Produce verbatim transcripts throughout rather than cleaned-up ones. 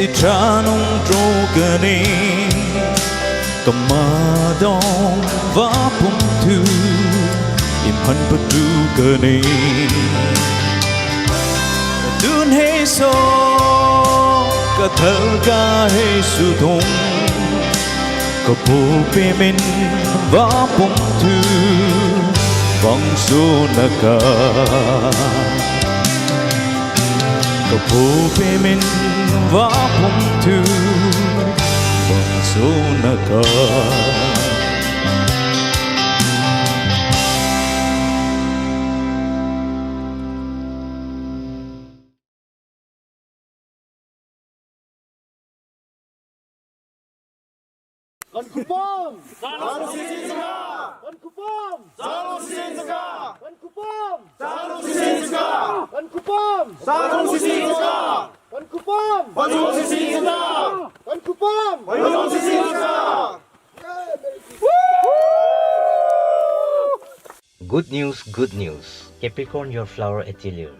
Tranung trokani kamadong vapum tu imhan patukani. Dun he so kathal ka he sudong kapu pimin vapum tu vang sunaka. Kapu pimin vapum tu vang sunaka. Kan kupam! Kan kupam! Kan kupam! Kan kupam! Kan kupam! Kan kupam! Kan kupam! Good news, good news. Capricorn your flower atelier.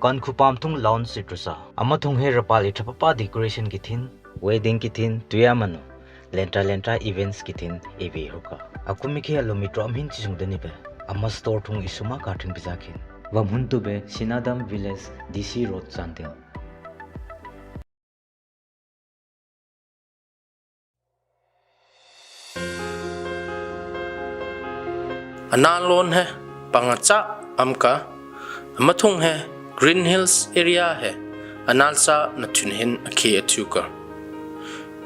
Kan kupam thung lawn citrus a. Ama thung he rapal ithapapa decoration kithin, wedding kithin, tuya mano. Lentra lentra events kithin evi hoka. Akumi ke alomi trom hin chisung dani be. Ama store thung isuma ka thing biza khin. Vamhun tu be Sinadam Village, D C Road, Chandel. Anal lon he pangacha amka, amathung he Green Hills area he anal cha na thun hin akhe athuka.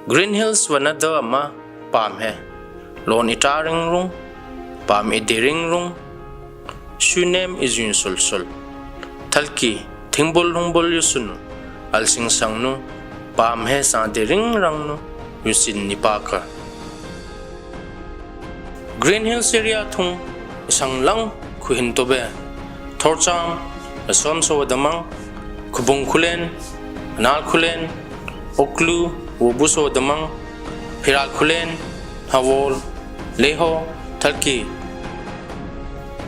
Green Hills vanado ama pam he lon ita ring rung, pam ide ring rung, shunem izun sul sul. Thalki thingbol hungbol yusunu, alsing sangnu, pam he sa de ring rangnu, yusin nipaka. Green Hills area thung isang lang khuhin tobe. Thorcham, Rasom so damang, Khubung Khulen, Anal Khulen, Oklu, Wobu so damang, Phiral Khulen, Hawol, Leho, Thalki.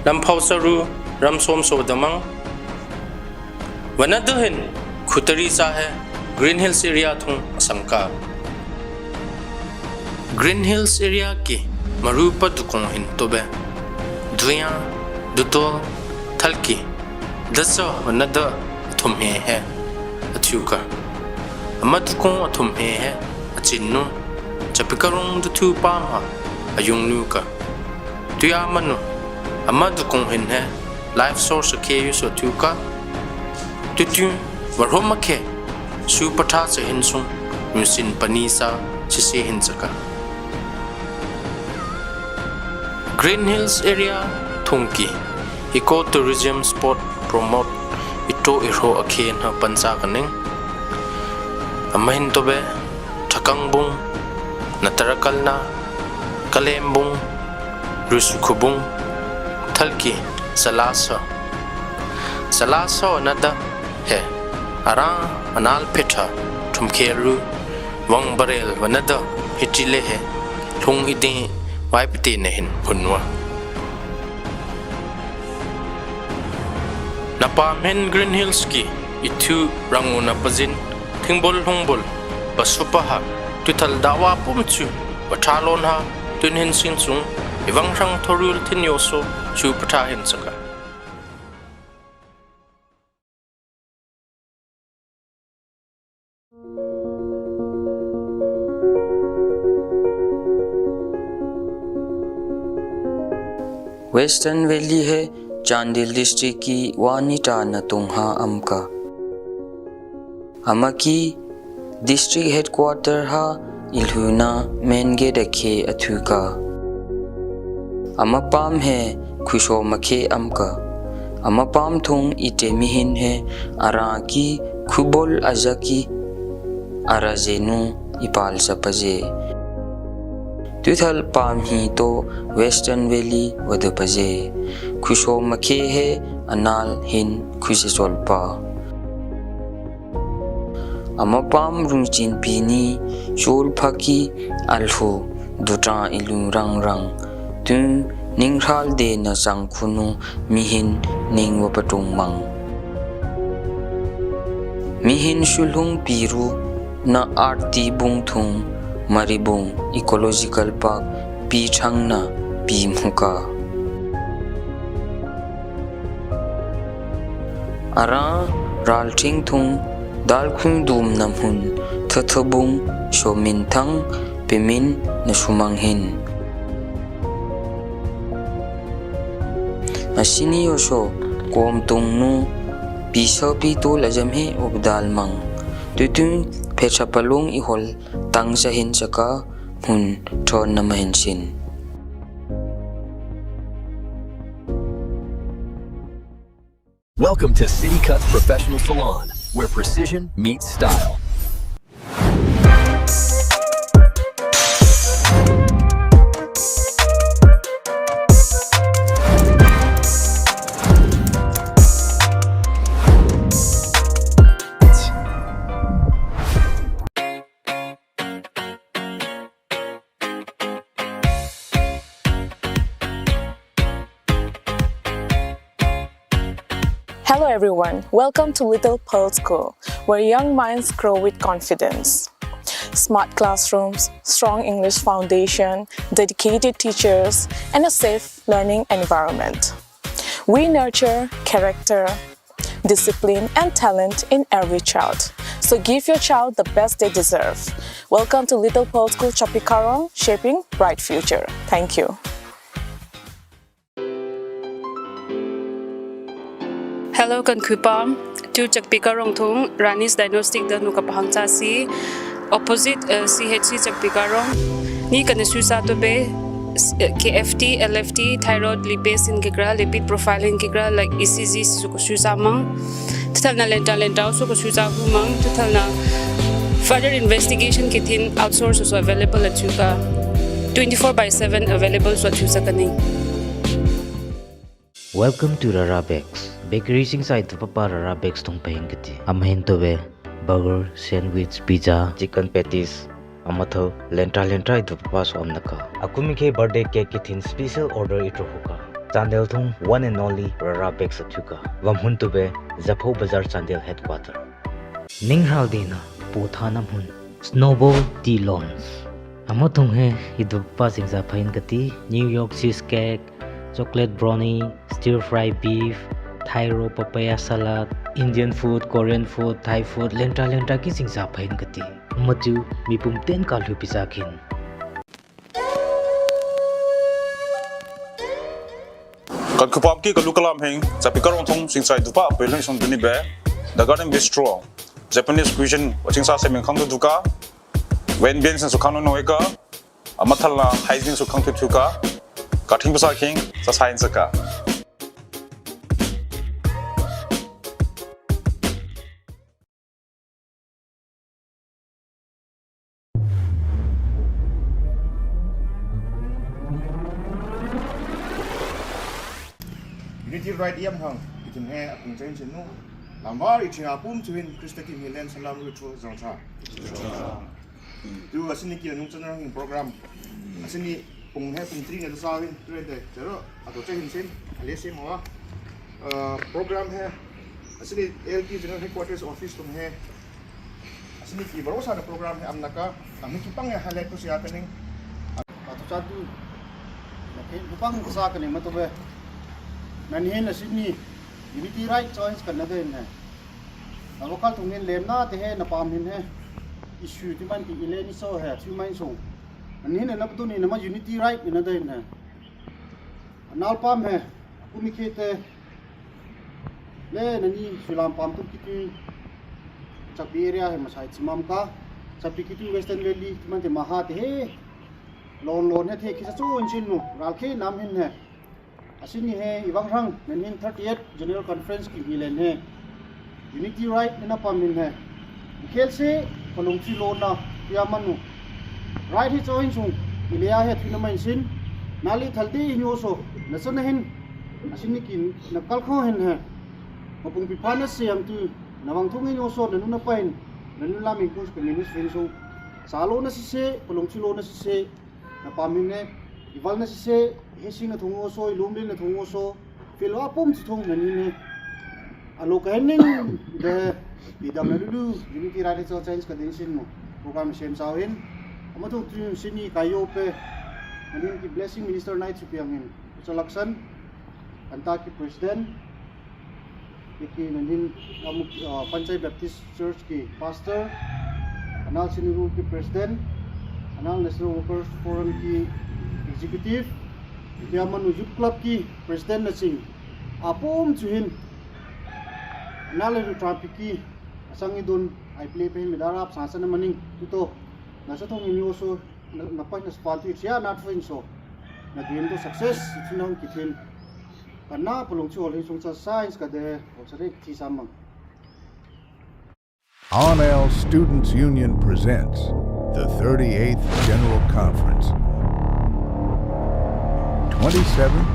Lamphau Saru, Ramsom so damang. Vanaduhin khutari sa he, Green Hills Area thung asangka. Green Hills Area ki marupa dukong hin tobe. Duya, dutol, thalki, dasa wanada athum he he athuka. Ama dukong athum he he achinnu, chapikarung duthu pama ayungnuka. Tuya manu, ama dukong hin he life source ke yuso thuka. Tutu, warhoma ke, su patha sa hinsung, musin panisa, sisi hinsaka. Green Hills Area thungki, eco tourism spot promote ito iro akhen ha pansa kaning. Amahin tobe, Thakangbung, Natarakalna, Kalembung, Rusukhubung, thalki, Salasa. Salasa nada he, ara anal petha, thumkeru, wang barel wanada hitile he, lung ide, waipete nehin hunwa. Napam hen Green Hills ki ithu rangu napazin, thingbol hungbol, basupaha, tuthal dawa pumchu, bathalon ha, tun hin sinsung, ivang rang thorul thin yoso, su patha hin saka. Western Valley he Chandel District ki wani ta na tung ha amka. Amaki District Headquarter ha ilhuna main gate akhe athuka. Ama pam he khusho makhe amka. Ama pam thung ite mihin he araki khubol ajaki arazenu ipal sapaje. Tuthal pam hi to Western Valley wadapaje. Khusho makhe he anal hin khusisol pa. Ama pam rungchin pini, shul phaki, alhu, duta ilu rang rang. Tun, ninghral de na sang khunu, mihin, ning wa patung mang. Mihin shulhung piru na arti bung thung maribung ecological park pi thang na pi muka. Ara ral thing thung dal khung dum nam hun thatha bung shomin thang pimin na sumang hin. Asini yoso kom tung nu piso pi tu lajam he ubdal mang. Tutun phecha palung ihol tang sa hin saka hun thon na mahin sin. Welcome to City Cuts Professional Salon, where precision meets style. Hello everyone, welcome to Little Pearl School, where young minds grow with confidence. Smart classrooms, strong English foundation, dedicated teachers, and a safe learning environment. We nurture character, discipline, and talent in every child. So give your child the best they deserve. Welcome to Little Pearl School Chakpikarong, shaping bright future. Thank you. Hello, kan khuipa. Tu Chakpikarong thung, Rani's Diagnostic da nu kapahang cha si. Opposite, uh, C H C Chakpikarong. Ni kan susa to be, uh, K F T, L F T, thyroid, lipase in kikra, lipid profile in kikra, like E C G su susa mang. Tuthalna lenta lenta su susa hu mang. Tuthalna further investigation kithin outsource su available achuka. Twenty-four by seven available su achusa kani. Welcome to Rara Bakes. Bakery sing side to papa Rara Bakes thung pahing kiti. Amahin to be burger, sandwich, pizza, chicken patties, amathal lenta lenta itu papa su amnaka. Akumi ke birthday cake kithin special order itu huka. Chandel thung one and only Rara Bakes achuka. Vamhun to be Zapho Bazar Chandel headquarter. Ningral dina potha namhun Snowball Tea Lounge. Amathung he idupa singsa phain kati New York cheesecake, chocolate brownie, stir fry beef, Thai roll papaya salad, Indian food, Korean food, Thai food, lentra lentra ki singsa phain kati. Machu mipum ten ka lupi sa khin. Kan khupam ki kalu kalam hing, chapi karong thong singsa idupa peleng song duni be, The Garden Bistro, Japanese cuisine, waching sa seming khang duka, wen bien sen su khang noika, amathal na hygiene su khang tuka, kathing pasa king, sa sain saka. Unity Ride iam hang, itin he akung chen chen nu. Lambar itin apum chuin Krista ki milen salam ru chu zong cha. Tu asini ki anung channel hing program. Asini pung he pung tri ne sa win tre de. Chero ato che hin sin. Ale se mo. Uh, program he. Asini L T General Headquarters Office tung he. Asini ki barosa na program he amnaka. Ami ki pang he hale tu siya kaning. Atu chatu. Nakin pang sa kaning matu be. Nanhin asini Unity Ride choice kanadin he. Avakal tungin lemna te he napam hin he. Issue ti man ti ile ni so he, ti man so. Ani ne na tu ni na ma Unity Ride ni na dai na. Anal pam he. Kumi khete. Le na ni sulam pam tu kiti. Chapi area he masai chimam ka. Chapi kiti Western Valley ti man te maha te he. Lon lon he the kisa chu in chin nu. Ral khe nam hin he. Asini he iwang rang, nen hin thirtieth General Conference ki hilen he. Unity Ride nina pam hin he. Ikhel se, palung chi lo na, ya manu. Ride hi choin sung, ilea he thina main sin. Nali thalti inyo so, na sana hin. Asini ki na kalkho hin he. Mapung pipana se am tu, na wang thung inyo so, na nuna pain. Na nuna laming kus communist rin so. Salo na sise, palung chi lo na sise. Na pam hin ne, ival na sise, he sing na thung oso, ilum din na thung oso, fil wa pum chi thung na ni ne. Alo ka hening de Idam na lulu, Unity Rally Church Change ka din sin mo. Program sem sa hin. Ama tu tu sini kayo pe. Manin ki blessing minister night supiang hin. Usalaksan. Anta ki president. Iki nanin amuk, ah, Panchai Baptist Church ki pastor. Anal Siniru ki president. Anal National Workers Forum ki executive. Iki amanu youth club ki president na sing. Apum chuhin. Anal lu traffic ki asang idun ai play pe midara ap sansan maning tuto. Nasa thong inyo so na, na pa na spal tu siya na tu inso. Na dream to success, it's nang kithin. Kana pulung chu hol hin sung cha science ka de, hol sa re thi samang. Onel Students Union presents the thirty-eighth General Conference, twenty-seventh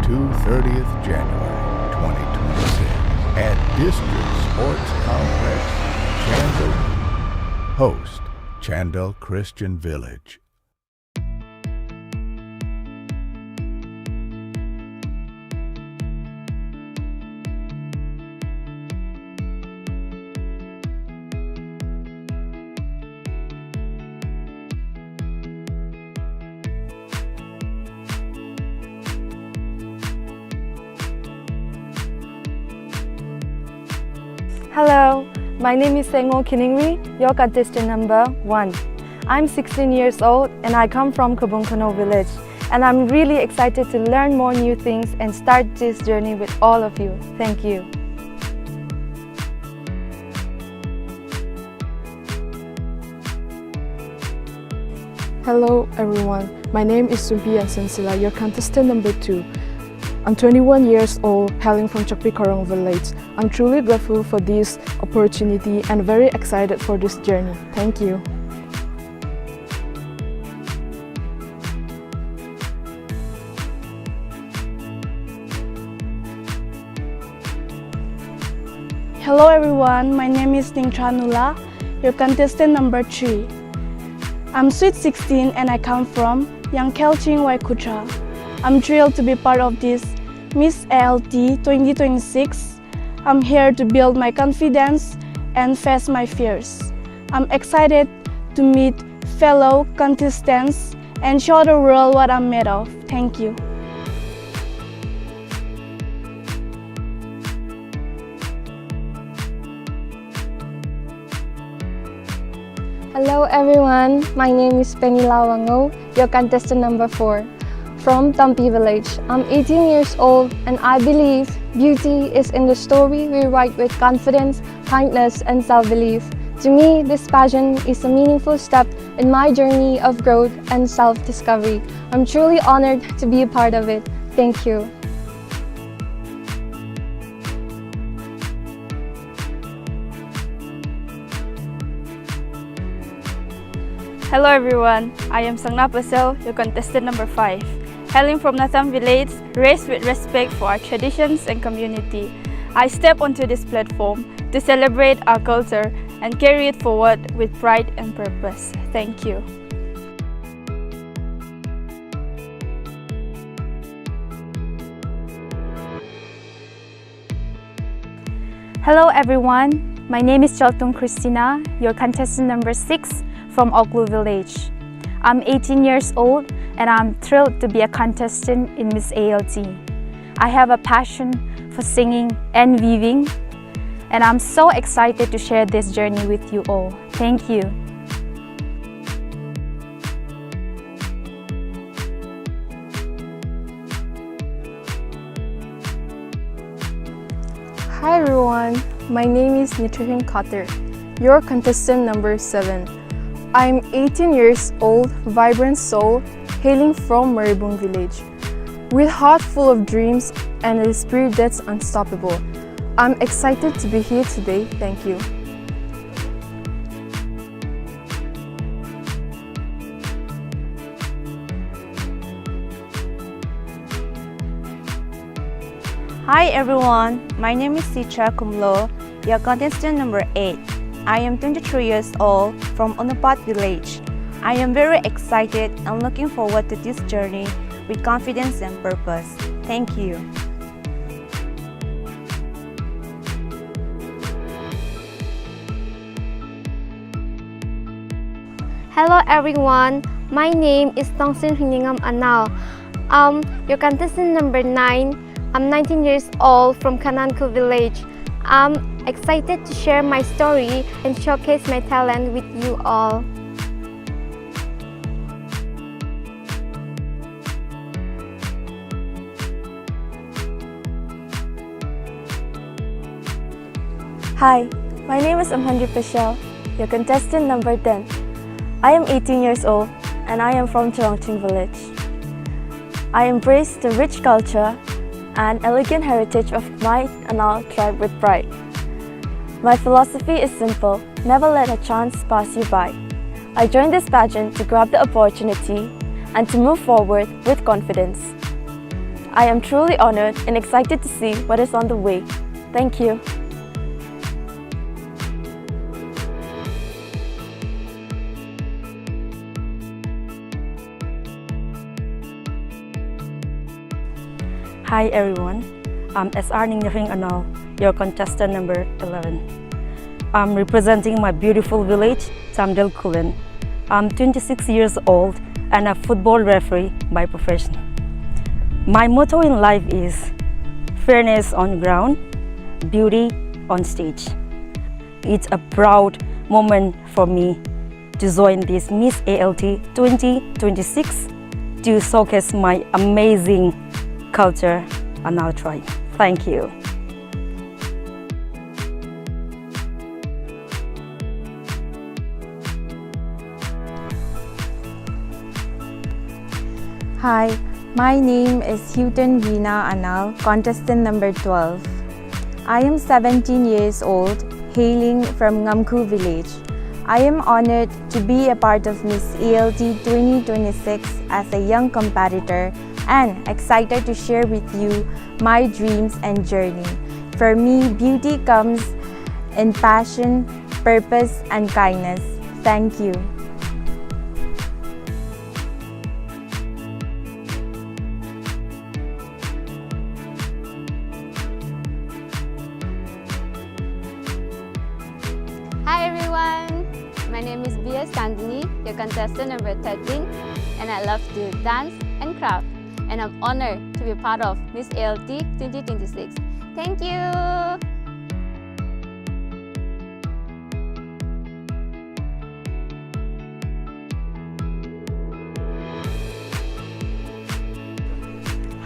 to thirtieth January twenty twenty-six, at District Sports Complex, Chandel. Host, Chandel Christian Village. Hello, my name is Sengo Kiningri, your contestant number one. I'm sixteen years old and I come from Kabung Kano village. And I'm really excited to learn more new things and start this journey with all of you. Thank you. Hello, everyone. My name is Sumpi Yansen Sila, your contestant number two. I'm twenty-one years old, hailing from Chakpi Korong village. I'm truly grateful for this opportunity and very excited for this journey. Thank you. Hello everyone, my name is Ningtra Nula, your contestant number three. I'm sweet sixteen and I come from Yangkhel Chingwai Khutra. I'm thrilled to be part of this Miss A L T twenty twenty-six. I'm here to build my confidence and face my fears. I'm excited to meet fellow contestants and show the world what I'm made of. Thank you. Hello everyone, my name is Penny Lawango, your contestant number four from Tampi village. I'm eighteen years old and I believe beauty is in the story we write with confidence, kindness, and self-belief. To me, this pageant is a meaningful step in my journey of growth and self-discovery. I'm truly honored to be a part of it. Thank you. Hello everyone, I am Sangna Pasel, your contestant number five. Hailing from Natham village, raised with respect for our traditions and community, I step onto this platform to celebrate our culture and carry it forward with pride and purpose. Thank you. Hello everyone, my name is Chaltung Christina, your contestant number six from Oklu village. I'm eighteen years old and I'm thrilled to be a contestant in Miss A L T. I have a passion for singing and weaving, and I'm so excited to share this journey with you all. Thank you. Hi everyone, my name is Nutrition Carter, your contestant number seven. I'm eighteen years old, vibrant soul, hailing from Maribung village. With heart full of dreams and a spirit that's unstoppable, I'm excited to be here today. Thank you. Hi everyone, my name is Sicha Kumlo, your contestant number eight. I am twenty-three years old from Onupat village. I am very excited and looking forward to this journey with confidence and purpose. Thank you. Hello everyone, my name is Tongsin Hringningam Anal. I'm your contestant number nine. I'm nineteen years old from Kananku village. I'm excited to share my story and showcase my talent with you all. Hi, my name is Amhanri Pashel, your contestant number ten. I am eighteen years old and I am from Chalongching village. I embrace the rich culture and elegant heritage of my Anal tribe with pride. My philosophy is simple: never let a chance pass you by. I joined this pageant to grab the opportunity and to move forward with confidence. I am truly honored and excited to see what is on the way. Thank you. Hi everyone, I'm S R Ningyahing Anal, your contestant number eleven. I'm representing my beautiful village, Chamdel Kulen. I'm twenty-six years old and a football referee by profession. My motto in life is fairness on ground, beauty on stage. It's a proud moment for me to join this Miss A L T twenty twenty-six to showcase my amazing culture and our tribe. Thank you. Hi, my name is Houghton Rina Anal, contestant number twelve. I am seventeen years old, hailing from Ngamkhu village. I am honored to be a part of Miss A L T twenty twenty-six as a young competitor and excited to share with you my dreams and journey. For me, beauty comes in passion, purpose, and kindness. Thank you. Hi everyone, my name is B S Chandni. your contestant number thirteen, and I love to dance and craft. And I'm honored to be part of Miss A L T twenty twenty-six. Thank you!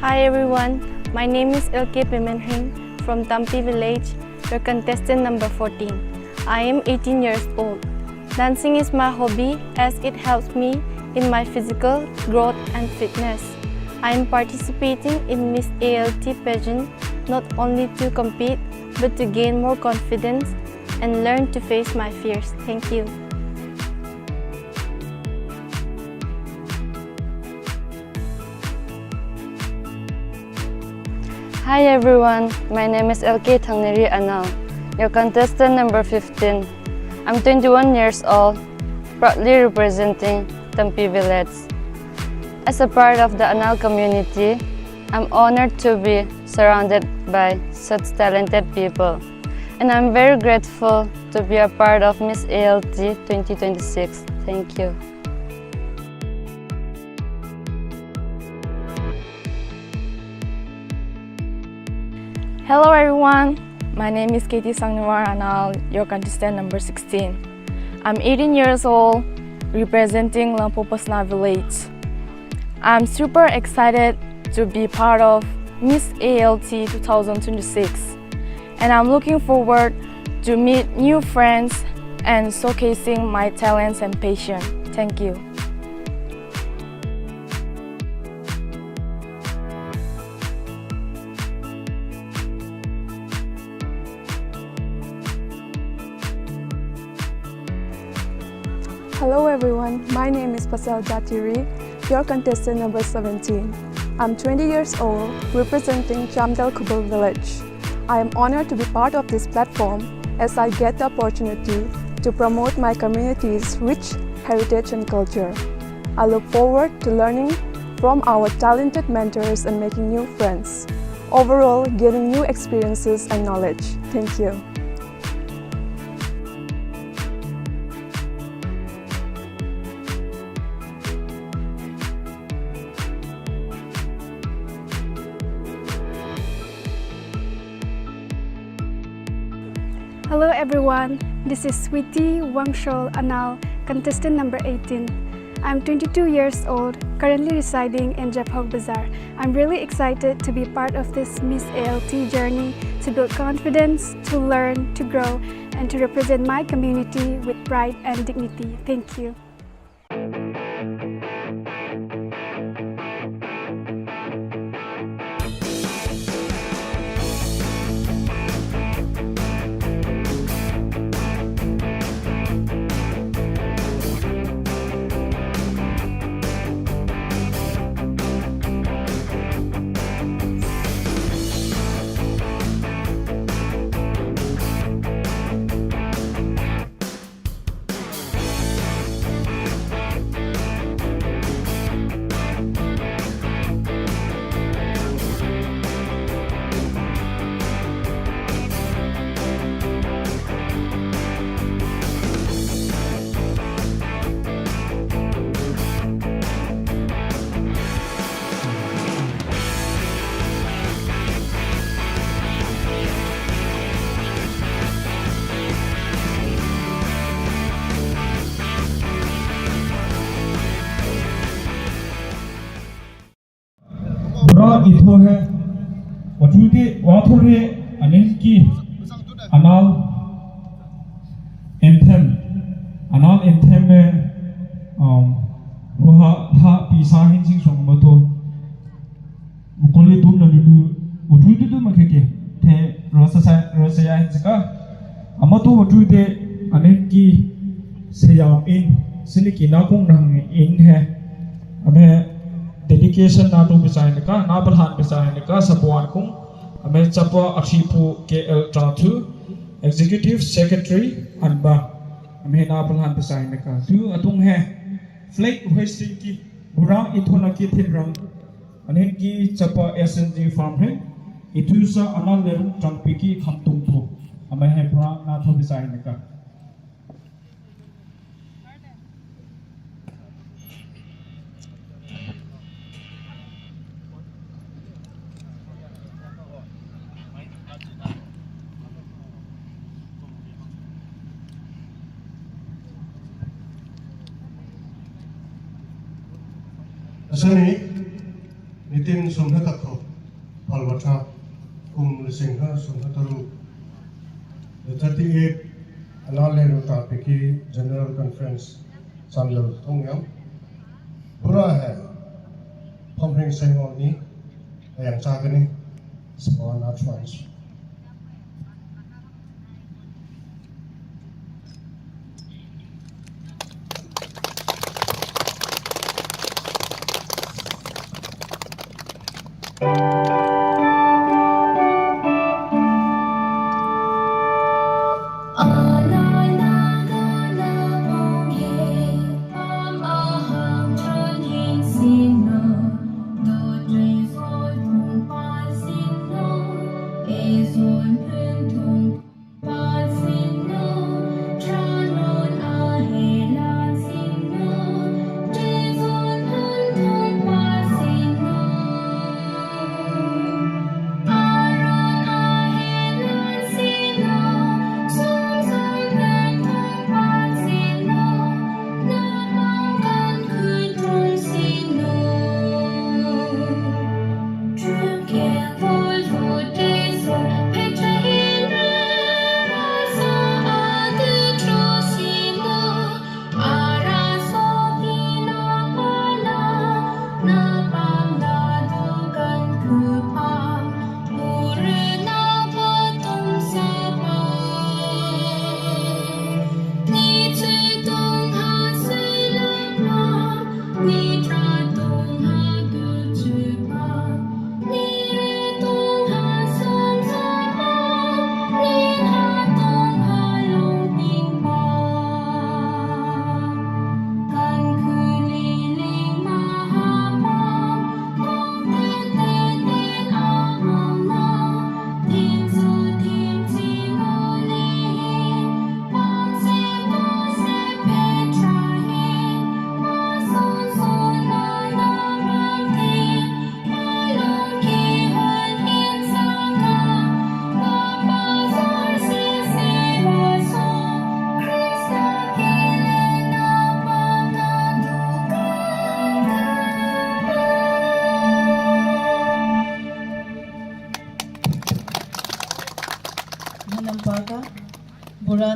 Hi everyone, my name is L K Pimenhing from Tampi village, your contestant number fourteen. I am eighteen years old. Dancing is my hobby as it helps me in my physical growth and fitness. I am participating in Miss A L T pageant not only to compete but to gain more confidence and learn to face my fears. Thank you. Hi everyone, my name is L K Thangniri Anal, your contestant number fifteen. I'm twenty-one years old, proudly representing Tampi village. As a part of the Anal community, I'm honored to be surrounded by such talented people, and I'm very grateful to be a part of Miss A L T twenty twenty-six. Thank you. Hello everyone, my name is Katie Sangniwar Anal, your contestant number sixteen. I'm eighteen years old, representing Lampo Pasna village. I'm super excited to be part of Miss A L T two thousand twenty-six, and I'm looking forward to meet new friends and showcasing my talents and passion. Thank you. Hello everyone, my name is Pasal Jatiri, your contestant number seventeen. I'm twenty years old, representing Chamdal Khubal village. I am honored to be part of this platform as I get the opportunity to promote my community's rich heritage and culture. I look forward to learning from our talented mentors and making new friends. Overall, gaining new experiences and knowledge. Thank you. Hello everyone, this is Sweetie Wangshol Anal, contestant number eighteen. I'm twenty-two years old, currently residing in Japhok Bazar. I'm really excited to be part of this Miss A L T journey, to build confidence, to learn, to grow, and to represent my community with pride and dignity. Thank you. Bura itho hai, wajud e, wathur hai, aninki, anal, anthem, anal anthem hai, um, huha, ha, pisa hin sing song mato, mukoli dum na lulu, wajud tu tu makeke, the, rasa sa, rasa ya hin sika, amato wajud e, aninki, sayam in, siniki nakung nang in hai, ame, dedication na tu bisai nika, na palhan bisai nika, sabuan kung, ame chapa achipu K L Trathu, Executive Secretary, anba, ame na palhan bisai nika. Tu atung hai, flag hoisting ki, burang ithona ki thinrang, aninki chapa S N G farm hai, ithusa anal lerung tangpiki khamtung tu, ame hai burang na tu bisai nika. Asani, nitin sumna takho, phalwatha, kum lisingha sumna taru, the thirty-eight Anale Rutapiki General Conference, Sanlal Thongyam, Pura hai, Phomring Sengoni, Ayang Chagani, Small Art Funds.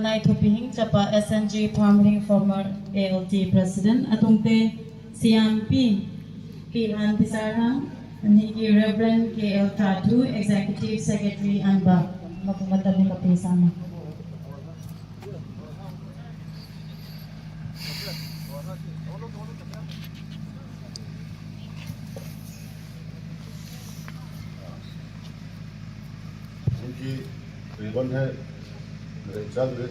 Naithupi Hingchapa S N G Farm Ring former A L T President, atungte Siampi P Antisarang, anigi Reverend K L Thathu, Executive Secretary anba makumatami kapi sama. क्योंकि ribbon है, मेरे चल रहे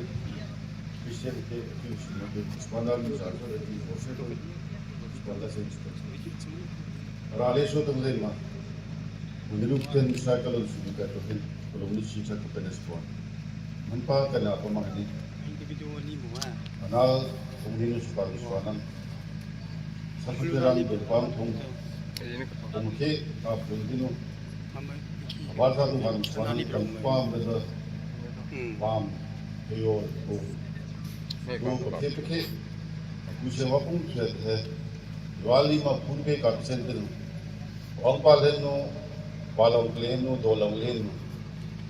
पीछे के, के उसमें के स्पंदन में चल रहे, कि वो से तो स्पंदन से इसको। और आले सो तुम दे माँ, उन्हें लोग के अनुसार कल उसमें का तो फिर, कल उन्हें चीज़ का पहले स्पॉन। मन पा करना आप मांगने। Individual ni mo ah. Anal, उन्हें उसका विश्वानम। Sakutera ni berpang kong. Kong ke, ka pun dinu. Abal sa kong kang suan kang pam beza. Pam. Kayo kong. Kong pake pake. Aku sewa kong tuet he. Wali ma pun ke kapsen dinu. Ong palen nu, palong klen nu, dolong len nu.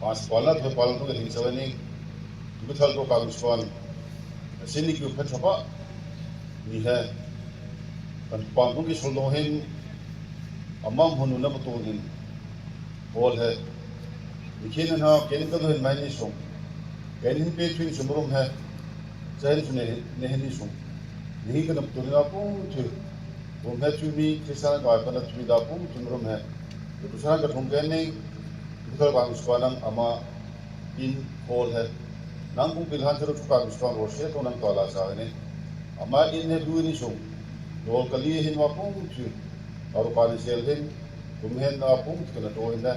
Mas pala tu palong tu kering sawa ni. Tuku thal ko kang suan. Sini kiu phat sapa. Ni he. Kan pang ko ki soldo hin. Amam hunu na pato hin. Hol he. Ni khin na khen ka hin mai ni song. Khen hin pe thui sum rum he. Sa hin su ne, ne hin ni song. Ni ka na pato na pung thui. Rum he thui mi, Kristan ka pa na thui da pung thui rum he. Tuku sa ka thong khen ni. Tuku thal kang suan nang ama in hol he. Nang kung pilhan thero chu kang suan ro se to nang to la sa ne. Ama in he du ni sung. Dol kali hin wa pung chu. Aru kani sel hin. Kum hen na pung chu na to hin na.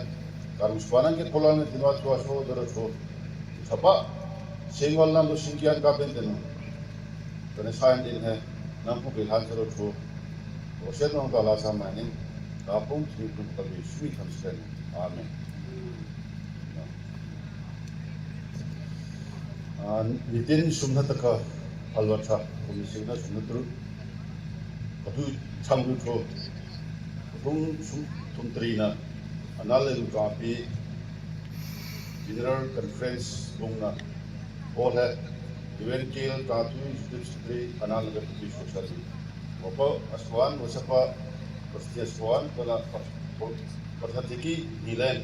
Kang suan nang ke kolan hin wa chu so doro chu. Sapa. Singwal nam do singkian ka pen tenu. Kani sa in he. Nang kung pilhan thero chu. Ro se to nang to la sa ma ni. Ka pung chu kung ka bi sui kan sen. Amen. Ah, nitin sumna taka alwatha, kumisingna sumna tru, katu changdu tho, kung sum tumtrina, anale lukapi, General Conference bungna, Hall hai, Reverend K L Tatui, Executive Secretary, Anal Nagar Baptist Church. Wapa aswan, wasapa, pasti aswan, pada pas-, pas-, pasatiki nilen,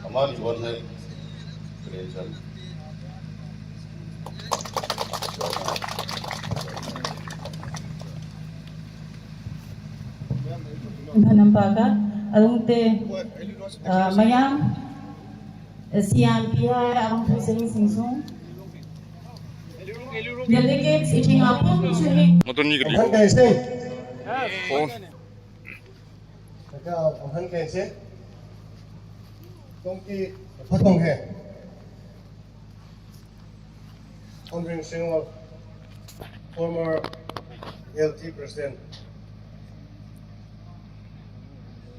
ama ni bon hai, credential. Bhanam paga, alungte, ah, mayam, eh, siam pia, alungte sing singsung. Delegates, iching apung, chuni. Motor ni kali. Amhan kaise? Oh. Kaka, amhan kaise? Tongki, patong hai. Honoring Singwal, former L T President,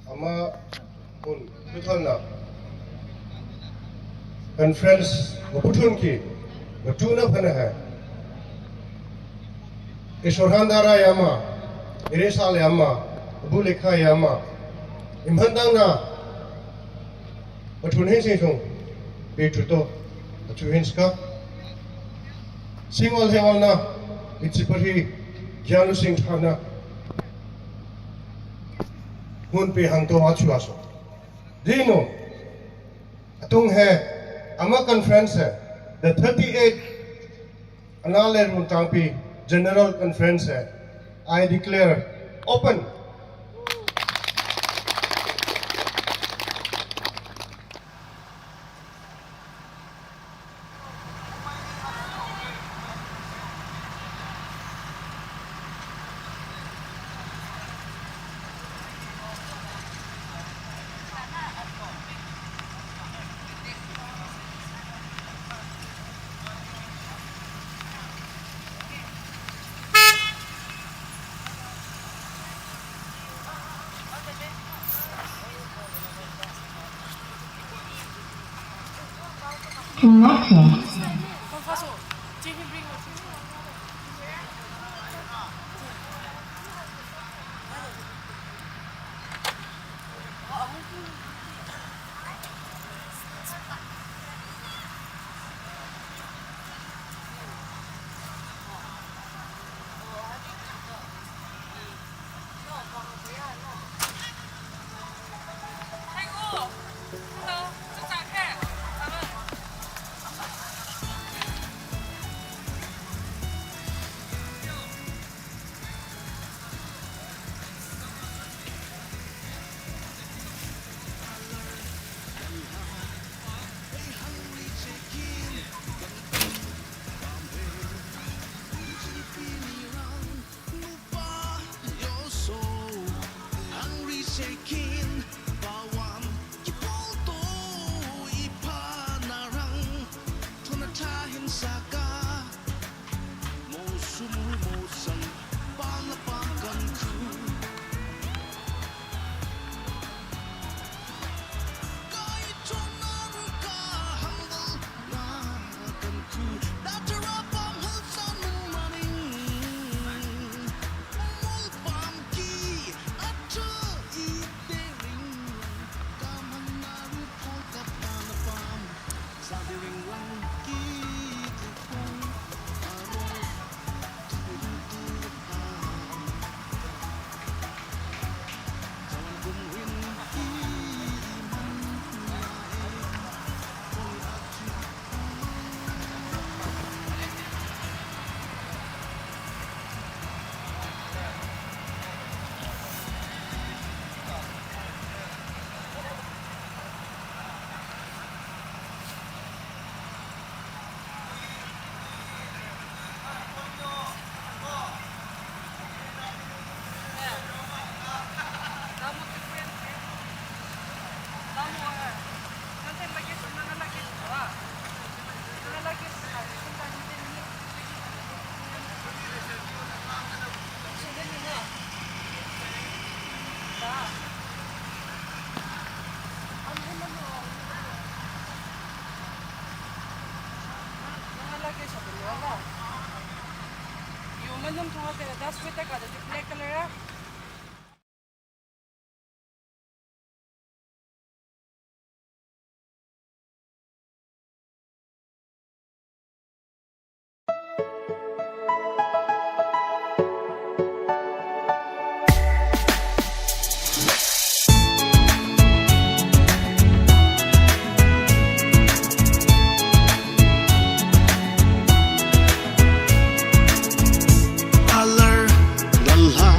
ama hun tuthalna conference maputhun ki matuna phana hai. Ishorhan dara yama, iresal yama, abu lekha yama, imhandang na Pathun hin sing sung, Petru to, achu hin ska. Singwal hewal na, mitsi parhi, gyanu sing thana. Hun pe hang to achu aso. Dino, atung hai, ama conference hai, the thirty-eight Anale Runtangpi General Conference hai. I declare open. Connected. Sekin bawan kipolto ipa narang tona tahin saka mosum mosan pala pangkanku. Kai tona ruka hambal na kanku. Datara pam halsan maning. Mol pam ki ata i dering. Kaman naru pol kapana pam. Sa dering lang ki tukong. Aro tudu ha. Kawan kumwin ki iman na e. Poli atu. Yuman nung thunga tena das wita ka da black color a. Alar lala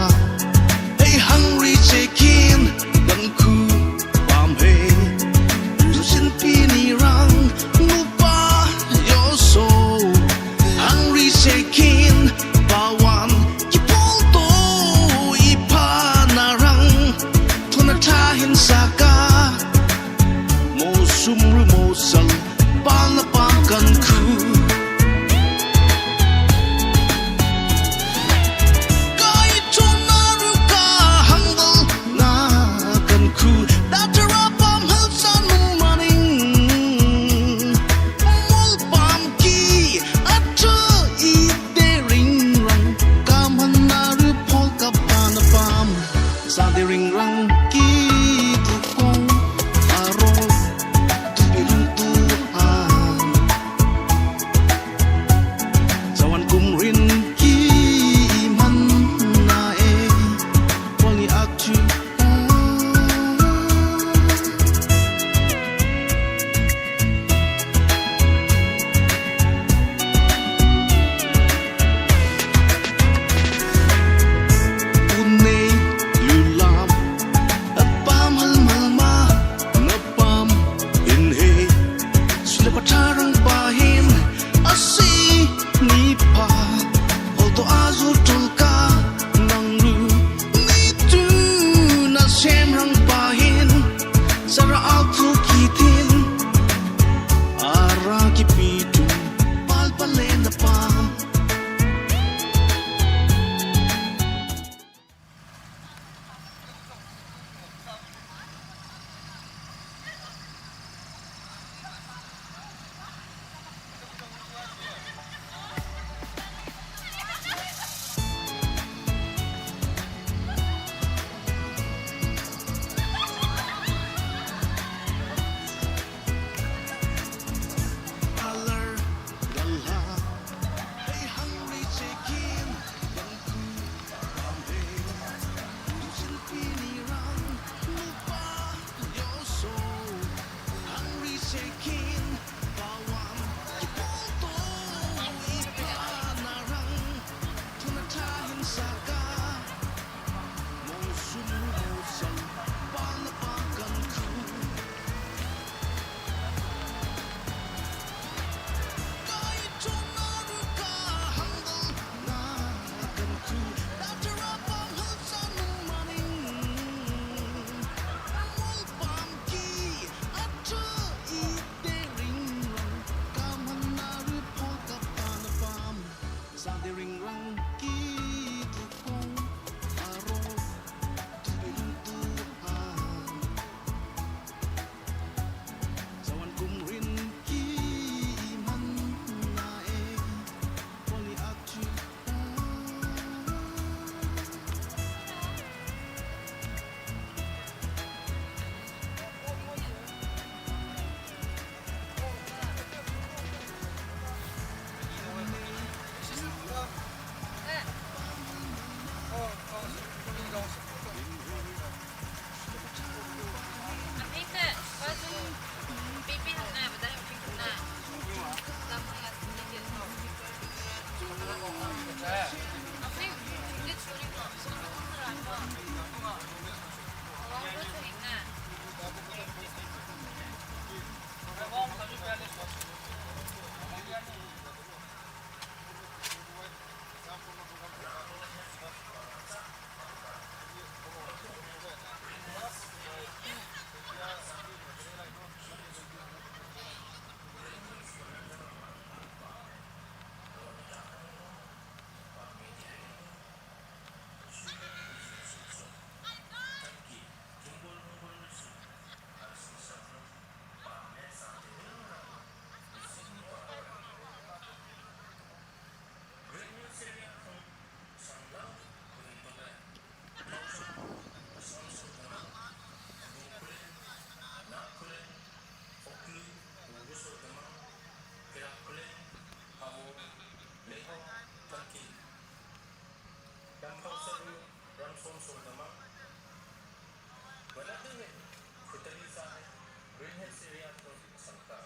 Green Hills area thung sangka.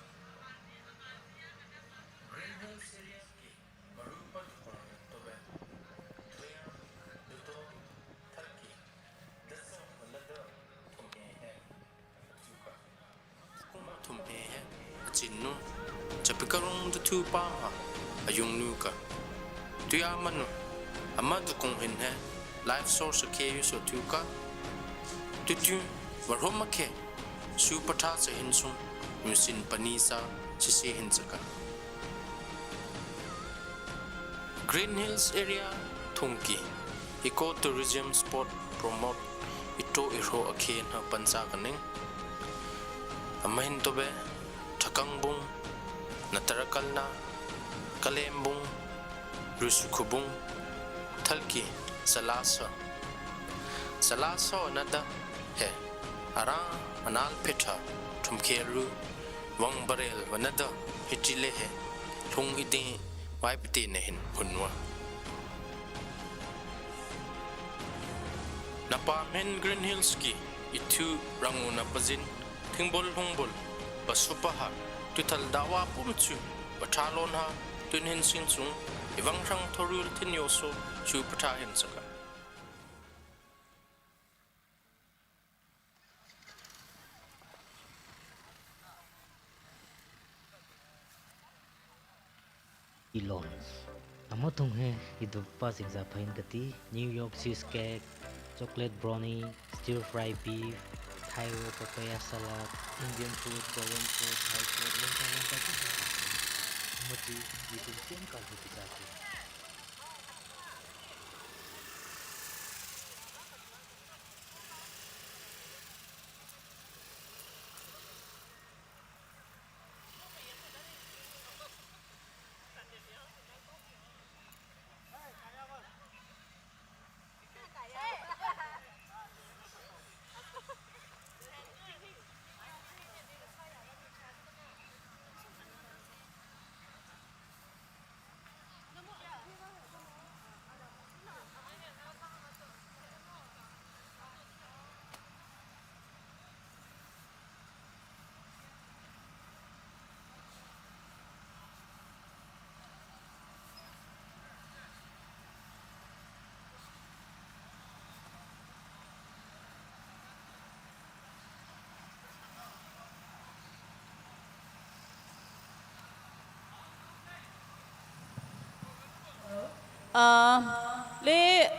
Green Hills area ki marupa tukong tobe. Tuya, duto, thaki. Daso, malada, thumke hai. Thumhe he, achin nu, chapikarung du thu pa ha, ayung nu ka. Tuya manu, ama du kong hin he, life source ke yu so thu ka. Tutu, varhom ma ke, su patha sa hin sung, musin pani sa, sisi hin sa ka. Green Hills area thungki eco tourism spot promote ito iro akhen ha pansa kaning. Amahin tobe Thakangbung, Natarakalna, Kalembung, Rusukhubung, Thalki, Salasa. Salasa nada he ara anal petha thumkheru Wang barel vanada hitile he lhung ide vaipite ne hin hunwa. Napam hen Green Hills ki ithu rangu na pazin thingbol lhungbol basupaha tuthal dawa pumchu pathalon ha tun hin sinsung ivang rang thorul thin yoso chu patha hin saka. Ilon. Amo thung he idupa singsa phain kati, New York cheesecake, chocolate brownie, stir fry beef, Thai roll papaya salad, Indian food, Korean food, Thai food, lengka lengka tu. Mati itum tiang kal hu pizza tu. ꯑ, ꯂꯦ,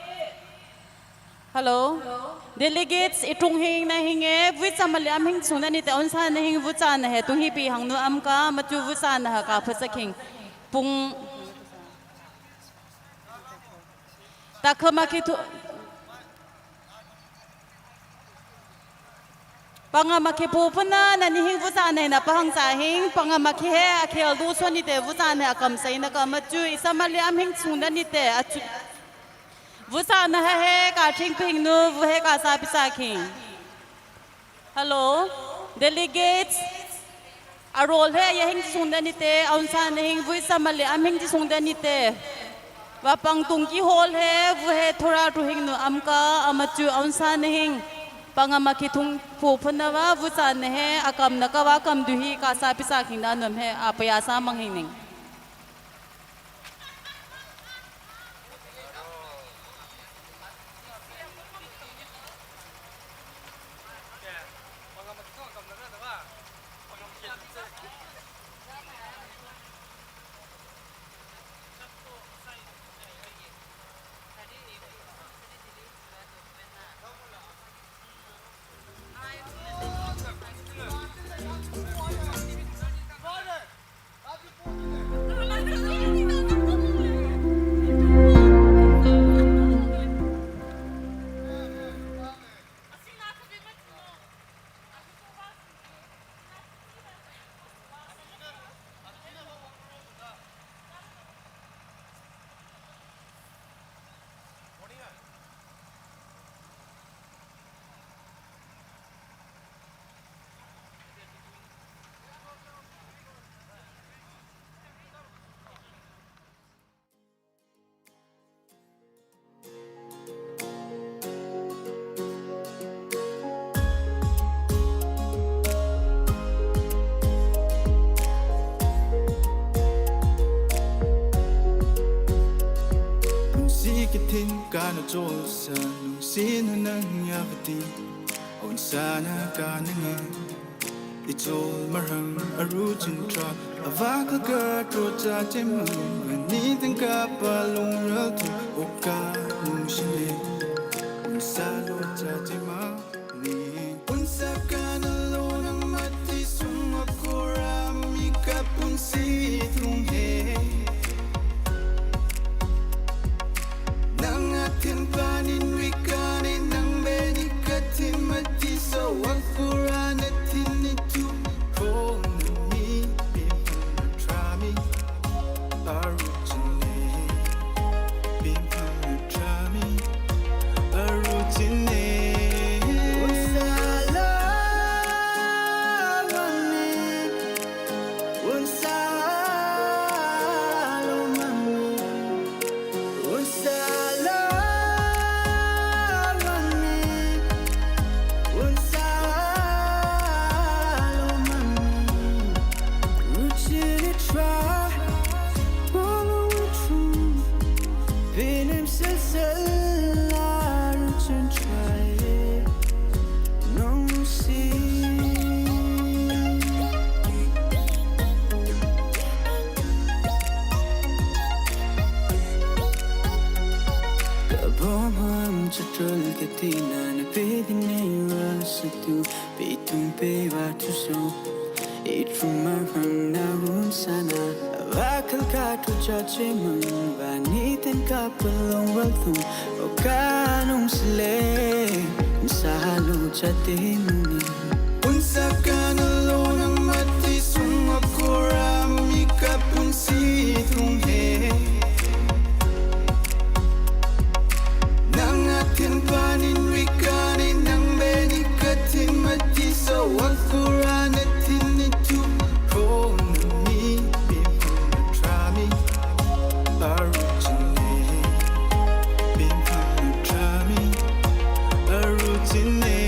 hello. Delegates, ꯏꯇꯨꯡ ꯍꯤꯡꯅ ꯍꯤꯡꯉꯦ, ꯕꯨꯏ ꯆꯥꯃꯜ ꯌꯥꯝ ꯍꯤꯡ ꯁꯨꯡꯅꯅꯤꯇꯦ, ꯑꯣꯟꯁꯥꯅ ꯍꯤꯡ ꯕꯨ ꯆꯥꯅ ꯍꯦ, ꯇꯨꯡ ꯍꯤ ꯄꯤ ꯍꯪꯅꯨ ꯑꯝꯀ, ꯃꯆꯨ ꯕꯨ ꯆꯥꯅ ꯍ ꯀꯥ ꯐ ꯆꯈꯤꯡ꯫ ꯄꯨꯡ ꯇꯥꯈꯃ ꯈꯤ ꯊꯨ-, ꯄꯉꯝ ꯑꯈꯤ ꯄꯨ ꯄꯨꯟꯅ ꯅꯅꯤ ꯍꯤꯡ ꯕꯨ ꯆꯥꯅ ꯍꯦꯅ ꯄꯍꯪ ꯆꯥ ꯍꯤꯡ, ꯄꯉꯝ ꯑꯈꯤ ꯍꯦ ꯑꯈꯦꯜ ꯗꯨ ꯁꯣꯅꯤꯇꯦ ꯕꯨ ꯆꯥꯅ ꯍꯦ ꯑꯀꯝ ꯁꯩꯅ ꯀ ꯃꯆꯨ ꯏꯁꯥ ꯃꯜꯂꯤ ꯑꯝ ꯍꯤꯡ ꯁꯨꯡꯗ ꯅꯤꯇꯦ ꯑꯆꯨ ꯕꯨ ꯆꯥꯅ ꯍꯦ ꯍꯦ ꯀꯥ ꯊꯤꯡ ꯄꯤꯡ ꯅꯨ ꯕꯨ ꯍꯦ ꯀꯥ ꯆꯥ ꯄꯤ ꯆꯥ ꯈꯤꯡ꯫ Hello, delegates. ꯑꯔꯣꯜ ꯍꯦ ꯌꯥꯍꯤꯡ ꯁꯨꯡꯗ ꯅꯤꯇꯦ, ꯑꯎꯟꯁꯥ ꯅꯍꯤꯡ ꯕꯨꯏ ꯁꯃꯜꯂꯦ ꯑꯝꯍꯤꯡ ꯁꯨꯡꯗ ꯅꯤꯇꯦ꯫ ꯋꯥꯄꯪ ꯇꯨꯡꯒꯤ ꯍꯣꯜ ꯍꯦ ꯕꯨ ꯍꯦ ꯊꯣꯔꯥ ꯇꯨꯍꯤꯡ ꯅꯨ ꯑꯝꯀ ꯑꯃꯆꯨ ꯑꯎꯟꯁꯥ ꯅꯍꯤꯡ꯫ ꯄꯪ ꯑꯃ ꯈꯤ ꯊꯨꯡ ꯐꯨ ꯐꯨꯅꯕ ꯕꯨ ꯆꯥꯅ ꯍꯦ ꯑꯀꯝꯅ ꯀꯋꯥ ꯀꯝ ꯗꯨꯍꯤ ꯀꯥꯁꯥ ꯄꯤꯁꯥ ꯈꯤꯡꯗ ꯑꯅꯨꯝ ꯍꯦ ꯑꯄꯌꯥ ꯁꯥ ꯃꯪꯍꯤꯡ ꯅꯤꯡ꯫ ꯅꯨꯡꯁꯤ ꯀꯤꯊꯤꯟ ꯀꯥꯅ ꯆꯣꯜꯁ ꯅꯨꯡꯁꯤꯅ ꯅꯪ ꯌꯥꯕꯗꯤ ꯑꯣꯟꯁꯥꯅ ꯀꯥꯅꯉ ꯏꯆꯣꯜ ꯃꯔꯝ ꯑꯔꯨ ꯆꯤꯟꯊ꯭ꯔꯥ Avakal ka trocha chimang, vanitang ka palung raltu, oka nung shine, nung salo cha chimang ni. Unsa ka nalunang mati sung akurami ka punsi tung he. Nang atin panin wikani nang beni katin mati so wakura natin nitu. Ko nami bimpa na trami aruchine. Bimpa na trami aruchine. Unsala wani. Unsalo mami, unsalo mami, unsalo mami. Ruchiri try, wala witrum, binim silsila ruchin try. Nung si Kabomam chatrol katina na pedine rasitu. Pitum pe watuso. Itrum marang na unsana. Wakal katu chachimang. Vanitin kapalong walthum. Okanung sile. Salo chatimuni. Unsa ka nalunang mati sung akurami ka punsi tung he. Nang atin panin wikani nang beni katin mati so wakura natin nitu. Ko nami bimpa na trami aruchine. Bimpa na trami aruchine.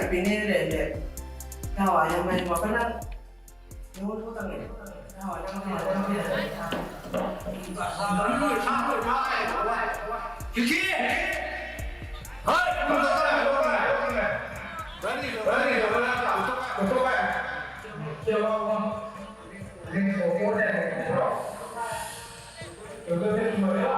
Ini le le. Tawa yang main apa nak? Yang mau potong ni? Tawa yang main apa nak? Kiki! Hai! Ready, ready, ready.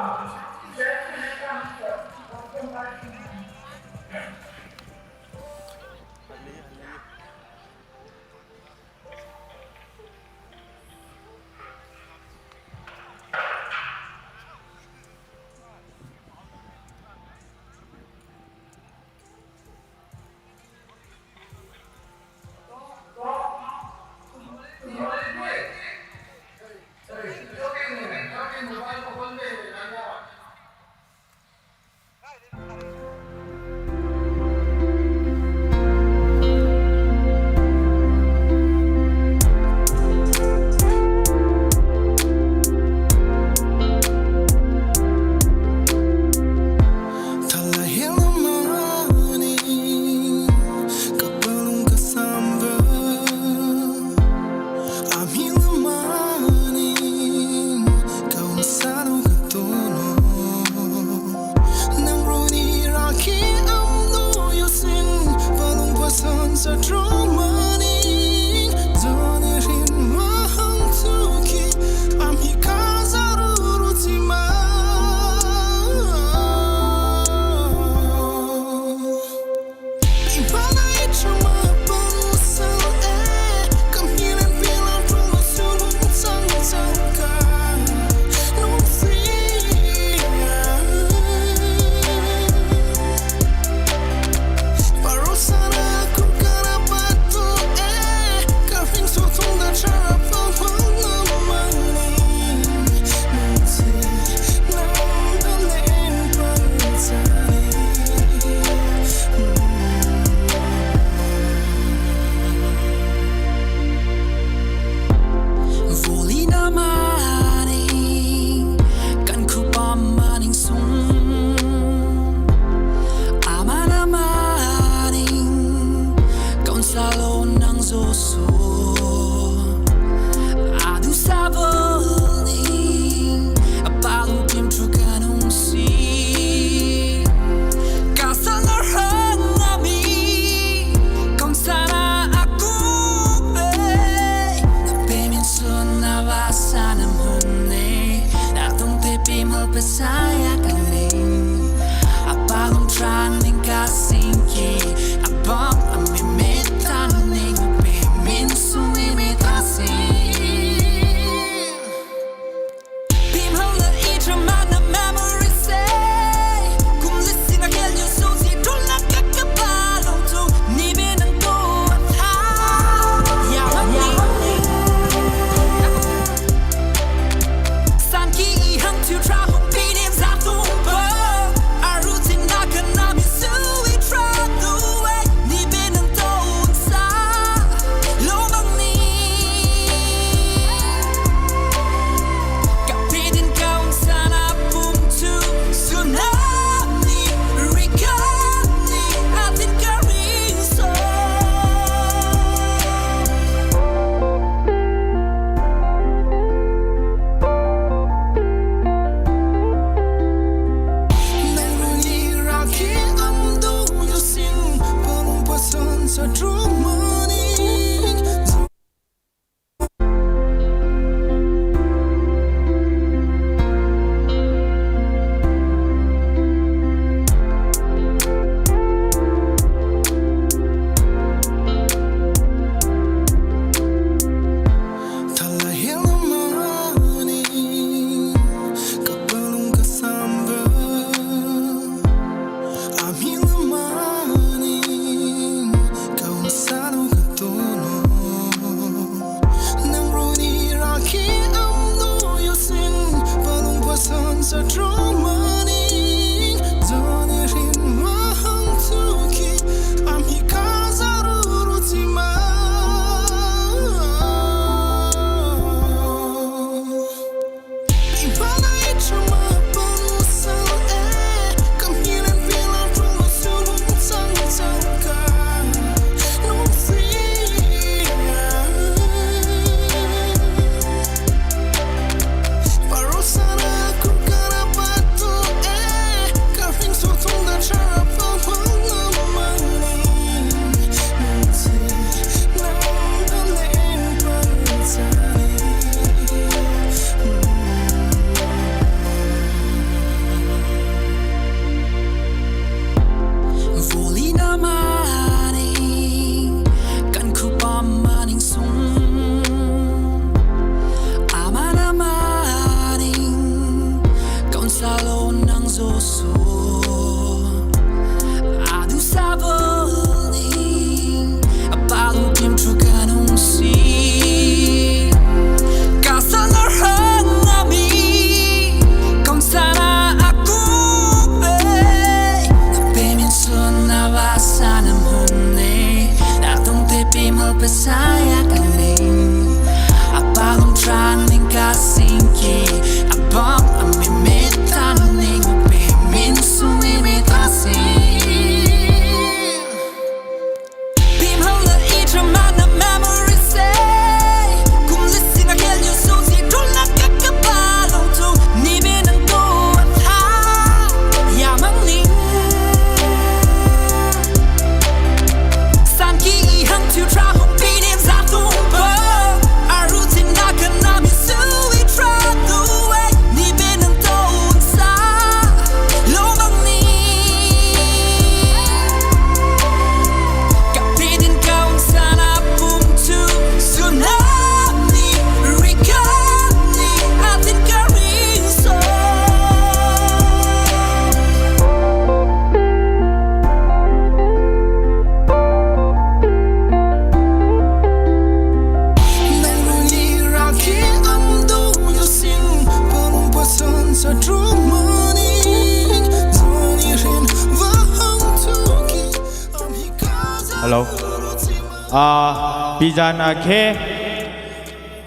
A, pizan a khe,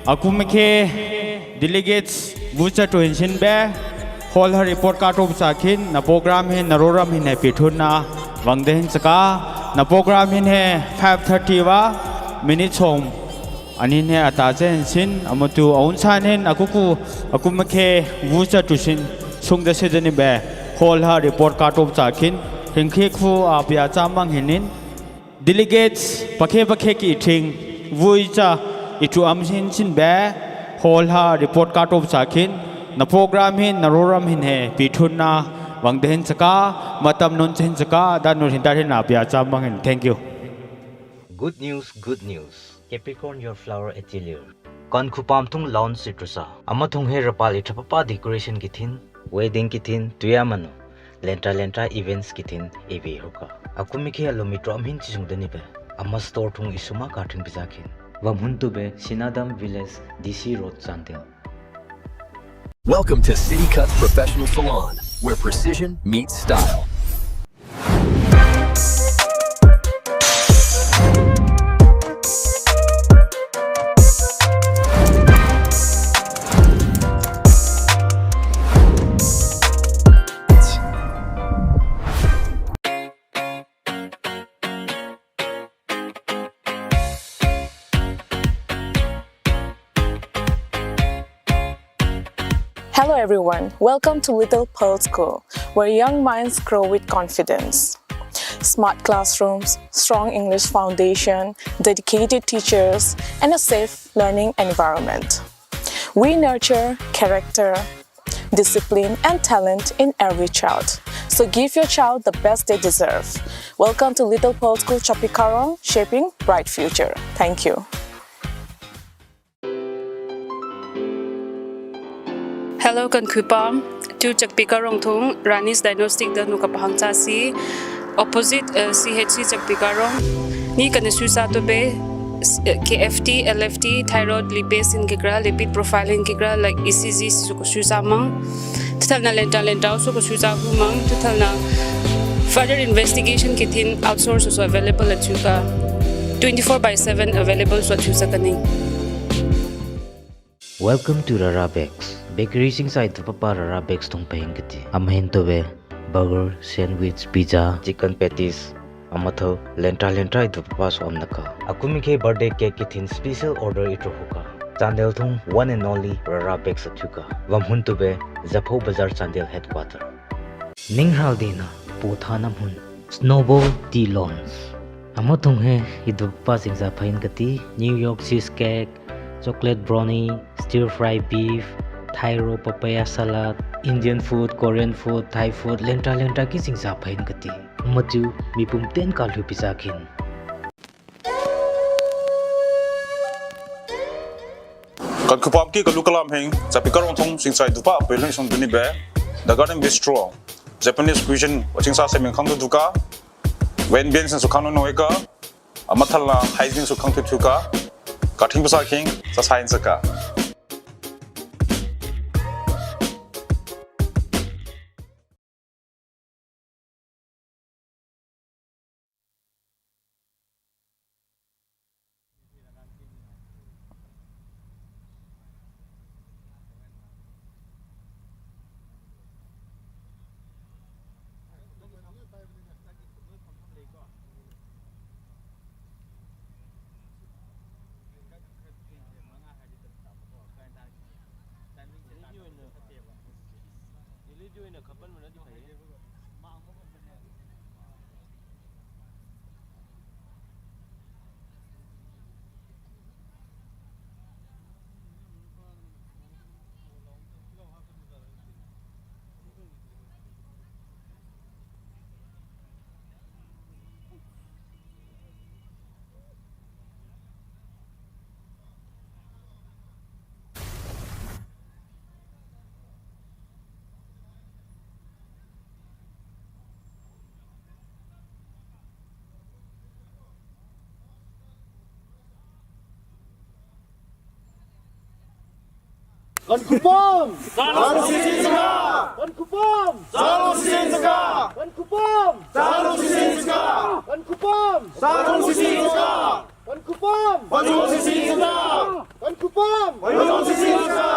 akum khe, delegates, vucha tu hin sin be, hall ha report card of sa khin, na program hin, na roram hin he pithun na, vang de hin saka, na program hin he five thirty va, minute som, anin he ata che hin sin, amutu aun san hin, akuku, akum khe, vucha tu sin, sung de se de ni be, hall ha report card of sa khin, hin khe khu, a pia cha mang hin nin, delegates, pakhe pakhe ki thing, vui cha, itu am sin sin be, hall ha report card of sa khin, na program hin, na roram hin he, pithun na, vang de hin saka, matam nun hin saka, dan nun hin tar hin na pia cha mang hin. Thank you. Good news, good news. Capricorn your flower atelier. Kan khupam thung lawn citrus a. Ama thung he rapal i thapapa decoration ki thin, wedding ki thin, tuya mano. Lenta lenta events ki thin, evi hoka. Akumi khe alo mitro am hin chisung dani be. Ama store thung isuma ka thing bizakhin. Vam hun tu be, Sinadam Village, D C Road, Chandel. Welcome to City Cuts Professional Salon, where precision meets style. Hello everyone, welcome to Little Pearl School, where young minds grow with confidence. Smart classrooms, strong English foundation, dedicated teachers, and a safe learning environment. We nurture character, discipline, and talent in every child. So give your child the best they deserve. Welcome to Little Pearl School Chakpikarong, shaping bright future. Thank you. Hello, kan khuipam. Tu Chakpikarong thung, Rani's Diagnostic da nuka pahang cha si. Opposite uh, C H C Chakpikarong. Ni kan susa to be uh, K F T, L F T, thyroid, lipase in kigra, lipid profile in kigra, like E C G su ko susa mang. Tuthalna lenta lenta su ko susa hu mang. Tuthalna further investigation ki thin outsource also available at chuka. Twenty four by seven available suat thiu sakani. Welcome to Rara Bakes. Bakery singsa idupapa Rara Bakes thung pahing kati. Amahin tuve burger, sandwich, pizza, chicken patties, amathau lentra lentra idupapa so amnaka. Akumi ke birthday cake kithin special order itro huka. Chandel thung one and only Rara Bakes athuka. Vamhun tuve Zaphou Bazar Chandel headquarter. Ning haldina potha namhun. Snowball Tea Lounge. Amathung he idupapa singsa pahing kati, New York cheesecake, chocolate brownie, stir fry beef, Thai roll papaya salad, Indian food, Korean food, Thai food, lentra lentra ki singsa pahing kati. Machu mipum ten ka lhupi sakhin. Kan khupam ki kalu kalam hing, chapi karong thong singsa idupa, pelung song duni be, The Garden Bistro, Japanese cuisine, o singsa seming khang duka, wen bien sen su khang no eka, amathala hygiene su khang thuka, kathing pasa khing, sa science ka. ꯗꯦꯜꯂꯤꯒꯤ ꯑꯣꯏꯅ ꯈꯟꯕꯅꯗꯤ ꯐꯩꯌꯦ꯫ Kan khupam! Kan khupam! Kan khupam! Kan khupam! Pankupam! Sathong sisi sa! Pankupam! Pathong sisi sa! Pankupam! Pathong sisi sa!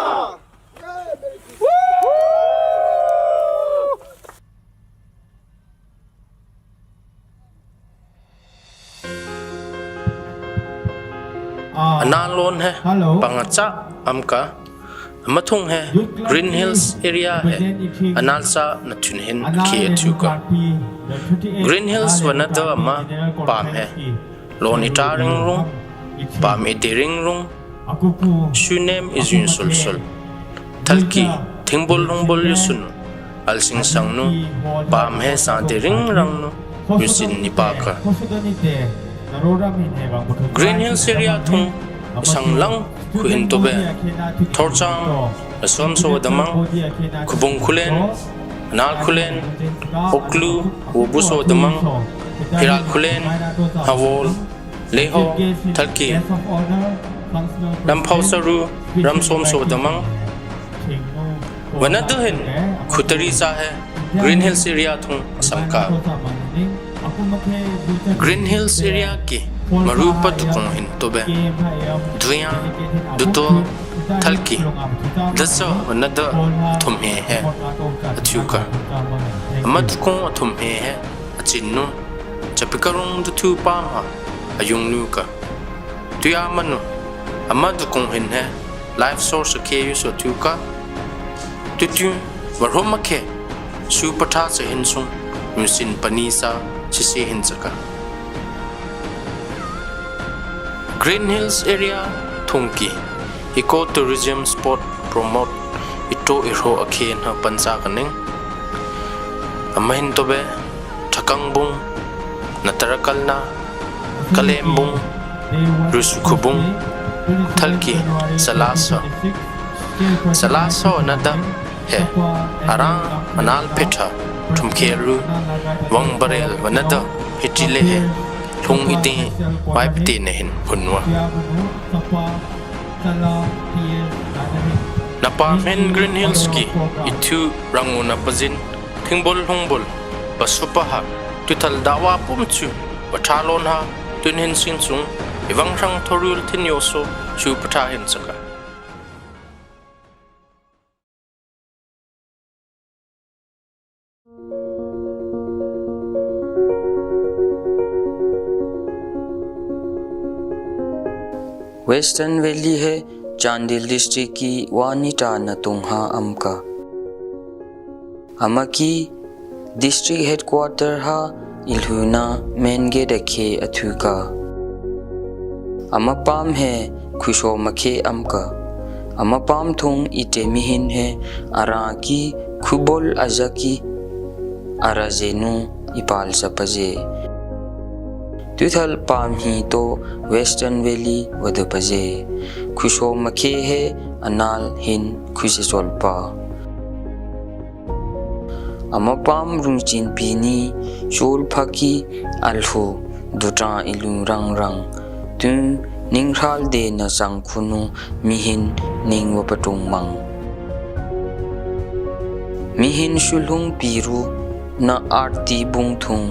Anal lon he pangacha amka, amathung he Green Hills area he anal sa nathun hin khi athuka. Green Hills vanada ama pam he, lon ita ring rung, pam iti ring rung, sunem izun sul sul. Thalki thingbol lungbol yusun, alsing sangnu, pam he sa de ring rangnu, yusin nipaka. Green Hills area thung isang lang khuhin tobe. Thorchang, Asom so damang, Khubung Khulen, Anal Khulen, Oklu, Wobu so damang, Phiral Khulen, Hawol, Leho, Thalki, Lamphao Saru, Ramsom so damang. Vanada hin khutari sa he Green Hills area thung samka. Green Hills area ki marupa dukong hin tobe. Duya, duto, thalki, dasa vanada thum he he athuka. Ama dukong athum he he achinnu, chapikarung duthu pam ha ayungnu ka. Tuya manu, ama dukong hin he life source ke yuso thuka. Tutu varhoma ke su patha sa hin sung, nusin pani sa sisi hin saka. Green Hills area thungki eco tourism spot promote ito irho akhen ha pansa kaning. Amahin tobe Thakangbung, Natarakalna, Kalembung, Rusukhubung, Thalki, Salasa. Salasa nada he arang anal petha thumkheru, wang barel vanada hetile he, lhung ite, waipte nehin hunwa. Napam hen Green Hills ki ithu rangu napazin, thingbol hungbol, basupaha, tuthal dawa pumchu, Patha lon ha, tun hin sin sung, i vang rang thoriul thin yo so, su patha hin saka. Western Valley he Chandel District ki wani ta na tung ha amka. Amaki District Headquarter ha ilhuna main gate akhe athuka. Ama pam he khuso makhe amka. Ama pam thung ite mihin he araki khubol ajaki arazenu ipal sapaje. Tuthal pam hi to Western Valley wadapaje. Khuso makhe he anal hin khuse solpa. Ama pam rungchin pini chul phaki alhu duta ilung rang rang. Tun ning hral de na sang khunu mihin ning wa patung mang. Mihin sulung piru na arti bung thung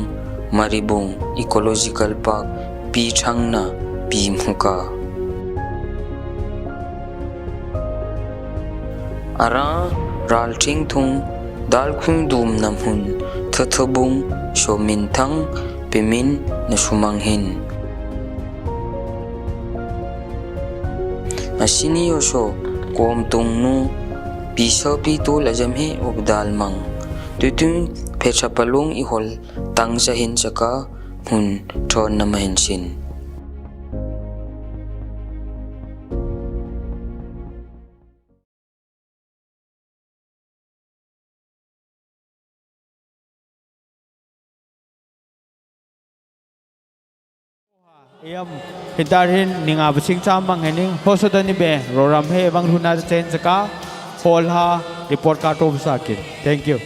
Maribung Ecological Park pi thang na pi muka. Ara ral thing thung dal khung dum nam hun thotho bung so min thang pimin na sumang hin. Asini oso kom tung nu piso pi tu lajam he obdal mang. Tutun phecha palung ihol tang sa hin saka hun thon na mahin sin. Iyam, hintar hin ninga basing chamang hening, hoso dani be, roram he, bang luna chen jaka, hol ha, report ka to sakin. Thank you.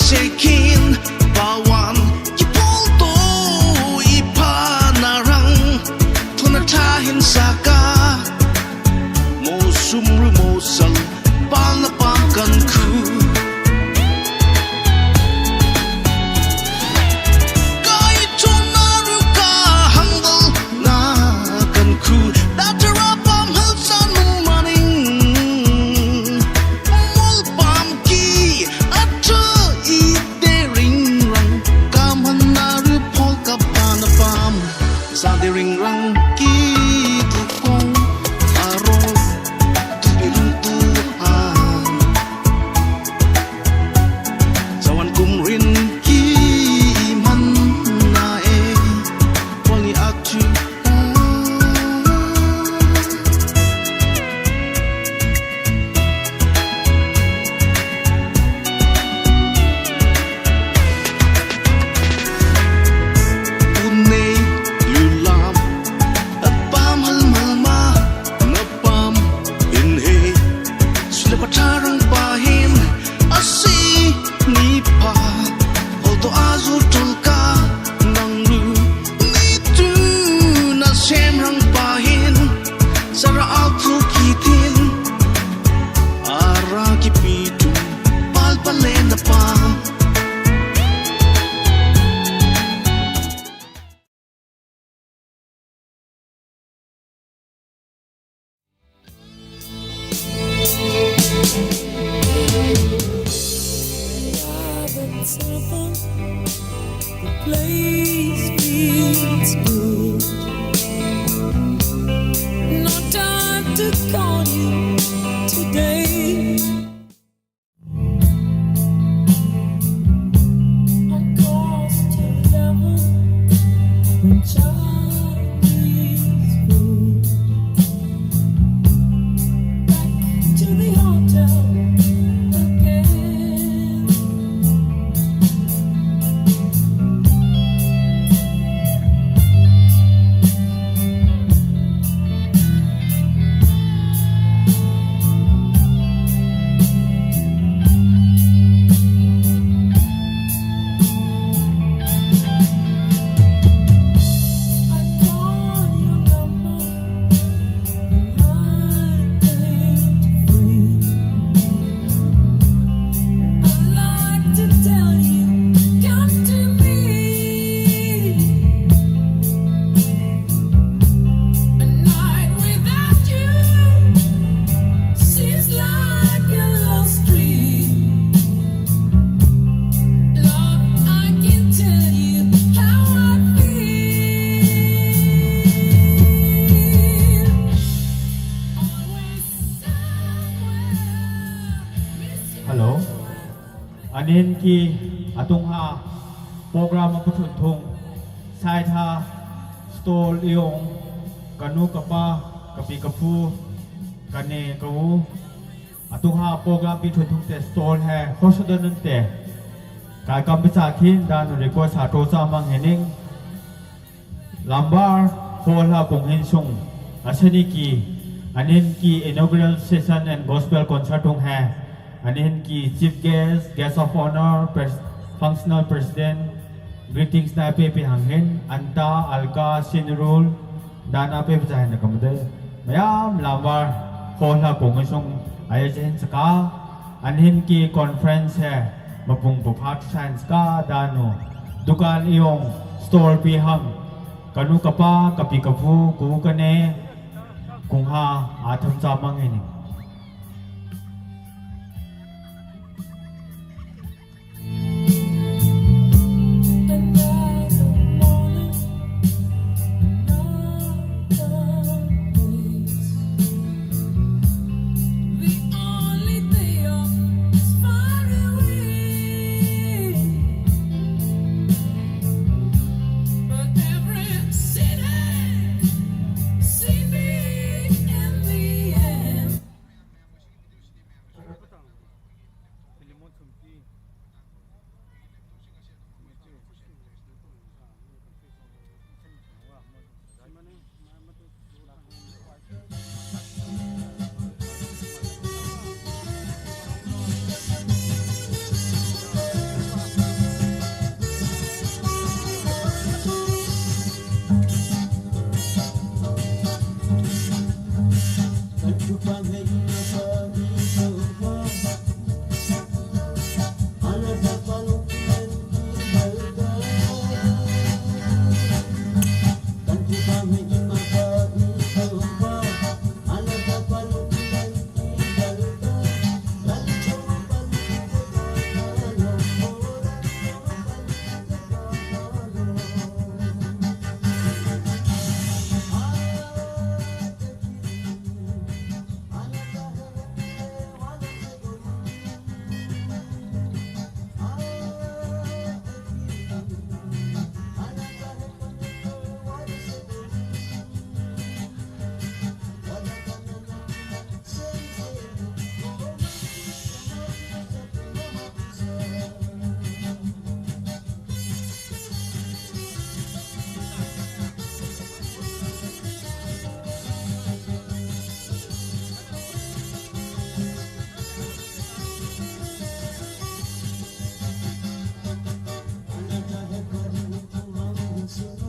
Tekin pawan kipolto ipa narang tuna tahin saka mosum rumosal pala pangkan ku. Kai tuna ruka hangdal na kan ku datara pam halsan maning mol pam ki atra i de ring rang kaman na ru pol kapana pam sa de ring rang ki tu kong aro tu biru tu ha. Sawan kum rin ki man na e poli atu. Unei yulam apam halmalma napam inhe sila patarang pahin asi nipa hoto azu tulka nangru nitu na semrang pahin sara altu kitin ara kipitu palpalenda pa. The place feels good. No time to call you today. Ki atung ha program a pachun thung, side ha stall iong, kanu kapa, kapi kapu, kane kau. Atung ha program pi chun thung te stall hai khosa don te. Kai kam bicha khin dan request ha to cha mang hening. Lambar hall ha kung hin sung, asani ki, anin ki inaugural session and gospel concert hung hai. Anin ki chief guest, guest of honor, pres- functional president, greetings na pe pe hang hin, anta, alka, sinrul, dana pe pe cha hin na kamde. Mayam lambar hall ha kung hin sung, aya chen saka, anin ki conference hai, mapung puphat science ka danu, dukan iong, store pi hang, kanu kapa, kapi kapu, ku kane, kung ha, atham cha mang ini.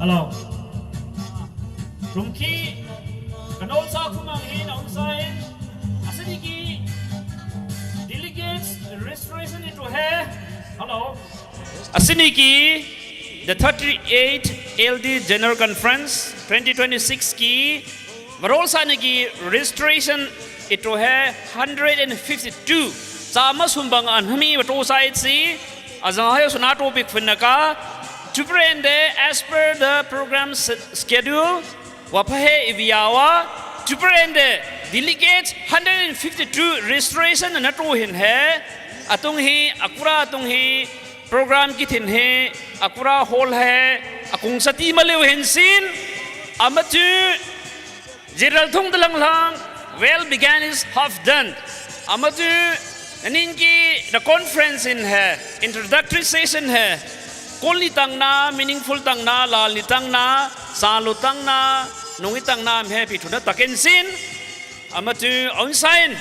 Hello. Rumki, kanol sa kumang hin, ang sa hin. Asaniki, delegates, registration ito hai. Hello. Asaniki, the thirty-eight L D General Conference twenty twenty-six ki, varol saniki registration ito hai hundred and fifty-two. Sama sumbang anhami vato sa itsi, azang hai suna topic funaka, Tuprende, as per the program s-, schedule, vapahe iviawa, Tuprende, delegates hundred and fifty-two registration na to hin hai, atung hi, akura atung hi, program kithin hi, akura hall hai, akung sati maleu hin sin, amatu, General thung dalang lang, well began is half done. Amatu, naninki the conference in hai, introductory session hai, kol ni tangna, meaningful tangna, lal ni tangna, salu tangna, nungi tangna, am hai pi thuna taken sin. Amatu, on sign.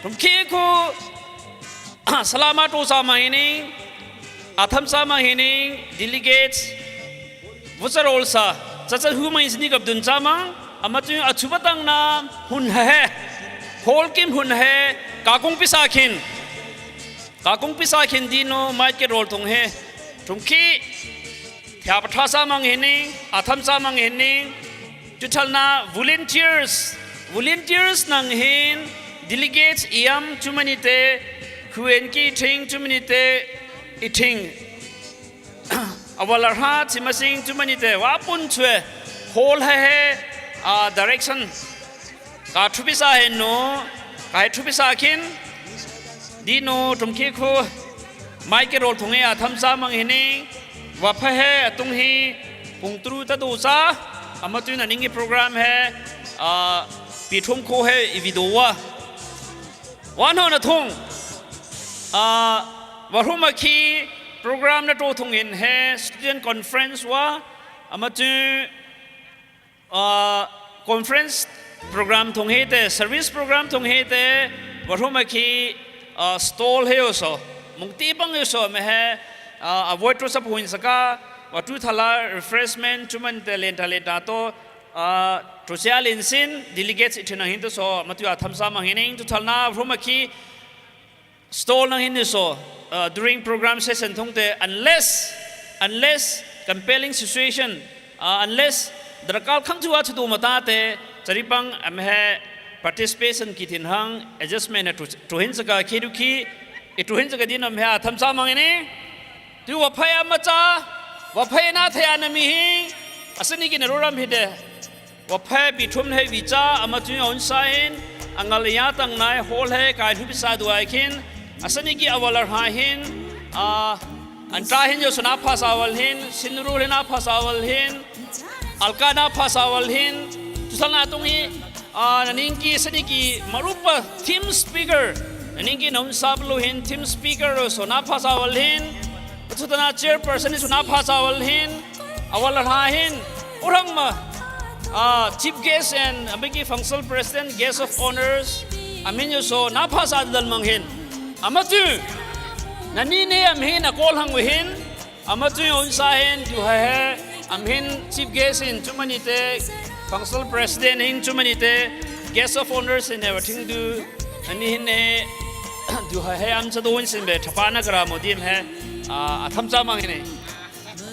Tumki ku, salama to sa mahining, atham sa mahining, delegates, Vusa rol sa, chacha hu mai sini gabdun chamang, amatu achuba tangna hun hai, hol kim hun hai, kakung pisa khin. Kakung pisa khin dino, mai ke rol thung hai. Thungki, thya patha sa mang hini, atham sa mang hini, tuthalna volunteers, volunteers nang hin, delegates iam chumanite, khuenki thing chumanite, ithing. Awal arha chimasing chumanite wapun chue hol hai hai, ah, direction ka thupisa hai no, kai thupisa khin dino tumki khu mai ke rol thunge atham sa mang hini wapha hai atung hi pung tru ta do sa amatu naningi program hai, ah, pi thum kho hai ivido wa. Wan ho na thung, ah, varhuma khi program na to thung in hai student conference wa, amatu, ah, conference program thung hai te, service program thung hai te, varhuma khi, ah, stall hai uso, mungti pang uso me hai, ah, avoid to sa puin saka, Watu thala refreshment chuman te lenta lenta to, ah, tusia linsin delegates ithinang hin to so, matu atham sa manghining tu thalna ruma ki stall nang hin so, ah, during program session thung te, unless, unless compelling situation, ah, unless darkar khang chu a chu do mata te, charipang am he participation ki thin hang adjustment na tu, tu hin saka khi du khi, i tu hin saka din am he atham sa manghining. Tu waphai ama cha, waphai na thaya na mi hi, asani ki na ruram hi de. Waphai pi thum hai vi cha, ama tu on sa hin, angal ya tang nai hol hai kai thu pi sa duai khin, asani ki awal ar ha hin, a, anta hin yo suna pha sa wal hin, sinru hin a pha sa wal hin, alka na pha sa wal hin, tu sana tung hi, ah, naning ki sani ki marupa theme speaker. Naning ki naun sablu hin theme speaker ro so na pha sa wal hin. Chutana chairperson so na pha sa wal hin. Awal ha hin. Urang ma. Ah, chief guest and abiki functional president, guest of honors. Amin yo so na pha sa dal mang hin. Amatu. Nani ne am hin a call hang hin. Ama tu on sa hin, tu ha he, am hin chief guest hin chumani te, council president hin chumani te, guest of honors hin he, wa thing du, ani hin he, tu ha he, am sa do hin sin be, thapa na kara mo dim he, a, atham sa mang hin he.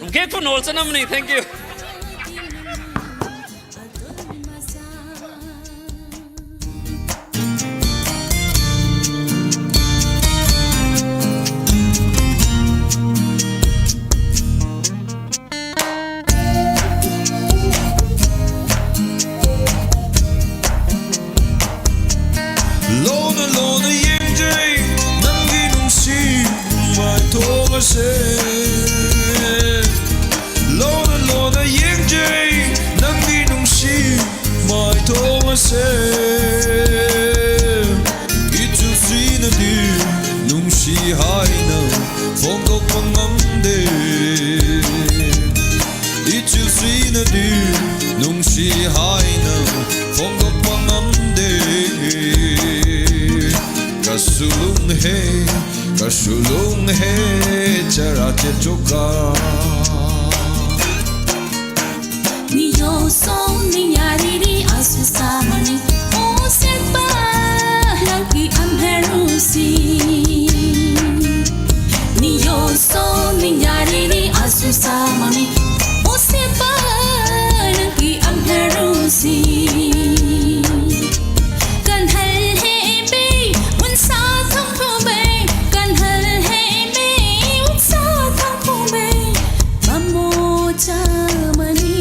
Ke kun ol sa nam ni, thank you. ꯂꯣꯟꯅ ꯂꯣꯟꯅ ꯌꯦꯡꯖꯩ ꯅꯪꯒꯤ ꯅꯨꯡꯁꯤ ꯃꯥꯏꯊꯣꯡ ꯑꯁꯦ꯫ ꯂꯣꯟꯅ ꯂꯣꯟꯅ ꯌꯦꯡꯖꯩ ꯅꯪꯒꯤ ꯅꯨꯡꯁꯤ ꯃꯥꯏꯊꯣꯡ ꯑꯁꯦ꯫ ꯏꯆꯤꯜꯁꯤꯅꯗꯤ ꯅꯨꯡꯁꯤ ꯍꯥꯏꯅ ꯐꯣꯡꯗꯣꯛꯄ ꯉꯝꯗꯦ꯫ ꯏꯆꯤꯜꯁꯤꯅꯗꯤ ꯅꯨꯡꯁꯤ ꯍꯥꯏꯅ ꯐꯣꯡꯗꯣꯛꯄ ꯉꯝꯗꯦ꯫ Kasulung he, kasulung he, chara che choka. Niyo song niya riri asu samani. O sepa nang ki amherusi. Niyo song niya riri asu samani. O sepa nang ki amherusi. Kan hal he be, un sa thang pho be. Kan hal he be, un sa thang pho be. Bamo chamani.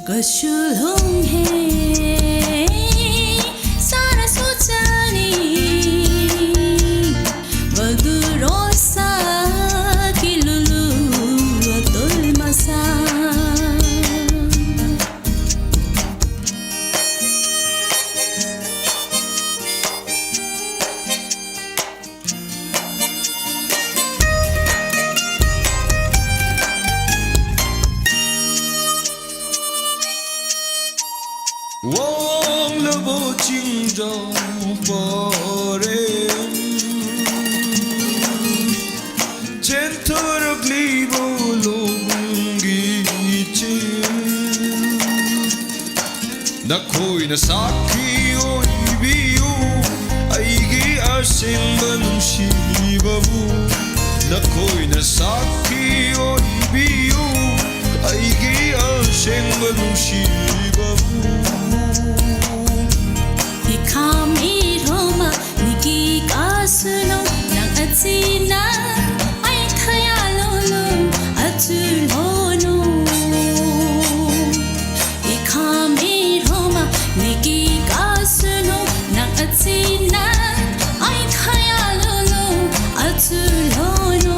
Kashulung he, sara suchani. Bagurosa kilulu atul masa. Wang lebo chingjang pare. Chen thorak libo longgi chen. ꯅꯈꯣꯏꯅ ꯁꯥꯈꯤ ꯑꯣꯏꯕꯤꯌꯨ, ꯑꯩꯒꯤ ꯑꯁꯦꯡꯕ ꯅꯨꯡꯁꯤꯕꯕꯨ꯫ ꯅꯈꯣꯏꯅ ꯁꯥꯈꯤ ꯑꯣꯏꯕꯤꯌꯨ, ꯑꯩꯒꯤ ꯑꯁꯦꯡꯕ ꯅꯨꯡꯁꯤꯕꯕꯨ꯫ Ikham iroma niki kasuno nang atsina ai thaya lolo atulono. Ikham iroma niki kasuno nang atsina ai thaya lolo atulono.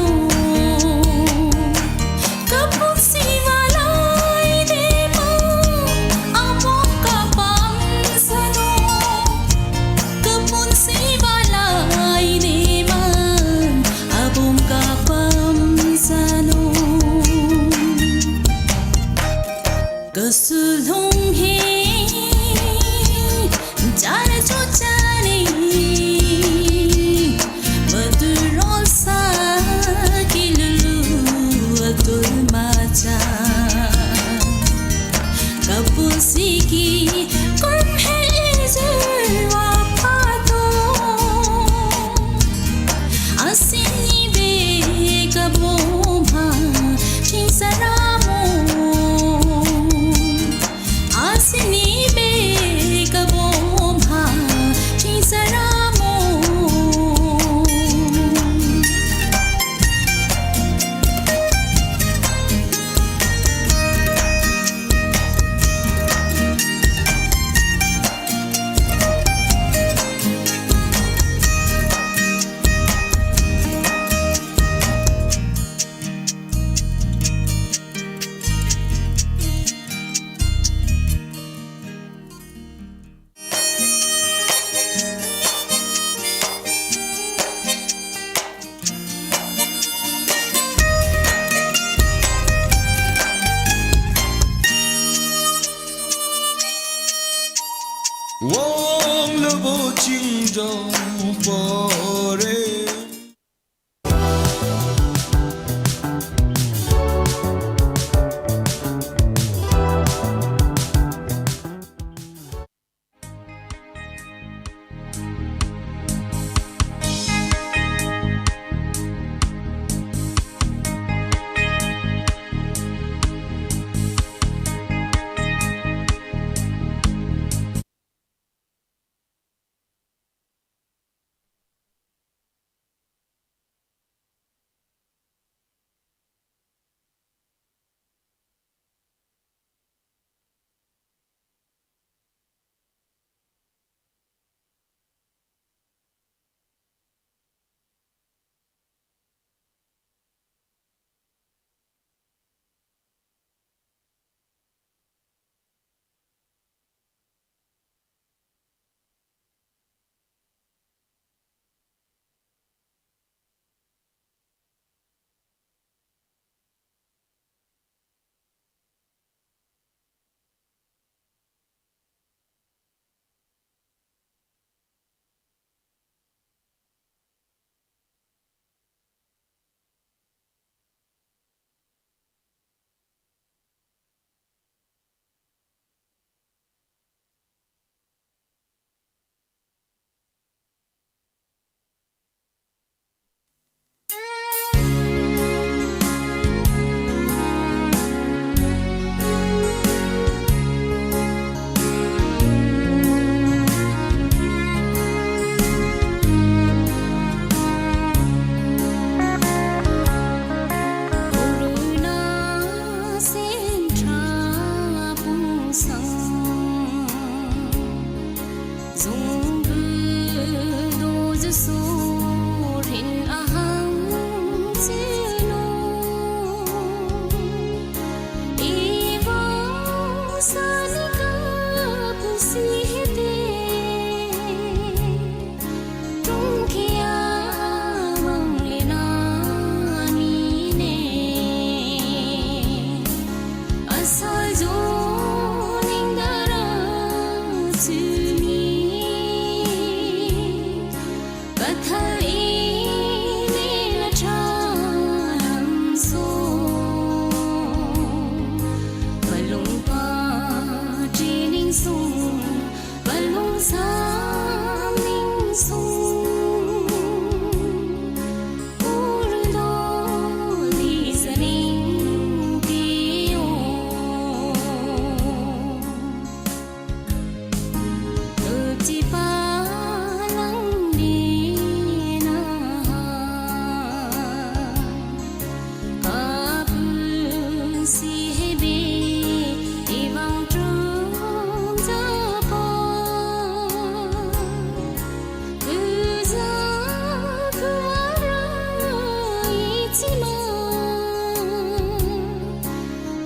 Chima,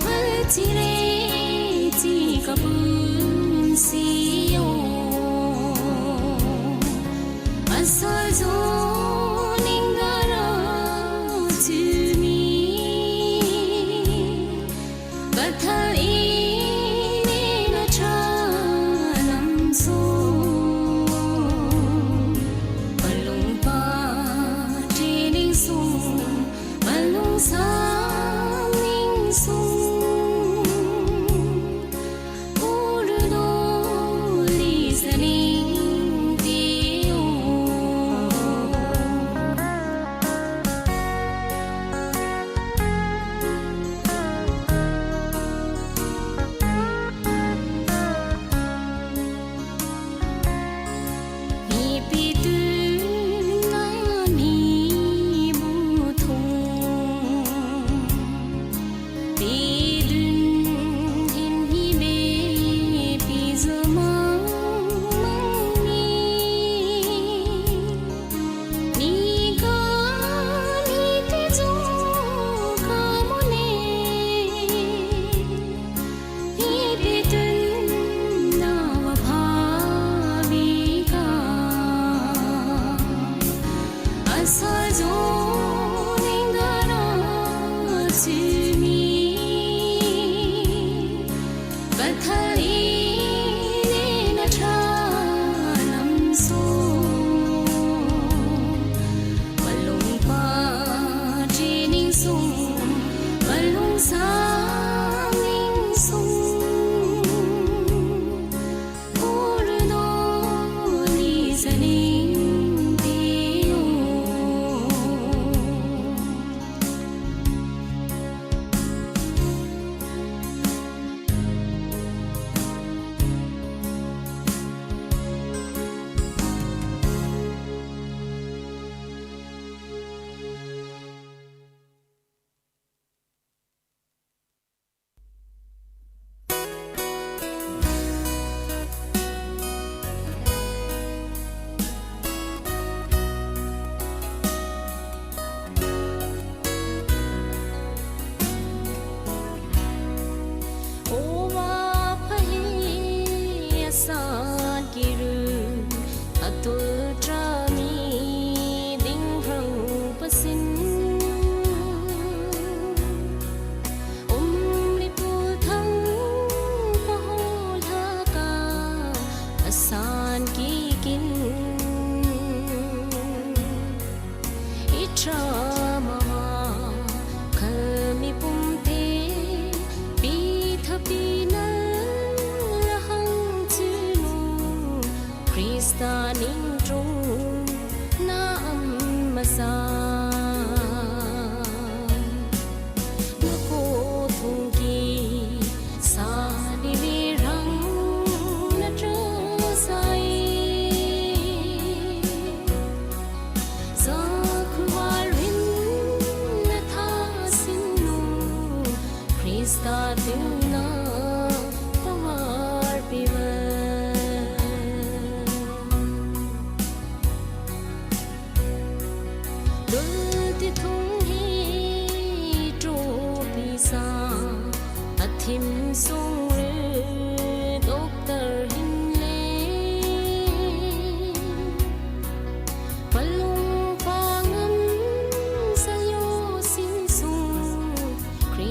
pachire chi kapun siyo. Asal zo ningara chumi. Bathal ine na cha lam so. Palung pa training sung, palung sang ning sung.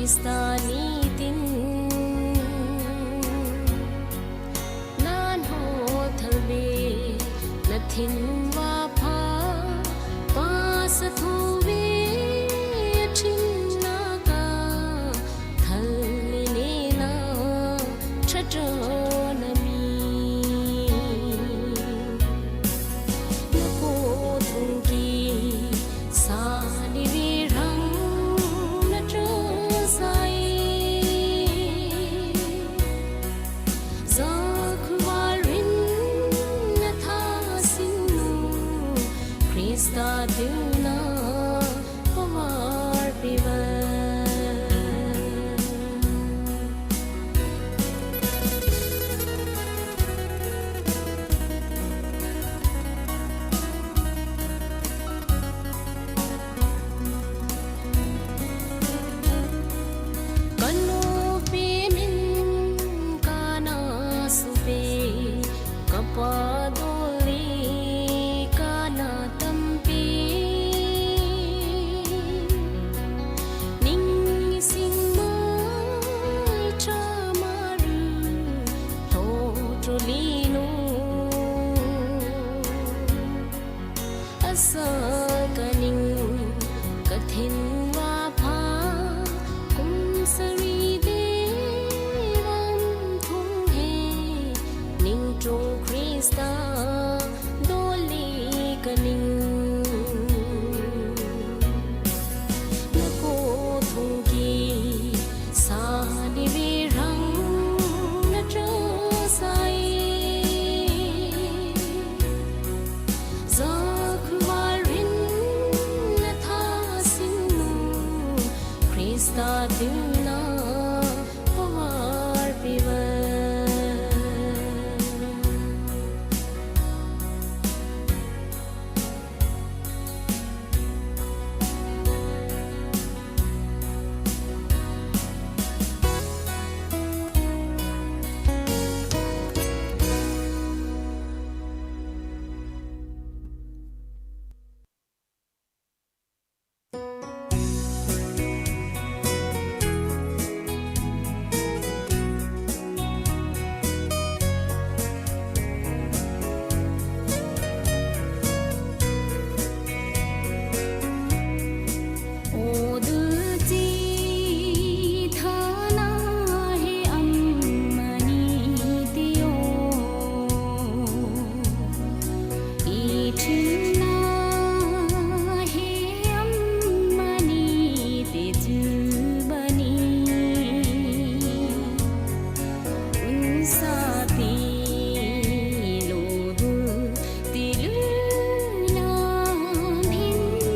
Krista nitin nan ho thalbe na thin wa pha pa sa thu ve a thin na ka thal ni ne na cha cha na mi na ko thung ki sa ni vi rang na cha sai. Za khwal rin na tha sin nu Krista tu na pawar pi va. Kanu pi min kana supe kapa doli kana tampi ning sing mai cha maru to trulino. Asa kaning kathin wa pha kum sari de ram thung he ning trong Krista doli kaning na ko thung ki sa ni vi rang na cha sai. Za khwal rin na tha sin nu Krista tu na pawar pi va. ꯑꯣ ꯗꯨꯜꯆꯤ ꯊꯥꯅꯥ ꯍꯦ ꯑꯝꯃꯅꯤ ꯇꯤꯌꯣ꯫ E ꯊꯤꯟꯅꯥ ꯍꯦ ꯑꯝꯃꯅꯤ ꯇꯤꯖꯨꯕꯅꯤ꯫ ꯎꯟꯁꯥ ꯇꯤꯂꯨ ꯇꯤꯂꯨ ꯂꯥꯝꯍꯤꯟꯔꯨ꯫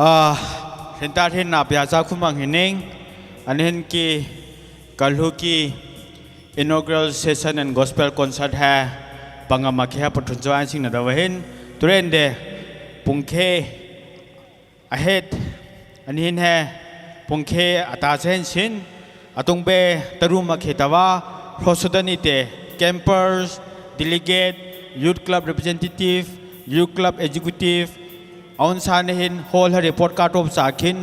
Ah, rinta rin na pia cha khumang hining, anihin ki kalhu ki inaugural session and gospel concert hai pangam akhe hai pathun cho an sing na dawa hin, turende pungkhe ahead, anihin hai pungkhe ata chen sin, atung be taru makhe tawa, hrosudan ite, campers, delegate, youth club representative, youth club executive, aun sa nahin hall ha report card of sakin,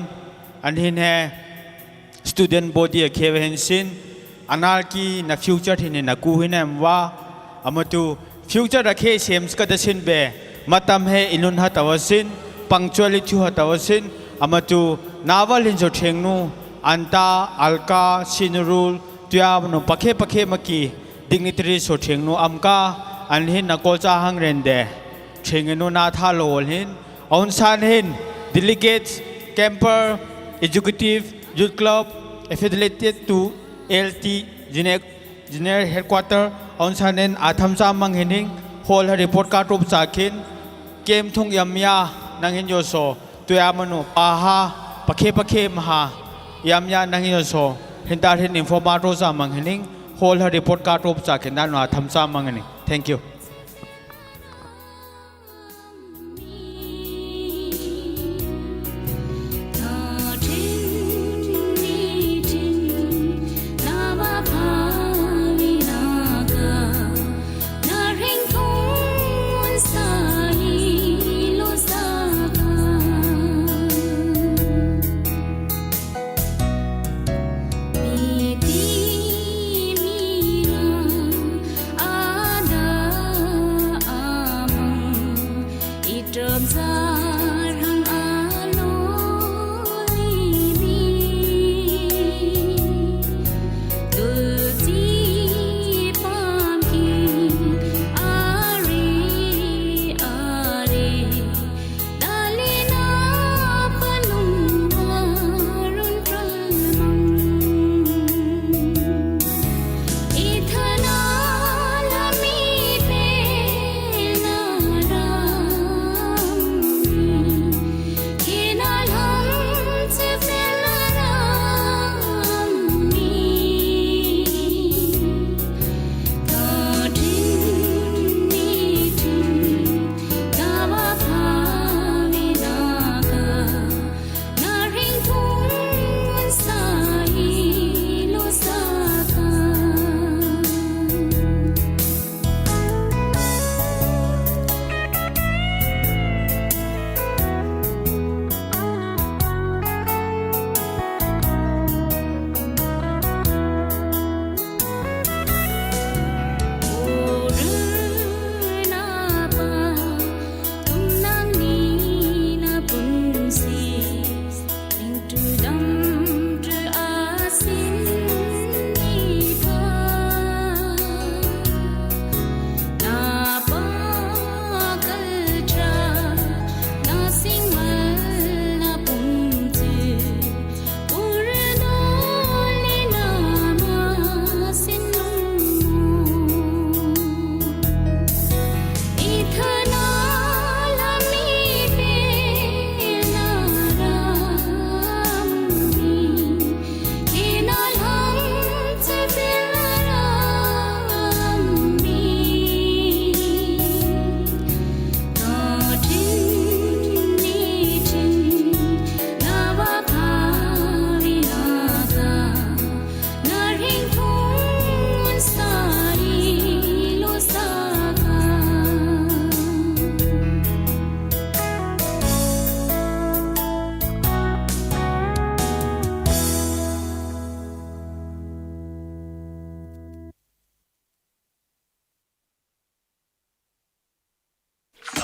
anihin hai student body akhe hen sin, anal ki na future hin na ku hin em wa, amatu future akhe sems ka da sin be, matam hai inun ha tawa sin, punctuality ha tawa sin, amatu nawal hin so thengnu, anta, alka, sinurul, tuya manu pakhe pakhe maki, dignitary so thengnu amka, anihin na kolcha hang rende, thengnu na tha lo hin, aun san hin, delegates, camper, executive, youth club, affiliated to L T, General, General Headquarter, aun san hin, atham sa mang hining, hall ha report card of sakin, kem thung yamya, nang hin yo so, tuya manu, paha, pakhe pakhe maha, yamya nang hin yo so, hinta hin informato sa mang hining, hall ha report card of sakin, dan atham sa mang hining. Thank you.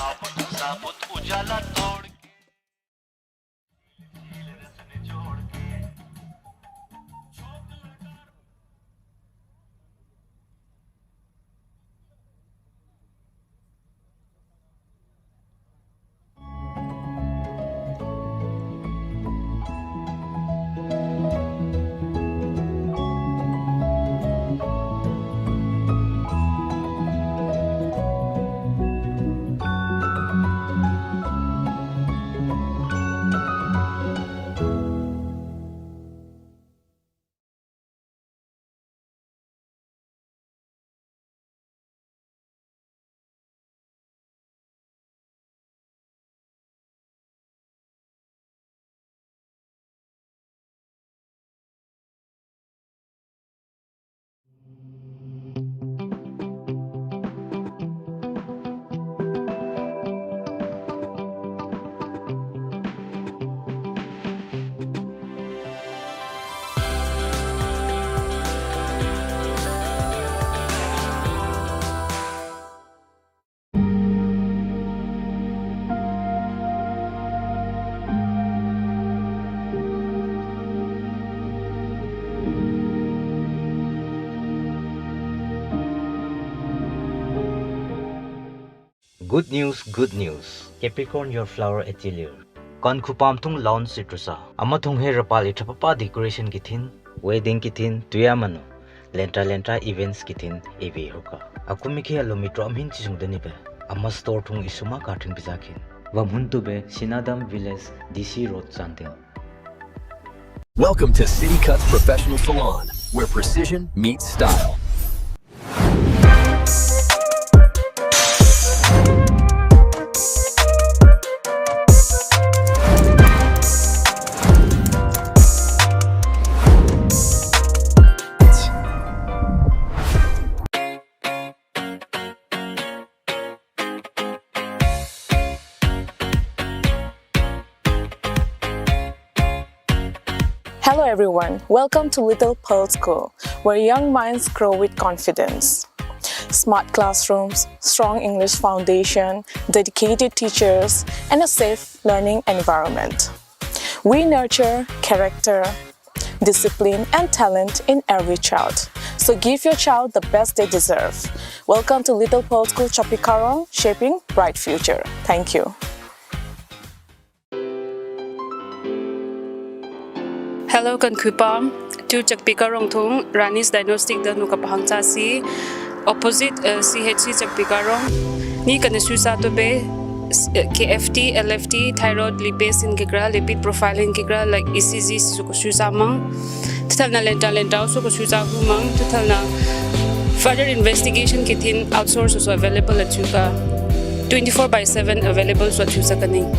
साबुत उजाला तोड़ के। Good news, good news. Capricorn, your flower attire. Kan khupam thung lawn citrus a. Ama thung he rapal i thapapa decoration ki thin, wedding ki thin, tuya mano. Lentra lentra events ki thin, evi hoka. Akumi ke alo mitro amhin chisung dani be. Ama store thung isuma ka thung pizza khin. Vam hun tu be, Sinadam Village, D C Road, Chandel. Welcome to City Cuts Professional Salon, where precision meets style. Hello everyone, welcome to Little Pearl School, where young minds grow with confidence. smart classrooms, strong English foundation, dedicated teachers, and a safe learning environment. We nurture character, discipline, and talent in every child. So give your child the best they deserve. Welcome to Little Pearl School Chapikarong, shaping bright future. Thank you. Hello, kan khuipam. Tu Chakpikarong thung, Rani's Diagnostic da nu ka pahang cha si. Opposite, uh, C H C Chakpikarong. Ni kan susa to be, uh, K F T, L F T, thyroid, lipase in kikra, lipid profile in kikra, like E C G su ko susa mang. Tuthalna lenta lenta su ko susa hu mang. Tuthalna further investigation kithin outsource also available at chuka. Twenty-four by seven available so chusa kaning.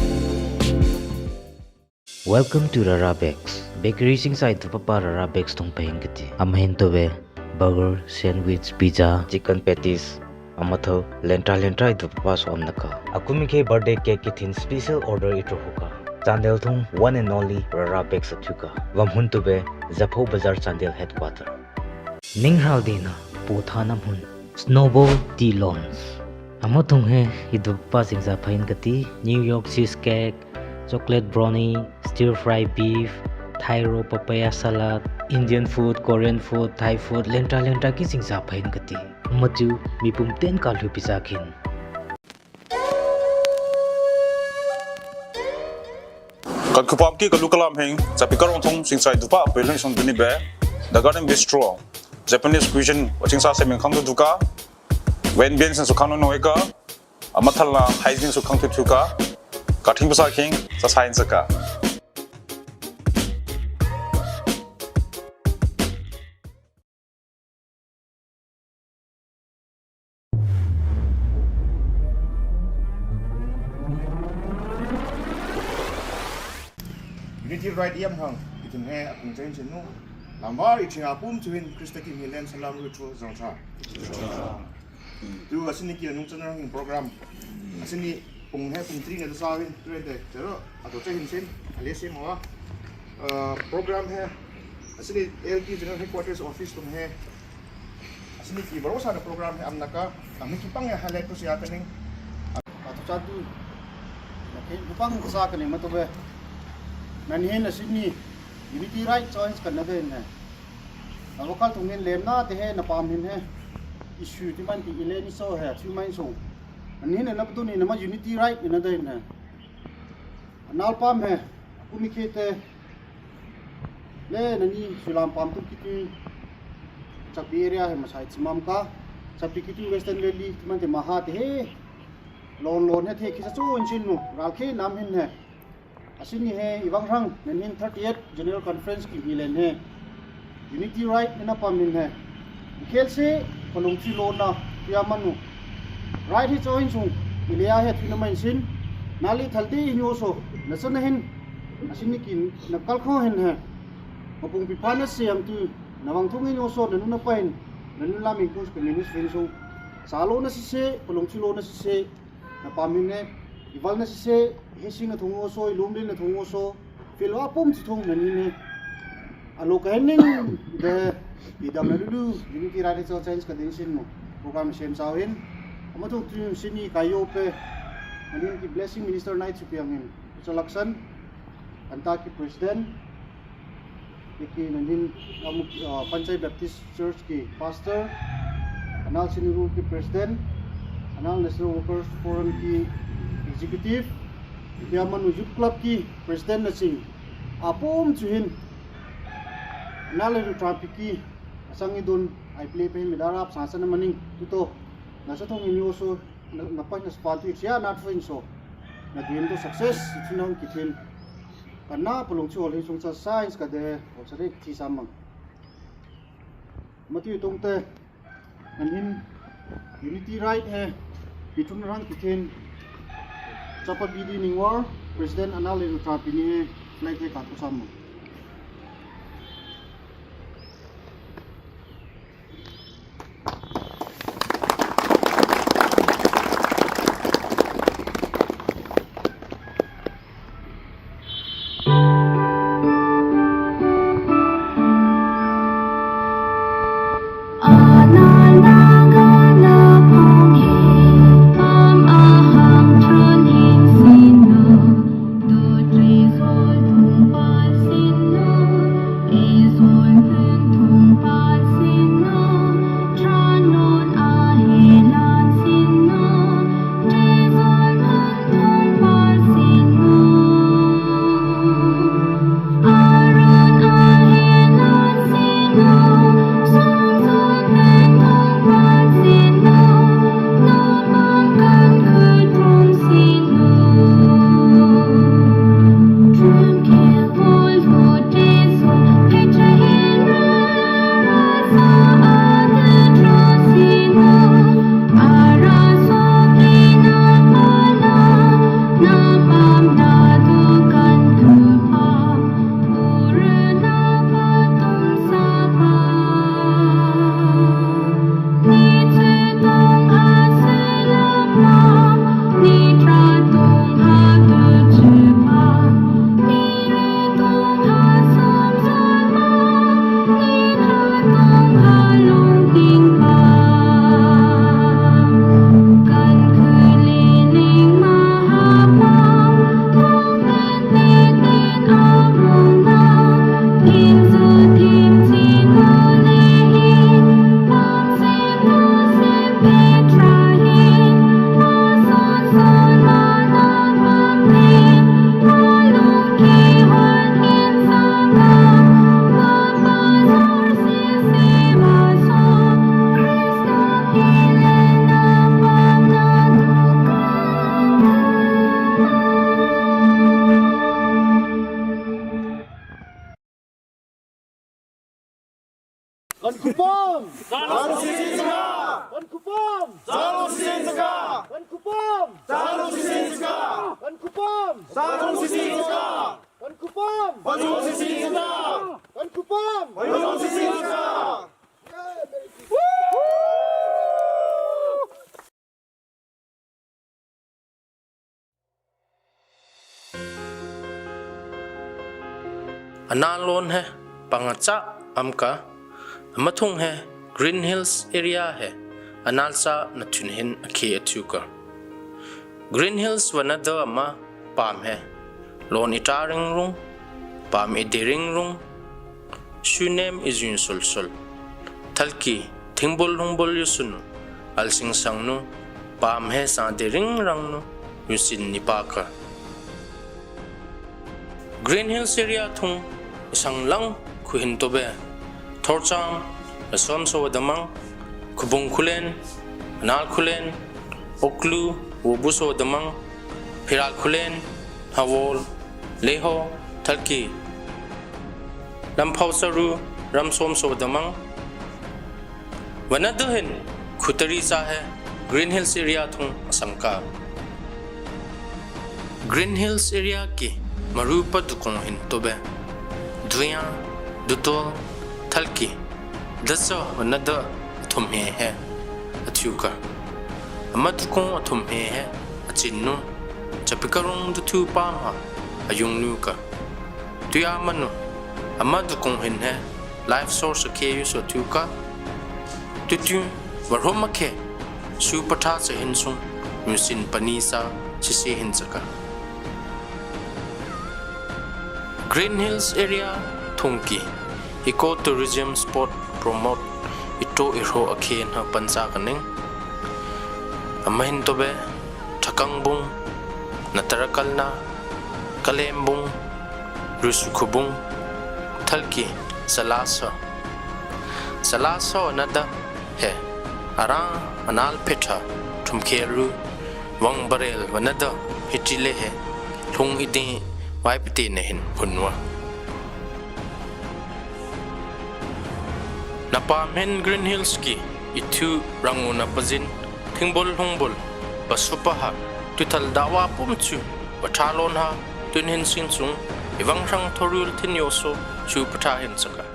Welcome to Rara Bakes. Bakery sing side to papa Rara Bakes thung pahin kati. Amahin to be burger, sandwich, pizza, chicken patties, amathal lenta lenta itu papa so amnaka. Akumi ke birthday cake kithin special order itu huka. Chandel thung one and only Rara Bakes athuka. Vamhun to be Zapho Bazar Chandel headquarter. Ninghral dina, po thana mun. Snowball tea launch. Amathung he, idu pa singsa phain kati, New York cheesecake, chocolate brownie, stir fry beef, Thai roll papaya salad, Indian food, Korean food, Thai food, lenta lenta ki singsa phain kati. Matu, mipum ten ka lu pizza khin. Kan khupam ki kalu kalam heng, Chapikarong thong singsai dupa, peleng song duni be, The Garden Bistro, Japanese cuisine, waching sa seming khang duka, wen bien sen su khang noika, amathal na hygiene su khang tuka, kathing pasa king, sa sain saka. Unity Ride iam hang, itin he akung chen chen nu. Lambar itin apum chuin Krista ki milen salam ru chu zong cha. Tu asini ki anung chanang program. Asini pung he pung tri ne sa win tu de chero ato che hin sin ale se mo. Uh, program he asini L T General Headquarters Office tung he. Sini ki barosa na program he amna ka, ami ki pang ya highlight ko siya kaning. Atu satu, okay, lupang sa kaning matobe. Nanhin na sini, unity right choice ka na den he. Awakal tungin lemna te he na pam hin he. Issue ti man ti ile ni so he, ti man so. Nanhin na naptu ni na ma unity right ni na den he. Anal pam he, kumi khete, le nani sulam pam tu kiti, Chakpi area he masai chimam ka, Chakpi kiti Western Valley, ti man te maha te he, lon lon he the kisa chu in chin nu, ral khe nam hin he. Asini he, iwang rang, nen hin thirty-eight General Conference ki hi len he. Unity right ni na pam hin he. Khel se, palung chi lo na, tia manu. Right hi cho hin sung, ilia he thina main sin. Nali thalti hin yo so, na sana hin, asini ki na kal kho hin he. Mapung pi pa na siam tu, na wang thung hin yo so, na nu na pain, na nu la min kus ka minus fin so. Sa lo na si se, palung chi lo na si se, na pam hin he. Iwal na si se, he sing na thung yo so, ilum din na thung yo so. Fil wa pum chi thung na ni ne. Alo ka hen ning de, bidam na lulu, unity right cho change ka din sin mo. Program sem sao hin. Ama thung tu sini ka yo pe. Anin ki blessing minister night chu piang hin. Cho laksan. Anta ki president. Iki nanin amu, ah, Panchai Baptist Church ki pastor, anal Sinuru ki president, anal National Workers Forum ki executive, Biamanu Youth Club ki president na sing. Apum chuhin, anal le traffic ki asang idun, ai play pe midara ap sansan maning, tuto, nasa thong inyo so, na, na pa na span tu siya, na so, na din to success, itunang kitin. Kana pulung chu hol hi sung cha science ka de, hol sa ri thi samang. Mati tung te, an hin unity right he, pitun rang kithin, chapa B D Ningwar, President Anal le Rutra pini he, flag he ka tu samang. Wankhupam! Wankhupam! Wankhupam! Wankhupam! Anal lon he panga cha amka, amathung he Green Hills area he anal cha nathun hin akhe athuka. Green Hills vanada ama pam he, lon ita ring rung, pam ide ring rung, sunem izun sul sul. Thalki thingbol hungbol yusunu, alsing sangnu, pam he sa de ring rangnu, yusin nipaka. Green Hills area thung isang lang khuhin tobe, Thorcham, Rasom so damang, Khubung Khulen, Anal Khulen, Oklu, Wobu so damang, Phiral Khulen, Hawol, Leho, Thalki, Lamphau Saru, Ramsom so damang. Vanadu hin khutari sa he Green Hills area thung asangka. Green Hills area ki marupa dukong hin tobe, Duya, Dutol, Thalki, Dasa vanadu athum he he athuka. Ama dukong athum he he achinnu, Chapikarung duthu pam ha ayungnu ka. Tuya manu, ama dukong hin he life source akhe yuso thuka. Tutu, varhom akhe, su patha sa hin sung, musin pani sa, sisi hin saka. Green Hills area thungki, eco tourism spot promote ito iho akhe na pansa kaning. Amahin tobe, Thakangbung, Natarakalna, Kalembung, Rusukhubung, Thalki, Salasa. Salasa nada he, ara anal petha, thumkheru, wang barel vanada hitile he, lung ide, waipite nehin hunwa. Napam hen Green Hills ki ithu rangu na pazin, thingbol hungbol, pasupaha, tuthal dawa pum chu, pathalon ha, tun hen sing sung, ivang rang thorul thin yoso, chu patha hen saka.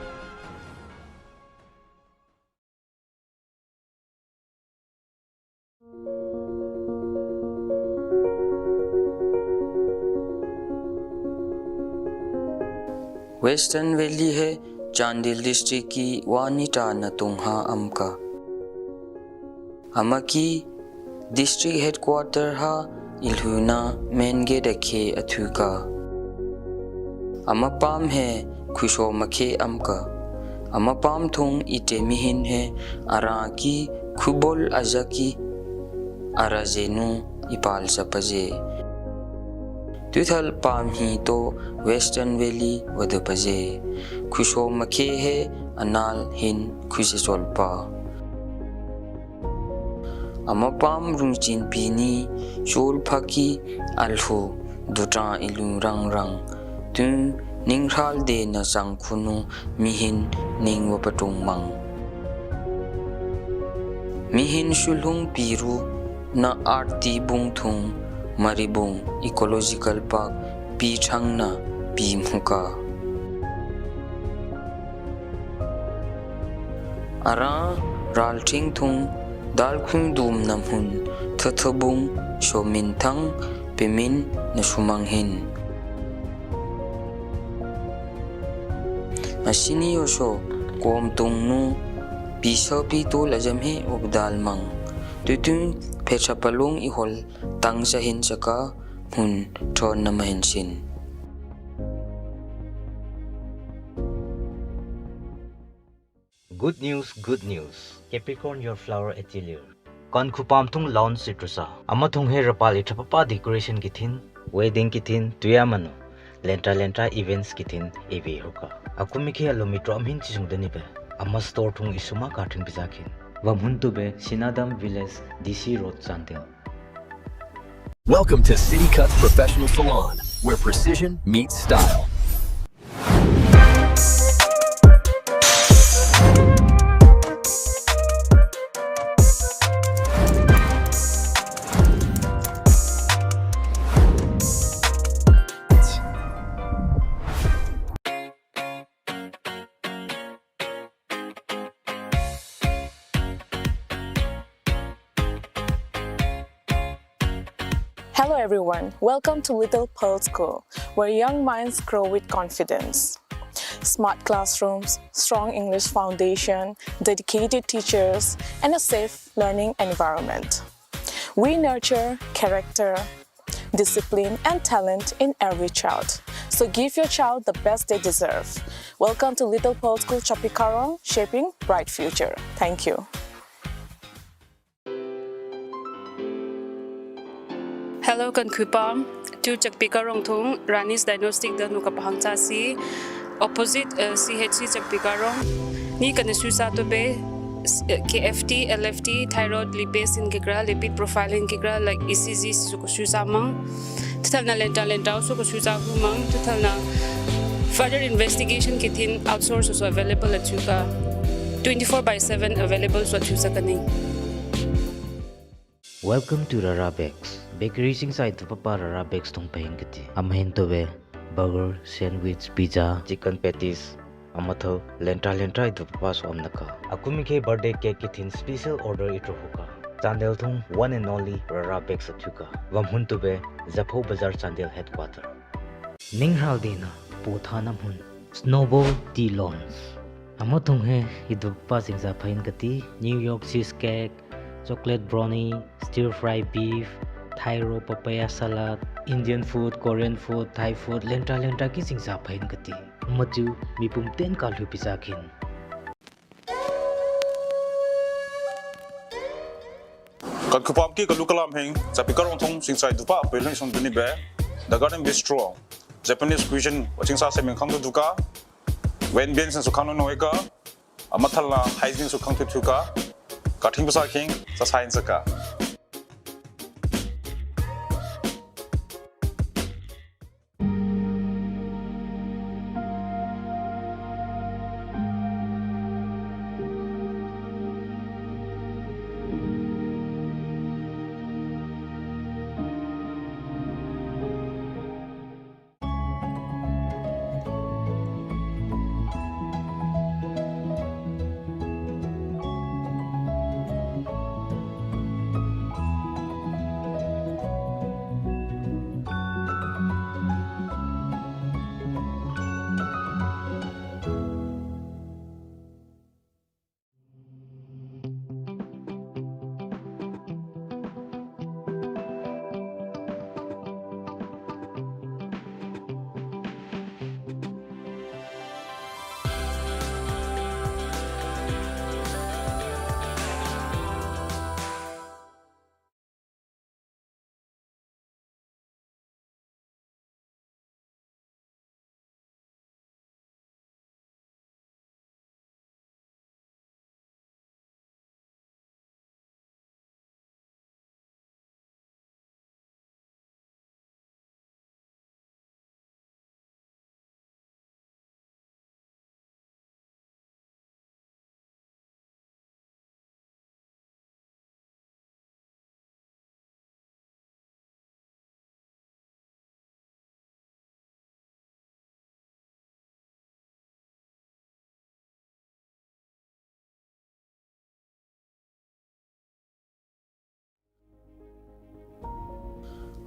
Western Valley he Chandel District ki wani ta na tung ha amka. Amaki District Headquarter ha ilhuna main gate akhe athuka. Amapam he khuso makhe amka. Amapam thung ite mihin he araki khubol azaki arazenu ipal sapaje. Tuthal pam hi to Western Valley wadapaje. Khuso makhe he anal hin khuse solpa. Amapam rungchin pini, sul phaki alhu, duta ilu rang rang. Tun ninghral de na sang khunu mihin ning wa patung mang. Mihin sulhung piru na arti bung thung maribung ecological park pi thang na pi muka. Ara ral thing thung dal khung dum nam hun thathabung so min thang pimin na sumang hin. Asini yoso kom tung nu pisa pi to lajam he obdal mang. Tutun phecha palung ihol tang sa hin saka hun thon na mahin sin. Good news, good news. Capricorn your flower atelier. Kan khupam thung lawn citrus a. Ama thung he rapal i thapapa decoration kithin, wedding kithin, tuya mano. Lenta lenta events kithin eve hoka. Akumi ki alomi tro amhin chisung dani be. Ama store thung isuma ka thing bizakin. Vamhun tu be Sinadam Village, D C Road, Chandel. Welcome to City Cuts Professional Salon, where precision meets style. Hello everyone, welcome to Little Pearl School, where young minds grow with confidence. Smart classrooms, strong English foundation, dedicated teachers, and a safe learning environment. We nurture character, discipline, and talent in every child. So give your child the best they deserve. Welcome to Little Pearl School Chakpikarong, shaping bright future. Thank you. Hello, kan khuipam. Tu Chakpikarong thung, Rani's Diagnostic da nuka pahang cha si. Opposite, uh, C H C Chakpikarong. Ni kan susa to be, uh, K F T, L F T, thyroid, lipase in kikra, lipid profile in kikra, like E C G su ko susa mang. Tuthalna lenta lenta su ko susa hu mang. Tuthalna further investigation kithin outsource also available at chuka. Twenty-four by seven available so chusa kaning. Welcome to Rara Bakes. Bakery sing side to papa Rara Bakes thung pahin kati. Amahin to be burger, sandwich, pizza, chicken patties. Amathal lenta lenta itu papa so amnaka. Akumi ke birthday cake kithin special order itro huka. Chandel thung one and only Rara Bakes athuka. Vamhun to be Zapho Bazar Chandel headquarter. Ning hal dina po thanam hun. Snowball tea launch. Amathung he itu papa sing sa pahin kati. New York cheesecake, chocolate brownie, stir fry beef, Thai roll papaya salad, Indian food, Korean food, Thai food, lenta lenta ki sing sa pahin kati. Machu mipum ten ka lu pizza khin. Kan khuipam ki kalu kalam hing, Chakpikarong thung sing side dupa, pelun sung duni be, The Garden Bistro, Japanese cuisine, waching sa seming khang duka, wen bien sen su khang no eka, amathala hygiene su khang tu tuka, kathing pasa king, sa sain saka.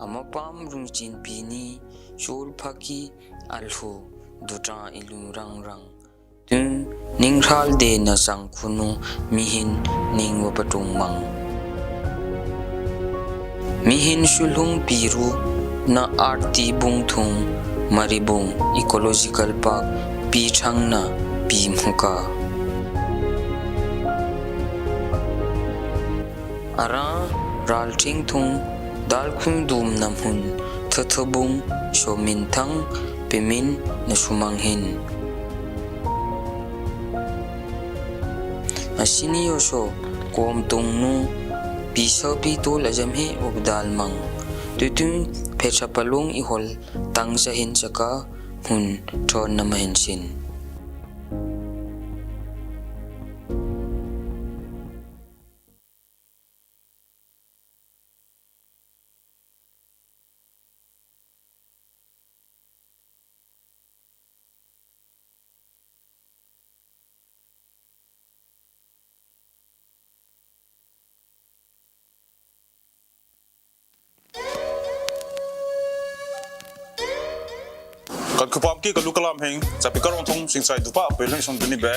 ꯑꯃ ꯄꯥꯝ ꯔꯨꯡꯆꯤꯟ ꯄꯤꯅꯤ, ꯆꯣꯜ ꯐꯥꯀꯤ ꯑꯜꯍꯨ ꯗꯨꯇ꯭ꯔꯥ ꯏꯂꯨ ꯔꯪ ꯔꯪ꯫ ꯇꯨꯡ ꯅꯤꯡꯈ꯭ꯔꯥꯜ ꯗꯦꯅ ꯆꯪꯈꯨꯅꯨ, ꯃꯤꯍꯤꯟ ꯅꯤꯡꯕ ꯄꯇꯨꯡ ꯃꯪ꯫ ꯃꯤꯍꯤꯟ ꯁꯨꯂꯨꯡ ꯄꯤꯔꯨ ꯅ Aarti ꯕꯨꯡ ꯊꯨꯡ ꯃꯔꯤꯕꯨꯡ ecological park ꯄꯤ ꯊꯪꯅ ꯄꯤ ꯃꯨꯀꯥ꯫ ꯑꯔꯥ ꯔꯥꯜ ꯊꯤꯡ ꯊꯨꯡ ꯗꯥꯜ ꯈꯨꯡ ꯗꯨꯝ ꯅꯝꯍꯨꯟ ꯊꯨꯊꯨꯕꯨꯡ ꯁꯣꯃꯤꯟ ꯊꯪ ꯄꯤꯃꯤꯟ ꯅꯁꯨꯃꯥꯡ ꯍꯤꯟ꯫ ꯑꯁꯤꯅꯤ ꯌꯣꯁꯣ ꯀꯣꯝ ꯇꯨꯡꯅꯨ ꯄꯤꯁ ꯄꯤ ꯇꯣ ꯂꯖꯝ ꯍꯦ ꯎꯕꯗꯥꯜ ꯃꯪ꯫ ꯇꯨꯇꯨ ꯐꯦꯁ ꯄꯂꯣꯡ ꯏꯍꯣꯜ ꯇꯪ ꯆꯍꯤꯟ ꯆꯀꯥ ꯍꯨꯟ ꯊꯣꯟ ꯅꯃꯍꯤꯟ ꯁꯤꯟ꯫ Kan khupam ki kalu kalam heng, chapi karong thong singsai dupa, peleng song duni be,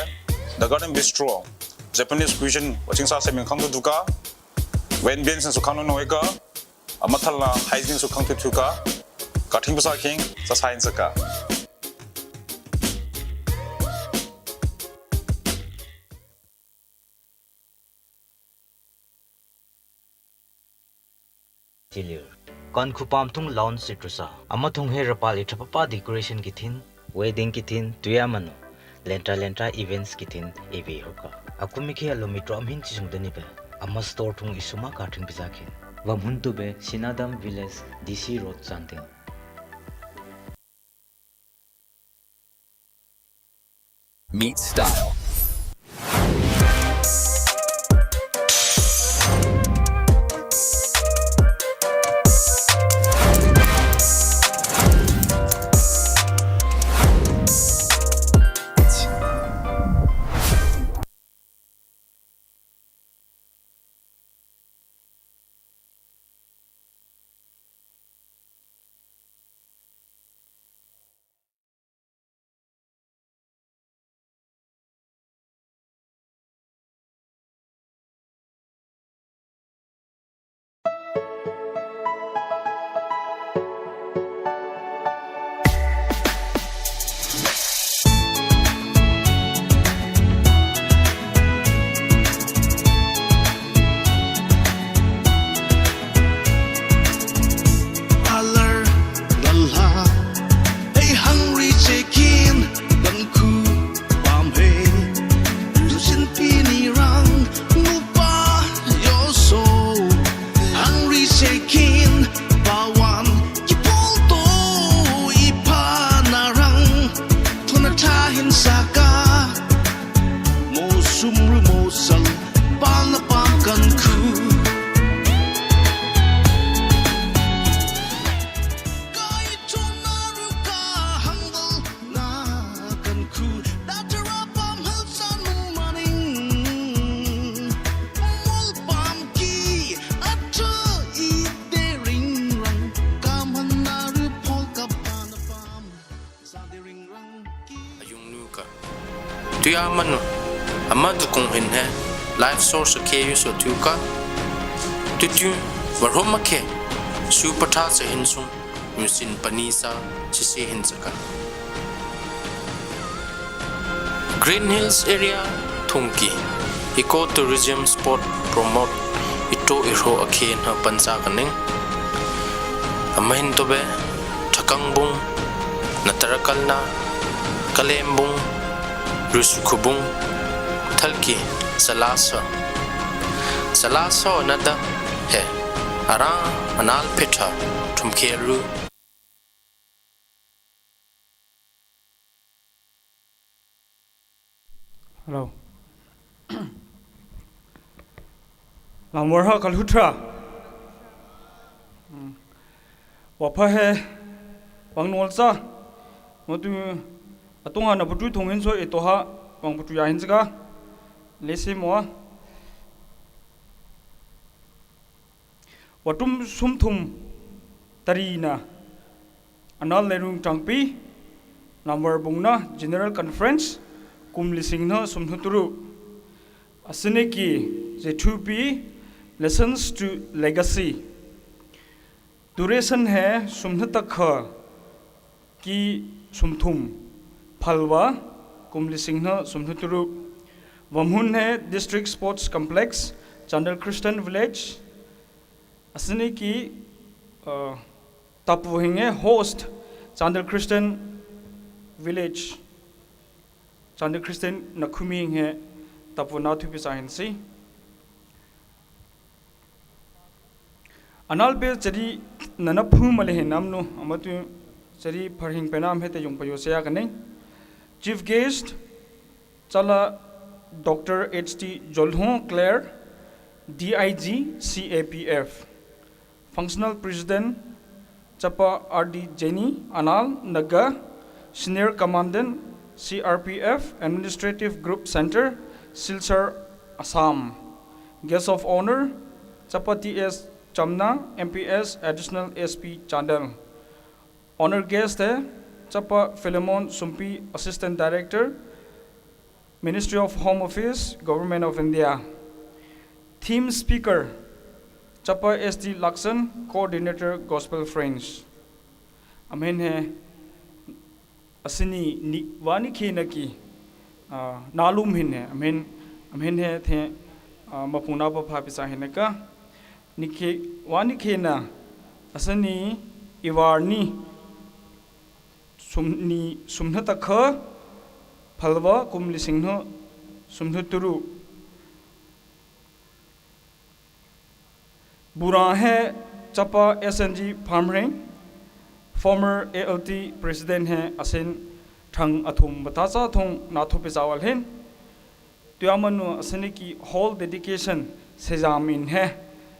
The Garden Bistro, Japanese cuisine, waching sa seming khang duka, wen bien sen su khang no eka, amathal na hygiene su khang tu tuka, kathing pasa king, sa science ka. Chiliu. Kan khupam thung lawn sitrusa. Ama thung he rapal i thapapa decoration ki thin, wedding ki thin, tuya manu. Lentra lentra events ki thin, evi hoka. Akumi ke alo mitro amhin chisung dani be. Ama store thung isuma ka thung pizakhin. Vam hun tu be, Sinadam Village, D C Road, Chanding. Meet style. Kan khu. Kai chon na ru ka hang dal na kan khu. Da chara pam hal san mung maning. Mol pam ki atra i de ring rang. Kam han na ru phol ka pa na pam. Sa de ring rang ki. Ayung nu ka. Tuya manu, ama dukung hin he, life source ke yu so tu ka. Tutu, warhom ma ke, su patha sa hin sung, musin pani sa, sisi hin sa ka. Green Hills area thungki, eco tourism spot promote ito iro akhe na pansa kaning. Amahin tobe, Thakang bung, Natarakalna, Kalem bung, Rusukhubung, Thalki, Salasa. Salasa nada he, ara anal petha, thumkeru. Hello. Lamwarha kalhutra. Hmm. Wapha he, wang nolsa. Matu, atunga na putu thong hin so etoha, wang putu ya hin saka. Lesi moa. Watum sumthum tarina. Anal Lerung Tangpi, number bungna General Conference, kum lisingna sumthuturu. Asiniki, Zethupi, Lessons to Legacy. Duration he sumthutakha ki sumthum, phalwa, kum lisingna sumthuturu. Vamhun he District Sports Complex, Chandel Christian Village. Asiniki, uh, tapu hinge host, Chandel Christian Village. Chandel Christian na khumi he tapu na thupi sa hin si. Anal pe chari nana phu male he namnu, amatu chari pharhing penam he te yung payo se ya kane. Chief guest, chala Doctor H T Jolhon Claire, D I G C A P F. Functional President, Chapa R D Jenny, Anal, Naga, Senior Commandant, C R P F, Administrative Group Center, Silchar, Assam. Guest of Honor, Chapa T S Chamna, M P S, Additional S P, Chandel. Honor guest है Chapa Philemon Sumpi, Assistant Director, Ministry of Home Office, Government of India. Theme speaker, Chapa S D Lakson, Coordinator, Gospel Friends. Amen है, asini ni, wani khena ki, ah, nalum hin hai, amen, amen hai the, ah, mapuna pa pha pisa hin ka, ni khe, wani khena, asini iwar ni, sum ni, sumna takha, phalwa kum lising no, sumna turu. Bura hai Chapa S N G Phamreng, former A L T President hai asin thang athum bata cha thong na thu pisa wal hin. Tuamanu asini ki hall dedication sejam in hai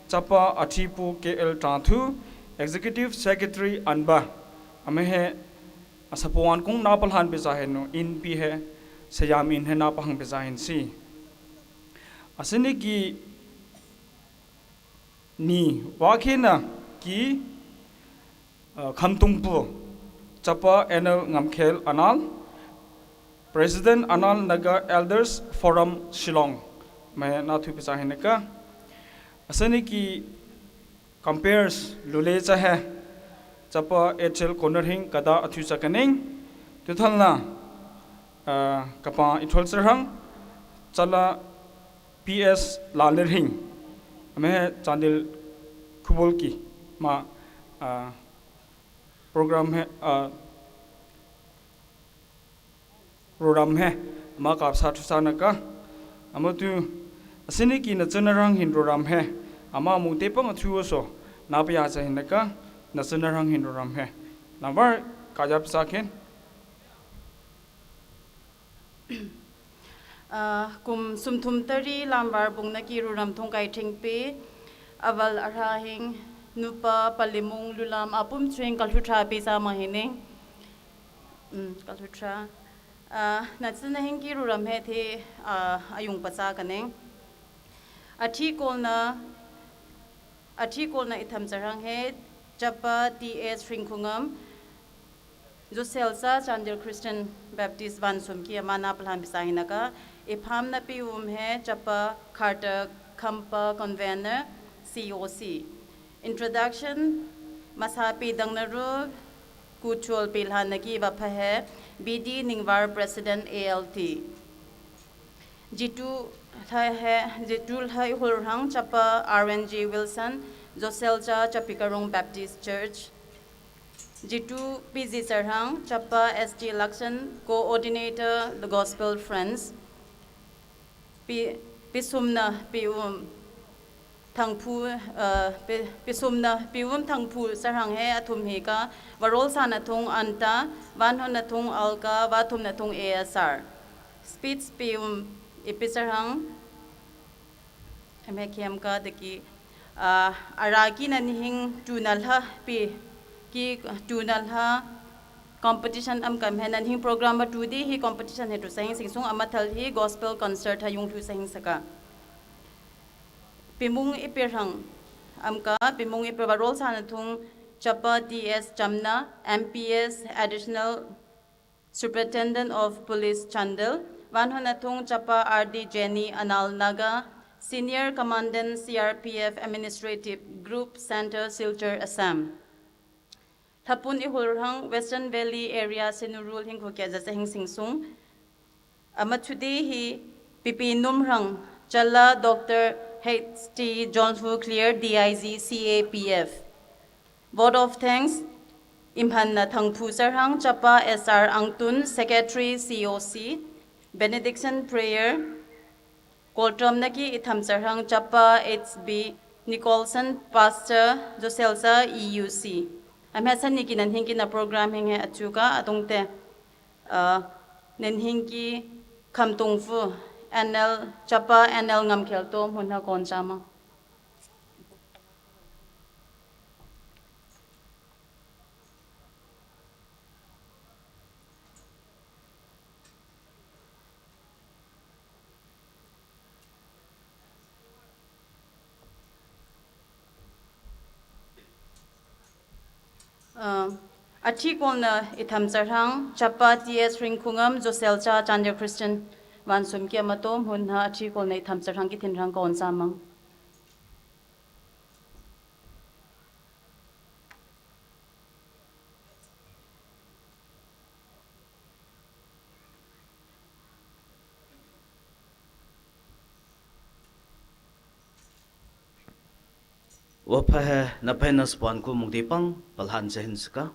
Chapa Athipu K L Tanthu, Executive Secretary Anba, ame hai asapuan kung na palhan pisa hai no, in pi hai sejam in hai na pahang pisa hin si. Asini ki ni, wakhena ki, uh, Khamtungpu, Chapa N L Ngamkhel Anal, President Anal Naga Elders Forum Shillong, mai na thu pisa hin ka. Asini ki compares lule cha hai, Chapa H L Konar Hing kada athu cha kaning, tu thalna, uh, kapa ithol serhang, chala P S Lalnerhing, ame hai Chandel Khubol ki, ma, ah, program hai, ah, program hai, ma kap sa thu sa na ka, ama tu, asini ki na chana rang hin program hai, ama mu te pang thu so, na pa ya cha hin na ka, na chana rang hin program hai, na var ka ya pisa khen. ꯑ, kum sumthum tari lambar bungna ki ruram thung kai thingpi, aval arahing, nupa, palimung, lulam, apum chuing kalhutra pi sama hining. Mm, kalhutra. Uh, natsina hing ki ruram he thi, uh, ayung pacha kaning. Athi kolna, athi kolna itham charang he, chapa T S Ringkungam, Josel sa Chandel Christian Baptist Vansum ki amana palhan bisa hinaka, ipham na pium he chapa Carter Khampa convener C O C. Introduction, masa pi dangnaru kuchol pilhan naki bapha he B D Ningvar President A L T. Jitu lhai he, jitu lhai hulrang chapa R N G Wilson, Josel cha Chapikarung Baptist Church. Jitu P Z Sarhang, chapa S G Lakshan, Coordinator, The Gospel Friends. Pi, Pisumna Pium Thangphu, uh, Pi, Pisumna Pium Thangphu Sarhang he athum hi ka, Varol Sana Thung Anta, Van Hona Thung Alka, Vathumna Thung A S R. Speech Pium Ipi Sarhang, M H K M ka deki, uh, ara ki na nihing tu na lha pi, ki tu na lha competition am kam he na nihing program ba tu di hi competition he tu sahing singsung amathal hi gospel concert ha yung tu sahing saka. Pimung Ipirhang am ka, Pimung Ipir Varol Sana Thung chapa T S Chamna, M P S Additional Superintendent of Police Chandel, Van Hona Thung chapa R D Jenny Anal Naga, Senior Commandant C R P F Administrative Group Center Silchar Assam. Thapun Ihulrang Western Valley Area Senurul Hingkhu Kya Jasa Hing Singsung. Ama today hi Pipi Numrang Chala Doctor H T John Fu Clear D I G C A P F. Vote of thanks, Imhanna Thangphu Sarhang Chapa S R Angtun, Secretary C O C, Benediction Prayer, Koltrom Naki Itham Sarhang Chapa H B Nicholson, Pastor Joselsa E U C. Amhe sani ki nanhing ki na program hing he achuka atungte, uh, nanhing ki Khamtungfu N L, Chapa N L Ngamkhelto, hmunha kawncha mang. Uh, a thi kawlna i thamcharhang, Chapa T S Ringkhungam, Josel cha, Chandel Christian, Vansum kia mato, hmunha a thi kawlna i thamcharhang ki thinrang kawncha mang. Wapha he na phaina sapuan ku mukdi pang palhan jahin saka.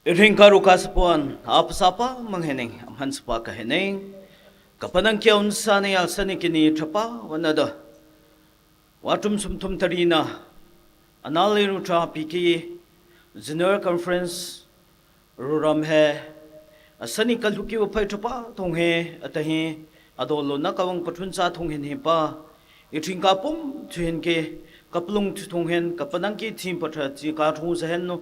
Iring karu ka sapuan, apa sapa manghening, amhan sapa kahening. Kapanang kia unsa ni alsa ni kini trapa wanada. Watum sumtum tarina, anali rutra piki, General Conference, ruram he, asani kaluki upai trapa thong he, atahi, adolo na kawang pathun cha thong hin hipa, iring kapum thuhin ke, kaplung thu thong hin, kapanang ki thim patra chi ka thong sa hen no.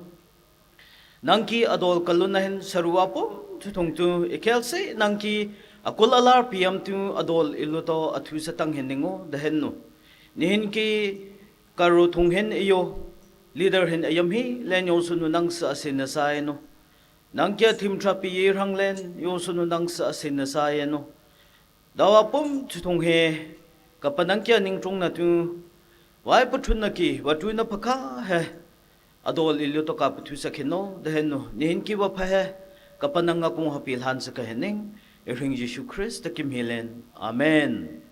Nangki adol kaluna hin saru apum thu thong tu, ikhel se nangki akul alar piam tu adol iluto athu satang hin ningo, da hen no. Nihin ki karu thong hin iyo, leader hin ayam hi, len yo sunu nang sa asin na sa eno. Nang kia thim trapi ye rang len, yo sunu nang sa asin na sa eno. Dawa pum thu thong he, kapanang kia ning trong na tu, wai pathun na ki, watu na paka he, adol ilu to ka pathu sa khino, da hen no, nihin ki wapha he, kapanang nga kung hapi lhan sa ka hening, iring Jesu Christ, ta kim hi len. Amen.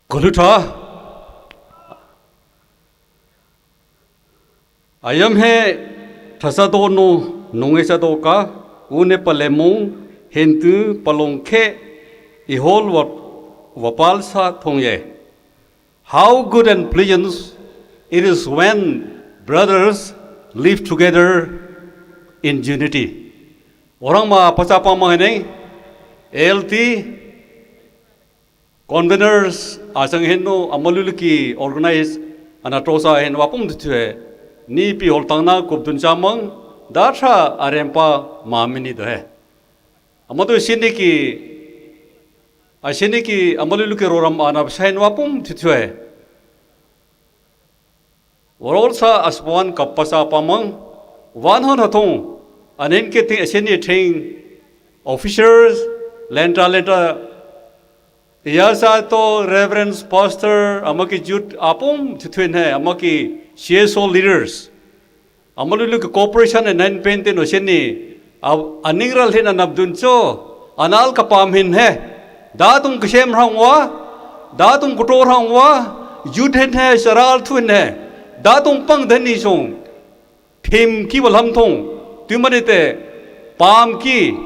Kolutha. Ayam he thasa do no nunge sa do ka, une palemung, hentu palong khe, ihol wa, wapal sa thong ye. How good and pleasant It is when brothers live together in unity. Orang ma pacha pa ma ne, L T, conveners, asang henu, amaluluki organize, ana tosa hen wapum tu tue. Ni pi hol tangna kup dun chamang, datra arempa mamini do he. Amatu siniki, asiniki, amaluluki roram ana sain wapum tu tue. Warol sa aspuan kapasa pamang, wan hon hatung, anen ke ting aseni ting, officers, lenta lenta, iya sa to reverends, pastor, amaki youth apum tutwin he, amaki C S O leaders. Amalulu ke cooperation and nine painting oseni, aning ral hin anabdun cho, anal kapam hin he. Datung kisem rangwa, datung kutor rangwa, youth hin he, saral thun he. Datung pang dhani song. Thim ki walam thong, tu mani te, pam ki,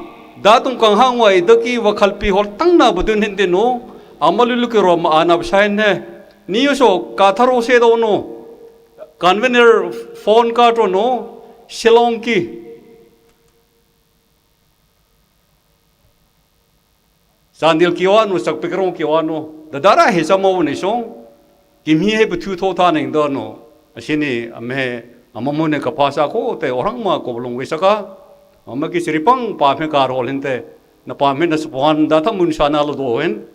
datung kang hangwa idaki wa khalpi hol tangna budun hin dinu, amalulu ke rom anab sain he. Ni so katharo se do no, convener phone ka to no, Shillong ki. Chandel kiwano, Sakpikrong kiwano, dadara he sama wo ne song, kimi he puthu tho tha neng do no, asini ame, amamu ne kapasa ko te orang ma ko long we saka, ama ki siripang pa me ka rol hin te, na pa me na supuan da tha mun sana lo do hen,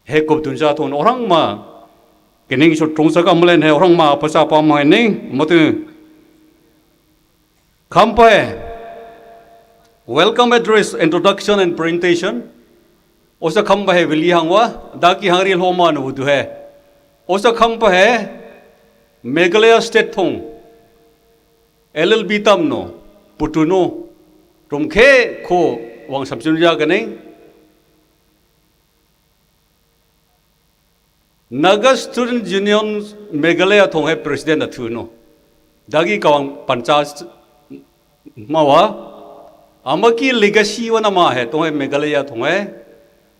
he kup dun sa thon orang ma, kining so trong saka malen he orang ma pasa pa ma ne, matu, Khampa he, welcome address, introduction and presentation. Osa khampa he vili hangwa, daki hangri lhoma no udu he. Osa khampa he, Meghalaya State thong, L L B tam no, putu no, tum khe ko wang samchun ja kane. Naga Student Union Meghalaya thong he president athu no. Dagi kawang pancha mawa. Amaki legacy wana ma he thong he Meghalaya thong he.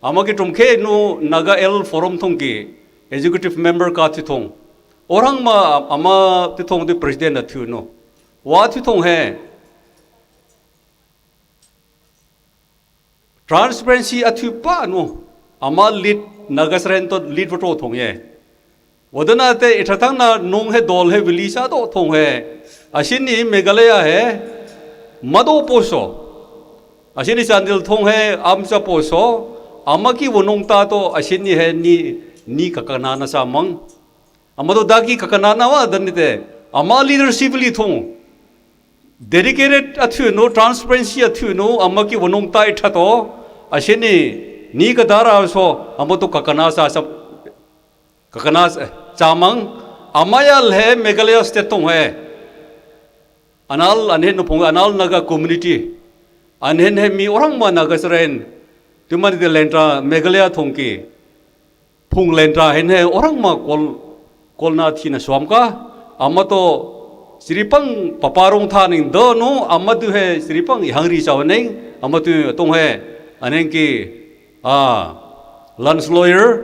Amaki tum khe no Naga L Forum thong ki executive member ka thi thong. Orang ma ama ti thong di president a thu no. Wa thu thong he. Transparency a thu pa no. Ama lead Nagasren to lead voto thong ye. Wadana te ithatang na nung he dol he vili sa do thong he. Asin ni Meghalaya he. Mado poso. Asin ni Chandel thong he amsa poso. Ama ki wonong ta to asin ni he ni ni kakana na sa mang. Ama to daki kakana na wa dan ni te. Ama leadership li thong. Dedicated a thu no, transparency a thu no, ama ki wonong ta itha to. Asin ni ni kadara so ama to kakana sa sa kakana sa, chamang. Ama ya le Meghalaya state thong he. Anal anhen no phung anal Naga community. Anhen he mi orang ma Nagasren. Tumani de lentra Meghalaya thong ki. Phung lentra hen he orang ma kol, kol na thi na suam ka. Ama to siripang paparong tha ning do no, ama tu he siripang ihang ri chau neng, ama tu tong he. Aneng ki, ah, Lance Lawyer,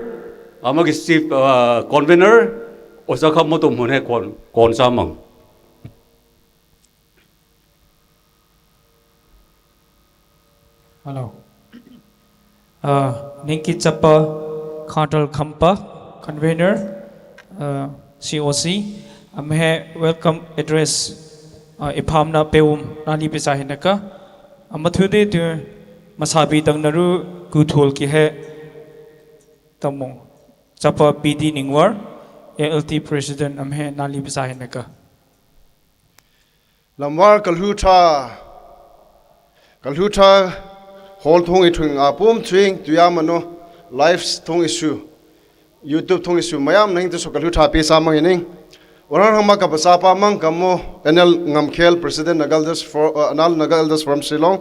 ama ki chief, ah, convener, osa kha mo to mun he kon, kon sa mang. Hello. Uh, Ningki Chapa Khantal Khampa, convener, uh, C O C. Amhe welcome address, uh, iphamna peum nali pisa hinaka. Amathude tu masabi tang naru kuthul ki he tamung. Chapa P D Ningwar, A L T president amhe nali pisa hinaka. Lamwar kalhutha, kalhutha hall thong ithung apum thuing tuyamano lives thong isu, YouTube thong isu mayam nang tu so kalhutha pe sa mang ining. Orang hama ka pasa pa mang kamo N L Ngamkhel, President Naga Elders for, uh, Anal Naga Elders from Shillong.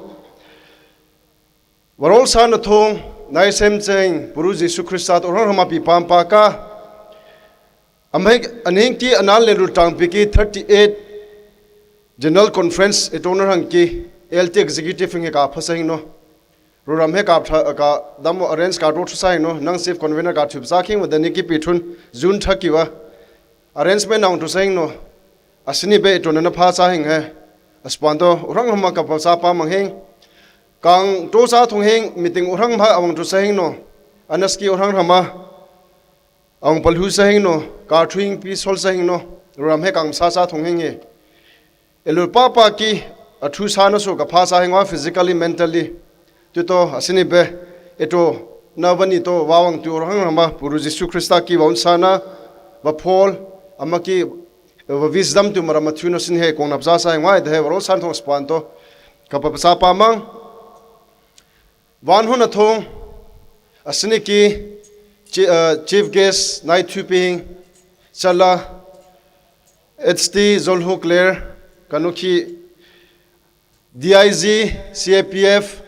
Warol sa na thong, nai sem cheng, Puru Jesu Krista to orang hama pi pam pa ka. Amhek anhing ti anal le rutang piki thirty-eight General Conference etoner hang ki L T Executive hing ka phasang no. Ruram he ka pha-, ka damo arrange ka ro thusang no. Nang chief convener ka thup sa khing wa dani ki pi thun June thaki wa. Arrangement ang tu seng no. Asini be itu nana pha sa hing he. Aspan to urang hama kapa sa pa mang hing. Kang to sa thung hing meeting urang ma awang tu seng no. Anaski urang hama. Awang palhu seng no. Ka thuing pi sol seng no. Ram he kang sa sa thung hing he. Elu papa ki athu sana so ka pha sa hingwa physically, mentally. Tu to asini be eto na bani to wawang tu orang rama Puru Jisu Krista ki waun sana wa Paul ama ki wa wisdom tu marama thu no sin he kong napza sa hingwa de he waro san thong span to ka pa sa pa mang. Wan huna thong asini ki chi- uh, chief guest nai thu ping chala H T Zolhuk Ler, kanuki D I G, C A P F,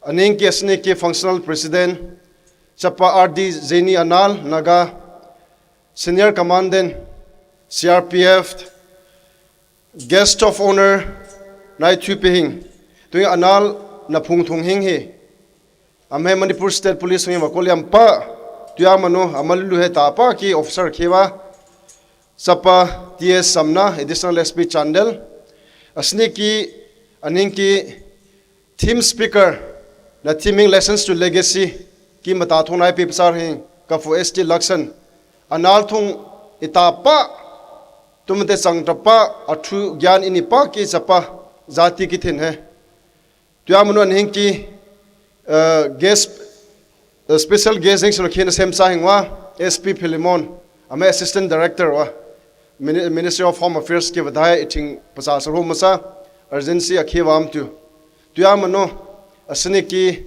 aning ki asini ki functional president, chapa R D Zeni Anal, Naga, senior commandant, C R P F, guest of honor, nai thui pihing, tui Anal na phung thung hing hi. Amhe Manipur State Police ngi makoliam pa, tuya mano, amalulu he ta pa ki officer khiwa, sapa T S Samna, Additional S P Chandel, asini ki, aning ki theme speaker, na theming lessons to legacy, ki mata thong nai pe pasar hing, kafu S T Laksan, Anal thong ita pa, tumte sang ta pa, athu gyan ini pa ki sapa, jati ki thin he. Tuya manu aning ki, uh, guest, uh, special guest hing sunu khina sem sa hingwa, S P Philemon, ama assistant director wa, Mini- Ministry of Home Affairs ki vadai iting pasa sa home sa, urgency akhiwa am tu. Tuya manu, asini ki,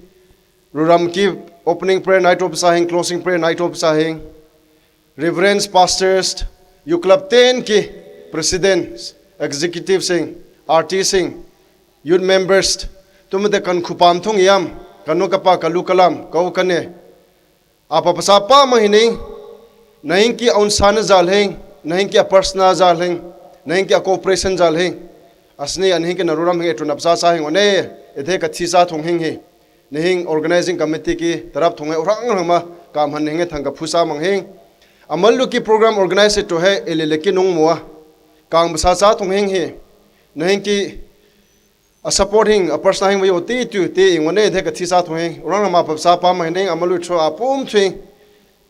ruram ki, opening prayer night of sa hing, closing prayer night of sa hing, Reverends, pastors, U Club ten ki presidents, executive sing, R T sing, youth members, tumde kan khupam thung yam, kanu kapa kalu kalam, kau kane. Apa pasa pa ma hining, naing ki aun sana jal hing, naing ki a personal jal hing, naing ki a cooperation jal hing. Asini aning ki naruram hing etu napsa sa hing one, ethe ka thisa thung hing hi. Nihing organizing committee ki tarap thung he urang rang ma kam han hing thang ka phusa mang hing. Amal luki program organize to he, ele leki nung mua. Kang basa sa thung hing he. Nahing ki a support hing, a person hing vayo te tu te ing wane the ka thi sa thung hing. Orang ma pa sa pa ma hining, amal lu cho a pum thing.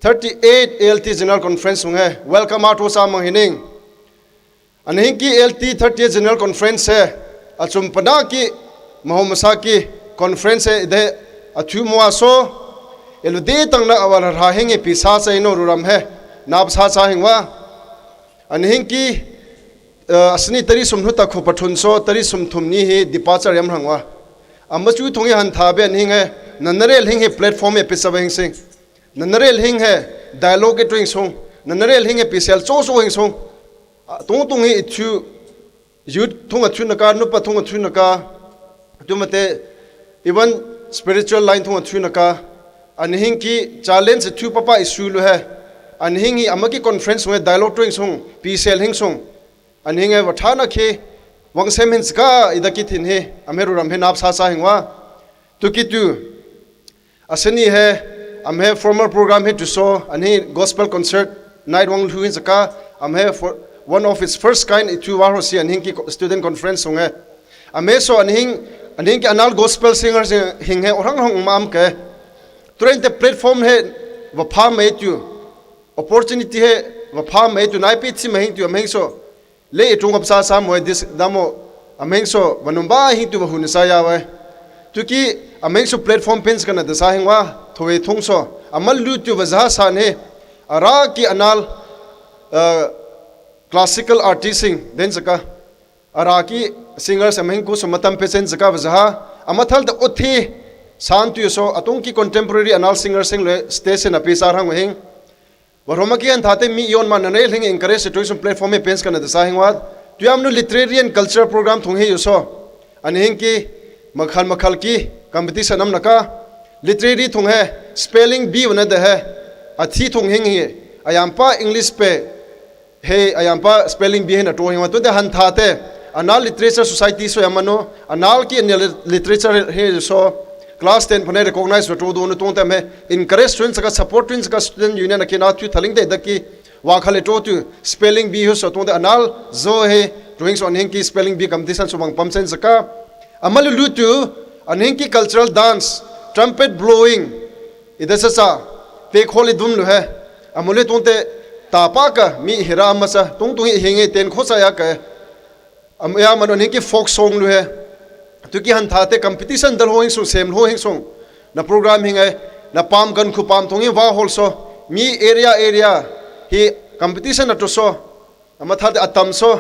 Thirty-eight L T General Conference hung he. Welcome out ho sa ma hining. Anahing ki L T thirty-eight General Conference he. Achum pana ki, mahom sa ki conference he de a thu mua so. Elu de tang na awal ha hing e pi sa sa ino ruram he. Nap sa sa hing wa. Anahing ki, uh, asni tari sum hnu ta khu pathun so, tari sum thum ni hi departure yam hang wa. Amachu thung hi han tha be anahing he. Nanarel hing he platform e pi sa ba hing sing. Nanarel hing he dialogue e tuing sung. Nanarel hing he pi sel cho so hing sung. Ah, tung tung hi ithu youth thung a thuna ka, nupa thung a thuna ka, tumate even spiritual line thung a thuna ka, anahing ki challenge thu papa issue lu he, anahing hi amaki conference hung he dialogue tuing sung, pi sel hing sung, anahing he vathana ke, wang sem hin ska ida ki thin he, amhe ruram he nap sa sa hing wa, tu ki tu, Aseni he, am he formal program he tu so, anhi gospel concert night wang lu hin saka, am he for one of its first kind itu war ho si anhi ki student conference hung he. Am he so anhi, anhi ki anal gospel singers hing he orang hong mam ke. Train te platform he vapha mai tu, opportunity he vapha mai tu, nai pi chi mai hing tu am hing so. Le itung apsa sa mo dis damo ameng so vanumba hing tu bahun sa ya wai. Tu ki ameng so platform pins kana dasa hing wa thoi thung so amal lu tu vaza sa ne ara ki anal, uh, classical artist sing den saka ara ki singers ameng ku so matam pesen saka vaza amathal da uthi san tu so atung ki contemporary anal singers sing le station api sa hang hing. Varoma ki an thate mi yon man na nei hling encourage tourism platform e pens kana dasa hing wat. Tuyam nu literary and culture program thung he yuso. An hing ki makhal makhal ki competition am naka. Literary thung he spelling bee wana de he. Athi thung hing he. Ayampa English pe he ayampa spelling bee he na to hing wat. Tunde han thate anal literature society so yamano anal ki anal literature he yuso. class ten phane recognize ro to do nu tong tem he encourage student saka support student saka student union akina tu thaling de daki wa khale to tu spelling bee hu so tong de anal zo he drawing so anhing ki spelling bee competition so bang pam sen saka amalu lu tu anhing ki cultural dance, trumpet blowing, ida sa sa te kholi dum lu he amule tong te ta pa ka mi hira ma sa tong tong hi henge ten kho sa ya ka am ya man anhing ki folk song lu he tu ki han tha te competition dal ho hing sung sem ho hing sung na program hing ai na pam kan khu pam thong hi wa hol so mi area area hi competition na to so ama tha te atam so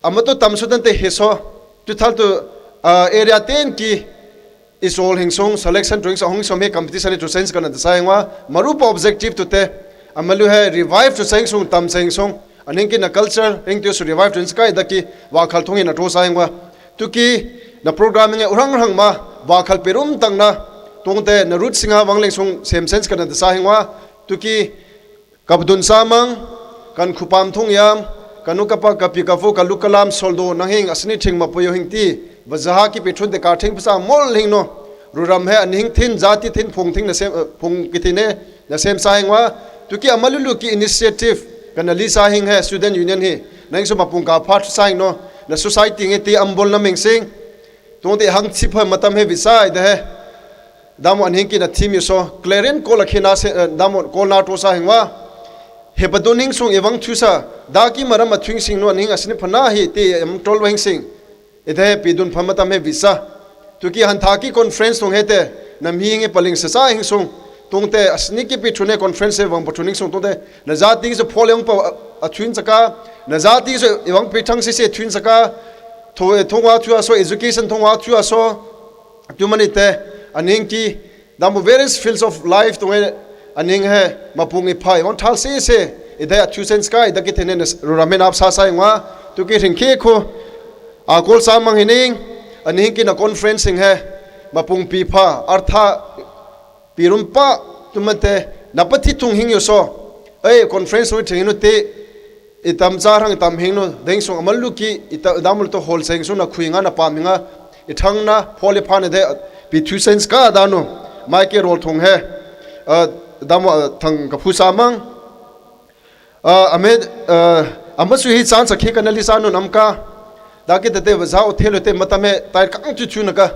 ama to tam so dan te he so tu thal tu area ten ki is all hing sung selection drawing so hung so me competition to sense kana da sa hing wa maru pa objective tu te amalu he revive to seng sung tam seng sung anhing ki na culture hing tu su revive to sky da ki wa khal thong na to sa hing wa tu ki na program nge urang rang ma wa khal perum tang na tong te na root singa wang leng sung sem sense kana da sa hing wa tu ki kabdun sa mang kan khupam thong yam kanu kapa kapi kafu kalu kalam soldo nang hing asni thing ma puyo hing ti vazaha ki pithun de ka thing pasa mol hing no ruram he anhing thin jati thin phung thing na sem phung ki thine na sem sa hing wa tu ki amalulu ki initiative kana li sa hing he student union hi nang su mapung ka phat sa hing no na society nge ti ambol na meng sing tong te hang chi pha matam he visai de he damo anhing ki na thim yu so clarion ko la khina se damo ko na to sa hing wa he padun hing sung ewang thu sa da ki maram a thing sing no anhing asni phana hi ti am tol weng sing ide pi dun phama tam he visa tu ki han tha ki conference tung he te nam hi nge paling sa sa hing sung tung te asni ki pi thune conference he wang pa thuning sung tung te na za ting se phol yong pa a thuin saka na za ting se ewang pi thang se se thuin saka tho thong wa thu a so education thong wa thu a so tu mani te anhing ki damu various fields of life tung he anhing he mapung i phai wang thal se se ide a thu sen sky da ki thene na ruram he nap sa sa hing wa tu ki ring ki khu a kol sa mang hining anhing ki na conference hing he mapung pi pha artha pi rum pa tu mate na pa thi thung hing yu so ei conference ru thing nu te itam cha rang itam hing nu deng sung amal lu ki ita damul to hol seng sung na khui nga na pam nga ithang na pholi pha ne de Pi thu sense ka danu, mai ke rol thung he, a, damo, a, thang ka phu sa mang, a, ame, a, amasu hi chan sa khe ka na li sa nu nam ka, da ke te te za o the lo te mata me tai kang chu chu na ka.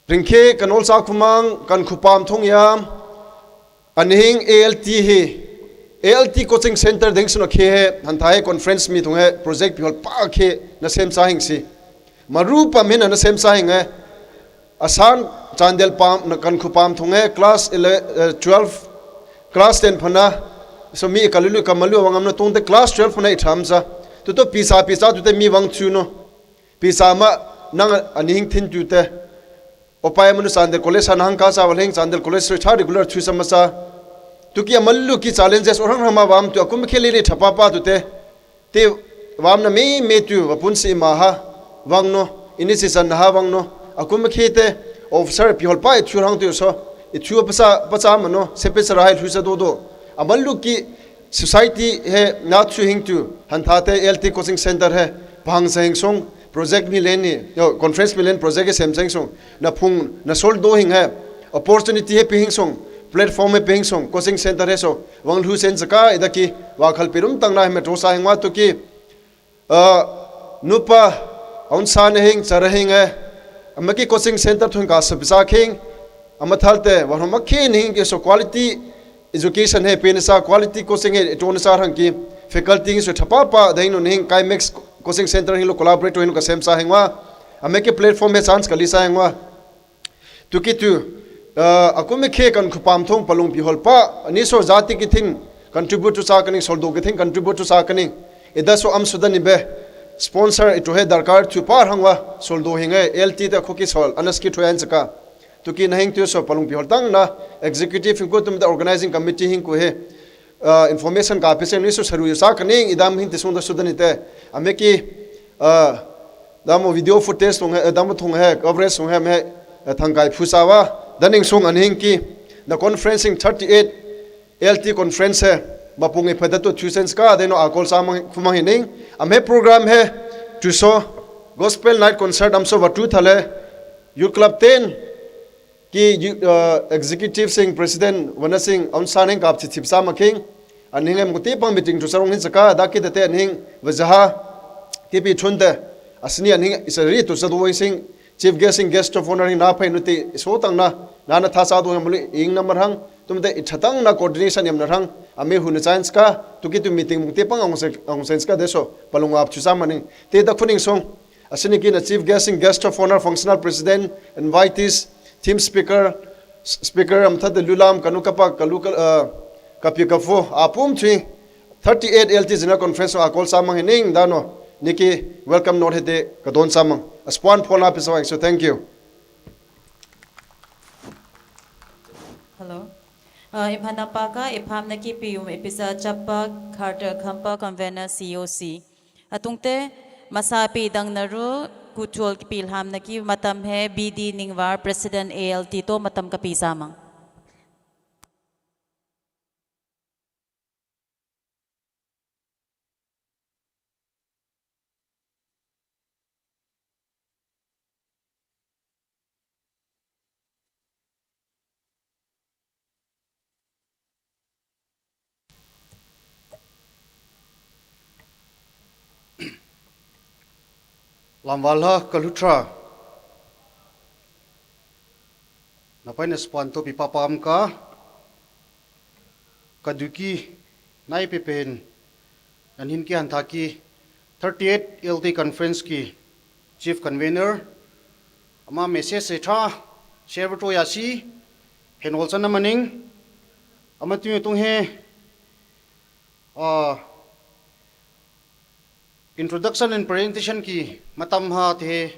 Ring khe kan ol sa khu mang, kan khu pam thung yam, Anhing A L T hi, A L T coaching center ding suna khe he, han tha he conference mi thung he, project pi hol pa khe, na sem sa hing si. Maru pa min na sem sa hing he. Asan Chandel pam, na kan khu pam thung he, class ele-, eh, twelve, class ten phana, so mi ka lulu ka malu wangam na tung te class twelve phana i tham sa. Tu to pi sa, pi sa tu te mi wang chu no. Pi sa ma nang anhing thin tu te. Opai manu Chandel College sa nang ka sa wa leng Chandel College so cha regular chu sa ma sa. Tu ki amalu ki challenges orang rama wam tu akum khe le le thapa pa tu te. Te wam na me me tu wa pun si ma ha wang no. Ini si san ha wang no. Akum khe te officer pi hol pa i chu hang tu so. I chu pa sa, pa sa ma no. Se pe sa ra hai lu sa do do. Amalu ki society he na chu hing tu. Han tha te L T coaching center he. Pang sa hing song. Project mi len ni, yo, conference mi len project ke sem seng sung. Na phung, na sol do hing he. Opportunity he pi hing sung. Platform he pi hing sung. Coaching center he so. Wang lu sen saka, ida ki, wa khal pirum tang na he me to sa hing wa tu ki. Uh, nupa, aun sa ne hing, chara hing he. Ama ki coaching center thun ka sa bisa king. Ama thal te, wa hom ma ki ning ki so quality education he pe na sa, quality coaching he to na sa hang ki. Faculty so thapa pa, dai no ning kai max coaching center hilo collaborate hilo ka sem sa hengwa. Ameke platform he chance ka li sa hengwa. Tu ki tu, uh, akumi khe kan khu pam thong palung pi hol pa. Ani so jati ki thing contribute tu sa kaning, soldo ki thing contribute tu sa kaning. Ida so am sudan ni be sponsor itu he darkar tu pa hangwa soldo hinge L T ta khu ki sol anas ki thoyan saka. Tu ki na hing tu so palung pi hol tang na executive hing ko tum da organizing committee hing ko he. Uh, information ka pese ni so saru sa kaning idam hin te sung da sudan ite. Ameki, uh, damo video footage thung he, damo thung he, coverage thung he me, uh, thang kai phu sa wa. Daning sung an hing ki, the conferencing thirty-eight L T conference he, mapung e phada to two cents ka, deno akol sa mang, khu mang hining. Ame program he, tu so, gospel night concert am so wa tu thale, Youth Club ten ki, uh, executive sing president wana sing aun sa ning kap chi chip sa making. Aning em kuti pang meeting tu sarong hin saka da ki date aning vajaha ki pi chun de. Asini aning isari tu sa do sing chief guest sing guest of honor na phai nuti so tang na na na tha sa do muli ing na marhang tum de ithatang na coordination yam na rang ami hu na chance ka tu ki tu meeting mung ti pang ang sen ka de so palung ap chu sa maning te da khuning song. Asini ki na chief guest sing guest of honor, functional president, invitees, theme speaker, s-, speaker am thade lulam kanu kapa kalu ka, uh, kapi kafu apum chui thirty-eight L T General Conference a call samang hining dano niki welcome note hede kadon samang aspuan phola pisawang. So thank you. Hello. Uh, imhana paka ipham naki pium epiza chapa Carter Khampa convener C O C. Atungte masapi dang naru kuchol kipil ham naki matam he B D Ningwar president A L T to matam kapi samang. Lamvalha kalutra. Napai na span to pi papam ka. Kaduki nai pepen. Nan hin ki hantha ki thirty-eight L T conference ki chief convener. Ama message se tha share to ya si. Phen wol sana maning. Ama tu tung he. Ah, introduction and presentation ki matam ha the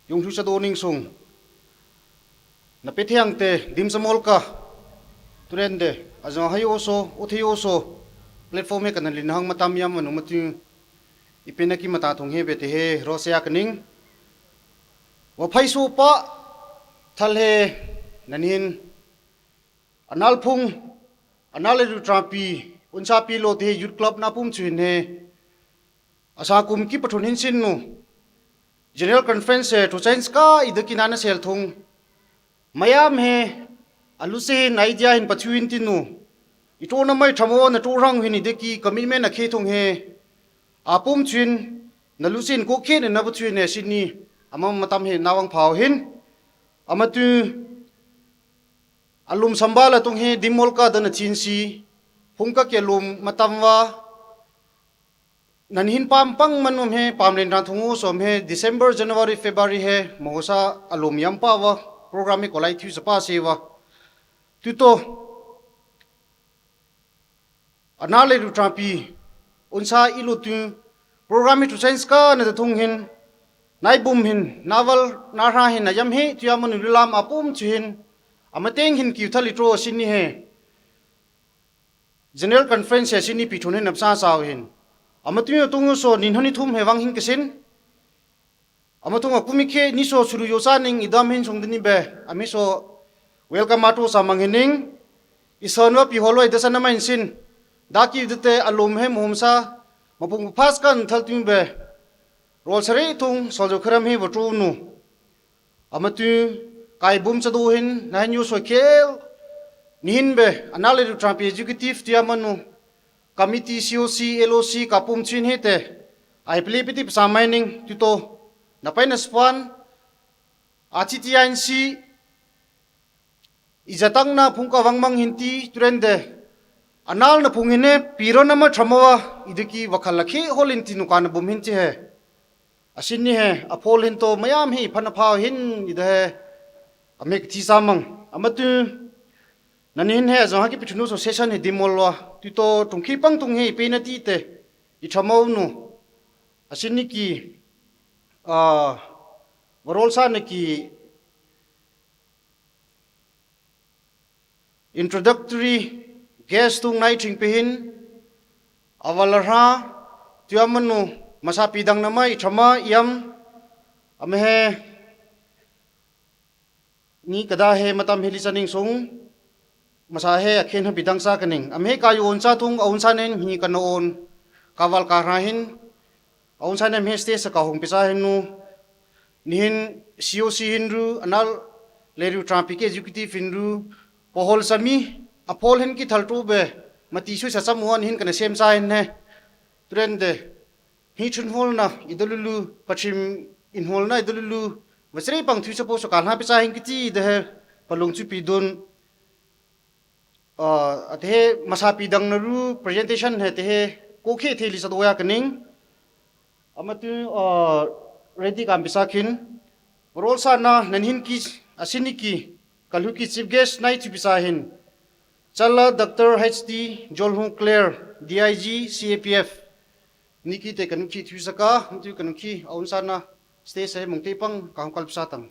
yung thu sa doning sung. Na pe thiang te dim sa mol ka. Turen de azong hai oso, uthi oso. Platform he kanan lin hang matam yam anu matu. Ipena ki mata thung he be te he ro se ak ning. Wa phai su pa thal he nanin anal phung anal e du trapi unsa pi lo te youth club na pum chuin he. Asa kum ki pathun hin sin nu. General Conference he tuchainska idaki nana sel thung. Mayam he alusin idea hin pathuin tinu. Ito na mai thamo na to rang hin idaki commitment a khe thung he. Apum chuin na lusin ko khe na bu chuin he sini. Ama matam he nawang phao hin. Amatu alum sambala tung he dimol ka dana chin si. Phung ka ke lum matam wa. Nan hin pam pang man um he, pam len ran thung u som he, December, January, February he, mosa alum yam pa wa, program he kolai thui sa pa se wa. Tuto, ana le ru trampi, unsa ilu tu, program he tuchainska na ta thung hin, nai bum hin, nawal, na ra hin, na yam he, tu yam manu lulam apum chu hin, amateng hin kiu thali tro sini he. General Conference he sini pi thun hin napsa sao hin. Amatu tung so nin honi thum he wang hin kisin. Amatung akumi khe ni so suru yo sa ning idam hin sung dini be. Ami so welcome atu sa mang hining. Ison wa pi holoi dasa na main sin. Daki dete alum he muhum sa. Mapung pas kan thal tung be. Rol sari thung soljo kharam he watu nu. Amatu kai bum chadu hin, na hin yu so khel. Nihin be, anale du trampi executive tia manu. Committee C O C, L O C, kapum chin he te. Ai pili piti psa mining, tuto. Na pai na span. Achi T I N C. Ijatang na phung ka wang mang hin ti, turen de. Anal na phung hin he, piro na ma thramawa, idiki wakhala khe holin ti nuka na bum hin ti he. Asin ni he, aphol hin to mayam hi phana pha hin ida he. Amek thi sa mang. Amatu, nani hin he, zong haki pithunu so session hi dimol wa. Tuto tungki pang tung hi pe na ti te. Ithamau nu. Asin ni ki, ah, warol sa ni ki, introductory guest tung nai thing pihin, awalarha, tuamanu, masa pidang nama, ithama, iam, amhe, ni kada he matam hili chaning sung, masa he akhen ha pidang sa kaning, amhe kayu on sa tung, aun sa nen hi kana on, kawal ka rahin, aun sa nem he stage sa kahung pisa henu, Nihin C O C hinru, anal leru trampi ke executive hinru, pohol sami, aphol hin ki thaltu be, mati sui sa samuan hin kana sem sa hin he. Trende, hi chun holna, idolulu, pachim in holna, idolulu, vasre pang thui sapo so kalha pisa hin kiti de he, palung chu pidun, uh, ate he, masapi dang naru, presentation he te he, kokhe the li sa doya kaning, amatu, uh, ready kam pisa kin, rol sa na, nanhin ki, asini ki, kalhu ki chief guest, nai chu pisa hin, Chala Doctor H T Jolhung Claire, D I G, C A P F. Niki te kanukhi thui saka, tu kanukhi aun sana stage se mungte pang kahung kalp satang.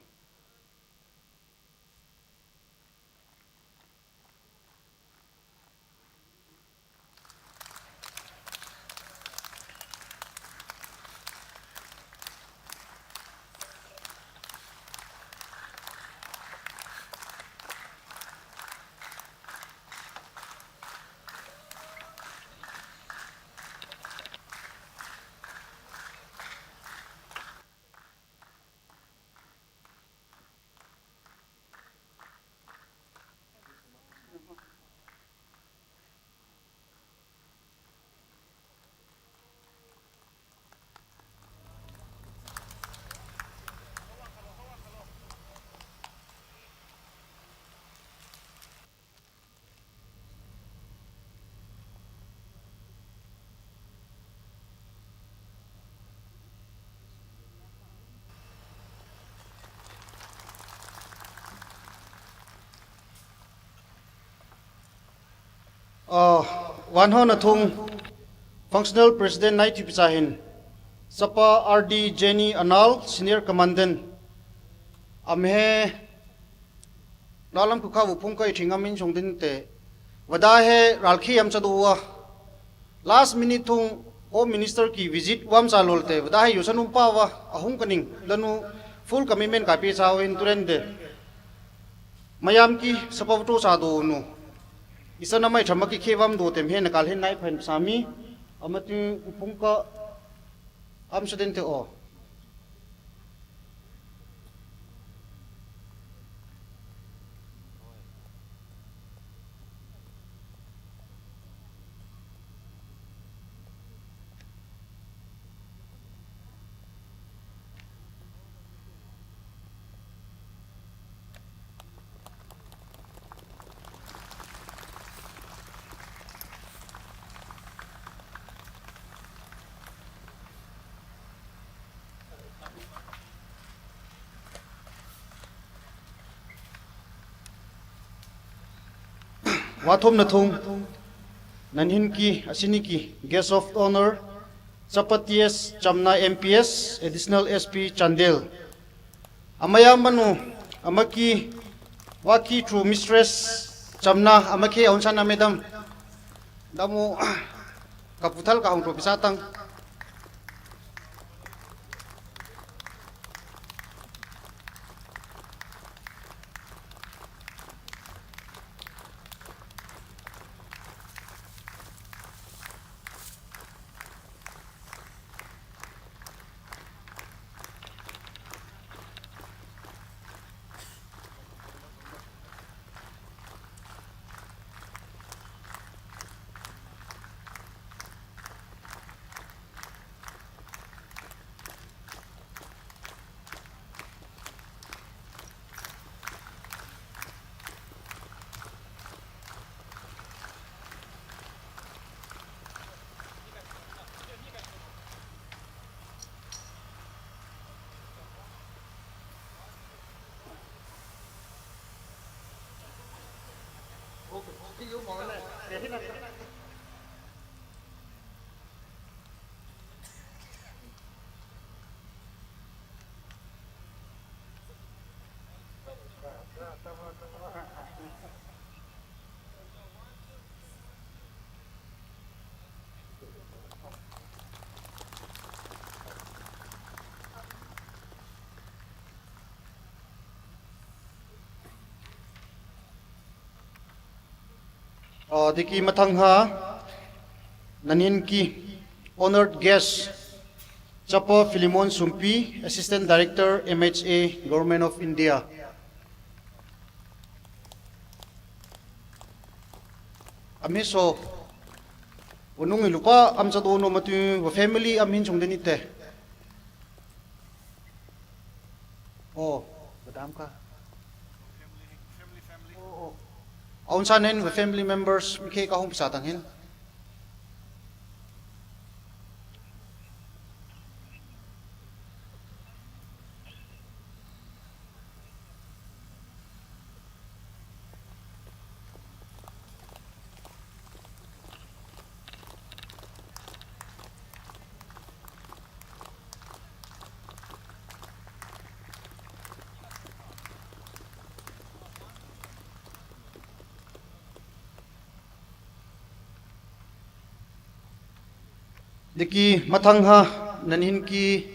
Uh, Wanho Nathung, Functional President nai tipisahin. Sapa R D Jenny Anal, Senior Commandant. Amhe, nalam kukha wupung kai thingam in song din te. Wada he ralkhi am chadua. Last minute thung Home Minister ki visit wam sa lol te. Wada he yusan umpa wa, ahung kaning. Lanu full commitment ka pi sa win turende. Mayam ki sapavto sa do nu. Isa na mai thama ki khevam do tem he na kal hin nai phan sami. Amatu upung ka am student te o. Wathom nathung, nanhin ki, asini ki, Guest of Honor, Chapa T S Chamna M P S, Additional S P Chandel. Amaya manu, amaki, waki through Mistress Chamna, amaki aunsa na madam. Damu, kaputhal kahung through pisatang. ꯑ, ꯑꯗꯒꯤ ꯃꯊꯪ ꯍꯥ, ꯅꯅꯤꯟꯀꯤ honored guest, ꯆꯄ ꯐꯤꯂꯤꯃꯣꯟ ꯁꯨꯝꯄꯤ, Assistant Director, M H A, Government of India. Amiso, unung ilupa am sa dono matu family am hin sungdeni te. Oh, badam ka. Oh, oh. Aun sa nen family members, mikhe ka hong pisa tang hin. Diki mathang ha nanhin ki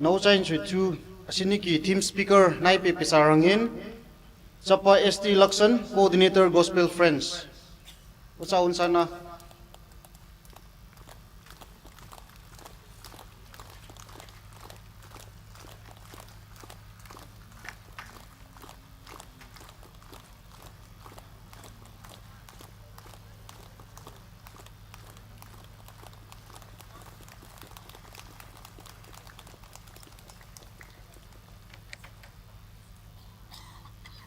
nau chain sui chu asini ki theme speaker nai pe pisarangin Chapa S T Laksan, Coordinator Gospel Friends. Ucha unsana.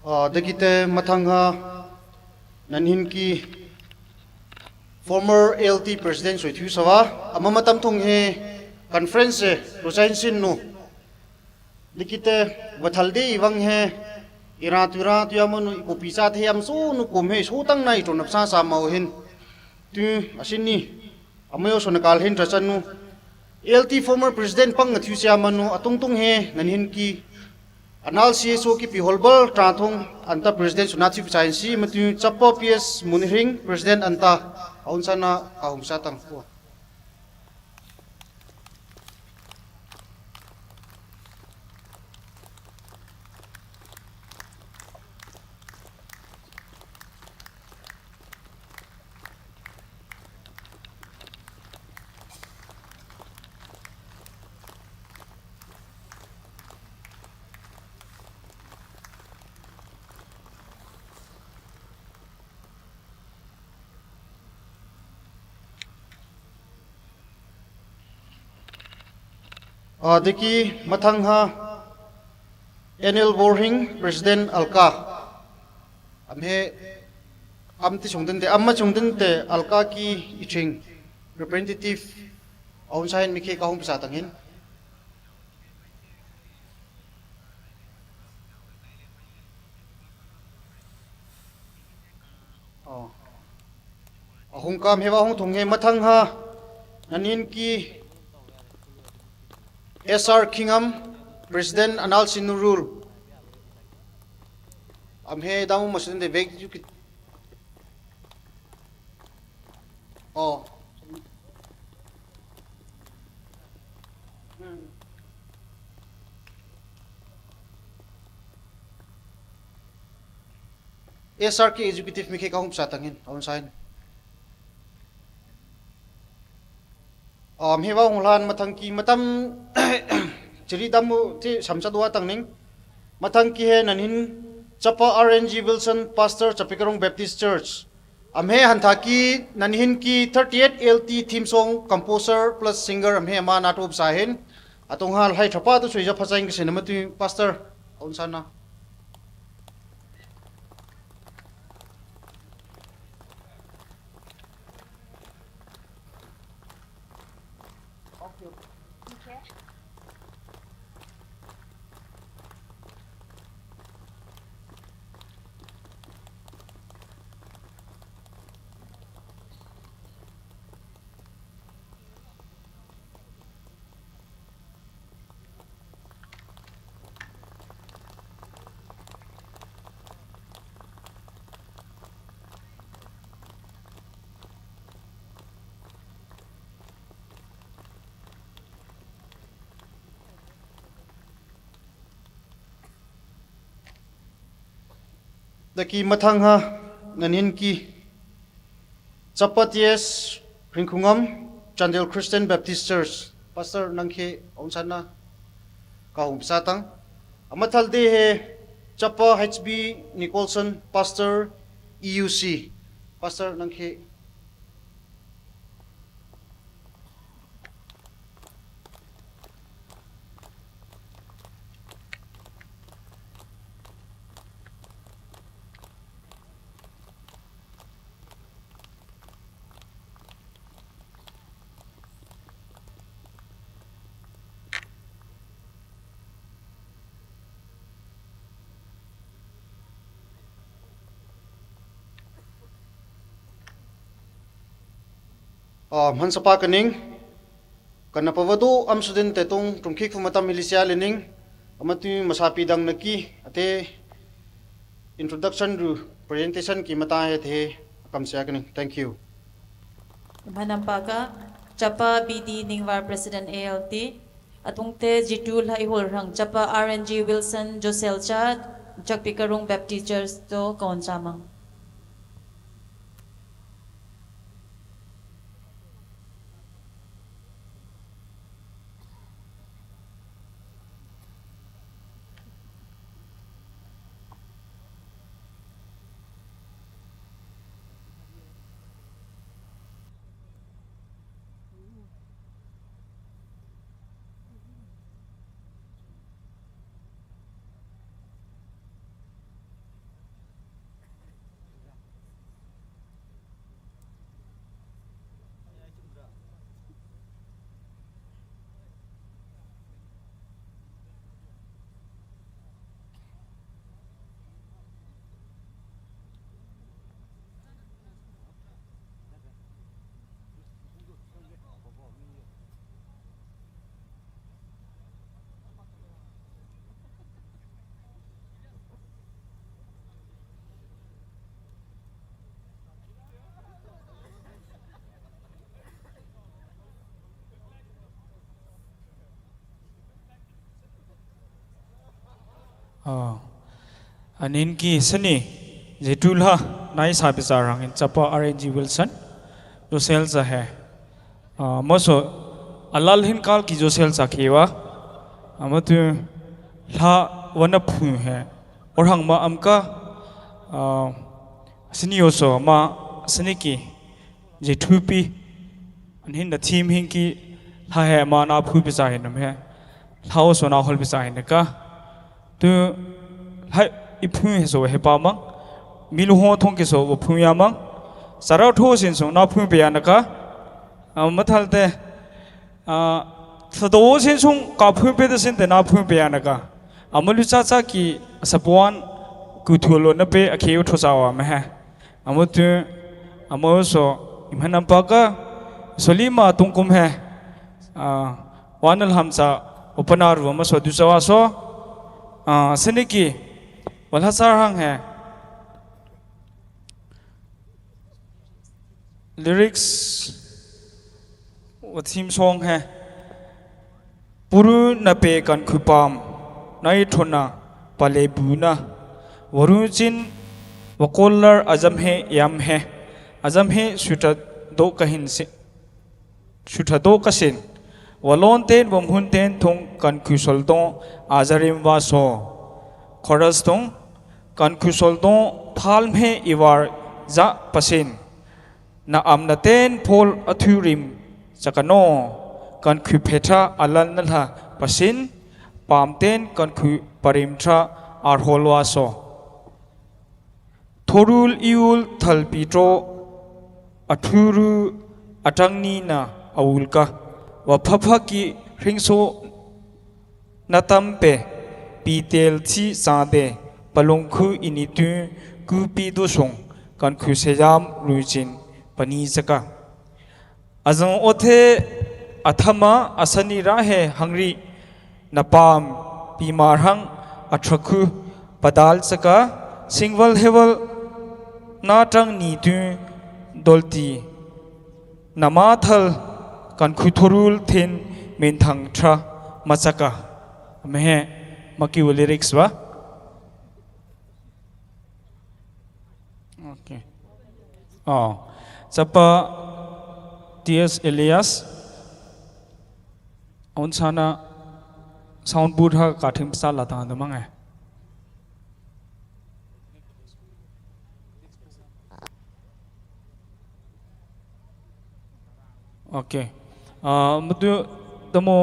Ah, dagite mathang ha nanhin ki former L T President soi thiu sawa, ama matam thung he conference se, rosain sin nu. Likite, vathal de ivang he, ira tu ira tu yamanu ipupi sa the yam su nu kum he, su tang nai to napsa sa mau hin. Tu, asini, amayo so nakal hin trachan nu. L T former President pang na thiu siya manu, atung tung he, nanhin ki, anal C S O ki pi holbal tra thung, anta President suna thiu pichain si, matu Chapa P S Munihring, President anta, aun sana, ahum satang. Adiki mathang ha N L Borhing, President Alka. Amhe amti sungdente, amma sungdente Alka ki iching representative aun sain mikhe kahung pisa tangin. Oh. Ahung kam hewa hung thung he mathang ha. Nanin ki S R Khingam, President Anal Sinurul. Am he damu masun de vek ju ki. Oh. S R K executive mi khe kahung psa tangin, aun sign. Um, hewa hunglan mathang ki matam chiri damu ti samsa dua tangning. Mathang ki he nanhin chapa R N G Wilson, Pastor Chapikarong Baptist Church. Amhe hantha ki nanhin ki thirty-eight L T theme song composer plus singer amhe ama natu sahin. Atong hal hai thapa tu suija phachaing kisin amatu Pastor aun sana. Daki mathang ha nanhin ki chapa T S Ringkhungam, Chandel Christian Baptist Church. Pastor nang khe aun sana kahung psa tang. Amathal de he chapa H B Nicholson, Pastor E U C. Pastor nang khe Ah, man sapa kening, kana pavadu am sudin tetung tungkik fu matam ilisia lening, amatu masapi dang naki, ate introduction ru presentation ki mata he the kam sia kening. Thank you. Manampaka, Chapa B D Ningwar President A L T, atungte Jitu Laihul Rang Chapa R N G Wilson Josel Chat, Chakpikarung Baptist Church to kaon chamang. Ah, anin ki seni, jetula nai sabi sarang in chapa R N G Wilson, josel sa he. Ah, moso alal hin kal ki josel sa kewa, amatu la wana phu he. Orang ma amka, ah, seni oso ma seni ki, jethupi, an hin na team hin ki, la he ma na phu pi sa hin nam he. Thao so na hol pi sa hin ka. Tu hai i phu he so he pa mang. Milu ho thong ke so wo phu ya mang. Sarau tho sin so na phu pe ya na ka. Ah, mathal te, ah, sado sin sung ka phu pe de sin te na phu pe ya na ka. Amalu cha cha ki sapuan ku thu lo na pe a ke u tho sa wa me he. Amutu, amu so, imhanam pa ka, solima tungkum he, ah, wanal hamsa, upanaru ama so dusawa so, ah, seniki, walhasar hang he, lyrics, wa theme song he, Puru na pe kan khupam, nai thona, palebu na. Warun chin wakolar ajam he yam he. Ajam he sutra do kahin se. Sutra do kasin. Walon ten wamhun ten thung kan khusol dong ajarim wa so. Chorus dong kan khusol dong thalm he iwar ja pasin. Na amna ten phol athurim chakano kan khu phetha alal nalha pasin. Pam ten kan khu parim tha arhol wa so. Thorul iul thal pitro athuru atangni na aulka. Wa phapha ki hringso natampe pitel chi sade palungkhu initu kupi dusung kan khu seyam ruichin pani saka. Azang othe athama asani rahe hangri napam pimarhang athrakhu padal saka singwal hewal natang nitu dolti namathal kan khuthorul thin minthang thra machaka. Mehe makiu lyrics wa. Okay. Oh. Chapa T S Elias. Aun sana sound booth ha kathim sa la ta da mang eh. Okay. Ah, matu tamo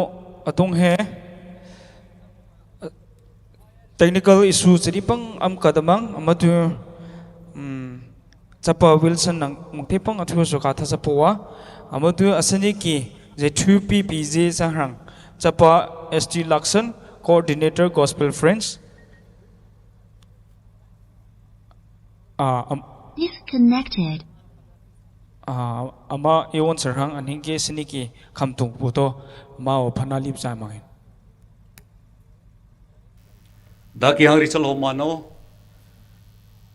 atung he. Technical issue chari pang am kadamang amatu, um, chapa Wilson nang mungte pang athu so ka tha sapowa amatu asani ki je thu pi pi je sangrang chapa S T Lakson, coordinator Gospel Friends. Ah, am- Disconnected. Ah, ama iwon sarhang aning ke sini ki khamtung puto ma o phana lip sa mangin. Daki hangri chalo mano.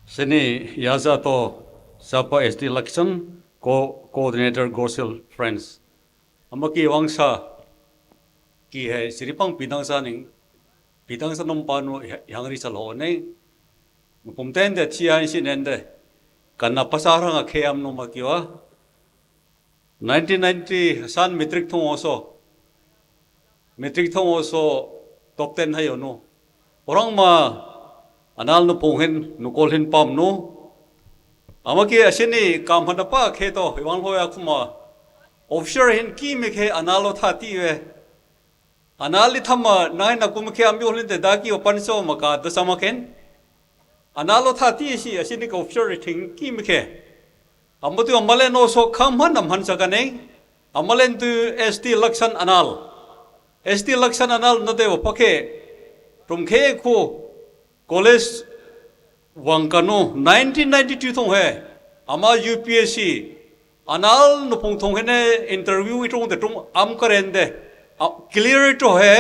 Sini yaza to sapa S T Lakson, co-, coordinator Gospel Friends. Amaki wangsa ki hai siripang pidang saning Hidang sa nom pa nu hangri sa lo ne. Pum ten de tia in sin en de. Kana pasarang a khe am no ma kiwa. Nineteen ninety san matric thong oso. Matric thong oso top ten hai onu. Orang ma anal nu pung hin nu kol hin pam nu. Ama ki asini kam hana pa khe to iwang lo ya kuma. Officer hin ki me khe anal lo tha ti we. Anal li thama nai na kum khe am yo lin te da ki opan so ma ka da sama ken. Anal lo tha ti si asini ka officer ri thing ki me khe. Amatu amale no so kham han am han sa ka nei. Amalen tu S T Laksan Anal. S T Laksan Anal na de wa pa khe. Tum khe khu college wang kanu nineteen ninety-two thong he. Ama U P S C. Anal nu phung thong he ne interview i thong de thong am karen de. A, clear to he.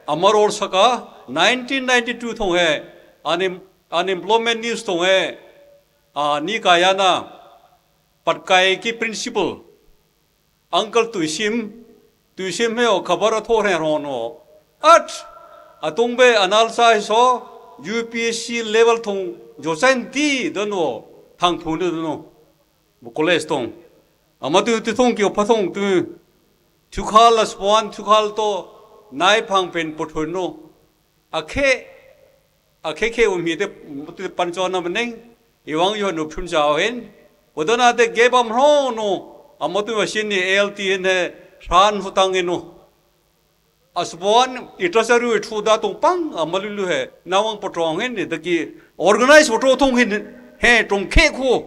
Ama rol saka nineteen ninety-two thong he. Unem-, unemployment news thong he. A, ni kaya na. Patkai ki principal. Uncle Tuisim, Tuisim he o khabar a thor he ron o. At, atung be anal sai so, U P S C level thong josen ti don o, thang phun don o. Bu college thong. Ama tu, tu thong ki o pa thong tu. Thukhal as puan, thukhal to, nai phang pen puthun no. Akhe, akhe khe um hi te, tu pan cho na maneng. Iwang yo nu phun sa o hen. Odona te ge bam hro no. Amatu wa sin ni A L T hen he, hran hutang inu. Asbon, itra saru thu da tong pang, amalulu he. Nawang potong hen ni, daki organize potong thong hen, he, tong khe khu.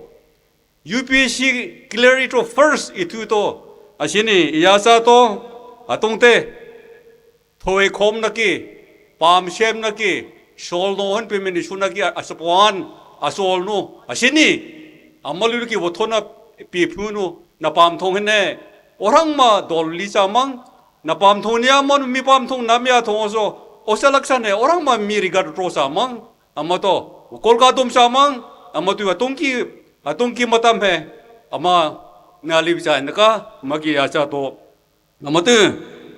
U P S C clear ito first itu to. Asini, iyasa to, atong te. Thoi khom na ki, pam shem na ki, sol no han pe mini su na ki, asapuan, asol no, asini. Amalulu ki wotho na pi phu no, na pam thong hen ne. Orang ma dol li sa mang, na pam thong ni amon mi pam thong na mi a thong oso, osa laksa ne, orang ma mi rigat ro sa mang, amato, kol ka dum sa mang, amatu atong ki, atong ki matam he, ama na li sa ne ka, magi ya sa to, amatu,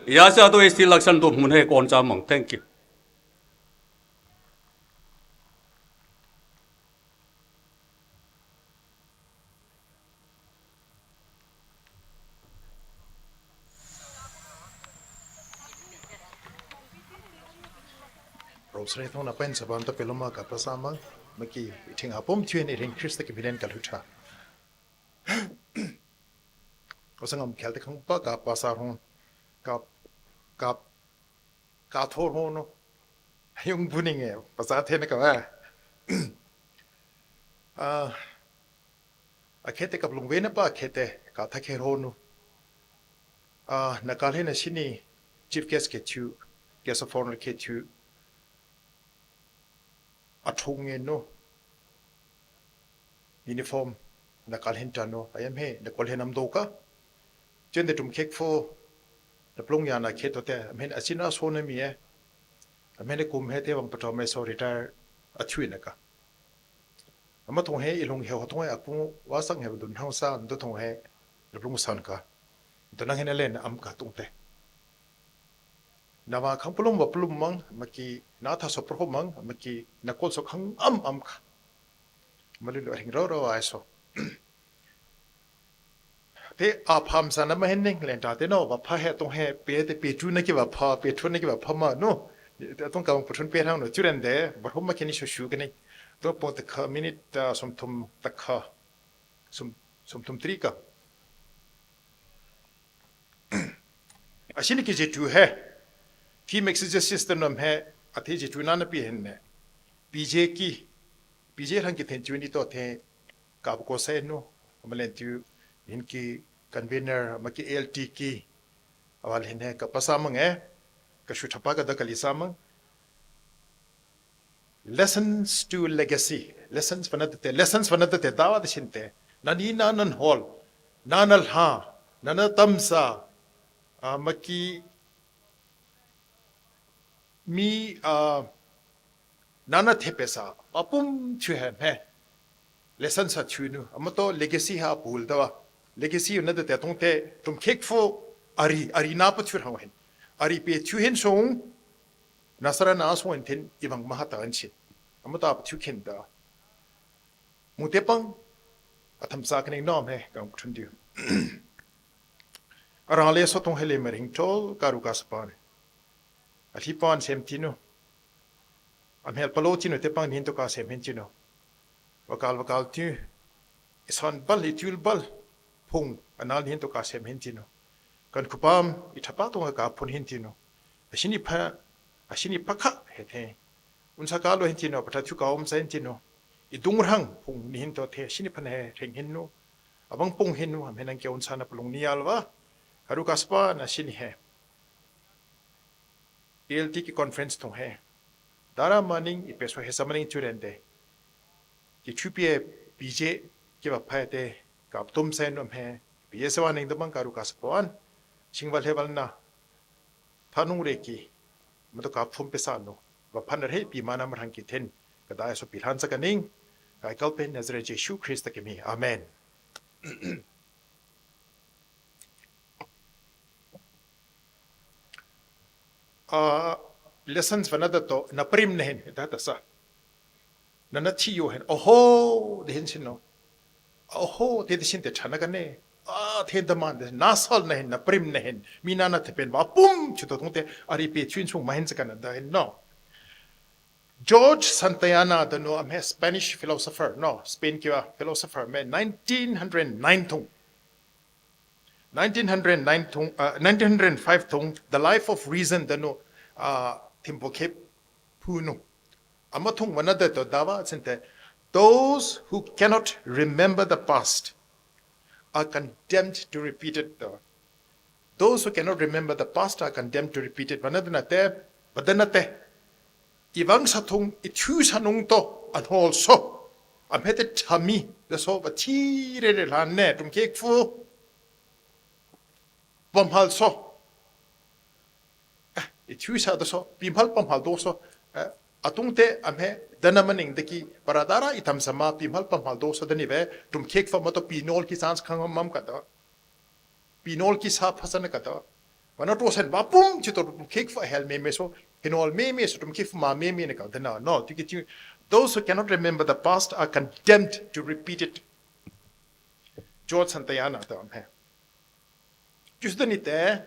ya sa to S T Laksan to mun he kon sa mang. Thank you. Rosary thong na pen saban to peloma ka pasama maki ithing apom thuen ithing Krista ki bilen ka lutha. Osangam khelte khang pa ka pasar hon ka ka ka thor hon no. Yung buning e pasar the na ka ba. Ah, a khete ka lungve na pa khete ka tha khe hon no. Ah, na ka le na sini chief guest ke chu, guest of honor ke chu. A thong e no. Uniform na kal hin ta no. Ayam he na kol hin am do ka. Chen de tum khek fo. Na plung ya na khe to te. Am hin asina so na mi e. Am hin kum he te bang pato me so retire a thui na ka. Ama thong he ilung he ho thong he akung wa sang he dun hang sa ndo thong he. Na plung san ka. Ndo nang he na len am ka tung te. Na wa khang pulum wa pulum mang, maki na tha so pro mang, maki na kol so khang am am kha. Malu lo ring ro ro ai so. Te a pham sa na ma hen ning len ta te no, wa pha he tong he pe te pe chu na ki wa pha, pe chu na ki wa pha ma no. Te tong ka putun pe hang no, chu ren de, ba hom ma ke ni shu shu ke ni. To po te kha minute, ah, som thum ta kha. Som, som thum tri ka. Asini ki jetu he. Thi mek si je system nam he. Athi jetu na na pi hen ne. P J ki. P J hang ki then chu ni to the. Ka ko se no. Malen tu hin ki convener ma ki L T ki. Awal hin he ka pasa mang e. Ka shu thapa ka da ka li sa mang. Lessons to legacy. Lessons fanat te. Lessons fanat te dawa de sinte. Nani na nan hol. Na na lha. Na na tamsa. Ah, maki mi, ah, na na thepesa. Apum chu he me. Lesson sa chu nu. Amato legacy ha pul dawa. Legacy na te tong te tum khek fo ari, ari na pa chu hang hen. Ari pe chu hen song. Nasara na so en ten ibang mahata an chin. Amata pa chu ken da. Mu te pang atam sa kning nom he kang thun diu. Arang le so tong hele mering tol karu ka sapan. Athi pan sem tinu. Amhel palo tinu te pang nihin to kasem hin tinu. Vakal vakal tu. Isan bal, itul bal. Phung anal nihin to kasem hin tinu. Kan khupam, ithapa tonga kaphun hin tinu. Asini pha, asini pakha he the. Unsa kalo hin tinu, patha thu ka umsa hin tinu. Idung rang phung nihin to the, asini phan he, reng hin nu. Abang pung hin nu, amhen ang ke unsa na pulung ni alva. Karu kaspa na sini he. P L T ki conference thung he. Dara maning, ipeso he samaning churende. Ki chu pie P J ki va phai te kap tum sen um he. P J se wa ning damang karu kaspoan. Singval heval na. Thanung re ki. Mato kap thum pesa no. Va phan re pi mana marhang ki then. Kadai so pi han sa kaning. Kai kalpen Nazareth Jesu Christ ki mi. Amen. Ah, lessons vanada to na prim na hin, da ta sa. Na na thi yo hin. Oho, de hin sin no. Oho, te de sin te chana ka ne. Ah, te da man de na sal na hin, na prim na hin. Mi na na te pen va pum, chu to tung te, ari pe chun sung ma hin sa ka na da hin no. George Santayana da no, am he Spanish philosopher, no, Spain kiwa philosopher me nineteen hundred nine thung. Nineteen hundred nine thung, uh, nineteen hundred five thung, The Life of Reason da no, uh, thimpo khep phu no. Ama thung wana da to dawa sente, those who cannot remember the past are condemned to repeat it. Those who cannot remember the past are condemned to repeat it. Wana da na te, wana da na te. Ivang sa thung, ithu sa nung to, anhol so. Amhete thami, da so, va thi re re lan ne, tum kek fu. Pamhal so. Eh, ithu sa da so, pimhal pamhal do so. Eh, atung te, amhe, dana maning daki, paradara itam sama, pimhal pamhal do so, dani ve, tum kek fa mato pinol ki sans khang mam ka da. Pinol ki sa phasana ka da. Mana to sen va pum chi to tum kek fa hel me me so. Hinol me me so tum kek fa ma me me na ka da na. No, tiki tiki. Those who cannot remember the past are condemned to repeat it. George Santayana ta am he. Just ni te.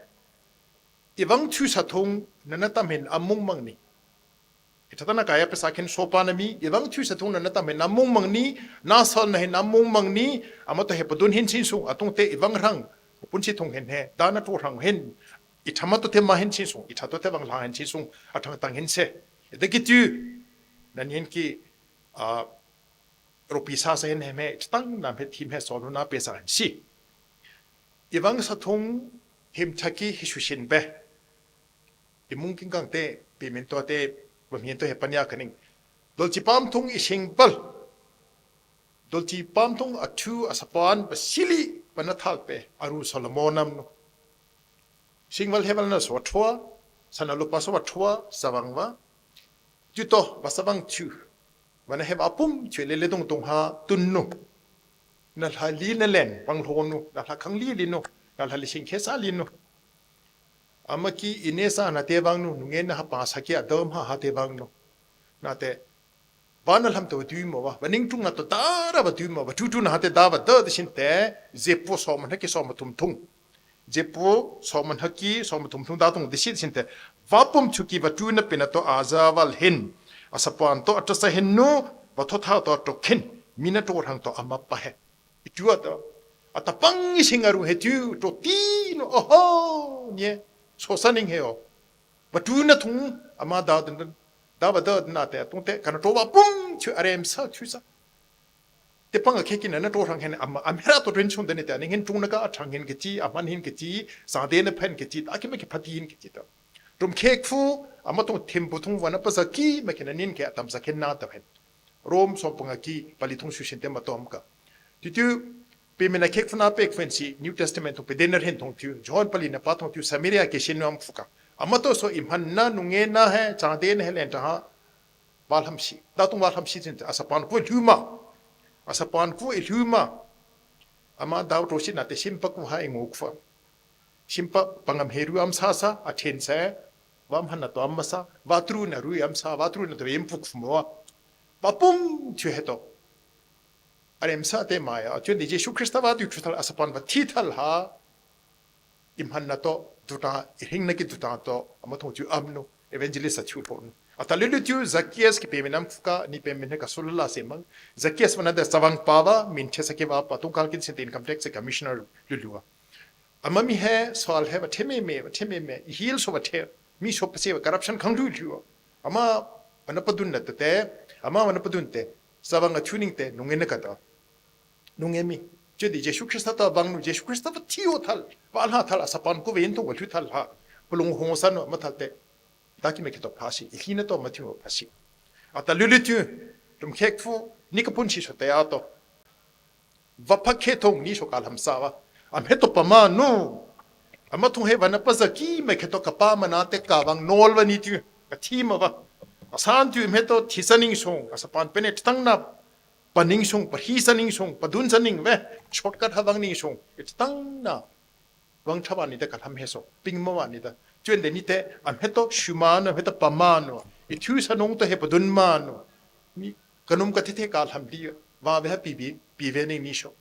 Ivang thu sa thung nana tam hin amung mang ni. Ithatana kaya pesa khen sopa na mi, ivang thiu sa thung na na tam he na mung mang ni, na sal na he na mung mang ni, amato he padun hin sin sung, atung te ivang rang, punsi thung hen he, da na to rang hen, ithamato te ma hin sin sung, ithato te vang la hin sin sung, athang tang hin se. Ida ki tu, nan hin ki, a, ropi sa sa hin he me, tang nam he thim he so na pesa hin si. Ivang sa thung, him thaki hi su sin be. Imung king kang te, pimin to te, bamian to he panya kaning. Dolchi pam thung ising bal. Dolchi pam thung athu asapan basili panathal pe, aru Solomon nam no. Singval heval na so thua, sana lupa so thua, savang va. Tuto, vasavang thu. Vana heva pum thu lele dong dong ha tun no. Na lha li na len, pang lo no, na lha khang li li no, na lha li sing khe sa li no. Ama ki ine sa na te vang no, nunge na ha pa sa ki adam ha ha te vang no. Na te, vana lam to tu mo va, vaning tung na to da ra va tu mo va, tu tu na ha te da va da de sin te, zepo so ma na ki so ma tum tung. Zepo so ma na ki so ma tum tung da tung de sin sin te, va pum thu ki va tu na pe na to a za val hin, asapan to atasa hin no, va tho tha to to khin, mina to rang to ama pa he. Itu ata, atapang ising aru he tu, to ti no, oho, nye, so saning he o. Batu na thung, ama da dun dun, da ba da na te, tung te, kana to ba pum, chu arem sa, chu sa. Te pang a khe ki na na to rang hen, ama, am hera to rin chun de ne te, ning hin tung na ka, athang hin ke chi, aman hin ke chi, sa de na phen ke chi, ta ki ma ki phati hin ke chi ta. Rum khe khu, ama tong thim bu thung vana pa sa ki, ma ki na nin ke atam sa khen na ta hen. Rom so panga ki, pali thung su shin te ma tom ka. Tutu, pe mina kek fana pek fen si, New Testament thung pe dener hen thung tiu, John pali na pa thung tiu, Samaria ke shin nam fuka. Amato so imhan na nunge na he, chang de na he len ta ha, valham si. Da tung valham si tin, asapan ku luma. Asapan ku luma. Ama da to si na te simpa ku ha ingu kfa. Simpa pangam heru am sa sa, a chen sa, vam han na to am sa, vatru na ru am sa, vatru na to em puk fmo. Ba pum chu he to. Arem sa te maya, a chun di Jesu Krista va tu chu thal asapan va thi thal ha. Imhan na to, duta, ihing na ki duta to, ama thong chu am no, evangelist a chu ho no. Ata lulu tiu Zacchaeus ki payment am fuka ni payment he ka sulula se mang. Zacchaeus vana da savang pava, min che sake va pa tung kal kin sin income tax commissioner lulu. Ama mi he, soal he, va theme me, va theme me, heal so va the, mi so pase va corruption khang lulu. Ama, vana padun na te, ama vana padun te, savang a tuning te, nungen na kata. Nungen mi. Che di Jesu Christa ta vang nu, Jesu Christa va thio thal, va la thal, sapan ko ven to va lu thal ha. Pulung ho san ma thal te. Daki me kito phasi, ilina to matiu phasi. Ata lulu tiu, tum khek fu, ni ka pun si so te ato. Va pha khe thong ni so kal ham sa va. Am he to pama nu. Ama thung he vana pa zaki me khe to ka pa mana te ka vang nol va ni tiu. Ka thi ma va. Asan tiu me to thi sa ning song, asa pan pene tang na. Pa ning song, pa hi sa ning song, pa dun sa ning ve. Shortcut ha vang ning song. It tang na. Vang tha va ni te ka ham he so. Ping ma va ni ta. Chuen de ni te, am he to shuma no, he to pama no. I thu sa nong to he pa dun ma no. Mi kanum ka thi the ka ham di. Va ve ha pi bi, pi ve ning ni so.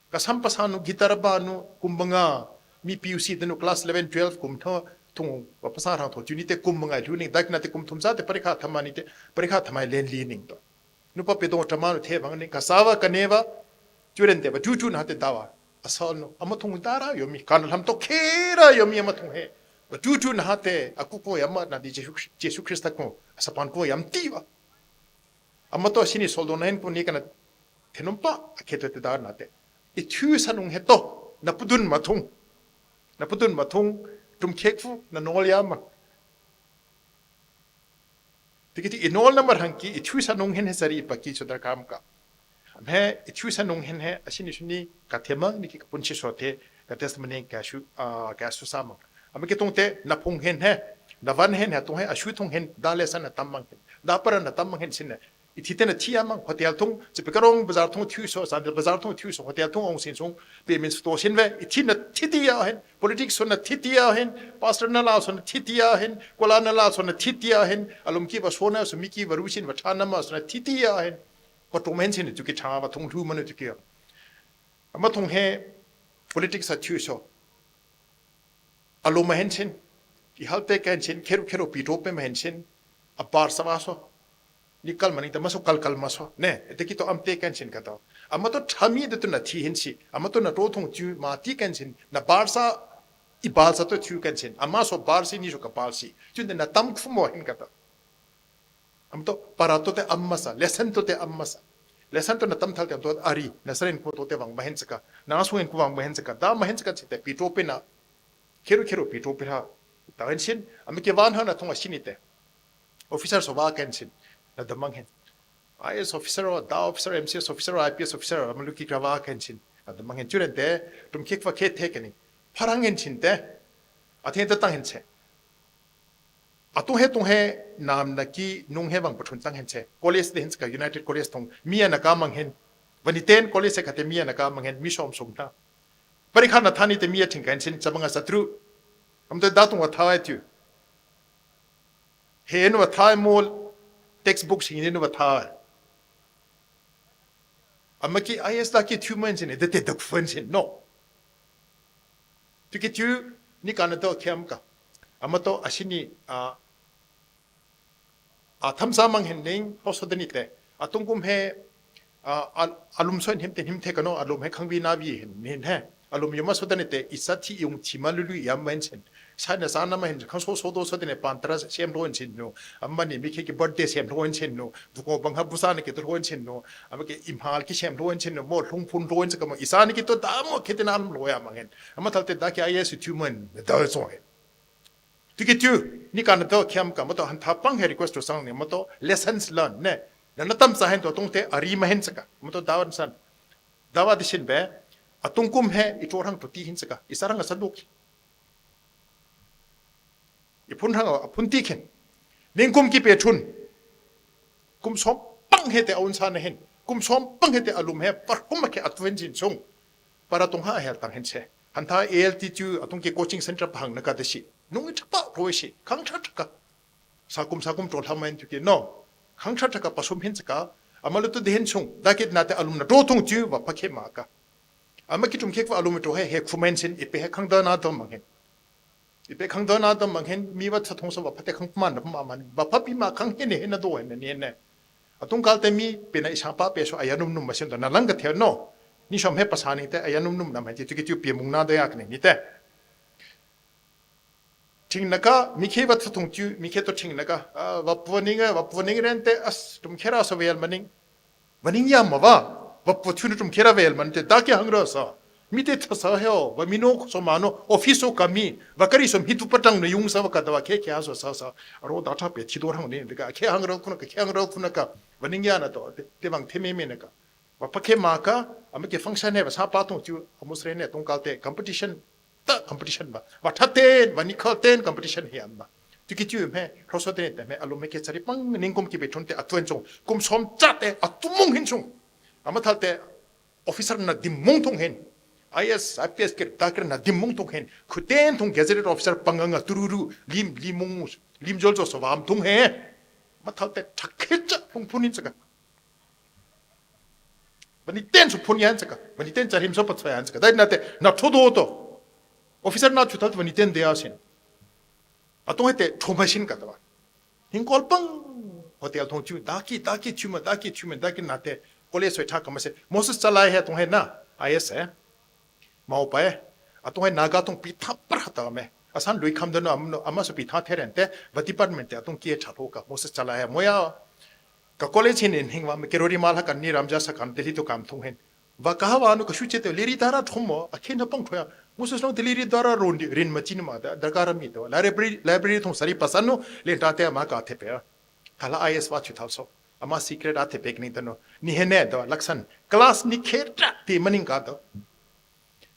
Ka sam pa sa nu guitar ba nu kumbanga. Mi P U C de nu class eleven, twelve kum tho thung va pa sa rang tho. Chu ni te kumbanga lu ning dak na te kum thum sa te parikha thama ni te parikha thama len li ning to. Nu pa pe dong tama nu the vang ning ka sa va ka ne va. Chu ren te va chu chu na te da va. Asal nu ama thung da ra yo mi kan lam to khe ra yo mi ama thung he. Va chu chu na te aku ko ya ma na di Jesu, Jesu Christa ko. Asa pan ko yam ti va. Ama to sini sol do na hen ko ni kana thenum pa a khe to te da na te. I thu sa nung he to, na pudun ma thung. Na pudun ma thung, tum khek fu, na nol ya ma. Tiki ti i nol na mar hang ki, i thu sa nung hen he sari pa ki so dar kam ka. Am he, i thu sa nung hen he, a sini suni, ka thema, ni ki ka pun si so te, ka testimony ka su, ah, ka su sa ma. Am ke tung te, na phung hen he, na van hen he, tung he, a su thung hen, da le sa na tam mang hen. Da para na tam mang hen sin he. I thi te na thi a mang, hotel thung, Chipikarong bazar thung thi so, Sandel bazar thung thi so, hotel thung ong sin sung, payment to sin ve, i thi na thi ti ya hen, politics so na thi ti ya hen, pastor na la so na thi ti ya hen, kola na la so na thi ti ya hen, alum ki va so na so mi ki va ru sin va tha na ma so na thi ti ya hen. Ko to men sin tu ki tha va thung lu ma nu tu ki. Ama thung he, politics a thi so. Alum ma hen sin, i hal te ka hen sin, kheru kheru pi to pe ma hen sin, Abar sa maso. Ni kal mani ta maso kal kal maso. Ne, ete ki to amte kan sin kato. Amato thami de tu na thi hin si. Amato na to thong tu ma ti kan sin. Na bar sa, i bar sa to tu kan sin. Amaso bar si ni so ka bar si. Tu na tam khu mo hin kato. Amato para to te am masa. Lesson to te am masa. Lesson to na tam thal te to ari. Na sarin ko to te wang ma hin saka. Na su hin ko wang ma hin saka. Da ma hin saka te pi to pe na. Kheru kheru pi to pe ha. Ta hin sin. Ami ke wan ha na thong a sin te. Officer so wa kan sin. Na damang hin. I A S officer, o da officer, M C S officer, I P S officer, amaluki kra wa kan sin. Na damang hin churen te, tum kik wa khe the kani. Parang hin sin te. Athe ta tang hin che. Atu he tung he nam na ki nung he wang pathun tang hin che. College de hin ka United College thong. Mi ana ka mang hin. Vani ten college se khate mi ana ka mang hin. Mi som sung ta. Parikha na thani te mi a thing kan sin. Chabanga satru. Am te da tung wa tha tu. He nu wa thai mol textbook sing ni nu wa thai. Ama ki I A S da ki tu man sin de te dok fun sin no. Tu ki tu ni ka na to kiam ka. Ama to asini a a tham sa mang hin ning ho so de ni te. A tung kum he a a- alum so him te him te ka no alum he khang vi na vi hin hin he. Alum yuma so de ni te isa thi yung thi ma lu lu yam wen sin. Sa na sa na ma hin khang so so do so de ne pan tra sem ro hin sin no. Ama ni mi ke ki birthday sem ro hin sin no. Bu ko bang ha bu sa ne ke to ro hin sin no. Ama ke imhal ki sem ro hin sin no. Mo lung phun ro hin ka ma isa ni ki to da mo ke te na alum lo ya mang hin. Ama thal te da ki I A S tu man da so hin. Tiki tu ni ka na to kiam ka mo to han tha pang he request to sang ni mo to lessons learn ne. Na na tam sa hen to tung te ari ma hen sa ka mo to dawan san. Dawa di sin be a tung kum he i to rang to ti hin sa ka. I sa rang a sa duk. I phun rang a phun ti khen. Ning kum ki pe thun. Kum som pang he te aun sa na hen. Kum som pang he te alum he par kum ke at wen jin sung. Para tung ha hel tang hen se. Han tha A L T chu atung ki coaching center pa hang na ka de si. Nung i thapa roi si. Khang tha tha ka. Sa kum sa kum to lham hen tu ki no. Khang tha tha ka pasum hen sa ka. Amalu tu de hen sung. Da kit na te alum na to thung chu wa pa khe ma ka. Ama ki tum kek wa alum to he he khu men sin i pe he khang da na to mang hen. Ipe khang dona dam mang hin mi va thathong sa va phate khang man na ma man va pha pi ma khang hin hin na do hin ni ne. Atung kal te mi pe na isang pa pe so aya num num ma sin do na lang ka the no. Ni som he pa sa ni te aya num num na ma ti tu ki tu pi mung na do yak ni ni te. Thing na ka mi khe va thathong tu mi khe to thing na ka va pu ning va pu ning ren te as tum khe ra so vel ma ning. Vaning yam ma va, va pu thun tum khe ra vel man te da ke hang ra sa. Mi te tha sa he o, va mi no so ma no, office o ka mi, va kari so mi tu patang no yung sa va ka da va khe khe so sa sa. Aro da tha pe thi do hang ne, ka khe hang ra khun ka, khe hang ra khun ka. Vaning ya na to, te, te bang the me me na ka. Va pa khe ma ka, ama ke function he va sa pa tong chu, amus re ne tong kal te competition ta competition ba. Va tha ten, va ni kha ten competition he am ba. Tu ki chu me, ro so te ne te me, alo me ke chari pang ning kum ki be thun te a tuen chung, kum som cha te a tu mung hin chung. Ama thal te officer na dim mung thung hin. I A S, I P S ke ta ke na dim mung thung hin. Khu ten thung gazetted officer pang nga tururu, lim, lim mung, lim jol jo so vam thung he. Ma thal te thak khe cha phung phun hin cha ka. Bani ten su phun yan cha ka. Bani ten cha him so pa cha yan cha ka. Dai na te, na tho do to. Officer na chu thal bani ten de a sin. Atong he te thoma sin ka ta ba. Hing kol pang hotel thong chu da ki, da ki chu ma, da ki chu ma, da ki na te. College soi tha ka ma se. Moses Chalai he tong he na. I A S he. Mau pa he. Atong he Naga tong pi tha par ha ta me. Asan lui kham da no am no, ama so pi tha the ren te. Va department te atong ki he tha tho ka. Moses Chalai he. Moya ka college hin in hing wa me kerori mal ha kan ni ramja sa kan Delhi to kam thong hen. Va ka ha wa no ka shu che te leri dara thom mo, a khen ha pang thoya. Moses no te leri dara ron di, rin ma chin ma da, da ka ra mi to. Library, library thong sari pasan no, len ta te ma ka the pe. Kala I A S va chu thal so. Ama secret a the pe ni ta no. Ni he ne do, laksan. Class ni khe ta te maning ka do.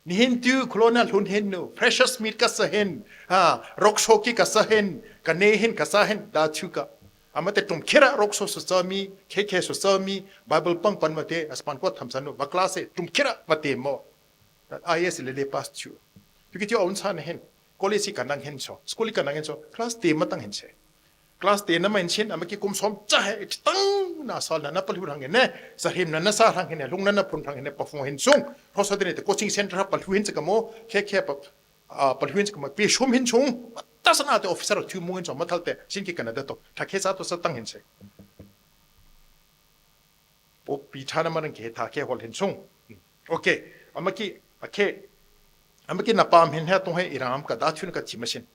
Ni hin tu, khulona lhun hin no. Precious meat ka sa hin. Ha, rok so ki ka sa hin. Ka ne hin ka sa hin. Da chu ka. Ama te tum khera rok so so sa mi, khe khe so sa mi, Bible pang pan ma te, aspan ko tham san no. Va class e, tum khera va te mo. I A S le le pass chu. Tu ki ti on san hin. College ka nang hen so, school ka nang hen so, class te ma tang hen se. Class te na ma hen sin, ama ki kum som cha he, it tang na sal na na pa lu rang ne, sa him na na sa rang ne, lung na na phun rang ne, pa phung hen sung. Pho sa de ne te coaching center pa lu hen se ka mo, khe khe pa. a, palhuin chaka ma pe shum hin chung, ta sana te officer tu mung hin chung, ma thal te, sin ki kana da to, ta ke sa to sa tang hin se. Po pi thana ma rang ke tha ke hol hin chung. Okay, ama ki, a ke, ama ki na pam hin he tong he iram ka da thun ka chi ma sin.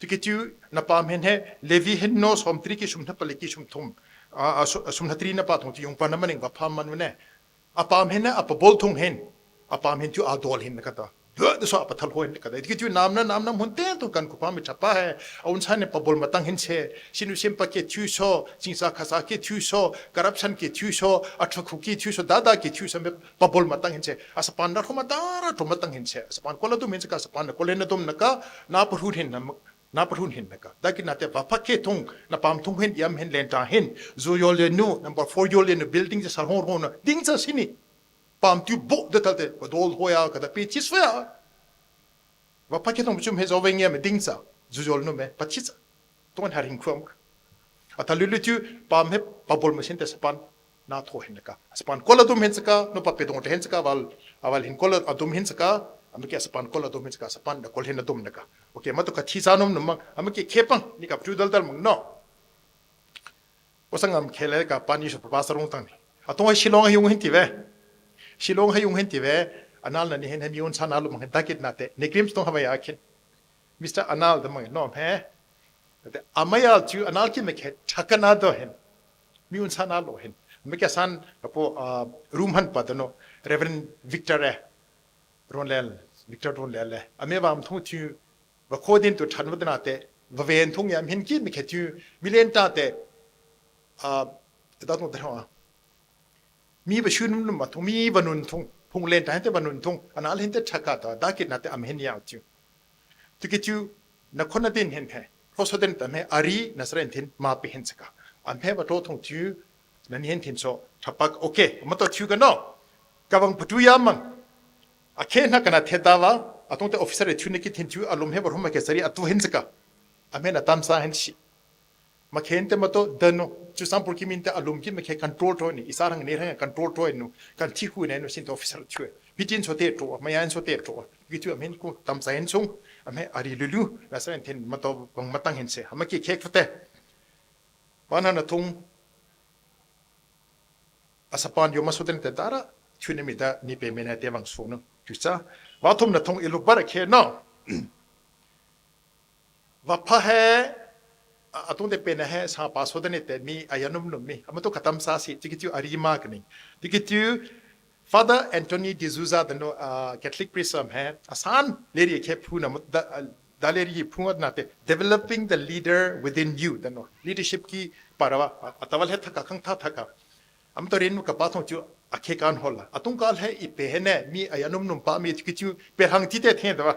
Tu ki tu na pam hin he, Levi hin no som tri ki sum na pale ki sum thum, a, a, su- a sum na tri na pa thong tu yung pa na ma ning va pam man ne. A pam hin he, a pa bol thong hin, a pam hin tu a dol hin na ka ta. Dua de so a pa thal ho hin na ka ta. Tu ki tu nam na, nam na mun te tu kan ku pa mi cha pa he, a un sa ne pa bol ma tang hin se, sinu sim pa ke tu so, sing sa kha sa ke tu so, corruption ke tu so, a thu khu ke tu so, da da ke tu so, me pa bol ma tang hin se, a sa pan da tho ma ta ra tho ma tang hin se, a sa pan ko la dum hin se ka, sa pan ko le na dum na ka, na pa hu hin na, na pa hu hin na ka. Da ki na te va pa ke thong, na pam thong hin, yam hin len ta hin, zu yo le nu, number four yo le nu, building sa hong hong na, ding sa sini. Pam tu bo de tal te, ba dol ho ya, ka da pe chi so ya. Va pa ke thong chum he zo ve nge me ding sa, zu yo le nu me, pa chi sa. Ton har hin khuam. A ta lu lu tu, pam he, pa bol ma sin te sa pan, na tho hin na ka. Sa pan ko la dum hin sa ka, no pa pe dong te hin sa ka, val, a val hin ko la a dum hin sa ka, ama ke sa pan ko la dum hin sa ka, sa pan da kol hin na dum na ka. Okay, ma to ka thi sa nom nom ma, ama ke khe pang, ni ka tu dal dal mang no. Ko sa ngam khe le ka pan ni so pa sa rong tang ni. A tong Shillong ha yung hin ti ve. Shillong ha yung hin ti ve. Anal na ni hin he mi un sa na lu mang hin da kit na te. Ni krim tong ha ma ya khin. Mister Anal da mang no he. Te ama ya chu anal ki me ke thaka na do hin. Mi un sa na lo hin. Me ke san ka po, a, room han pa da no. Reverend Victor e. Ron lel. Victor ron lel le. Ame va am thong chu va ko din tu than va da na te. Va ven thong ya hin ki me ke chu mi len ta te. A, da tong da ha. Mi va shun num ma thong, mi va nun thong. Phung len ta hin te va nun thong. Anal hin te thaka ta. Da kit na te am hin ya chu. Tu ki tu na khona din hin he. Ro so den ta me ari na sren thin ma pe hin sa ka. Am he va to thong tu na ni hin thin so. Thapak, okay. Ma to tu ka no. Ka vang patu ya mang. A ke na ka na the da va. A tong te officer e tu ni ki thin tu a lum he va hum ke sari a tu hin sa ka. Am he na tam sa hin shi. Ma khen te ma to da no. Chu sam pur ki min te a lum ki ma ke control to ni. Isa rang ne rang control to nu. Kan thi hu ne no sin to officer tu. Bitin so te to. Ma yan so te to. Kitu amin ku tam sain sung, ame ari lulu, nasa en tin mato bang matang hin se, ama ki kek fate. Pana na thung, asapan yo masoten te dara, tune mi da ni pe mena te bang sung no. Tusa, vathum na thung ilu bara ke no. Vapha he, a-, atung de pena he, sa pa so de ne te mi, ayanum num mi. Amato katam sa si, tiki tiu arima kani. Tiki tiu, Father Anthony D'Souza de no, uh, Catholic priest am he, asan, leri ke phu na, da, da leri phu na te, developing the leader within you, de no. Leadership ki parawa, a-, ataval he thaka, khang tha thaka. Amato rin ka pa thong tiu, akhe kan hola. Atung kal he, ipe he ne, mi, ayanum num pa mi, tiki tiu, pe hang ti te the, de wa.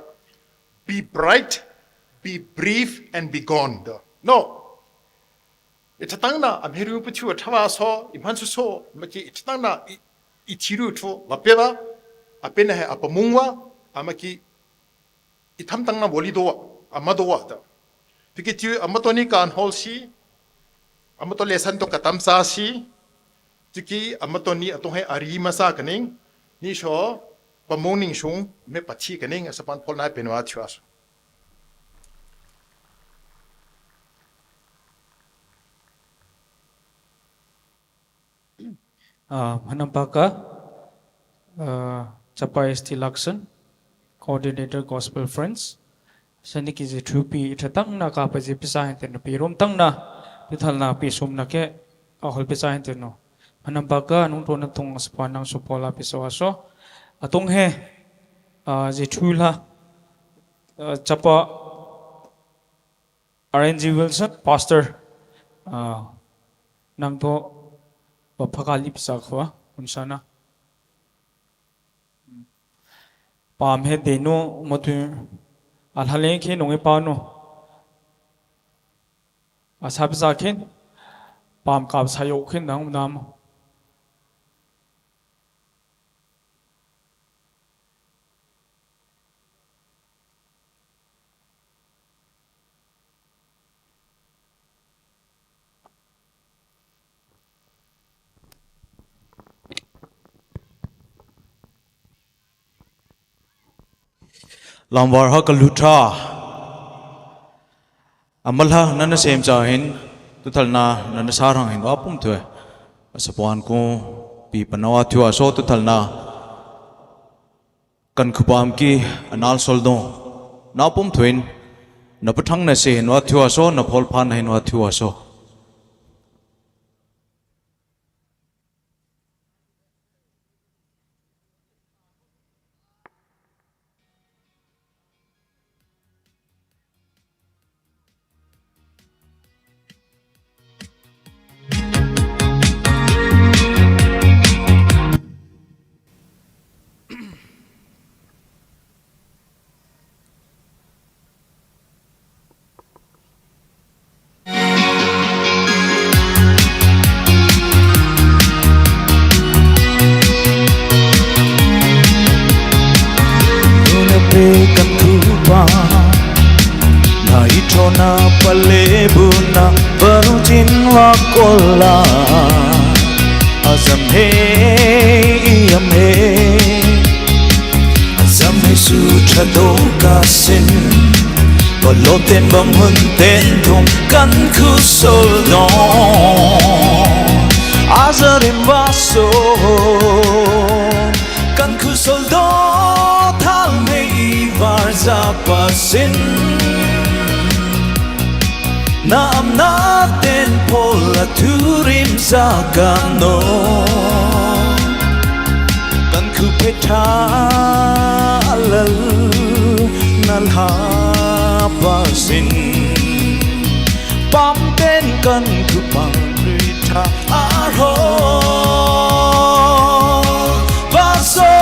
Be bright, be brief, and be gone. Do. No. Itatang na, amheru putu atawa so, iman su so, maki itatang na, i, itiru tu, mapeva, apena he apamungwa, amaki, itam tang na woli do, amadowa do. Tiki tiu, amato ni kan hol si, amato lesson to katam sa si, tiki, amato ni atong he ari masa kaning, ni so, pamung ning sung, me pachi kaning, asapan pol na penwa tiu aso. Uh, Manampaka, uh, Chapa S T Lakson, Coordinator Gospel Friends. Sani ki je thupi itha tang na ka pa je pisa hin tenu pi rum tang na, pithal na pi sum na ke, ahol pisa hin tenu. Manampaka, nung to na tung aspa nang supola pisa waso. Atung he, uh, je thula, uh, Chapa R N G Wilson, Pastor, uh, nang to, ba phaka lip sa khwa, unsana. Pam he denu, matu, alhale khe nungi pa no. Asap sa khin, pam kap sa yo khin nang nam. Lamvar ha kalutha. Amalha nana semcha hin, tuthalna nana sarang hin wa pum thue. Asapuan ku pi panawa thua so tuthalna. Kan khupam ki anal soldo. Na pum thuin, na pathang na se hin wa thua so, na phol phan hin wa thua so. Nuna pe kan kupa na itona palebuna barutin wa kola. Azam he, iyam he. Azam he sutra do kasin. Baloten bam hun ten thum kan khusol don. Azarim vaso kan khusol do thal me ivar za pasin. Na amna ten pola turim zakano. Kan kupetha alal na lha pasin. Pam ten kan kupang rita arho. Vaso.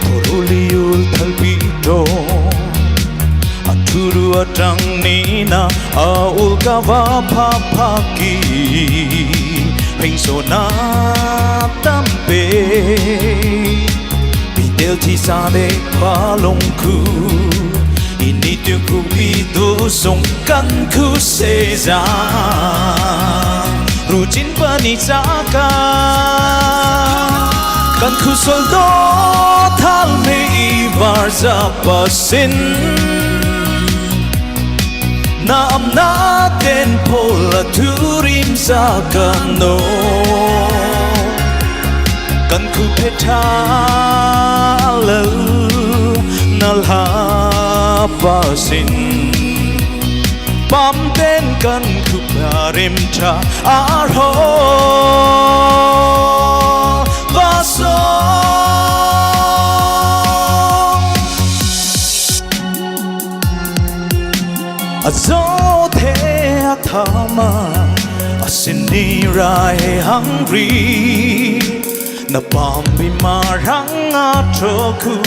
Koroliul thalpito. Aturu atang nina aul kava phapaki. Pengso na tampe. Pidel tisade palongku. Ini tuku pidu song kan ku seza. Ruchin pani chaka kan khusol do thal me i varza pasin na amna ten pola turim sakano kan khupetha lal na lha pasin pamden kan kuparim cha arho basong azo the athama asini rai hungry na pambi marang atroku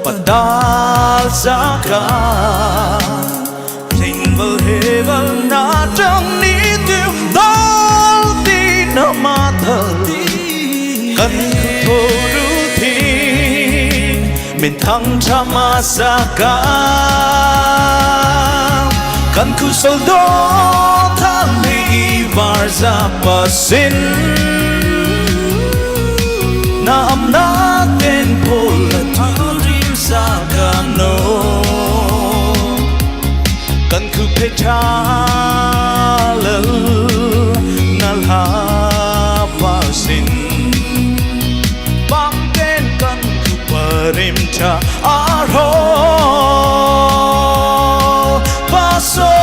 padal saka Single heaven na tang ni tim dal di na matal kan kutoru ti min thang chama saka kan kusol do thang ni i varza pasin na amna ten pola turim sakano kan khupetha lal na lha pasin pamden kan kuparim cha arho paso.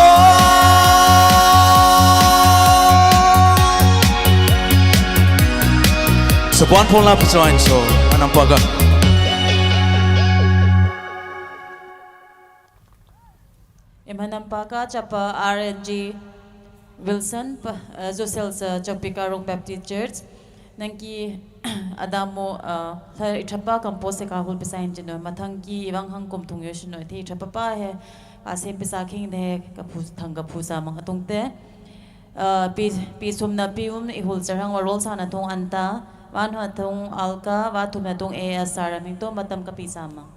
Sabuan pon la pasoin so anam paga. Emanam paga chapa R N G Wilson pa, uh, Josel sa Chapika Rong Baptist Church. Nangki adamo, uh, la itrapa kampo se kahul pisa injino. Matangki iwang hang kum tung yoshino. Te itrapa pa he asem pisa king de kapu thang kapu sa mang atung te. Uh, pi, pi sum na pi um ihul sarang wa rol sa na tung anta. Wan ha tung alka wa tum na tung A S R aming to matam kapi sa mang.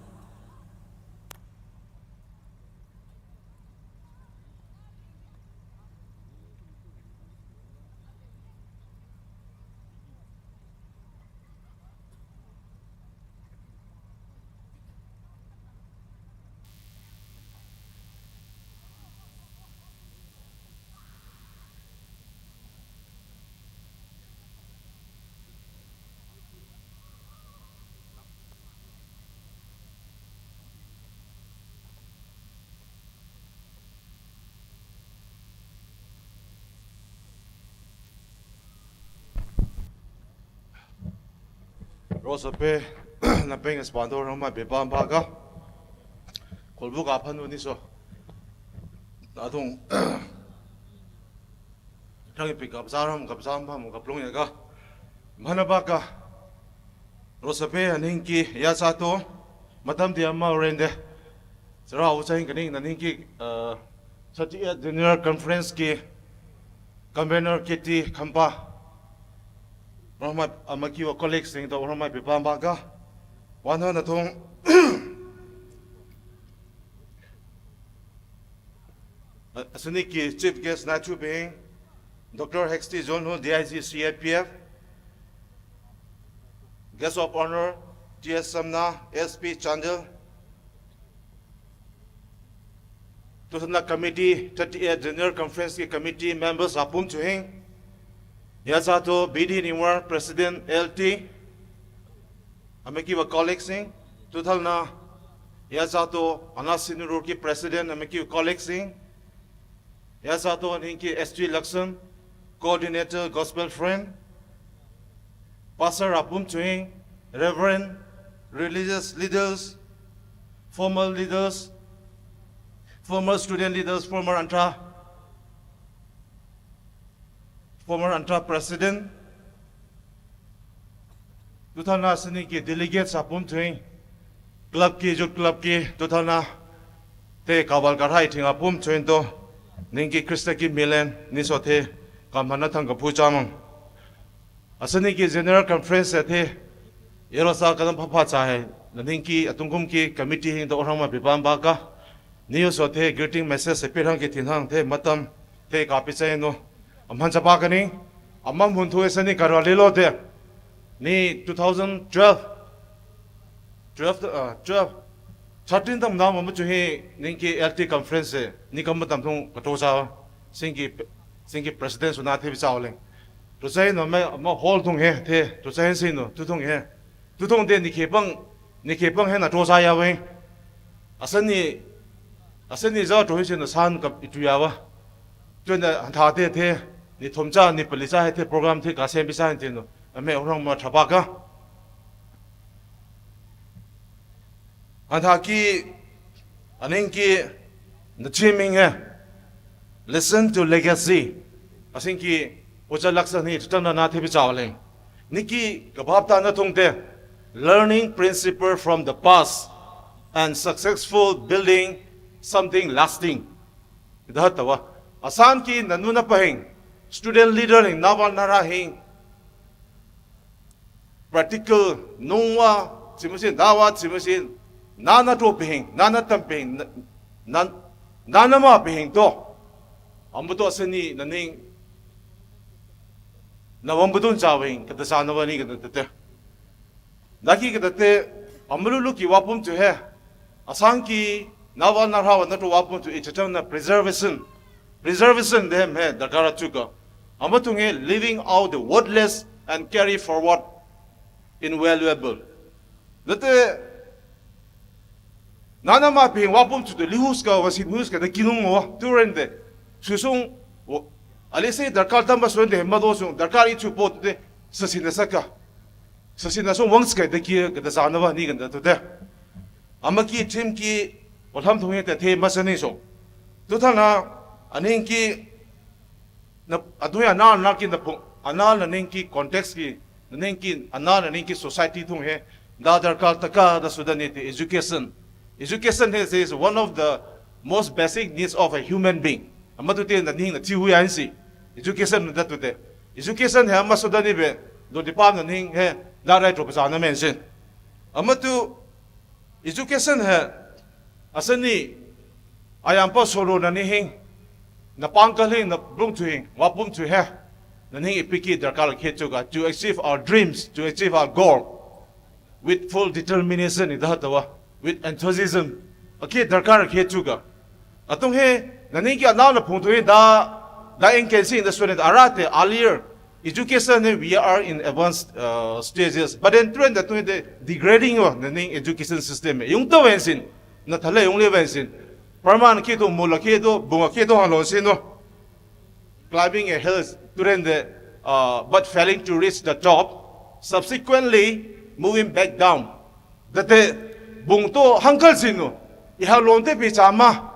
Rosape, napeng espando rama bebam baga. Kolbu ka phanu ni so. Adung. Tangi pick up saram kap sam pam kap lung ya ka. Mana baga. Rosape aning ki ya sato. Matam di ama rende. Sera usain kaning naning ki, uh, thirty-eight General Conference ki convener K T Khampa. Rama amaki wa colleagues ning to rama bebam baga. Wan hana thong. Asini ki chief guest na chu bing, Doctor Hexty John Ho, D I G C I P F, guest of honor, T S Samna, S P Chandel, Tuthanna committee, thirty-eight General Conference ki committee members apum chuhing, Yasato B D Nimwar, President L T, amaki wa colleagues ning, tuthalna, Yasato Anasinuru ki President, amaki wa colleagues ning, Yasato aning ki S T Lakson, Coordinator Gospel Friend, Pastor apum chuhing, Reverend, religious leaders, former leaders, former student leaders, former Antra, former Antra President, tuthalna sini ki delegates apum chuhing, club ki, youth club ki, tuthalna te kawal karai thing apum chuhing to, ning ki Krista ki milen, ni so the, kamhana thang ka phu chamang. Asini ki General Conference the, yero sa kadam phapha cha hai, naning ki atungkum ki committee hing to orang ma bebam baga, ni so the greeting message se pirang ki thinang the matam, the ka pi sai no. Amhan chapa kani, amam hun thu esani karwa lilo te. Ni two thousand twelve, twelve, uh, twelve, thirteen tam na mamu chu hi ning ki L T conference e, ni kam tam thung ka to sa, sing ki, sing ki president su na the bi sa leng. To sai no me, ma hall thung he, the, to sai si no, tu thung he. Tu thung de ni ke pang, ni ke pang he na to sa ya weng. Asani, asani za to hi se no san ka itu ya wa. Tuina hantha te the, ni thom cha, ni pali cha he the program the ka sem bi sa te no. Ame orang ma thapa ka. Anthaki, aningki, nachiming eh. Listen to legacy. Asingki, uja laksa ni tutang na nati bichawaling. Niki, kabab ta na tungte. Learning principle from the past and successful building something lasting. Ida tawa. Asan ki nanuna pahing. Student leader hing, nawa nara hing. Practical, nungwa, chimusin, dawa, chimusin, nana to pihing, nana tam pihing, nan, nana ma pihing to. Ambuto seni naning, na wambudun chawing, kata sana wani kata tete. Daki kata te, amululu ki wapum tu he. Asang ki, nawa narhawa na to wapum tu ichachang na preservation. Preservation de hem he, dakara chuka. Amatunge living out the worthless and carry forward invaluable. Date, nana ma ping wapum tu de lihus ka, wasin hus ka, de kinung wa, turende. Susung, wa, alise darkar tamba suende, mado sung, darkar itu pot de, sasin saka. Sasin sung wang skai de ki, kata sana wa ni kata tu de. Amaki team ki, walam thung te the masani sung. Tu thana, aning ki, na, adu ya na, na ki na pung, ana na ning ki context ki, na ning ki, ana na ning ki society thung he, da darkar taka da sudan ni te education. Education is, is one of the most basic needs of a human being. Amatu te na ning na ti hu ya si. Education na tu te. Education he ama sudan ni be, do department na ning he, da rai to pa na mention. Amatu education he, asani, ayampa solo na ni hing, na pangkaling, na blung tu hing, wapum tu he, na ning ipiki darkar ke tu ga, to achieve our dreams, to achieve our goal, with full determination, ida tawa, with enthusiasm, ake darkar ke tu ga. Atung he, na ning ki anal na phung tu he, da, da in can see in the student, arate, earlier, education he, we are in advanced uh, stages. But then trend that the degrading of the education system. Yung to wensin, na thale yung le wensin. Parman ki to, mula ki to, bunga ki to, halo sino. Climbing a hill, trend the, uh, but failing to reach the top. Subsequently, moving back down. That the Pung to hangkal sinu. Iha lon te pi chama.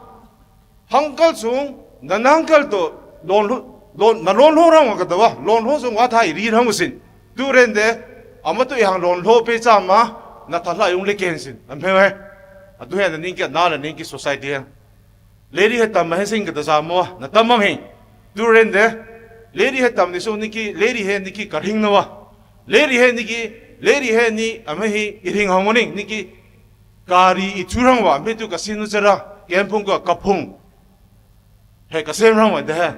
Hangkal sung, na hangkal to lon lo, lon, na lon lo rang wa kadawa. Lon lo sung wa thai ri rang sin. Tu ren de, ama to ihang lon lo pe chama, na thala yung le ken sin. Am he we. Atu he na ning ki, na la ning ki society he. Lady he tam he sing kada sa mo, na tam mang he. Tu ren de, lady he tam ni so niki, lady he niki karing na wa. Lady he niki, lady he ni, ama hi iring hang mo ning, niki kari i tu rang wa, me tu kasinu chara, kempung ka kapung. He kasem rang wa de he.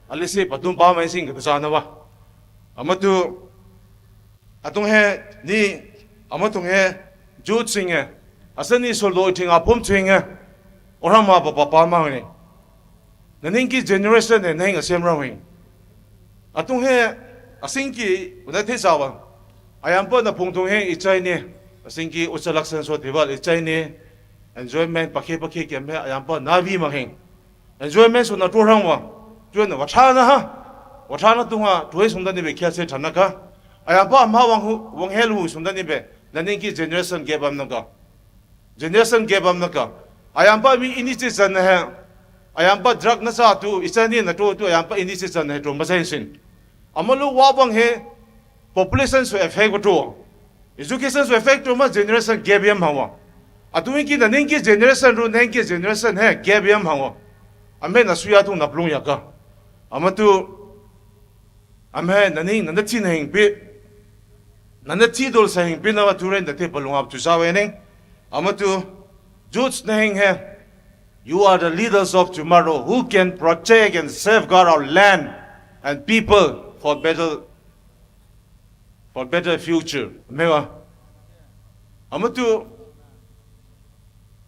Ali se patum pa mai sing ka sa na wa. Ama tu, atung he, ni, ama tung he, jut sing he. Asa ni so lo ting a pum ting he. Orang ma pa pa pa mang ni. Na ning ki generation he, na hing asem rang wing. Atung he, asing ki, una te sa wa. Ayam pa na pung tung he, i chai ni. Asing ki, ucha laksan so tiwal, i chai ni. Enjoyment, pakhe pakhe kem he, ayam pa na vi mang hing. Enjoyment so na tu rang wa. Tu na wa cha na ha. Wa cha na tu ha, tu he sung da ni be kya se chana ka. Ayam pa ma wang hu, wang he lu sung da ni be. Na ning ki generation gap am na ka. Generation gap am na ka. Ayam pa mi ini chi chan na he. Ayam pa drug na sa tu, i chai ni na tu, tu ayam pa ini chi chan na he tu ma sa sin. Ama lu wa bang he, population so effect ko tu. Education so effect tu ma generation gap yam hawa. Atu ki na ning ki generation ru, ning ki generation he gap yam hawa. Ame na suya tu na plung ya ka. Ama tu, ame na ning na na thi na hing pi. Na na thi dol sa hing pi na wa tu ren da te palung ap tu sa we ning. Ama tu, jut na hing he. You are the leaders of tomorrow who can protect and safeguard our land and people for better, for better future. Mewa. Ama tu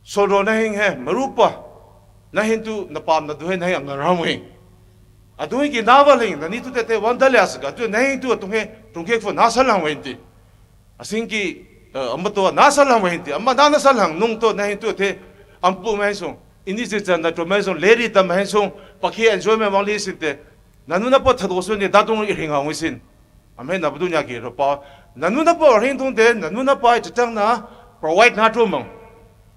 soro na hing he, marupa. Na hing tu na pam na tu he na hing ang ram hing. Atu ki na va ling, na ni tu te te wan da le as ka, tu na hing tu tung he, tung he fo na sa lang wen ti. Asing ki, eh, ama to na sa lang wen ti, ama na na sa lang nung to na hing tu te, am pu mai sung, ini si chan na to mai sung, leri ta mai sung, pakhi enjoyment wang li sin te. Na nu na pa tha do sun ni da tung i ring hang wi sin. Am he na bu du nya ki ro pa. Na nu na pa ring tung te, na nu na pa i tang na, provide na to mang.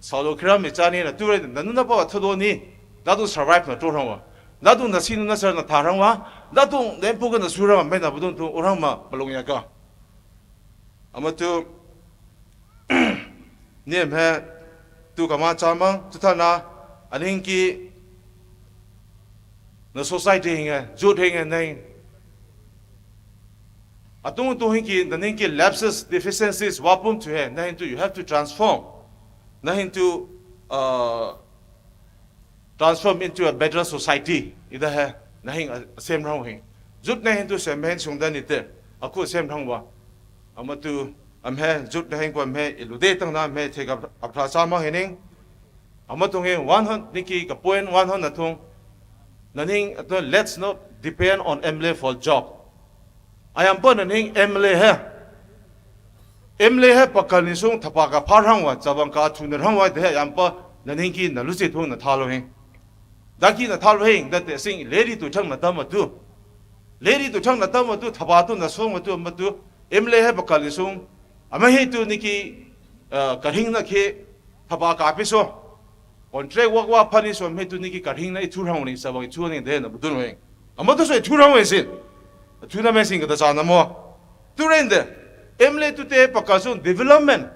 Salo kiram mi chani na ture na nuna pa thodo ni. Dadu survive na to rangwa. Dadu na sinu na sar na tharangwa. Dadu nempu na surangwa me na budun tu urangma palungya ka. Amatu nem he tu kama chama tutana aninki na society hinga, youth hinga nai. Atung tu hinki na ninki lapses, deficiencies wapum tu he, na hintu you have to transform. Na hintu uh, transform into a better society. Ida he, na hing uh, same rang hing. Youth na hintu same hen sungdan ite. Aku same rang wa. Amatu am he youth na hing ko am he ilude tang na am he thega apra sama hening. Amatung he one hundred ninki ka point one hundred na thung. Na ning atu let's not depend on M L A for job. Ayam pa na ning M L A he. M L A he pakal ni sung thapa ka phar hang wa, chabang ka thu na hang wa de he ayam pa na ning ki na lu se thung na tha lo hing. Da ki na tha lo hing, da te sing le ri tu chang na tam ma tu. Le ri tu chang na tam ma tu, thapa tu na sung ma tu, ma tu. M L A he pakal ni sung. Ama he tu ni ki uh, ka hing na ke thapa ka pi so. Contract work wa phani so me tu ni ki ka hing na i thu hang ni sa bang i thu ni de na bu tu no hing. Ama tu so i thu hang we sin. Thu na me sing ka ta sa na mo. Tu ren de. M L A tu te pakal sung development.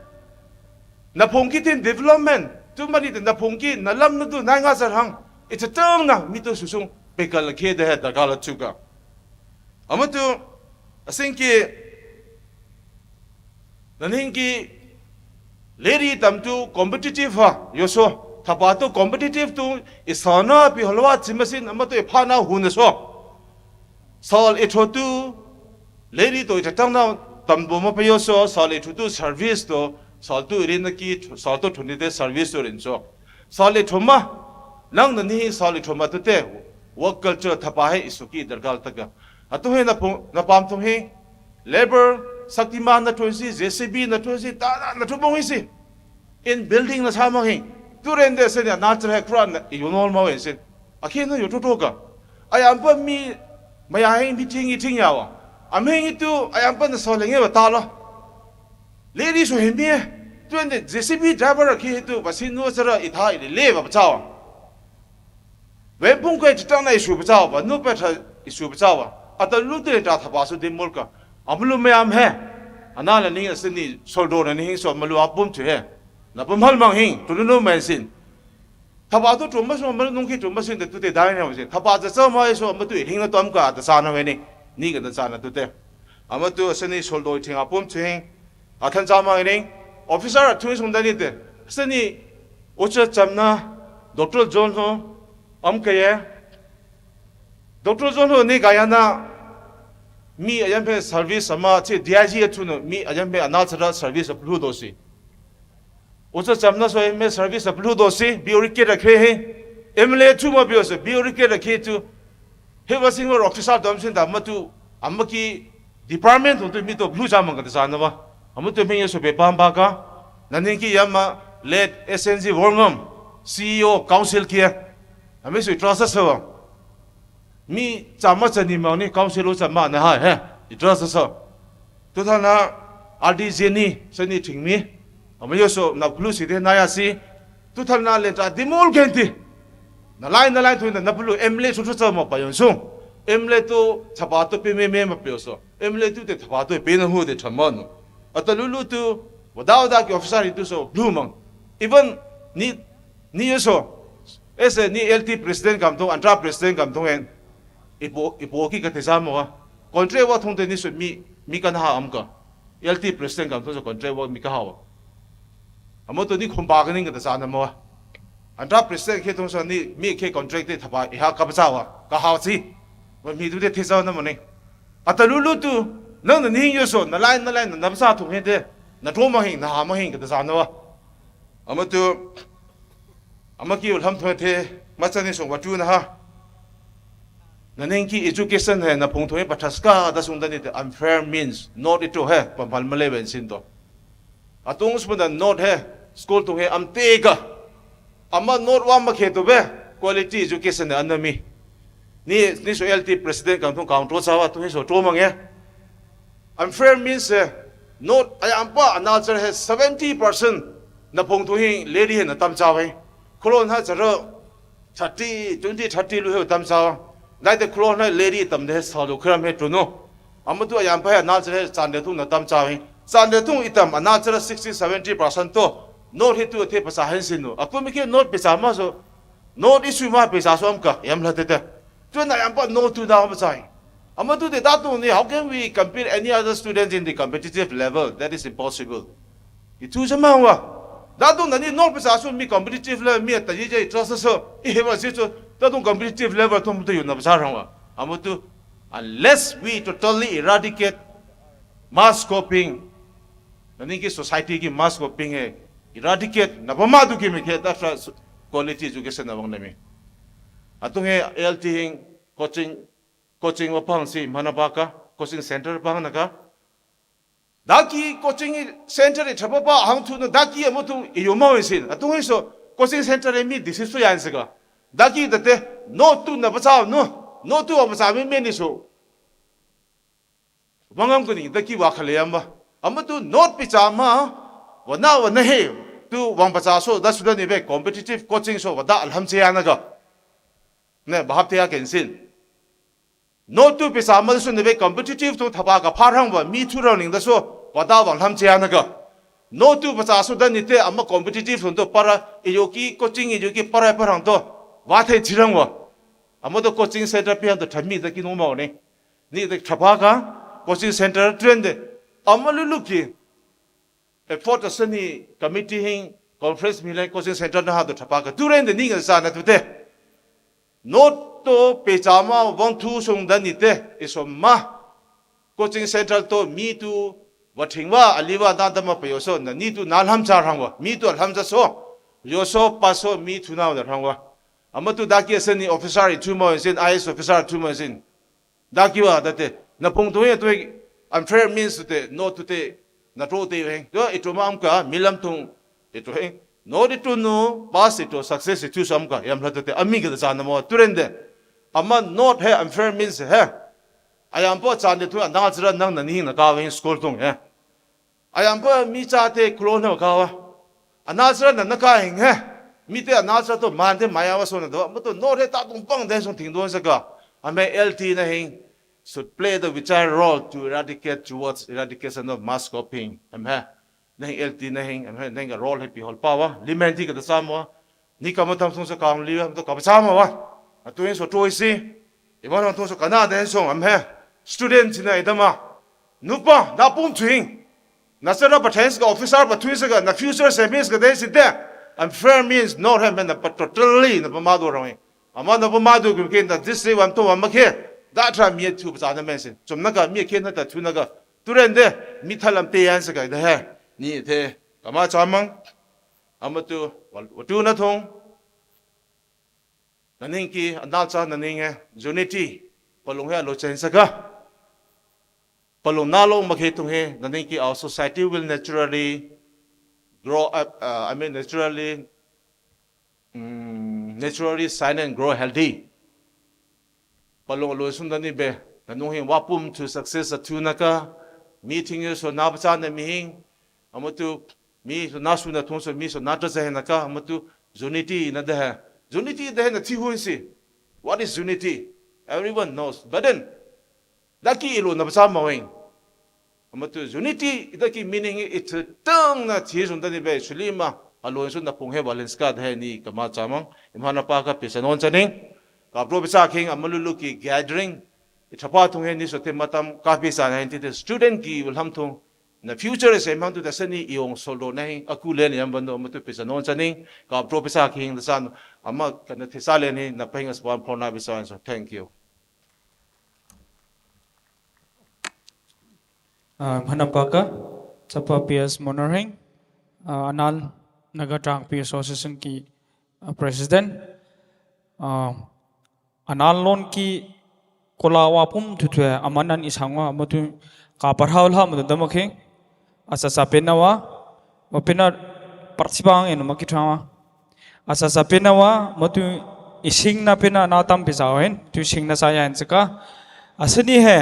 Na phong ki tin development. Tu ma ni te na phong ki na lam na tu na nga sa hang. I ta tang na mi tu su sung pe ka la ke de he da ka la chu ka. Amatu asing ki na ning ki le ri tam tu competitive ha yoso thapa tu competitive tu isana pi halwa chimasin amatu iphana hun so. Sal itho tu le ri to itatang na tam bo ma pa yoso sal itho tu service to sal tu ri na ki sal to thuni te service to rin so. Sal itho ma nang na ni sal itho ma tu te work culture thapa he isuki dargal taka. Atu he na pung na pam tung he labor Shaktiman na thun si, J C B na thun si, ta na na thun bong si. In building na sa mang he. Tu ren de se na na chra he kra na yo nol ma we si. Akhe na yo to to ka. Ayam pa mi maya he mi ting i ting ya wa. Am he tu ayam pa na so le nge ba ta lo. Le ri so he mi. Tuende J C B driver khi hitu basi nu chara itha ile le ba chao. Wen pung kai chitang na isu ba chao ba, nu pa tha isu ba chao ba. Ata lu te ta tha ba su de mol ka. Amalu me am he. Ana la ning asini soldo na ning so malu apum chu he. Na pum hal mang hing, tu nu men sin. Thaba tu tum ba su malu nung khi tum ba sin de tu te dai na sin. Thaba za cha ma so ma tu hing na tom ka ta sa na we ni. Ni ka ta sa na tu te. Ama tu asini soldo thing apum chu hing. A than cha ma ning. Officer a thu sung da ni te. Asini ucha chamna Doctor John ho am ka ye. Doctor John ho ni ga ya na mi ayam phe service ama che D I G a thu no mi ayam phe ana chara service a plu do si. Ucha chamna so me service a plu do si, bi ori ke rakhe he. M L A thu ma bi so, bi ori ke rakhe tu. He wa sing ro officer dom sin da ma tu, ama ki department tu mi to plu cha ma ka ta sa na ba. Ama tu me ye so be pam ba ka. Na ning ki ya ma late S N G Worngam, C E O council ki ya. Ami su trust sa ba. Mi cha ma cha ni ma ni council u cha ma na ha he. I trust sa. Tu tha na R D J ni, sa ni thing mi. Ama yo so na plu si de na ya si. Tu tha na le ta di mol gen ti. Na lai na lai tu na na plu M L A su su cha ma pa yon su. M L A tu cha ba tu pe me me ma pe so. M L A tu te cha ba tu pe na hu de cha ma no. Ata lu lu tu wa da wa da ki officer tu so plu mang. Even ni, ni yo so. Ese ni L T president kam thong, antra president kam thong en. Ipo, ipo ki ka te sa mo wa. Contract wa thong te ni so mi, mi kan ha am ka. L T president kam thong so contract wa mi ka ha wa. Amo to ni khum ba ka ning ka ta sa na mo wa. Antra president khe thong so ni mi khe contract te thaba i ha ka ba sa wa. Ka ha si. Wa mi tu te te sa na mo ni. Ata lu lu tu. Nang na ni yo so, na lai, na lai, na na ba sa thong he te. Na tro ma hing, na ha ma hing ka ta sa na wa. Ama tu, ama ki ulam thoi the, ma cha ni sung wa tu na ha. Na ning ki education he, na phung thoi pa thas ka da sung da ni te unfair means, not itu he, pa mal ma le ben sin to. Atung sung da not he, school tu he am te ka. Ama not wa ma khe tu be, quality education he anami. Ni, ni so L T president kam thong count ro sa wa tu he so tro ma nge. Unfair means he, North ayampa anal chara he seventy percent na phong thu hi lady he na tam chawe. Khulon ha chara thirty, twenty, thirty lu he tam chawa. Dai te khulon ha lady tam de he sa lu khiram he tu no. Amatu ayampa he anal chara he Chandel thung na tam chawe. Chandel thung itam anal chara sixty, seventy percent to. North he tu the pasa hen sin no. Aku mi ke North pasa ma so. North issue ma pasa so am ka. Yam la te te. Tu na ayampa North tu na ma chai. Amatu de datu ni, how can we compete any other students in the competitive level? That is impossible. Itu sama wa. Datu na ni North pasa so mi competitive level mi ta ye je trust so. I he wa si so. Datu competitive level to mu to yu na pasa rang wa. Amatu, unless we totally eradicate mass copying, na ni ki society ki mass copying he eradicate na ba ma du ki me ke da fra quality education na bang na mi. Atung he L T hing coaching, coaching wa pang si mana ba ka, coaching center pang na ka. Daki coaching center e thapa pa hang thu na daki amu thu i yo ma we sin. Atung he so coaching center e mi this is so yan se ka. Daki da te North tu na ba cha no. North tu wa ba cha mi me ni so. Wangam kuni daki wa khale yam ba. Amatu North pasa ma wa na wa na he tu wang pasa so da su da ni be competitive coaching so wa da alham che ya na ka. Ne, bahap te ya ken sin. North tu pasa ma su ne be competitive tu thapa ka phar hang wa mi thu rang ning da so wa da wang alham che ya na ka. North tu pasa so da ni te ama competitive tu para e yo ki coaching e yo ki para para hang to. Wa the chi rang wa. Ama to coaching center pe hang to thami da ki no ma ne. Ni de thapa ka coaching center trend de. Ama lu lu ki effort a sani committee hing conference mi le coaching center na ha to thapa ka tu ren de ni ga sa na tu te. North to pasa ma wang thu sung da ni te isom ma. Coaching center to mi tu wa thing wa ali wa na da ma pa yo so na ni tu na alham cha rang wa. Mi tu alham cha so. Yo so pa so mi thu na da rang wa. Amatu daki sani officer i thu ma sin, I A S officer thu ma sin. Daki wa da te. Na phong tu ye tu unfair means te, North tu te, na tro te heng. Yo, itu ma am ka, milam tung, itu heng. North itu no, pass itu, success itu sam ka, yam la tu te, ami ka da sa na mo, tu ren de. Ama North he, unfair means he. Ayampa Chandel tu, anal chara nang na ni na ka weng school tung he. Ayang pa mi cha te kulo na kawa. Anasra na naka hing he. Mi te anasra to man te maya wa so na do. Mo to no re ta tung pang den song ting don sa ka. Ame L T na hing should play the vital role to eradicate towards eradication of mass copying. Am he. Na hing L T na hing, am he, na hing ka role he pi hol pa wa. Limen ti ka ta sa mo. Ni ka mo tam song sa ka hong li wa, mo to ka pa sa mo wa. A tu hing so to isi. Iba na tu so ka na den song, am he. Student na idama. Nupa, na pum tu hing. Na sa na pa tens ka officer pa tu sa ka, na future semis ka den si te. Am fair means no hem na pa totally na pa ma do rong. Ama na pa ma do kum ke na this day wan to wa ma ke. Da tra mi tu pa sa na men sin. Chom na ka mi ke na ta tu na ka. Tu ren de, mi thalam te yan sa ka da he. Ni te, kama cha mang. Ama tu, wa, wa tu na thong. Na ning ki, anal cha na ning he, unity. Palung he lo chen sa ka. Palung na lo ma ke tung he, na ning ki our society will naturally grow up, uh, I mean naturally, mm, naturally shine and grow healthy. Palung lo sun da ni be, na nung hing wa pum tu success a tu na ka, meeting yo so na pa cha na mi hing, ama tu, mi so na su na thong so, mi so na tra sa he na ka, ama tu, unity na da he. Unity da he na ti hun si. What is unity? Everyone knows. But then, da ki ilo na pa cha ma weng. Ama tu unity ida ki meaning i tang na thi sun ta ni be chuli ma, a lo sun na pung he balance ka da he ni kama cha mang. Imha na pa ka pi sa non cha ning. Ka pro pi sa king ama lu lu ki gathering. I thapa thung he ni so te matam ka pi sa na hin ti te student ki will ham thung. Na future se mang tu ta sa ni i ong solo na hin a ku le ni am ban do ama tu pi sa non cha ning. Ka pro pi sa king da san ama ka na thi sa le ni na pa hing as ban pro na pi sa so. Thank you. Ah, Mhanam Kaka, Chapa P S Monorhing, ah, Anal Naga Trangpi Association ki, ah, President, ah, Anal lon ki kola wa pum tu tu amanan isangwa matu ka parhau la matu dama ke, asa sa pena wa, wa pena participant en ma ki trawa. Asa sa pena wa, matu ising na pena na tam pisa hen, tu ising na sa ya en saka. Asa ni he,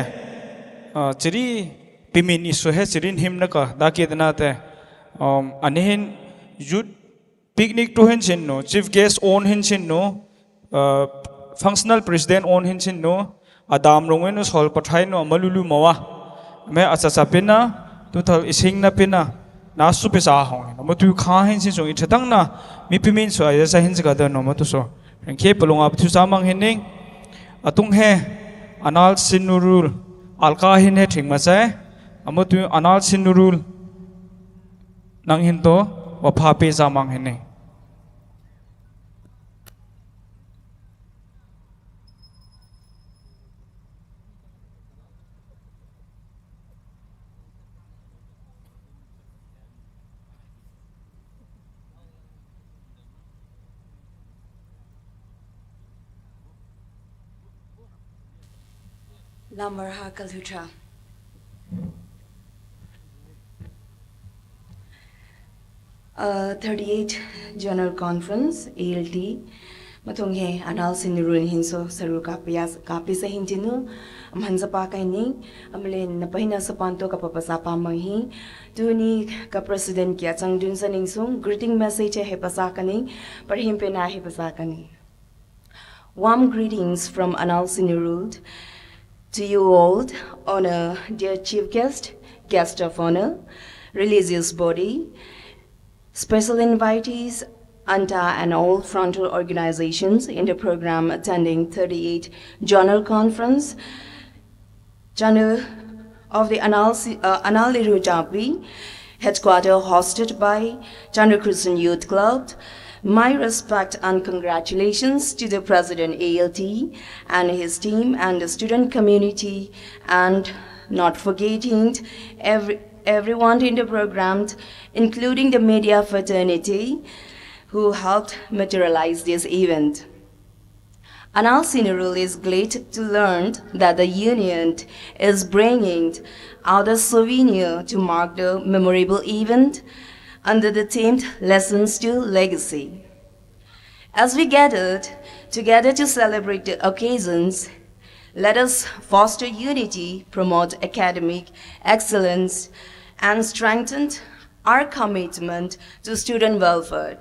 ah, chiri Pimin isu he sirin him na ka da ke dana te. Um, anihin youth picnic tu hin sin no, chief guest on hin sin no, uh, functional president on hin sin no, adam rong no sol pathai no malulu mawa. Me acha cha pina, tu thal ising na pina, na su pisa hong. Mo tu kha hin sin sung ithatang na, mi pimin so aja sa hin sa ka da no mo tu so. Rengke palung ap thu samang hining. Atung he, anal sinurul, alka hin he thing masai, amu tu anal sinurul, nang hin to, wapha pe samang hining. Lamar ha kalhutra. Uh, thirty-eight General Conference, A L T. Matung he anal sinirun hinso saru kapiyas, kapisa hintinu, amhansa pa kaining, amlen napahina sapanto kapapasa pa manghi, tuni ka President kia changdun sa ningsung, greeting message he pasa kaning, parhim pena he pasa kaning. Warm greetings from Anal Sinirul to you all, honor dear chief guest, guest of honor, religious body, special invitees, Anta and all frontal organizations in the program attending thirty-eight General Conference, Channel of the Anal, uh, Anal Iru Jabi, headquarter hosted by Chandra Christian Youth Club. My respect and congratulations to the President A L T and his team and the student community, and not forgetting every, everyone in the program, including the media fraternity who helped materialize this event. Anal Sinirul is glad to learn that the union is bringing out a souvenir to mark the memorable event under the theme Lessons to Legacy. As we gathered together to celebrate the occasions, Let us foster unity, promote academic excellence, and strengthen our commitment to student welfare.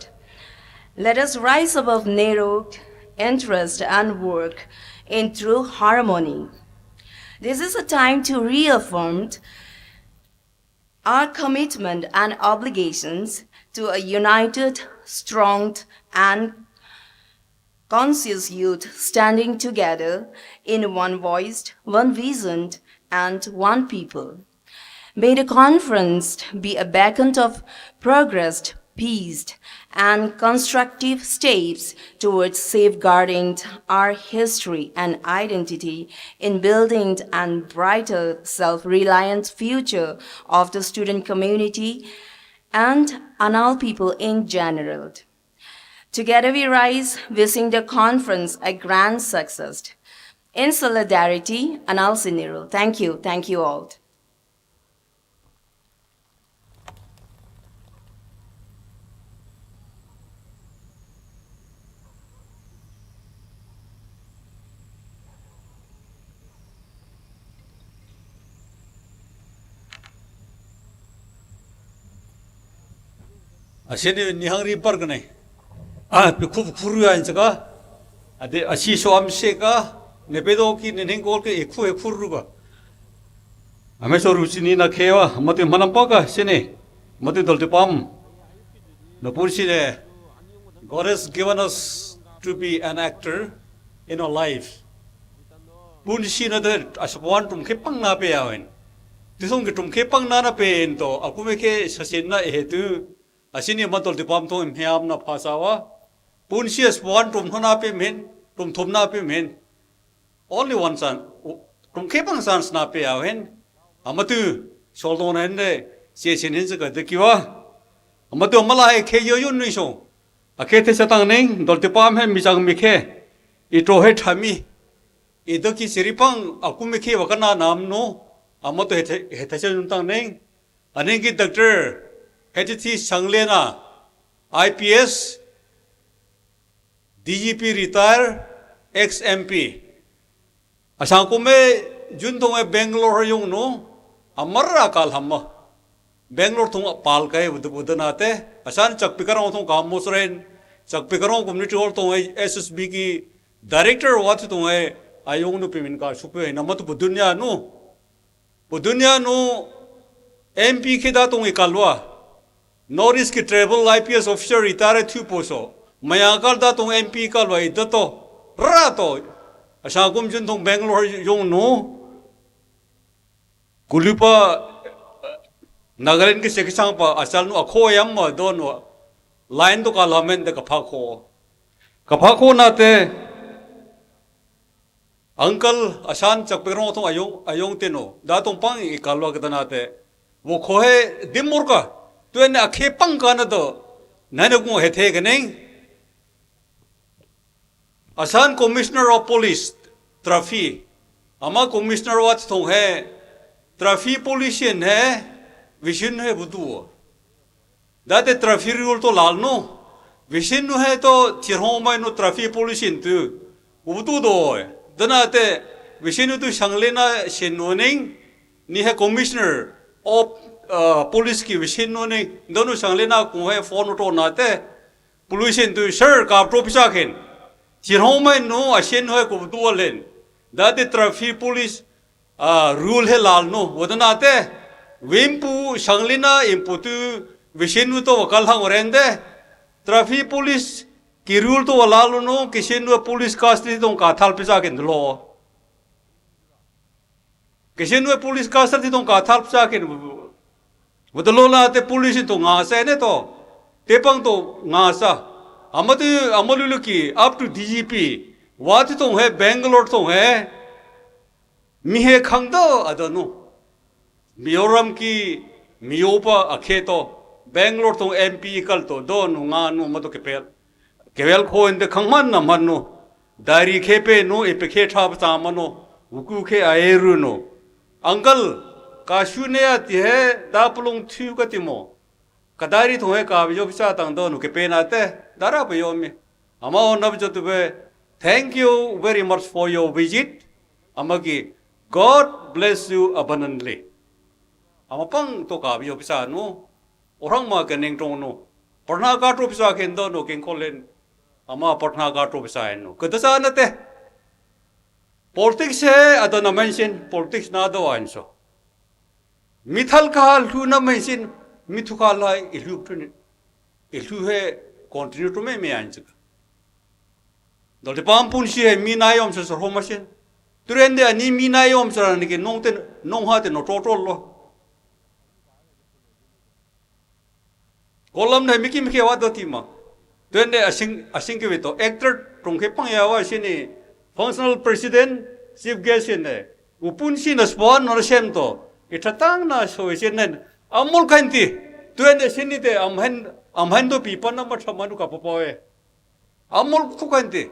Let us rise above narrow interest and work in true harmony. This is a time to reaffirm our commitment and obligations to a united, strong, and conscious youth standing together in one voice, one vision, and one people. May the conference be a beacon of progress, peace, and constructive steps towards safeguarding our history and identity in building a brighter, self-reliant future of the student community and Anal people in general. Together we rise, wishing the conference a grand success. In solidarity, Anal Sinirul. Thank you. Thank you all. Asini nihangri parkane. Ah, pikhu khuru ya insaka. Ade asi so amseka. Nepedo ki ninhing kol ke ekhu ekhu ruga. Ame so ruchini na khewa. Mati manam paka sini. Mati dol te pam. Na pun sini. God has given us to be an actor in our life. Pun sini de asapwan tum khepang na pe awen. Tisong ke tum khepang na na pe ento. Akume ke sasin na ehetu. Asini matol tipam thong em hiam na phasawa. Pun si as puan tum hana pe men, tum thum na pe men. Only one chance. Tum khepang chance na pe awen. Amatu, soldon hen de, si sin hin saka de kiwa. Amatu amala he khe yo yun nui so. Akhe the satang neng, dol tipam he mi jang mi khe. Itro he thami. Ido ki siripang, aku mi khe wakana nam no. Amatu he the, he the sa yun tang neng. Aning ki Doctor Hetithi Sanglena, I P S, D G P retire, ex M P. Asang kume jun thong e Bangalore yung nu, amar akal hamma. Bangalore thong apal kai budu budu nate, asan chakpi karong thong kamu seren, chakpi karong community hall thong e S S B ki director wat thong e ayong nu pimin ka supe nama tu budunya nu. Budunya nu M P ke da thong ikalwa. North East ki tribal I P S officer retire thu poso. Mayakal da thong M P kalwa ida to. Ra to. Asang kum jun thong Bangalore yung nu. Kulupa Nagaland ki sekisang pa asal nu akho yam ma don wa. Line to kalamen de kapha kho. Kapha kho nate. Uncle asan chakpi karong thong ayong ayong teno. Da thong pang ikalwa kita nate. Wo kho he dimur ka. Tuen akhe pang ka na to. Nane kung he the kaneng. Asan Commissioner of Police, Traffic. Ama Commissioner wat thong he, Traffic Police yen he, vision he budu. Date Traffic rule to lal no. Vision nu he to tirhong mai no Traffic Police yen tu. Budu do. Dana te vision nu tu sanglena sen no ning. Ni he Commissioner of uh, Police ki vision no ning. Donu sanglena ku he phone to na te. Police yen tu sir kap to pisa ken. Tirhong mai no asen hoi ko tu alen. Date Traffic Police ah, rule he lal no. Wadana te. Wimpu sanglina impu tu vision nu to wakal hang rende. Traffic Police ki rule to walal no. Kisin wa police custody thong kathal pisa ken lo. Kisin wa police custody thong kathal pisa ken. Wadalo na te police to nga sa ne to. Te pang to nga sa. Amatu amalulu ki up to D G P. Wa tu thong he Bangalore thong he. Mi he khang do adanu. Mizoram ki miyopa akhe to. Bangalore thong M P kal to do nu nga nu ma to kepel. Kewel kho ende khang man na man nu. Dari khe pe nu e pe khe tha pa ta ma nu. Uku khe aeru nu. Uncle, ka shu ne ati he da pulung thu ka ti mo. Kadari thong he ka bi jo pisa tang do nu ke pe na te. Dara pa yo mi. Ama on na bi jo tu be. Thank you very much for your visit. ꯑꯃꯒꯤ God bless you abundantly. ꯑꯃ ꯄꯪ ꯇꯣ ꯀꯥꯕꯤ ꯌꯣ ꯄꯤꯁꯥ ꯅꯨ꯫ ꯑꯣꯔꯪ ꯃꯥ ꯀꯦꯅꯤꯡ ꯇꯣꯡ ꯅꯨ꯫ ꯄ꯭ꯔꯊꯅꯥ ꯀꯥꯇ꯭ꯔꯣ ꯄꯤꯁꯥ ꯈꯦꯟꯗꯣ ꯅꯨ ꯀꯦꯡꯈꯣꯜꯂꯦꯟ꯫ ꯑꯃ ꯄ꯭ꯔꯊꯅꯥ ꯀꯥꯇ꯭ꯔꯣ ꯄꯤꯁꯥ ꯍꯦꯟ ꯅꯨ꯫ ꯀꯗ ꯆꯥ ꯅꯠꯇꯦ꯫ Politics ꯍꯦ ꯑꯗꯅ mention, politics ꯅꯥꯗꯣ ꯍꯥꯏꯟꯁꯣ꯫ ꯃꯤꯊꯜ ꯀꯥ ꯂꯨꯅ mention, ꯃꯤꯊꯨ ꯀꯥ ꯂꯥꯏ ꯏꯂꯨ ꯇꯨꯅꯤ꯫ ꯏꯂꯨ ꯍꯦ continue ꯇꯨ ꯃꯦ ꯃꯦ ꯍꯥꯏꯟꯁꯤꯒ꯫ ꯗꯣꯜꯇꯤ ꯄꯥꯝ ꯄꯨꯟꯁꯤ ꯍꯦ ꯃꯤ ꯅꯥꯏ ꯌꯣꯝ ꯁꯦ ꯁꯣꯔꯍꯣ ꯃꯁꯦꯟ꯫ ꯇꯨꯔꯦꯟꯗ ꯑꯅꯤ ꯃꯤ ꯅꯥꯏ ꯌꯣꯝ ꯁꯦ ꯔꯥꯅꯤ ꯀꯦ ꯅꯣꯡ ꯇꯦ ꯅꯣꯡ ꯍꯥ ꯇꯦ ꯅꯣ ꯇ꯭ꯔꯣ ꯇ꯭ꯔꯣ ꯂꯣ꯫ ꯀꯣꯂꯝ ꯅ ꯃꯤꯀꯤ ꯃꯤꯀꯤ ꯋꯥ ꯗꯣ ꯇꯤꯃ꯫ ꯇꯨꯌꯦꯟ ꯗꯦ ꯑꯁꯤꯡ, ꯑꯁꯤꯡ ꯀꯤ ꯋꯤꯇꯣ, actor ꯇꯣꯡꯈꯦ ꯄꯪ ꯌꯥ ꯋꯥ ꯁꯤꯅꯤ, functional president, chief guest ꯁꯤꯅꯦ, ꯎꯄꯨꯟ ꯁꯤꯅ ꯁ꯭ꯄꯣꯟ ꯅ ꯁꯦꯝ ꯇꯣ, ꯏꯊ ꯇꯥꯡ ꯅ ꯁꯣꯏ ꯁꯤꯅꯦ, ꯑꯃꯨꯜ ꯈꯟꯇꯤ, ꯇꯨꯌꯦꯟ ꯗꯦ ꯁꯤꯅꯤ ꯇꯦ, ꯑꯝꯍꯟ, ꯑꯝꯍꯟ ꯗꯣ ꯄꯤ ꯄꯟ ꯑꯃ ꯊꯝꯃꯅꯨ ꯀꯥꯄ ꯄꯥꯎꯋꯦ꯫ ꯑꯃꯨꯜ ꯈꯨꯀꯟꯇꯤ꯫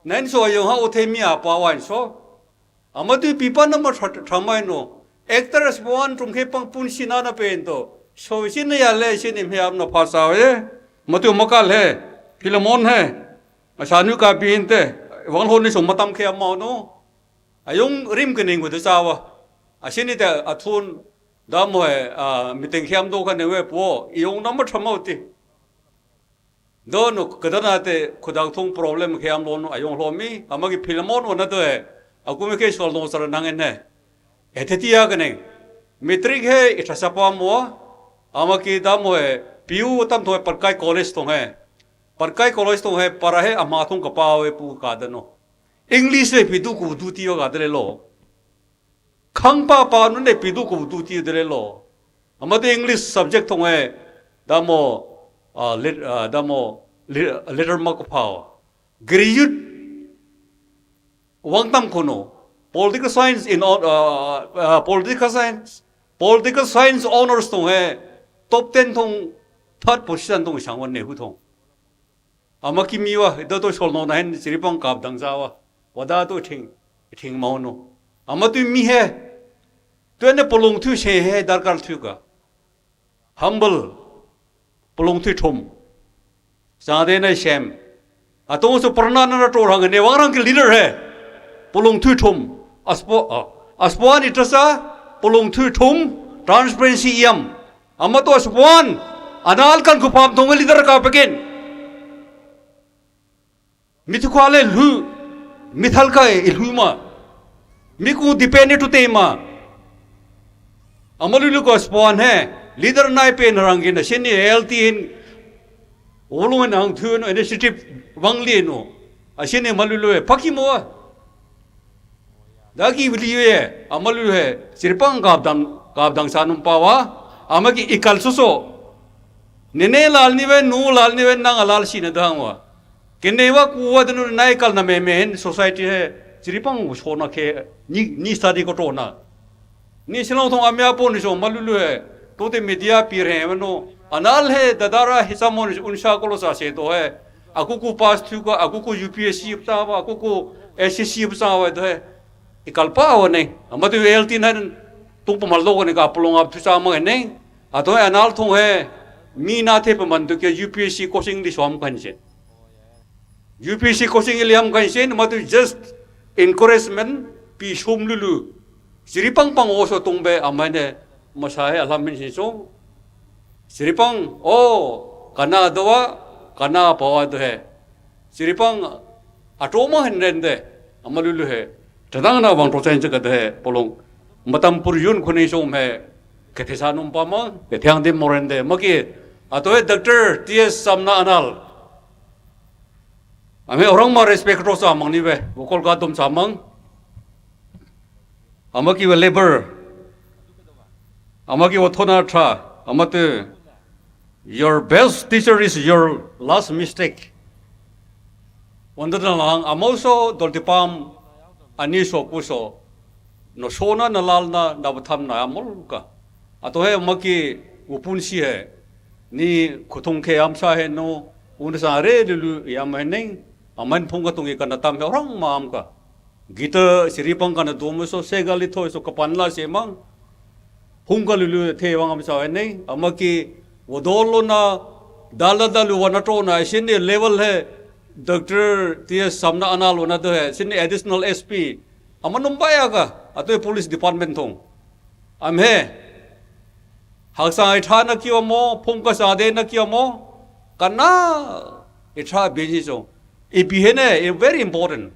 ꯅꯪ ꯁꯣ ꯌꯣ ꯍꯥ ꯎꯊꯦ ꯃꯤ ꯑꯄꯥ ꯋꯥꯟ ꯁꯣ꯫ ꯑꯃꯗꯨ ꯄꯤꯄꯥ ꯅꯝꯕꯔ ꯊꯥꯔꯃꯥꯏꯅꯣ꯫ Actor ꯁ꯭ꯄꯣꯟ ꯇꯨꯝꯈꯦ ꯄꯪ ꯄꯨꯟ ꯁꯤꯅꯥꯅ ꯄꯦꯟ ꯇꯣ꯫ ꯁꯣ ꯁꯤꯅ ꯌꯥꯜꯂꯦ ꯁꯤꯅꯤ ꯃꯌꯥꯝꯅ ꯐꯥ ꯆꯥꯎꯋꯦ꯫ ꯃꯇꯨ ꯃꯀꯥꯜ ꯍꯦ꯫ ꯐꯤꯂꯃꯣꯟ ꯍꯦ꯫ ꯑꯁꯥꯅꯨ ꯀꯥꯄꯤ ꯏꯟꯇꯦ꯫ ꯋꯥꯡ ꯍꯣꯟꯅꯤ ꯁꯣ ꯃꯇꯝ ꯈꯦ ꯑꯃꯥꯎꯅꯣ꯫ ꯑꯌꯨꯡ ꯔꯤꯝ ꯀꯅꯤꯡꯕꯗ ꯆꯥꯋ꯫ ꯑꯁꯤꯅꯤ ꯇ ꯑꯊꯨꯟ ꯗꯥꯝ ꯍꯣꯏ, ꯑ, ꯃꯤꯇꯤꯡ ꯈꯦ ꯑꯝꯗꯣ ꯈꯅꯦ ꯋꯦ ꯄꯣ꯫ ꯏꯌꯣꯡ ꯅꯝꯕꯔ ꯊꯥꯔꯃꯥꯎꯇꯤ꯫ ꯗꯣ ꯅꯨ ꯀꯗꯅ ꯇꯦ ꯈꯨꯗꯥꯡ ꯊꯣꯡ problem ꯈꯦ ꯌꯥꯝ ꯂꯣꯟ ꯑꯌꯣꯡ ꯂꯣꯃꯤ, ꯑꯃꯒꯤ ꯐꯤꯂꯝ ꯑꯣꯟ ꯑꯣꯟꯅ ꯇꯣ ꯍꯦ, ꯑꯀꯨꯝ ꯈꯦ ꯁꯣꯜ ꯅꯣ ꯆꯔ ꯅꯪ ꯑꯦꯟꯅꯦ꯫ ꯑꯦꯊꯦꯇꯤ ꯌꯥꯒꯅꯦ꯫ ꯃꯦꯇ꯭ꯔꯤꯛ ꯍꯦ ꯏꯊ ꯆꯄꯥ ꯃꯣ, ꯑꯃꯒꯤ ꯗꯥꯝ ꯍꯣꯏ, ꯄꯤꯌꯨ ꯇꯝ ꯊꯣꯏ ꯄꯔꯀꯥꯏ ꯀꯣꯂꯦꯖ ꯊꯣꯡ ꯍꯦ꯫ ꯄꯔꯀꯥꯏ ꯀꯣꯂꯦꯖ ꯊꯣꯡ ꯍꯦ, ꯄꯔꯥ ꯍꯦ ꯑꯃ ꯊꯣꯡ ꯀꯄꯥ ꯍꯣꯏ ꯄꯨ ꯀꯥꯗꯅꯣ꯫ ꯏꯪꯂꯤꯁ ꯍꯦ ꯄꯤꯗꯨ ꯀꯨ ꯗꯨ ꯇꯤꯌꯣ ꯀꯥꯗ ꯂꯦ ꯂꯣ꯫ ꯈꯪ ꯄꯥ ꯄꯥ ꯅꯨ ꯅꯦ ꯄꯤꯗꯨ ꯀꯨ ꯗꯨ ꯇꯤꯌꯣ ꯗ ꯂꯦ ꯂꯣ꯫ ꯑꯃꯗꯤ English subject ꯊꯣꯡ ꯍꯦ, ꯗꯥꯃꯣ, ꯑ, ꯂꯤꯠ-, ꯑ, ꯗꯥꯃꯣ, ꯂꯤ-, ꯂꯤꯇꯔ ꯃꯛ ꯐꯥꯎ꯫ Graduate ꯋꯥꯡ ꯇꯝ ꯈꯣꯅꯣ꯫ Political science in, ꯑ, ꯑ, political science, political science honours ꯊꯣꯡ ꯍꯦ, top ten ꯊꯣꯡ, third position ꯊꯣꯡ ꯁꯥꯡ ꯋꯥꯟ ꯅꯦ ꯍꯨ ꯊꯣꯡ꯫ ꯑꯃ ꯀꯤ ꯃꯤ ꯋꯥ, ꯗ ꯇꯣ ꯁꯣꯜ ꯅꯣ ꯅ ꯍꯦꯟ ꯆꯤꯔꯤ ꯄꯪ ꯀꯥꯞ ꯗꯪ ꯆꯥ ꯋꯥ꯫ ꯋꯥꯗꯥ ꯇꯣ ꯊꯤꯡ, ꯊꯤꯡ ꯃꯥꯎ ꯅꯣ꯫ ꯑꯃ ꯇꯨ ꯃꯤ ꯍꯦ, ꯇꯨ ꯅꯦ ꯄꯣꯂꯣꯡ ꯊꯨ ꯁꯦ ꯍꯦ, ꯗꯔꯀꯥꯔ ꯊꯨ ꯀ꯫ Humble, ꯄꯨꯂꯣꯡ ꯊꯨꯏ ꯊꯨꯝ꯫ ꯆꯥꯗꯦ ꯅ ꯁꯦꯝ꯫ ꯑꯇꯣꯡꯁꯨ ꯄ꯭ꯔꯅꯥ ꯅ ꯇꯣꯔ ꯍꯪꯒꯅꯦ, ꯋꯥꯔꯪ ꯀꯤ leader ꯍꯦ꯫ ꯄꯨꯂꯣꯡ ꯊꯨꯏ ꯊꯨꯝ꯫ Aspo, ah, aspuan itrasa, pulung thui thum, transparency iam. Amato aspuan, anal kan kupam thong leader ka pekin. Mithu khale lu, mithal ka e lu ma. Miku depend to te ma. Amalulu ko aspuan he, leader nai pe narang gina, sini L T in, ulung nang thu no initiative wang li no. Asini malulu e, paki mo. Daki bili we, amalu he, siripang kabdang, kabdang sanum pawa, amaki ikal suso. Nene lal ni we, nu lal ni we, nang alal sina dang wa. Kene wa kuwa denu na ikal na me me society he, siripang sona ke, ni, ni study ko to na. Ni sinong thong amya po ni so malulu he, to te media pi re no, anal he, dadara hisa mo ni unsa ko lo sa se to he. Aku ku pass thu ka, aku ku U P S C pa sa wa, aku ku S S C pa sa wa, to he. Ikalpa wa ne. Amatu L T na tung pamal do ko ne ka pulong ap thu sa ma ne. Ato he anal thong he. Mi na the paman to ke U P S C coaching di som kan se. U P S C coaching iliam kan se, amatu just encouragement pi sum lulu. Siripang pang oso tung be amane masa he alam min sin so. Siripang, o, kana dowa, kana pawa do he. Siripang, atoma hen ren de, amalulu he. Tadang na wang to chen chaka de he, polong. Matam pur yun khuni som he. Kethe sanum pama, kethe ang de moren de. Maki, ato he Doctor T S Samna Anal. Ame orang ma respect ro sa mang ni we, wokol ka dum sa mang. Amaki we labor. Amaki we thona tha. Amatu, your best teacher is your last mistake. Wanda na lang, amo so, dol tipam, ani so puso. No sona na lal na, na batham na amol ka. Ato he maki upun si he. Ni kutung ke amsa he no, un sa re lulu yam he neng. Aman phung ka tungi ka na tam he orang ma am ka. Gita siripang ka na dum so, segal itho so kapan la se mang. Phung ka lulu the wang am sa he neng. Amaki wodol lo na, dala dalu wana to na, sini level he. Doctor T S Samna Anal wana do he. Sini additional S P. Ama numbai aga, atoi police department thong. Am he. Haksang ithana kiyamo, phung ka sade na kiyamo. Kana itha binji so. Ipi hene, very important.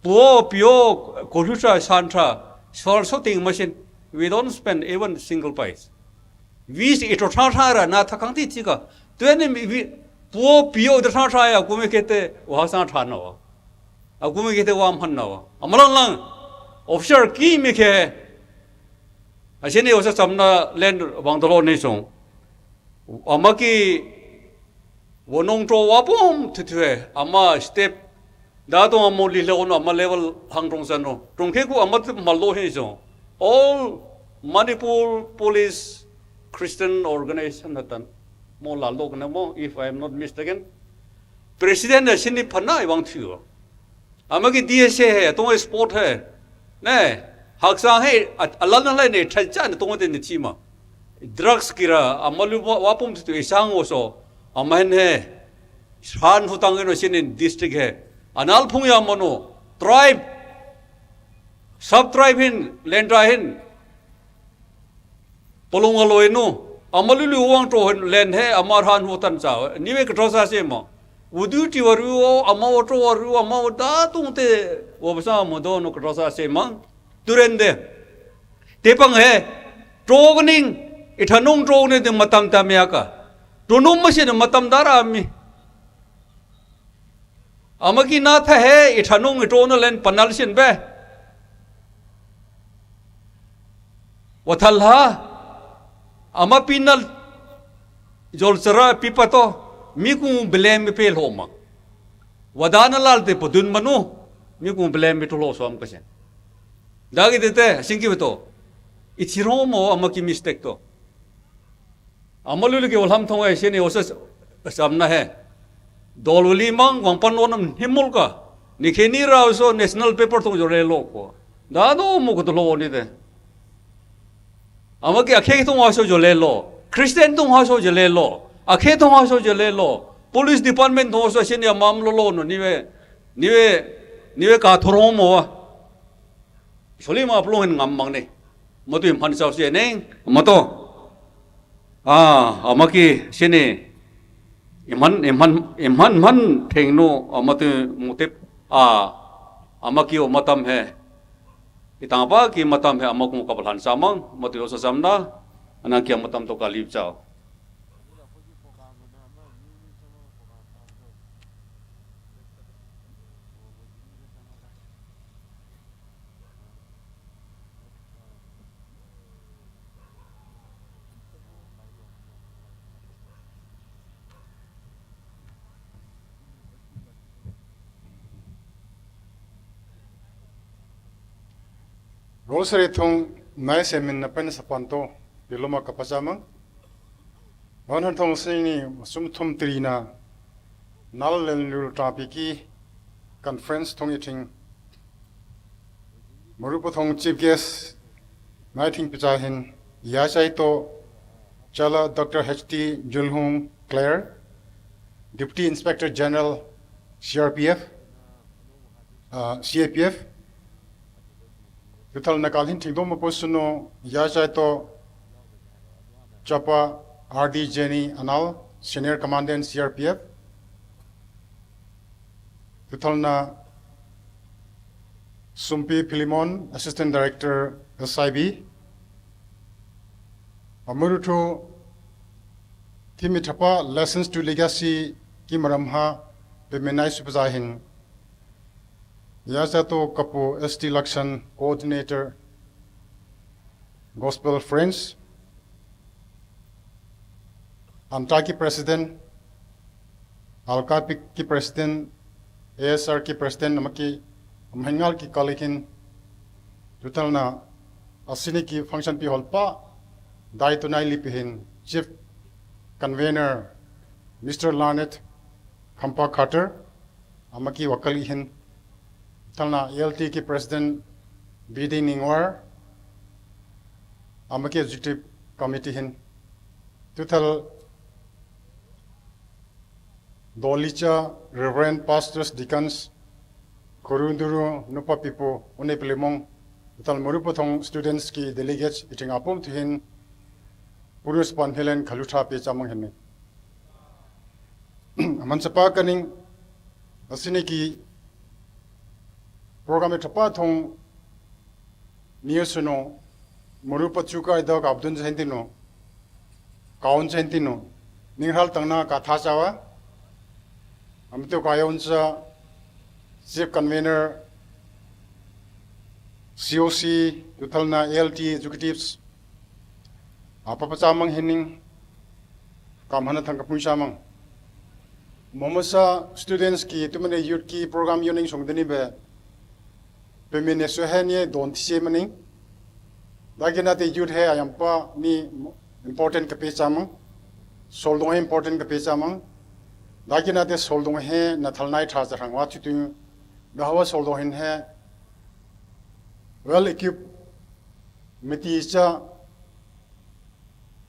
Puo, pio, kohutra, santra, sol so ting machine. We don't spend even single pice. Vis ito tha tha ra na thakang ti ti ka. Tueni mi vi puo pio de tha tha ya kumi kete wa sa tha no. A kumi kete wa man no. Amalang lang. Officer ki mi ke. Asini osa samna land bang dolo ni song. Ama ki wonong to wa pom thithue. Ama step da to amo li le ono ama level hang rong san no. Rong ke ku ama tu malo he so. All Manipur Police Christian Organization na tan. Mo la lok na mo, if I am not mistaken. President na sini phana i wang thiu. Ama ki D S A he, tong sport he. Ne, haksang he, alal na lai ne, thai cha ne tong de ne chi ma. Drugs kira, ama lu wa pom tu isang oso. Ama hen he. Shan hu tang no sini district he. Anal phung ya mano. Tribe. Sub tribe hin, lendra hin. Polong aloi no. Ama lulu wang to len he, ama han ho tan cha. Ni we ka sa se ma. Udu ti waru o, ama o to waru, ama o da tung te. Wa sa mo do no ka sa se ma. Turen de. Te pang he. To ning. Ithanung to ne de matam ta me aka. To no ma se ne matam dara mi. Ama ki na tha he, ithanung ito na len panal sin be. Wathal ha, ama pinal jol sara pipato, mi ku belem pe lo ma. Wadana lal te podun manu, mi ku belem to lo so am kasen. Dagi de te, singki beto. Ichiro mo ama ki mistake to. Ama lulu ke olam thong ai sini osa samna he. Dolwali mang wang pan onam himul ka. Ni kheni ra so national paper thong jo le lo ko. Da do mo ko to lo ni de. Ama ki akhe thong ha so jo le lo. Christian thong ha so jo le lo. Akhe thong ha so jo le lo. Police department thong so sini amam lo lo no ni we. Ni we, ni we ka thorong mo wa. Soli ma pulung hin ngam mang ni. Matu imhan sao si neng. Mato. Ah, amaki sini. Imhan, imhan, imhan, imhan thengnu, ah, matu mutip. Ah, amaki o matam he. Itang apa ki matam he amaku kapalhan samang, matu o sasamna. Anang kia matam to kalip sao. Rosary thung nai semin na pen sapanto, piloma kapachamang. Wan han thong sini sum thum trina nal len lul tapi ki conference thong iting. Marupa thong chief guest nai ting picha hin ya chai to chala Doctor H T Julhung Claire, Deputy Inspector General C R P F, uh, C A P F. Tuthal nakal hin thingdom mapo suno ya chai to Chapa R D Jenny Anal, Senior Commandant C R P F. Tuthalna Sumpi Philemon, Assistant Director S I B. Amuruthu Thimi Thapa, Lessons to Legacy ki maram ha pemenai supazahin. Yasato Kapu S T Lakshan, Coordinator, Gospel Friends. Antaki President, Alkapik ki President, A S R ki President, amaki, amhengal ki kalikin, tutalna, asini ki function pi holpa, dai tunai lipihin, Chief Convener, Mister Lanet, Khampa Carter, amaki wakali hin, talna A L T ki President B D Ningwar, amaki Executive Committee hin, tutal Dolicha Reverend Pastors Deacons, Kurunduru Nupa Pipu, Une Pilimong, Tal Marupathong students ki delegates iting apum tuhin purus pan helen khalutha pe chamang henne. Aman sapa kaning asini ki program e thapa thong niyo suno Marupa chuka ida ka abdun jahintino kaun jahintino ninghal tangna ka tha chawa. Amtu ka yaun cha Chief Convener, C O C, tuthalna A L T executives, apa pa chamang hining kam hana thang kapun chamang. Momasa students ki tumane youth ki program yoning song deni be pemine so he ni don tise maning. Dagi na te youth he ayampa ni important kape chamang. Soldong he important kape chamang. Dagi na te soldong he na thalnai tha cha rang wa chutu. Dahawa soldong hin he well equipped miti cha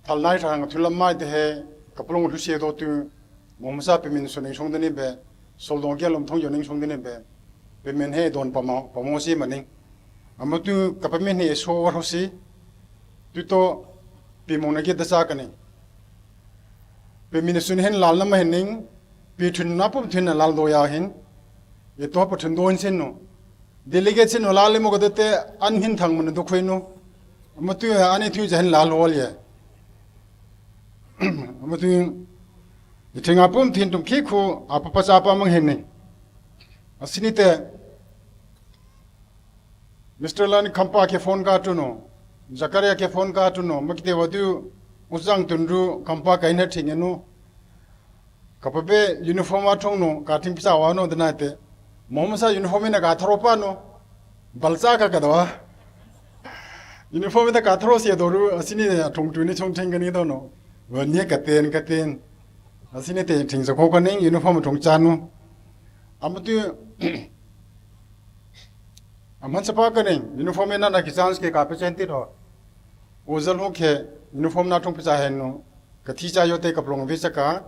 thalnai tha rang thulam mai te he kapulung lu se do tu. Momasa pemin so ning song deni be soldong ge lom thong yoning song deni be pemin he don pamo pamo si maning. Amatu kapamin he so war ho si. Tuto pimong na ge da sa kani. Pemin sun hen lal na ma hening. Pi thun na pum thun na lal do ya hin. Ye to pa thun do hin sin no. Delegate sin no lal mo ko te an hin thang mun do khoi no. Amatu ani thu ja hen lal wal ye. Amatu ithing apum thin tum khi khu apa pa cha pa mang hening. Asini te Mister Lani Kampa ke phone ka tuno, Zakaria ke phone ka tuno, makite wadu uzang tunru Kampa ka ina thing enu. Kapabe uniform wa thong no, ka thing pisa wa no dana te. Momasa uniform ina ka tharo pa no. Balcha ka kadawa. Uniform ina ka tharo se doru, asini ne thong tu ni chong thing kani dono. Wa ni ka ten ka ten. Asini te thing sa ko kaning uniform thong chanu. Amatu Aman sapa kaning uniform ena na ki chance ke ka pe chen ti ro. Ozal ho ke uniform na thong pisa hen no. Ka thi cha yo te kaplong ve cha ka.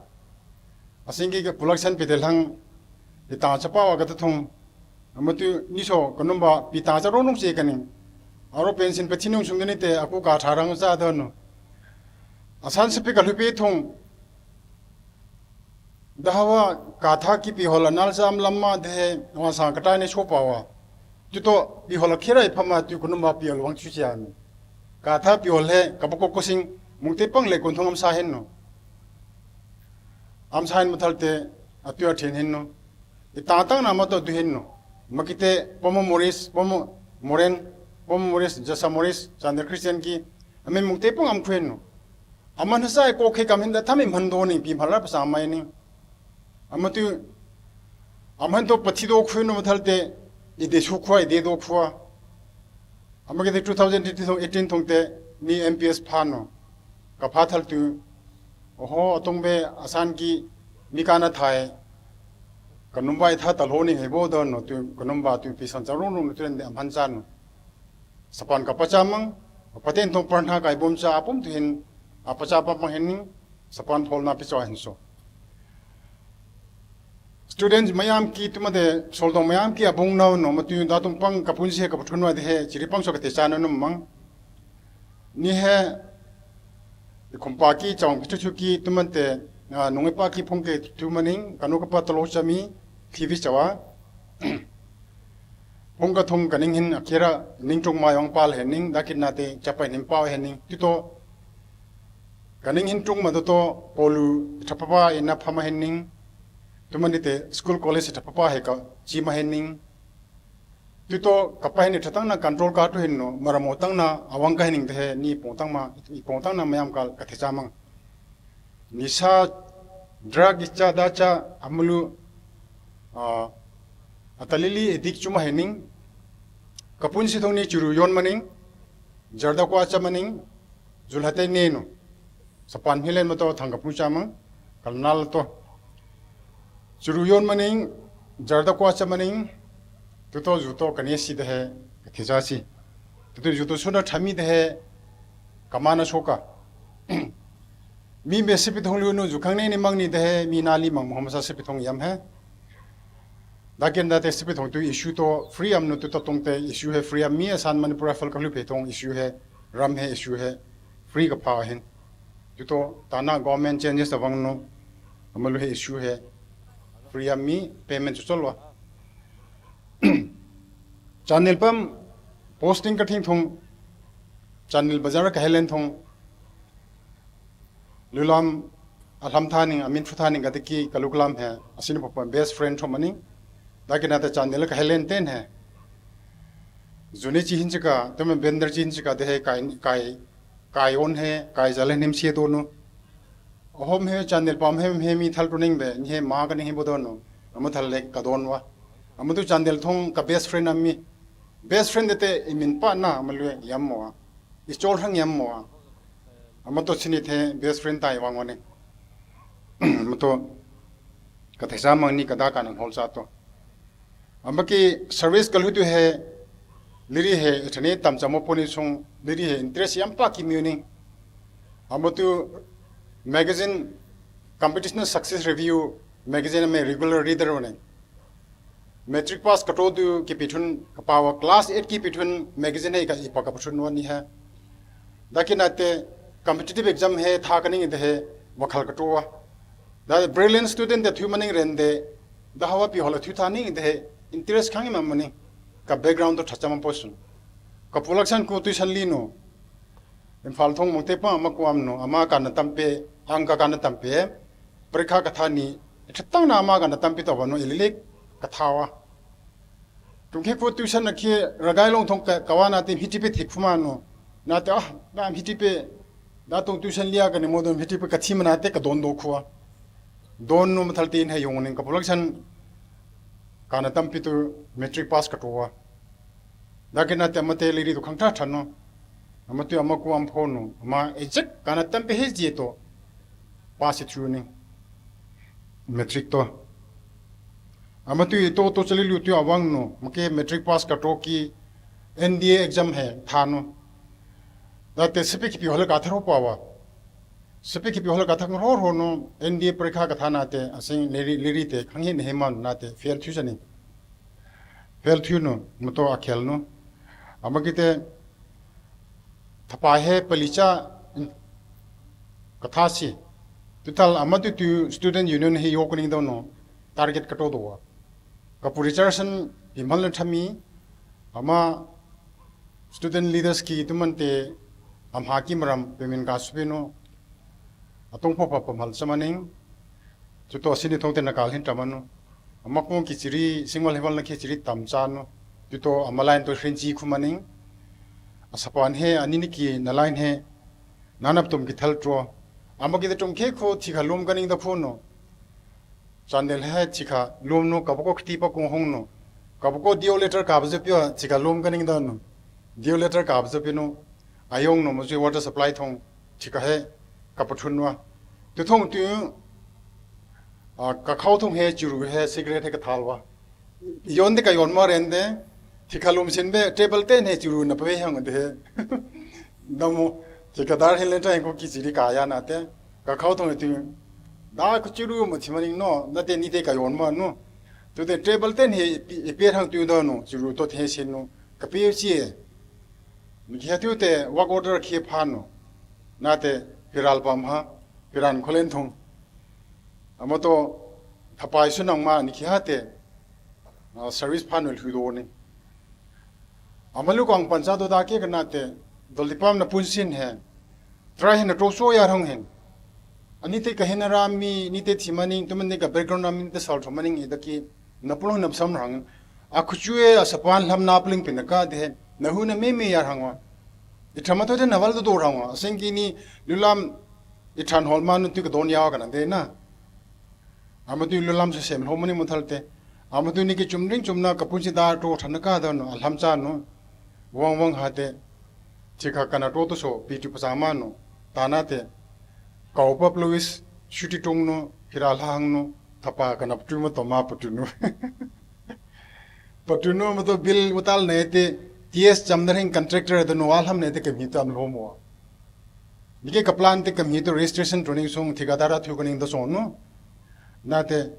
Asing ki production pe te lang. Ita cha pa wa ka ta thong. Amatu ni so kanumba pita cha ro nung che kaning. Aro pension pethinu sungdani te aku ka tharang cha danu. Asan sepi ka lupi thung. Dahawa katha ki pihol anal cha am lamma de wa sa kata ne sopawa. Tuto pihol khira iphama tu kunuma pihol wang chu chian. Katha pihol he kabako kosing mungte pang le kunthong am sa henno. Am sa hen mathal te atu athen henno. Itatang na mato du henno. Makite Pomo Morris, Pomo Moren, Pomo Morris, Jasa Morris, Chandra Christian ki. Ame mungte pang am khuenno. Aman hasa ko khe kam hinda thami mhando ni pi mhala pasa mai ni. Amatu aman to pathi do khuenno mathal te ide su khwa, ide do khwa. Amake te two thousand eighteen thong te ni M P S phano. Ka pha thal tu. Oho, atong be asan ki mi kana thai. Kanumba itha talho ni hebo do no tu kanumba tu pisan charung rung tu de amhan chan. Sapan ka pachamang, paten thong parna kai bom cha apum tu hin, apacha pa pang hin, sapan thol na picho hin so. Students mayam ki tumade soldong mayam ki abung nau no matu datung pang kapun se kapathun wa de he chiri pang so kate chana num mang. Ni he khumpa ki chawng ki chu chu ki tumante nungai pa ki phong ke tu maning kanu kapa talo chami thivi chawa. Phong ka thung kaning hin akira ning tung mai wang pal hening dakin nate chapai nim pau hening tito. Kaning hin tung ma to polu thapapa ina phama hening. Tumani te school college thapapa he ka chi ma hening. Tuto kapai ni thatang na control ka tu hinno maramo tang na awang ka hining te he ni pong tang ma i pong tang na mayam ka ka thechamang. Nisa drug icha da cha amulu a atalili edik chuma hening. Kapun si thong ni churu yon maning. Jarda kwa cha maning. Julhate nenu. Sapan hilen mato thang kapun chamang. Kalnal to. Churu yon maning, jarda kwa cha maning, tuto juto kane si de he, kathija si. Tuto juto suna thami de he, kamana soka. Mi be sipi thong lu nu ju khang ne ni mang ni de he, mi nali mang Muhammad sa sipi thong yam he. Dakin date sipi thong tu issue to free am nu tu to tong te issue he free am mi asan Manipur Rifle ka lu pe thong issue he ram he issue he free ka pa hin. Tu to tana government changes ta bang nu amalu he issue he free am mi payment chu cholwa. Channel pam posting ka thing thong channel bazar ka helen thong lulam alam thani amin phu thani ka tiki ka luklam he asin papa best friend thom ani. Dakin ate channel ka helen ten he. Juni chi hin chika teme bender chi hin chika de he kai kai kai on he kai jale nim sie donu. Ahom he channel pam he he mi thal tuning be ni he ma ka ni he bodonu. Amu thal le ka don wa. Amu tu channel thong ka best friend ami. Best friend te imin pa na amalue yam mo. Ichol hang yam mo. Amu to chini the best friend tai wang wani. Amu to ka thesa mang ni ka da ka nang hol sa to. Amaki service ka lutu he liri he ithane tam chamo poni sung liri he interest yam pa ki miuni. Amatu magazine competition success review magazine me regular reader one. Matric pass ka to du ki pithun ka pawa class eight ki pithun magazine he ka ipa ka pithun wani he. Dakin ate competitive exam he tha ka ning de he wakhal ka to wa. Da brilliant student de thu maning ren de da hawa pi hola thu tha ning de he interest khang ma mani ka background to thacha ma posun. Ka production ko tuition li no. Imphal thong mong te pa ma ko am no ama ka na tampe ang ka ka na tampe. Parikha ka tha ni tha tang na ama ka na tampe to ba no ilili ka tha wa. Tum khe ko tuition na khe ragai long thong ka ka wa na te hiti pe thik phuma no. Na te ah na hiti pe da tong tuition lia ka ni mo don hiti pe ka thi ma na te ka don do khuwa. Don no ma thal tin he yong ning ka production ka na tampi tu matric pass ka to wa. Dakin ate amate liri tu khang tha tha no. Amatu ama ku am pho no. Ama ejek ka na tampi he je to. Pass through ni. Matric to. Amatu to to chali lu tu awang no. Make matric pass ka to ki N D A exam he tha no. Date sipi ki pi hole ka tharo pa wa. Sepe kipi hol kathak hor hor no N D A parikha katha nate asing leri leri te khanghin heman nate fail thiu jani. Fail thiu no mato akhel no. Ama kite thapa he palicha katha si. Tutal ama tu tu student union he yokuning do no target kato do wa. Kapu Richardson pimal na thami ama student leaders ki tumante amha ki maram pemin ka supino atong papa pamal samaning. Tuto sini thong tena kal hin tamanu. Ama kong ki chiri singwal heval na ki chiri tamchanu. Tuto ama line to hrinchi khumaning. Asapan he anini ki na line he nanap tum ki thal tro. Ama ki tum ke kho thikha lum kaning da phuno. Chandel he thikha lum no kabako khti pa kong hong no. Kabako D O letter ka baje pio thikha lum kaning da no. D O letter ka baje pino. Ayong no mo water supply thong thikha he kapathun wa. Tu thong tu a ka khau thong he churu he cigarette he ka thal wa. Yon de ka yon ma ren de thikha lum sin be table ten he churu na pe hang de he. Namo thikha dar he le tai ko ki chiri ka ya na te ka khau thong tu da ko churu mo thimani no na te ni te ka yon ma no. Tu te table ten he pe hang tu da no churu to the sin no ka pe chi. Ni ki ha tu te work order ki pha no. Na te piral pam ha piran kholen thong. Ama to thapai su nang ma ni ki ha te service pha no lhu do ni. Ama lu kong pancha do da ke kana te dol dipam na punsin he. Try he na to so ya hong hen. Ani te ka hena ram mi ni te thi maning tu man ni ka background ram mi te sal tho maning i da ki na pulo na sam rang. A khuchue a sapan lam na pling pin ka de he. Na hu na me me ya rang wa. I thama to te na wal do do rang wa. Sing ki ni lulam i than hol man tu ka don ya kana de na. Ama tu lulam se sem lo mani muthal te. Ama tu ni ki chum ring chum na ka punsi da to than ka da no alam cha no. Wang wang ha te. Chikha kana to to so pi tu pasa ma no. Ta na te. Kau pa pluis shuti tung no hira hang no. Thapa kana tu ma to ma patu no. Patu no ma to bill utal ne te. T S Chamdar hing contractor to no alam ne te ka mi tam lo mo. Nike ka plan te kamhi to registration training sung thikadar a thiu kaning da sonu. Nate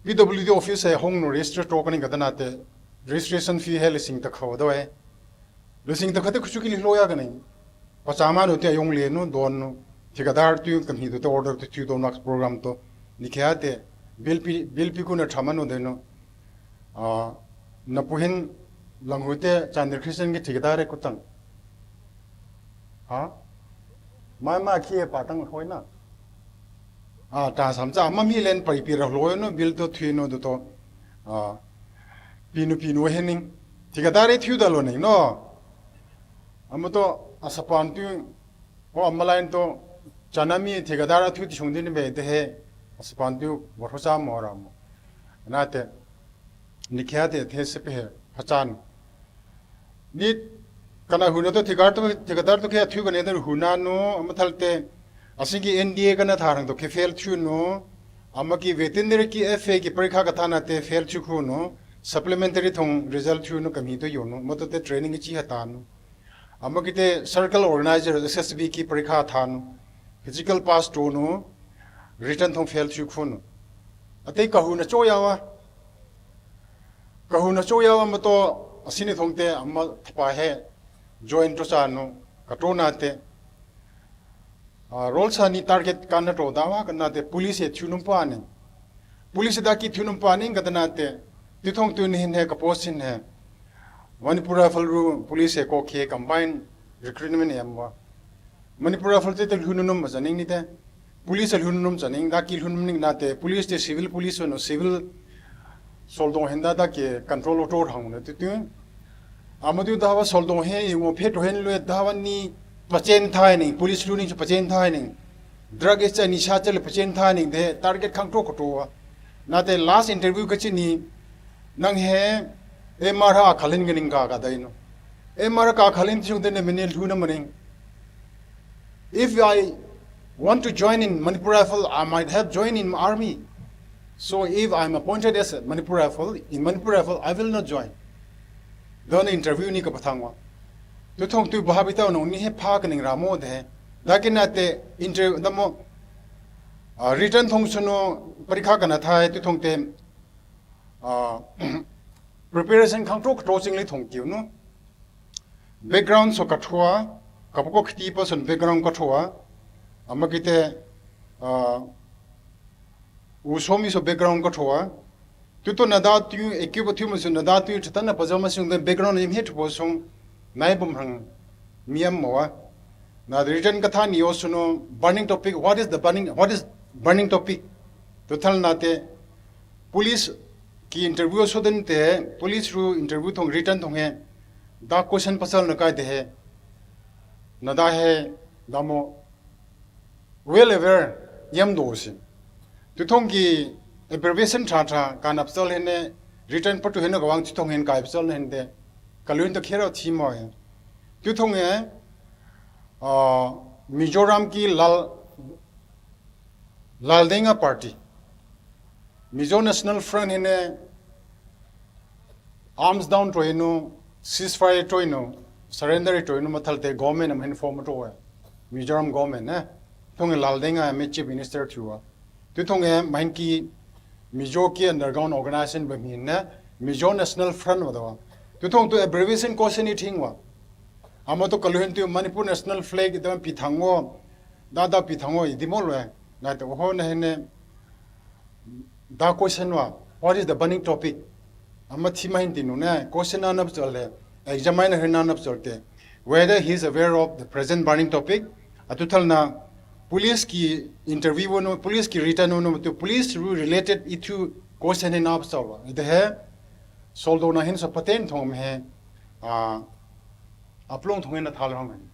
P W D office hai hong no register to kaning kada nate registration fee hai lising ta khau da hai. Lising ta khate khuchu ki li lo ya kaning. Pachama no te ayong le no don no. Thikadar tu kamhi to te order tu tu don wax program to. Nike ate bill pi, bill pi ku na thama no de no. Ah, na puhin lang hu te Chandel Christian ki thikadar hai kutang. Ha? Mai ma khi pa tang hoi na. Ah, ta sam cha ma mi len pai pi ra hoi no bill to thui no do to. Ah, pinu pinu hening. Thikadar hai thiu da lo nei no. Ama to asapan tu ko ama line to chana mi thikadar a thiu ti sung din be de he. Asapan tu bo ho cha mo ra mo. Nate. Nike ate the se pe he phachan. Ni kana hu na to thikar to thikadar to ke thiu kane da hu na no ama thal te. Asing ki N D A kana tharang to ke fail thiu no. Ama ki veterinary ki F A ki parikha ka thana te fail thiu khu no. Supplementary thong result thiu no kamhi to yo no. Mo to te training chi ha ta no. Ama ki te circle organizer S S B ki parikha tha no. Physical pass to no. Written thong fail thiu khu no. Ate ka hu na cho ya wa. Ka hu na cho ya wa ma to asini thong te ama thapa he join to cha no ka to na te. Ah, rol sa ni target ka na to da wa ka na te police he thiu num pa ni. Police da ki thiu num pa ni ka da na te. Ti thong tu ni hin he ka post hin he. Manipur Rifle ru police he ko khe combine recruitment he am wa. Manipur Rifle te te lhununum ma janing ni te. Police lhununum janing da ki lhununum ning na te police te civil police no civil soldong henda da ke control auto hang na tu tu. Amadu dawa soldong he ingo phe to hen lue dawa ni pachen thai ning police lhun ning chu pachen thai ning. Drug is a nisha chale pachen thai ning de target khang to ko to wa. Na te last interview ka chi ni nang he M R ha khalin ga ning ka ka dai no. M R ka khalin chung de ne mene lhuna maning. If I want to join in Manipur Rifle, I might have joined in army. So if I'm appointed as a Manipur Rifle, in Manipur Rifle, I will not join. Don interview ni ka pathang wa. Tu thong tu baha bita no ni he pha ka ning ra mo de. Da ke na te inter da mo, ah, written thong suno parikha ka na thai tu thong te, ah, preparation khang tro tro sing le thong kiu no. Background so ka thua, ka poko khti pa son background ka thua. Ama ki te, ah, u so mi so background ka thua. Tu to na da tu e ki ba tu ma so na da tu chata na pa zo ma sung de background yim he tu po sung nai bum hang miam mo wa. Na the written ka tha ni o suno burning topic, what is the burning, what is burning topic? Tu thal na te police ki interview so den te police ru interview thong written thong he da question pasal na kai de he. Na da he da mo well aware yam do si. Tu thong ki abbreviation tha tha ka nap sal he ne written pa tu he na ka wang tu thong hen kai sal hen de. Ka luin to khero thi mo he. Tu thong he, ah, Mizoram ki Lal, Lal Denga party. Mizo National Front he ne arms down to ino, ceasefire to ino, surrender to ino mathal te government am hin form to wa. Mizoram government ne. Thong Lal Denga me chief minister thu wa. Tu thong e mahin ki Mizo ki underground organization ba min ne Mizo National Front wa da wa. Tu thong tu abbreviation ko se ni thing wa. Ama to kalu hin tu Manipur National Flag da pi thang wo. Da da pi thang wo di mo lo. Na to ho na he ne da question wa, what is the burning topic? Ama thi ma hin ti nu ne, question na nap chol le, examine na hin na nap chol te. Whether he is aware of the present burning topic, atu thal na, police ki interview no, police ki written no, tu police ru related itu question hin nap chol wa. De he, soldo na hin so paten thong he, ah, aplong thong na thal rong.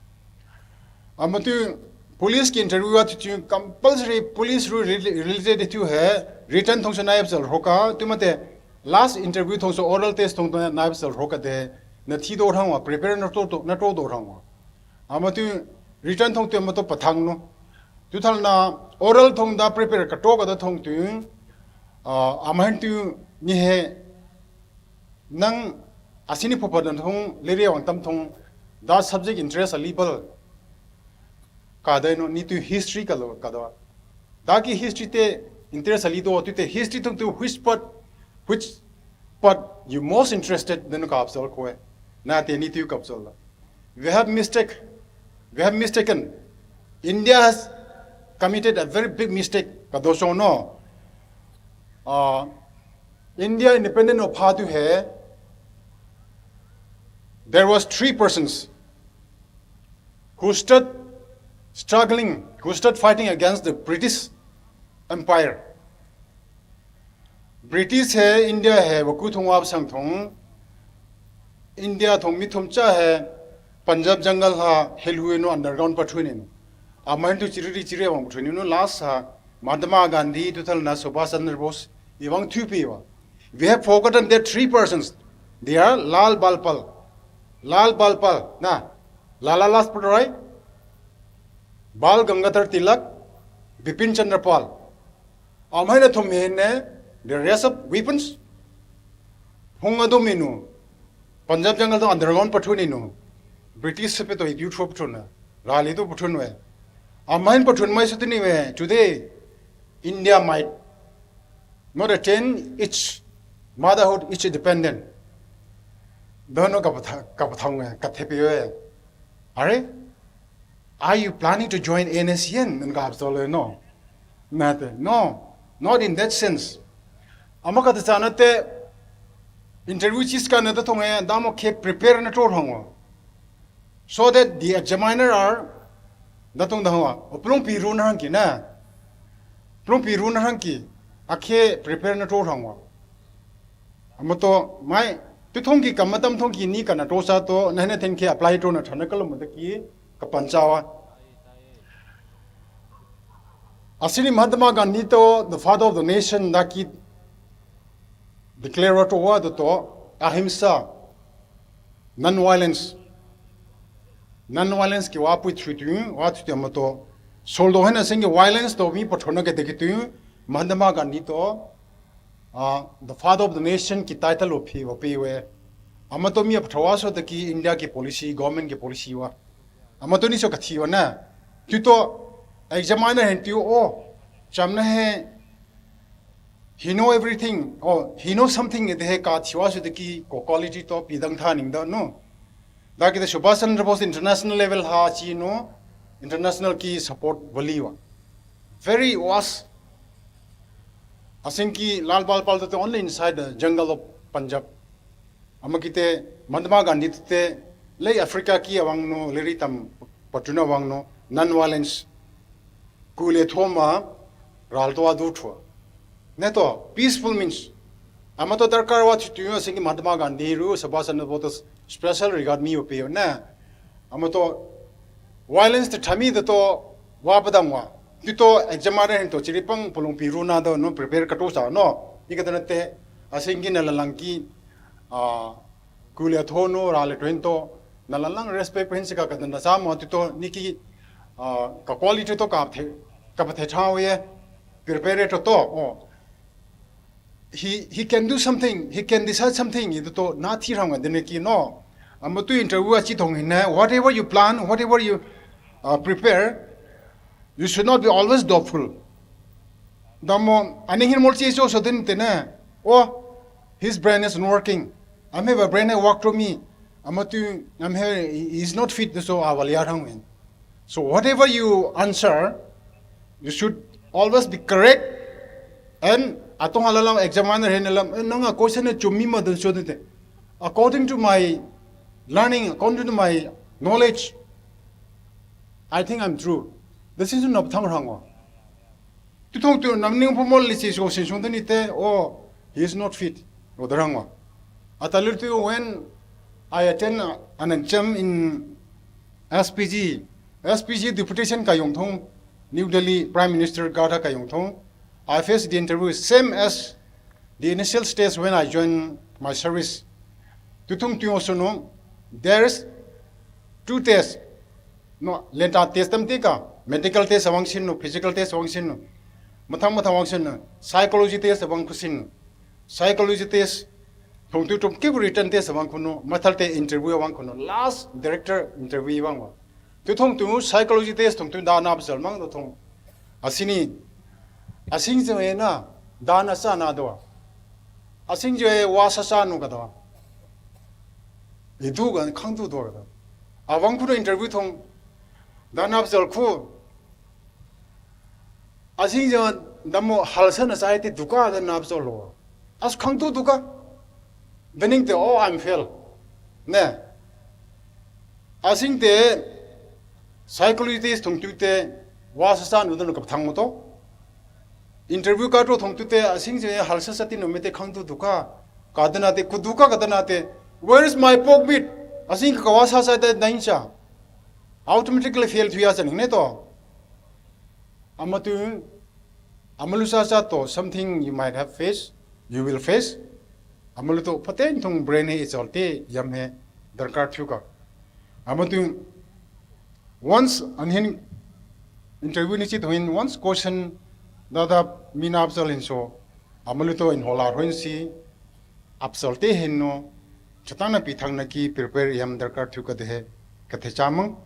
Ama tu police ki interview wa tu tu compulsory police ru rel-, related tu he written thong se nai sal roka tu mate last interview thong so oral test thong na nai sal roka de na thi do rang wa prepare na to to na to do rang wa. Ama tu written thong tu ma to pathang no. Tu thal na oral thong da prepare ka to ka da thong tu, ah, ama hin tu ni he nang asini phopa dan thong lere wang tam thong That subject interest a little. Kada no ni tu history ka lo kada. Daki history te interest a little tu te history tu tu which part, which part you most interested then ka absorb ko. Na te ni tu ka absorb. We have mistake. We have mistaken. India has committed a very big mistake. Ka do so no. Uh, India independent of Phatu hai. There was three persons who stood struggling, who stood fighting against the British Empire. British hai, India hai, waku thong wap sang thong, India thong mi thom cha hai, Punjab jungle ha, hel hui no underground pathu ni no. Amahin tu chiri chiri wang pathu ni no last ha, Mahatma Gandhi, tu thal na Subhash Chandra Bose, iwang thu pi wa. We have forgotten that three persons. They are Lal Balpal. Lal Balpal. Na. Lala Lajpat Rai. Bal Gangadhar Tilak. Bipin Chandra Pal. Amahin na thom hin ne. The rest of weapons. Hung adu minu. Punjab jungle to underground pathu ni no. British se pe to idiot ho pathu na. Rally to pathu no hai. Amahin pathu mai sutini we. Today, India might not attain its motherhood, its independent. Dono kapatha-, kapathang we, kathepi we. Are? Are you planning to join N S C N? Nunga absorb no. Nate. No. Not in that sense. Ama kata chana te interview chis ka na ta thong e damo ke prepare na tor hong. So that the examiner are da tong da hong. Oplong pi ru na hang ki na. Plong pi ru na hang ki. Akhe prepare na tor hong. Amato mai tu thong ki kamatam thong ki ni ka na tor sa to na na theng ke apply to na thana kalam da ki ka panchawa. Asini Mahatma Gandhi to the father of the nation da ki declare to wa to ahimsa, non-violence. Non-violence ki wa pui thu tu, wa thu tu amato. Soldo hena singi violence to mi pathona ke de ki tu, Mahatma Gandhi to, uh, the father of the nation ki title of he wa pe we. Amato mi apathawa so taki India ki policy, government ki policy wa. Amato ni so kathi wa na. Tuto examiner hen tu o. Chamna he, he know everything. Oh, he know something. Ede he kathiwa so taki ko quality to pidang tha ning da no. Da ki the Subhash Chandra Bose international level ha chi no. International ki support vali wa. Very was. Asin ki Lal Bal Pal to only inside the jungle of Punjab. Ama kite Mahatma Gandhi te lei Africa ki awang no, leri tam patuna awang no, non-violence. Kule thoma, ral to adu thua. Ne to, peaceful means. Amato darkar wa chu tuyo asin ki Mahatma Gandhi ru, Subhash Chandra Bose special regard mi upe na. Amato violence te thami de to wa padang wa. Tuto examiner hen to chiripang pulung piru na do no prepare katu sa no. Ika te asin ki na lalang ki, ah, kule tho no, rale twen to, na lalang respect pen sika ka na sa mo tuto niki, ah, ka quality to ka the, ka pathe thawe, prepare to to, oh. He, he can do something, he can decide something, ito to, na thi rang de ne ki no. Ama tu interview achi thong hin na, whatever you plan, whatever you, uh, prepare, you should not be always doubtful. Damo, ani hin mol chi so so din te na, oh, his brain is not working. Am have a brain I work to me. Ama tu, am have, he is not fit, so I will yar hang win. So whatever you answer, you should always be correct. And atong halalam examiner hen alam, eh, nanga question na chumi ma dun so dite. According to my learning, according to my knowledge, I think I'm true. This is not thang rang wa. Tu thong tu nam ning pumol li chi so sin sung dani te, oh, he is not fit. Ro darang wa. Atalir tu when I attend an exam in S P G, S P G deputation ka yong thong, New Delhi Prime Minister ga tha ka yong thong. I faced the interview same as the initial stage when I joined my service. Tu thong tu so no, there is two tests. No, lenta test tam te ka, medical test awang sin no, physical test awang sin no. Mathang mathang awang sin no, psychology test awang kusin no. Psychology test, Thongtui tum kibu written test wang kunu, mathal te interview wang kunu, last director interview wang wa. Tu thongtui psychology test thongtui da na bsal mang do thong. Asini, asing je na, da na sa na do. Asing je wa sa sa nu ka do. Idu gan khang tu do ka do. Awang kunu interview thong, da na bsal khu, asing je damo halsa na sa te duka da na bsal lo. As khang tu duka. Bening te, oh, I'm fail. Ne. Asing te psychologist thongtui te wa sa sa nu dun ka thang mo to. Interview ka to thongtui te asing je halsa sa ti no me te khang tu duka. Ka dana te ku duka ka dana te. Where is my pork meat? Asing ka wa sa sa te nain cha. Automatically fail thuya sa ning ne to. Amatu, amalu sa sa to, something you might have faced, you will face. Amalu to paten thong brain he is all te yam he darkar thiu ka. Amatu, once anhin interview ni chit hoin, once question dada mina absal hin so, amalu to in hola hoin si, absal te hin no, chatang na pi thang na ki prepare yam darkar thiu ka de he, ka the chamang.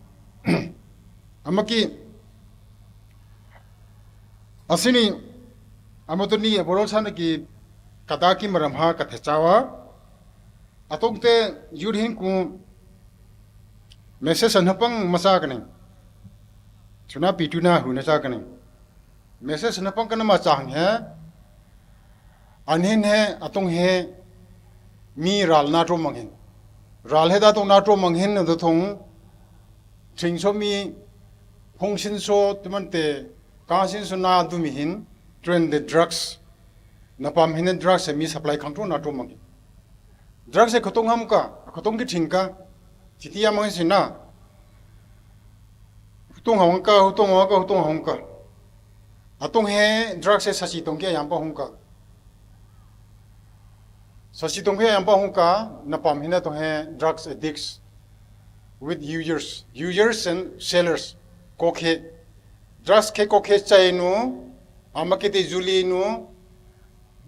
Amaki, asini, amatuni aborol sana ki kada ki maram ha ka the chawa. Atong te yur hin ku message an hapang masa kani. Chuna pi tuna hu na cha kani. Message na pang kana ma chang he. An hin he, atong he, mi ral na to mang hin. Ral he da tong na to mang hin na do thong. Thing so mi, phong sin so, tuman te, ka sin so na du mi hin, trend the drugs. Na pam hin drugs he mi supply khang to na to mang hin. Drugs he khotong ham ka, khotong ki thing ka, chiti ya mang sin na. Hutung hawang ka, hutung hawang ka, hutung hawang ka. Atong he drugs he sasi tong ke yam pa hung ka. Sasi tong ke yam pa hung ka, na pam hina tong he drugs addicts with users, users and sellers. Kok he. Drugs ke kok he chai nu, ama ke te juli nu,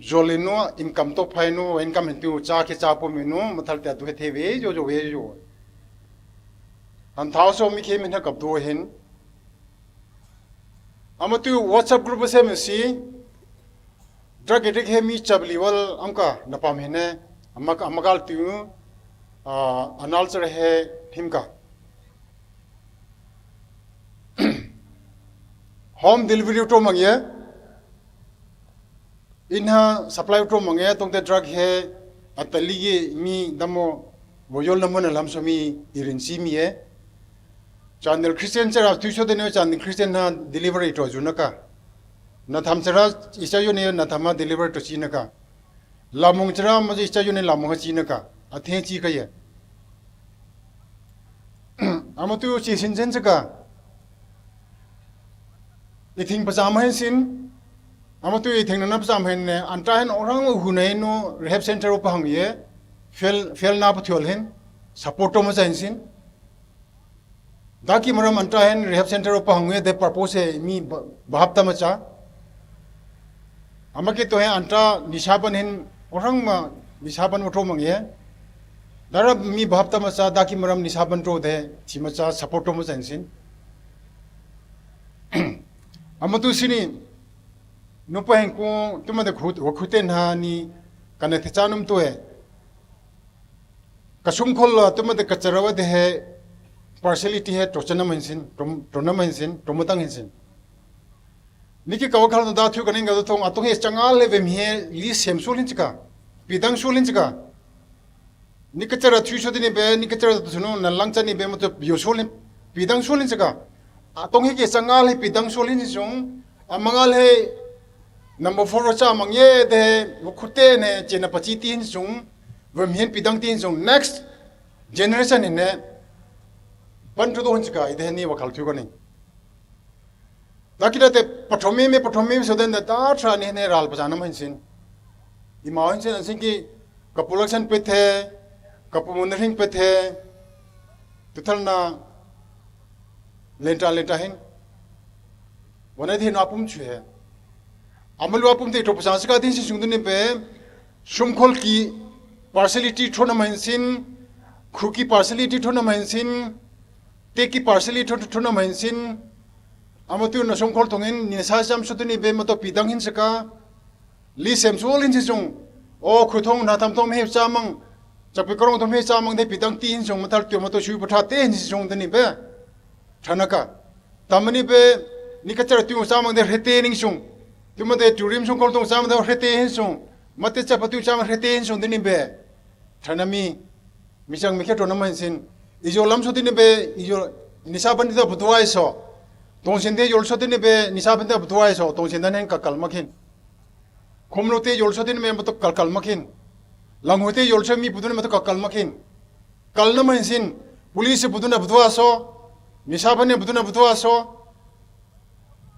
Jolinu, income to phainu, income hin tu cha ke cha po minu, mathal ta du he the ve, jo jo ve jo. Han thao so mi khe min ha kap do hin. Ama tu WhatsApp group se mi si, drug addict he mi chabli wal amka napam hene, amaka amagal tu, uh, anal char he himka. Home delivery to mangye, inha supply to mangye, tong te drug he, atali ye mi damo, boyol namo na lamso mi irin si mi ye. Chandel Christian chara tu so de ne Chandel Christian ha delivery to junaka. Na tham chara isa yo ne na thama delivery to chinaka. Lamung chara ma isa yo ne lamung ha chinaka. Athe chi ka ye. Ama tu chi sin jen chaka. Ithing pacham hen sin. Ama tu ithing na pacham hen ne. Anta hen orang hu na no rehab center upa hang ye. Fail, fail na pa thiol hen. Support to ma jen sin. Daki maram anta hen rehab center upa hang ye de purpose he mi ba-, bahap ta ma cha. Ama ke to he anta nisaban hin orang ma nisaban mo to mang ye. Dara mi bahap ta ma cha daki maram nisaban to de chi ma cha support to ma jen sin. Ama tu sini nupa hen ko tu ma de khut, wa khute na ni kana te cha num to he. Kasum khol la tu ma de kachara wa de he partiality he to chanam hen sin, to, to nam hen sin, to matang hen sin. Niki kawa khal da thu kaning ka thong atong he changal he vem he li sem sul hin chika. Pidang sul hin chika. Ni kachara thu so de ni be, ni kachara thu no na lang cha ni be mo to yo sul hin. Pidang sul hin chika. Atong he ke changal he pidang sul hin sung. Amangal he number four cha mang ye de wo khute ne chena pachi ti hin sung. Vem hin pidang ti hin sung. Next generation hin ne. Ban thu do hin chika. Ide ni wa khal thu kaning. Dakida te pathomi me, pathomi me so den da ta tra ne ne ral pa janam hin sin. Ima hin sin, sin ki kapu laksan pe the, kapu mun ring pe the. Tuthal na lenta lenta hin. Wana thi na pum chu he. Amalua pumte to pasang sika din si sung dun pe. Sumkhol ki partiality thona mahin sin. Khu ki partiality thona mahin sin. Te ki partiality thona mahin sin. Amatu na sumkhol thongin ni sa jam su dun pe mato pidang hin saka. Li sem su lin si sung. O khu thong na tam thong he chamang. Chapi karong thong he chamang de pidang ti hin sung matal tu mato shu patha te hin si sung dun pe. Thanaka. Tamani pe ni kachar tu chamang de rete ning sung. Tuma de turim sung kol tong chamang de rete hin sung. Mate chapa tu chamang rete hin sung dini be. Thanami. Misang mikhe to naman sin. Ijo lam so dini be. Ijo nisa ban de butuai so. Tong sin de yol so dini be. Nisa ban de butuai so. Tong sin dan hen kakal makin. Khomlo te yol so dini me mato kalkal makin. Langho te yol so mi budun mato kakal makin. Kalna mahin sin, police buduna budua so, nisa bane buduna budua so,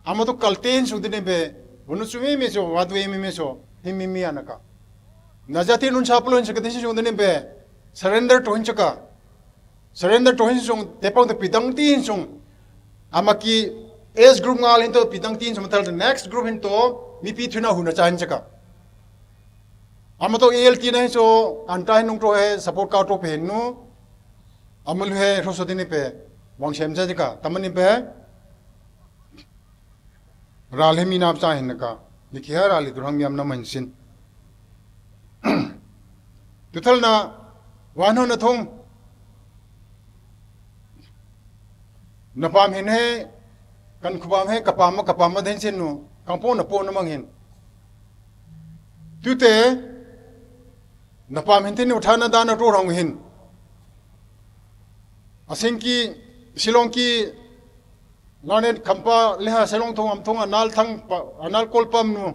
amato kalten sung dine be, bunu sumi mi so, wadu emi mi so, himi mi anaka. Najati nun saplo hin saka disi sung dine be, surrender to hin saka. Surrender to hin sung, tepang te pidang ti hin sung. Amaki age group ngal hin to pidang ti hin sung, matal next group hin to, mi pi thuna huna cha hin saka. Amato A L T na hin so, anta hin nung to he, support ka to pe hin nu. Amal he, ro so dine pe, wang sem cha ka, tamani pe. Ral he mi nap cha hin ka. Ni ki ha ral hi durhang mi am na man sin. Tuthal na, wan ho na thong. Napam hin he, kan khubam he, kapam ma, kapam ma den sin nu, kang po na po na mang hin. Tute, napam hin tin nu thana dana to rong hin. Asing ki, Shillong ki, Lanet kampa leha Shillong thong am thong anal thang pa, anal kol pam nu.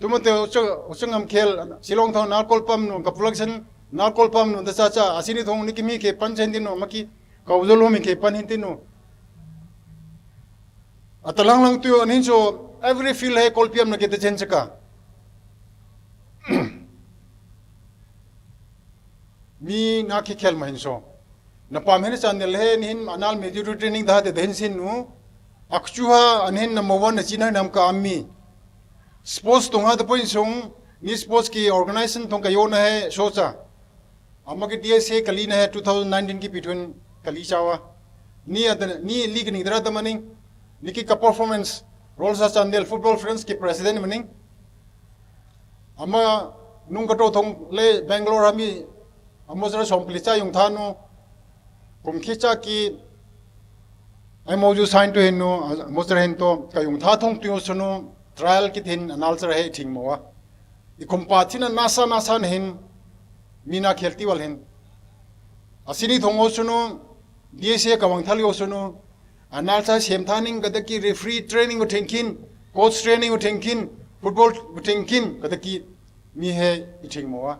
Tumate ucha, ucha ngam khel, Shillong thong anal kol pam nu, kapulak sen anal kol pam nu, da cha cha, asini thong ni kimi ke pan sen dinu, maki, kaujol homi ke pan hin dinu. Atalang lang tu anin so, every field he kol piam na ke te chen chaka. Mi na ki khel mahin so. Napam hin chan nel he ni hin anal military training da de den sin nu. Akchu ha an hin number one na china nam ka ami. Sports tungha the point sung, ni sports ki organization tung kayo na hai socha. Ama ki D S A kali na hai two thousand nineteen ki between kali chawa. Ni ada, ni li ki nidra da maning, ni ki ka performance, Rolsa Chandel Football Friends ki president maning. Ama nung kato thong le Bangalore ami, ama zara som pili cha yung thanu, kum khi cha ki M O U sign to hin nu, mo zara hin to, ka yung tha thong tu sunu, trial ki thin, anal zara he thing mo wa. I kum pa thina nasa nasa na hin, mina khelti wal hin. Asini thong o sunu, D S A ka wang thal yo sunu, anal sa sem thaning ka da ki referee training u thengkin, coach training u thengkin, football u thengkin, ka da ki mi he i thing mo wa.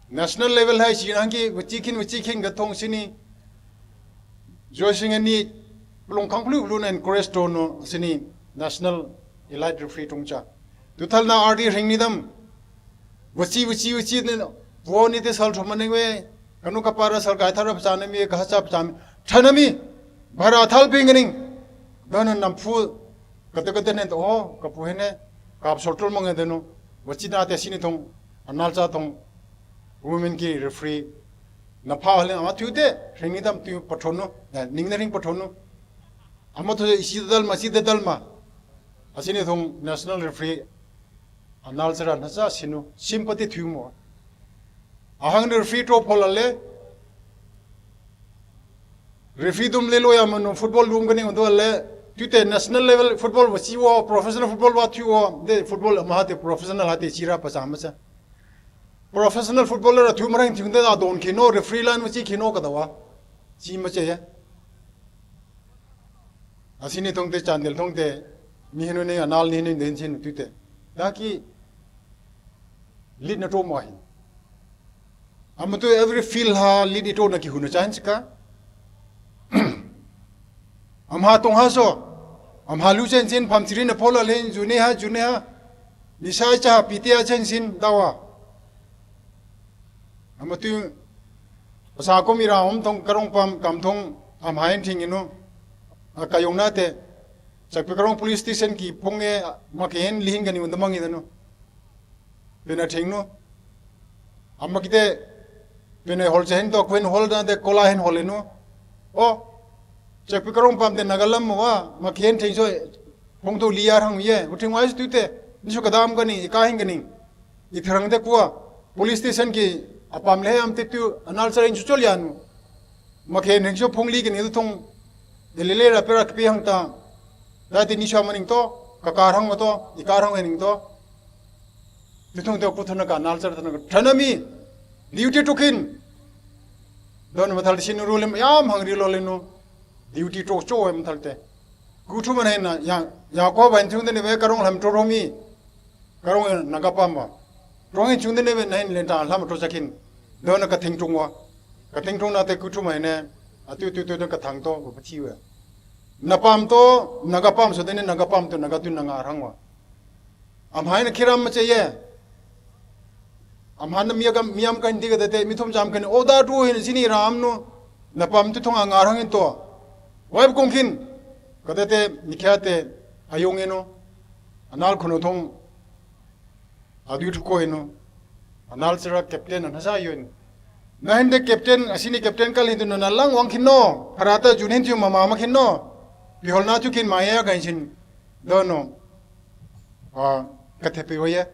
National level hai si hang ki, wachi khin, wachi khin ka thong sini. Joy Singh ani, long khang plu plu na encourage to no, sini national elite referee tong cha. Tu thal na R D ring ni dam. Wachi, wachi, wachi ni, wo ni te sal thoma ning we, kanu ka para sal kai thara pachana mi, ka cha pachana mi. Thana mi, bara thal ping ning. Dana nam phu, kata kata ne to, oh, ka pu hene, ka ab sortul mang de no. Wachi na te sini thong, anal cha thong, women ki referee. Na pha halen ama tu te, ring ni dam tu pathonu, ning na ring pathonu. Ama tu isi dal ma, si dal ma. Asini thong national referee anal zara na sa sinu sympathy thu mo. Ahang referee to phola le. Referee dum le lo ya manu football dum kani undo le. Tu te national level football wa si wo, professional football wa thu wo, de football ma ha te professional ha te sira pa sa ma sa. Professional footballer thu marang thing de da don kino, referee line ma si kino ka da wa. Si ma che ya. Asini thong te Chandel thong te, ni hinu ni anal ni hinu den sin tu te. Da ki lead na to mo hin. Ama tu every field ha lead ito na ki hunu chance ka. Am ha tong ha so. Am ha lu chen sin pham chiri na phola len june ha, june ha. Ni sa cha ha piti a chen sin dawa. Ama tu, pasa ko mi ra om thong karong pam kam thong am ha en thing inu. A ka yong na te. Chakpikarong Police Station ki phonge, makhen lihin kani undamang idanu. Pena thengnu. Amma kite, pena hol chahin to, kwen hol da de kola hen hol enu. O, Chakpikarong pam de Nagalam wa, makhen theng so, phong to liya hang ye, uting wais tu te, nisu kadam kani, ikahin kani. Itharang de kuwa, Police Station ki, apam le am te tu, anal sa rin chuchol yanu. Makhen heng so phongli kini tu thong, elele ra pera kpi hang ta. Da ti ni sha maning to, kakar hang to, ikar hang ning to. Ti thong te kuthana ka, nal char thana ka. Thana mi, duty to kin. Don mathal sin ru lem, yam hang ri lo le no. Duty to cho em thal te. Kuthu man hen na, ya, ya ko ban thung de ne ve karong lam to ro mi. Karong Naga pam ba. Rong in chung de ne ve na hin len ta lam to chakin. Don ka thing tung wa. Ka thing tung na te kuthu mai ne. Atu tu tu tu ka thang to, ka chi we. Na pam to, Naga pam so de ne Naga pam to, Naga tu Naga rang wa. Am hai na khiram ma che ye. Am han na mia kam, miam kan di ka de te, mi thum jam kan, o da tu hin sini ram no. Na pam tu thong a nga rang in to. Wai bu kong khin. Ka de te, ni kya te, ayong eno. Anal khono thong. Adu thu ko eno. Anal sera captain an hasa yon. Na hende captain, asini captain kal hindu na lang wang khin no. Parata jun hin thiu mama ma khin no. Pihol na thiu khin maya ka hin sin. Do no. A, ka thepe waya.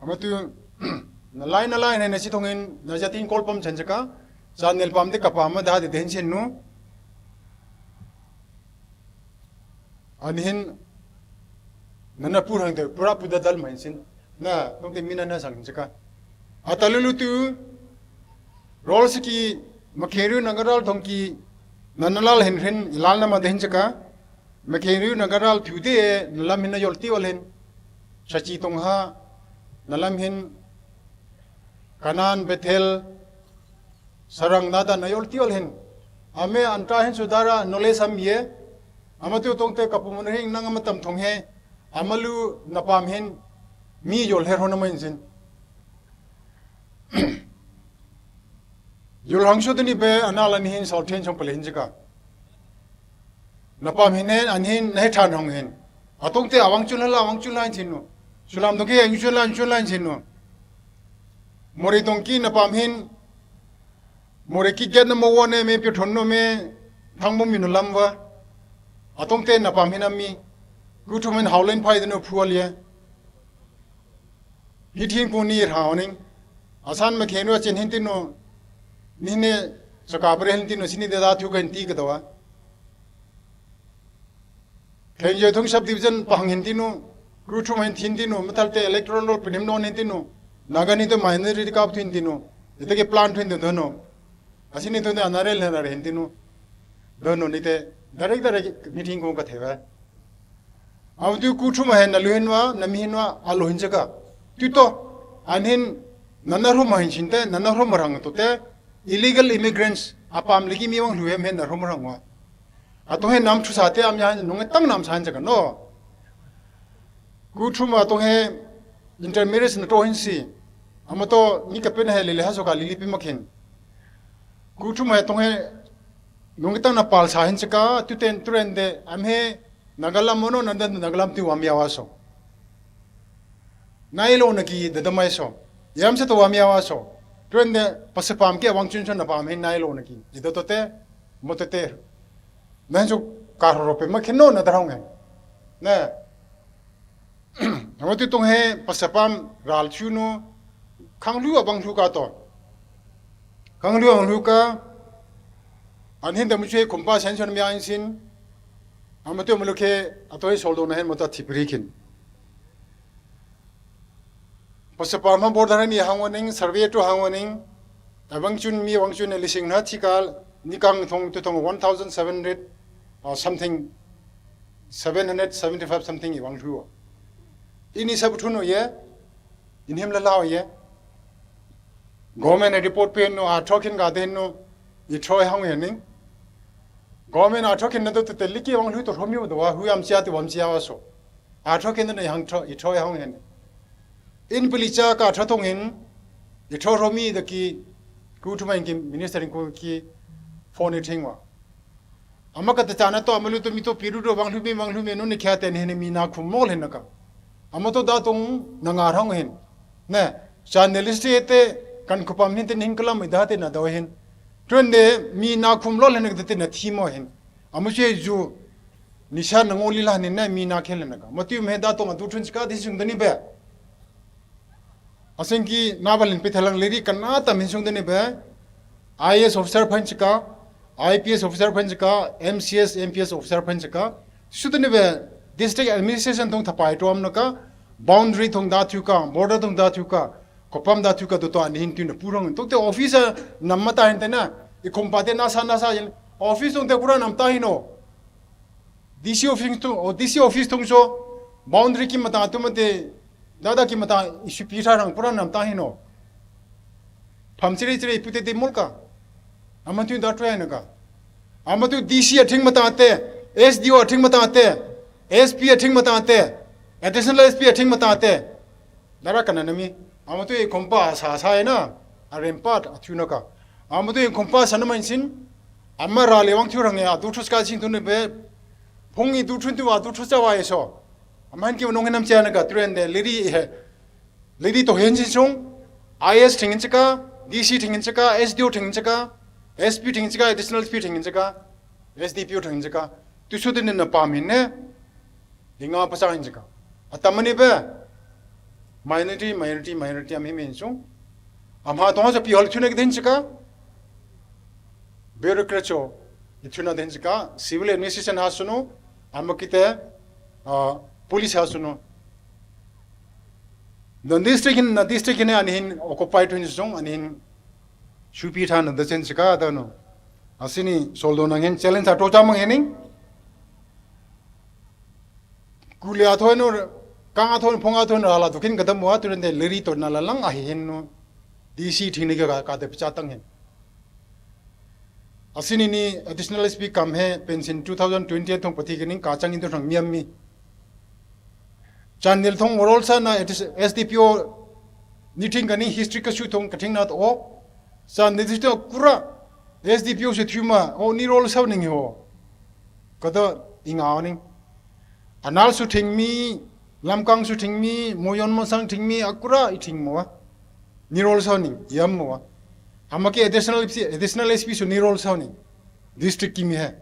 Ama tu, na lai na lai na si thongin, na jatin kol pam chan jaka. Sa nel pam de ka pam ma da de den sin no. Ani hin, nana pur hang te, pura puda dal ma hin sin. Na, tong te mina na sang jaka. Atalulu tu, rol siki, makheru nangaral thong ki, nana lal hin hin, ilal na ma de hin jaka. Makheru nangaral tu de, nalam hin na yol ti wal hin. Sachi tong ha, nalam hin, Kanan, Bethel, Sarang nada na yol tiol hin. Ame anta hin sudara nole sam ye. Ama tu tong te kapu mun hin nang ama tam thong he. Amalu napam hin. Mi yol her hona main sin. Yol hang su tani be anala ni hin sal ten song pale hin jika. Napam hin hen, an hin, na he than hong hen. Atong te awang chun la, awang chun la hin thin no. Sulam dong ki ang chun la, ang chun la hin thin no. More dong ki napam hin, more ki get na mo wo ne me pyo thon no me, thang mo mi no lam wa. Atong te napam hin ami. Ku thum hen hao len phai de no phual ye. Hi thin ku ni hao ning. Asan ma khen wa chen hin tin no. Ni ne, saka pre hin tin no, sini de da thu kan ti ka da wa. Khen je thong sub division pahang hin tinu, kru thum hin thin tinu, mathal te electoral roll pinim non hin tinu, Naga ni te minority kap thin tinu, ite ke plan thin tinu dono. Asi ni to anarel na hin tinu. Dono ni te, direct direct meeting ko ka thewa. Aw tu ku thum hen na lu hin wa, na mi hin wa, a lu hin chaka. Tu to, an hin, nana rum hin chin te, nana rum rang to te, illegal immigrants, apam ligi mi wang lu hem hen na rum rang wa. Ato he nam thu sa te am ya nung tang nam san jaga no. Ku thu ma to he intermarriage na to hin si. Ama to ni ka pen he lele ha so ka lili pi makhin. Ku thu ma to he nung tang na pal sa hin chaka tu ten tu ren de am he Nagalam mono nanda Nagalam ti wam ya wa so. Nai lo na ki de da mai so. Yam se to wam ya wa so. Tu ren de pasapam ke wang chun chun na pam he nai lo na ki. Ji do to te mo te te. Nan chu ka ro pe ma khen no na da rong he. Na. Amo ti tong he pasapam ral chu no khang lu abang lu ka to. Khang lu ang lu ka an hin da mu che khum pa sen chon mi an sin. Amo ti mo lu ke ato he sol do na hen mo ta thipri khin. Pasapam ha border ni hang waning, survey to hang waning, abang chun mi wang chun lising na thikal, ni kang thong tu thong one thousand seven hundred or something, seven hundred seventy-five something i wang thu. Ini sab thu no ye, in him la lao ye. Government report pe no, a thokin ga den no, i thoi hang ye ning. Government a thokin na to te liki wang lu to romi do wa, hu am chia ti wam chia wa so. A tho ken na hang tho, i tho hang hen. In pili cha ka tho tong hin, i tho ro mi da ki, ku thu mai ki minister in ku ki phone i thing wa. Ama kata chana to amalu to mi to piru do wanglu mi wanglu mi no ne kya te ne mi na khum mol hin ka. Ama to da tong na nga rang hin. Ne, journalist te kan khupam hin te hin kalam da te na do hin. Tun de mi na khum lol hin te na thi mo hin. Ama che ju nisha na ngoli la ne na mi na khel na ka. Ma tu me da tong a du tun ka di sung da ni be. Asing ki na ba lin pe thalang leri kan na ta min sung da ni be. I A S officer phan chika, I P S officer phan chika, M C S, M P S officer phan chika. Su da ni be district administration tong thapai to am na ka, boundary tong da thu ka, border tong da thu ka, kopam da thu ka do to ani hin tu na purang. To te office nam ma ta hin te na, i khum pa te na sa na sa yin. Office tong te kura nam ta hin no. D C office tong, o D C office tong so, boundary ki mata tu ma te, da da ki mata issue pi tha rang pura nam ta hin no. Pham chiri chiri pu te te mul ka. Ama tu da try na ka. Ama tu D C a thing mata te, S D O a thing mata te, S P a thing mata te, additional S P a thing mata te. Dara kana nami. Ama tu e kompa sa sa e na. A rempat a tu na ka. Ama tu e kompa sa na man sin. Ama ra le wang tu rang ya. Du thus ka sin tu ne be. Phung i du thun tu wa du thus cha wa e so. Ama han ki nong nam cha na ka tu ren de. Lady he. Lady to hen sin sung. I S thing in chika, D C thing in chika, S D O thing in chika, S P thing in chika, additional S P thing in chika, S D P O thing in chika. Tu su tu ne na pa min ne. Dinga pa sa hin chika. Atamani be. Minority, minority, minority am hi min sung. Am ha to ha sa pi hol chune din chika. Bureaucrat cho. Ichuna din chika. Civil administration ha sunu. Am kite. Uh, police ha sunu. Na district hin, na district hin ani hin occupy tu hin sung, ani hin shupi than da chen chika da no. Asini soldo nang hin challenge a to cha mang hin. Kulia thoi no, kang a thoi, phong a thoi no, ala to kin kadam wa tu de leri to na la lang a hin no. D C thing ni ka ka de picha tang hin. Asini ni additional S P kam he pension two thousand twenty thong pati kening ka chang in to thang miam mi. Chandel thong morol sa na S D P O ni thing kani history ka su thong ka thing na to. Chandel to kura S D P O se thuma o ni rol sa ning ho. Kada inga ni. Anal su thing mi, Lamkang su thing mi, Moyon Mosang thing mi, akura i thing mo. Nirol sa ni, yam mo. Amaki additional S P, additional S P su nirol sa ni. District ki mi hai.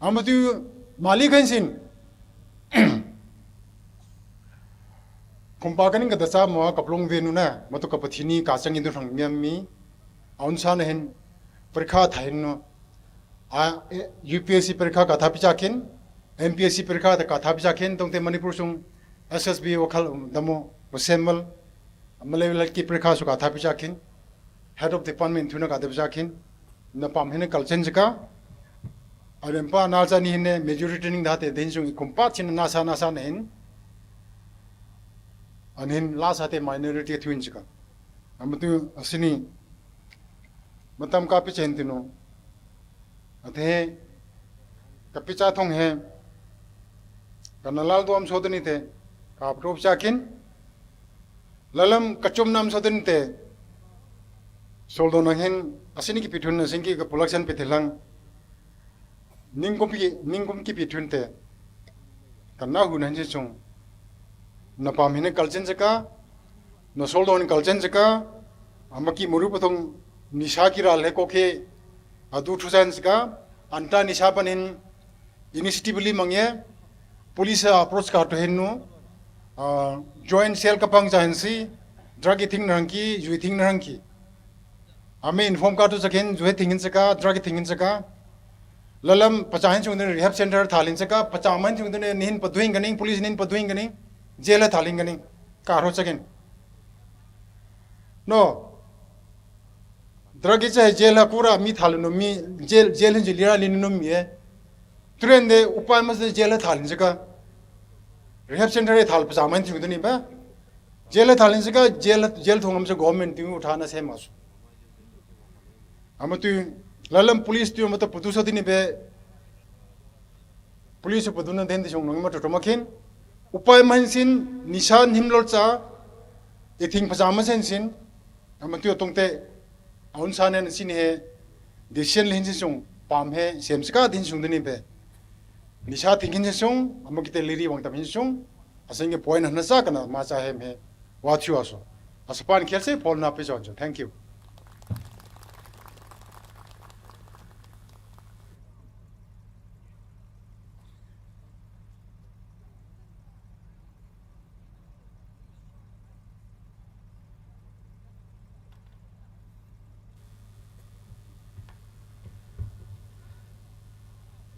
Amatu mali kan sin. Kumpa kaning kada sa mo kaplong venu na, matu kapathini ka sangi du thang miam mi. Aun sa na hin, parikha thain no. A, eh, U P S C parikha ka thapi chakin, M P S C parikha ta ka thapi chakin, tongte Manipur sung S S B wakhal damo, wasemal, malay laki parikha su ka thapi chakin, head of department thuna ka thapi chakin, na pam hine kalchen jaka, aben pa na cha ni hine majority ning date din sung kumpa chin nasa nasa na hin, an hin la sa te minority thuin jaka. Amatu asini, matam ka pi chen tinu. Athe, kapicha thong he, kana lal duam sodani te, ka approve chakin, lalam kachum nam sodani te, soldo nang hin, asini ki pithun na singki ka production pithilang, ningkum ki, ningkum ki pithun te, kana hu nan chung, na pam hin kalchen jaka, na soldo hin kalchen jaka, amaki muru pathong nisa ki ral he kokhe, adu thusan jaka, anta nisa panin, initiative li mangye, police approach ka to henu, ah, joint cell kapang cha hensi, drug ithing nangki, ju ithing nangki. Ame inform ka to chakin, ju ithing hin chaka, drug ithing hin chaka. Lalam pacha hin chung den rehab center thalin chaka, pacha man chung den nin paduing ganing, police nin paduing ganing, jail thalin ganing, ka ro chakin. No. Drug icha jail ha kura mi thalu no mi, jail, jail hin jilira lin no mi e. Turen de upai mas de jail thalin jaka. Rehab center e thal pacha man chung den ba. Jail thalin jaka, jail, jail thong am se government tu uthana se mas. Amatu lalam police tu mata putu sa tini be. Police puduna den di sung nong mata tomakin. Upai man sin, nisa him lol cha. Ithing pacha man sin sin. Amatu tongte, aun sa nen sin he. Decision lin sin sung. Pam he, sem sika din sung dini pe. Nisa tingin sung, amu kita liri wang tam hin sung, asing ke point hana sa kana ma sa hem he, wa thiu aso. Asapan khel se, Paul na pe chon chon. Thank you.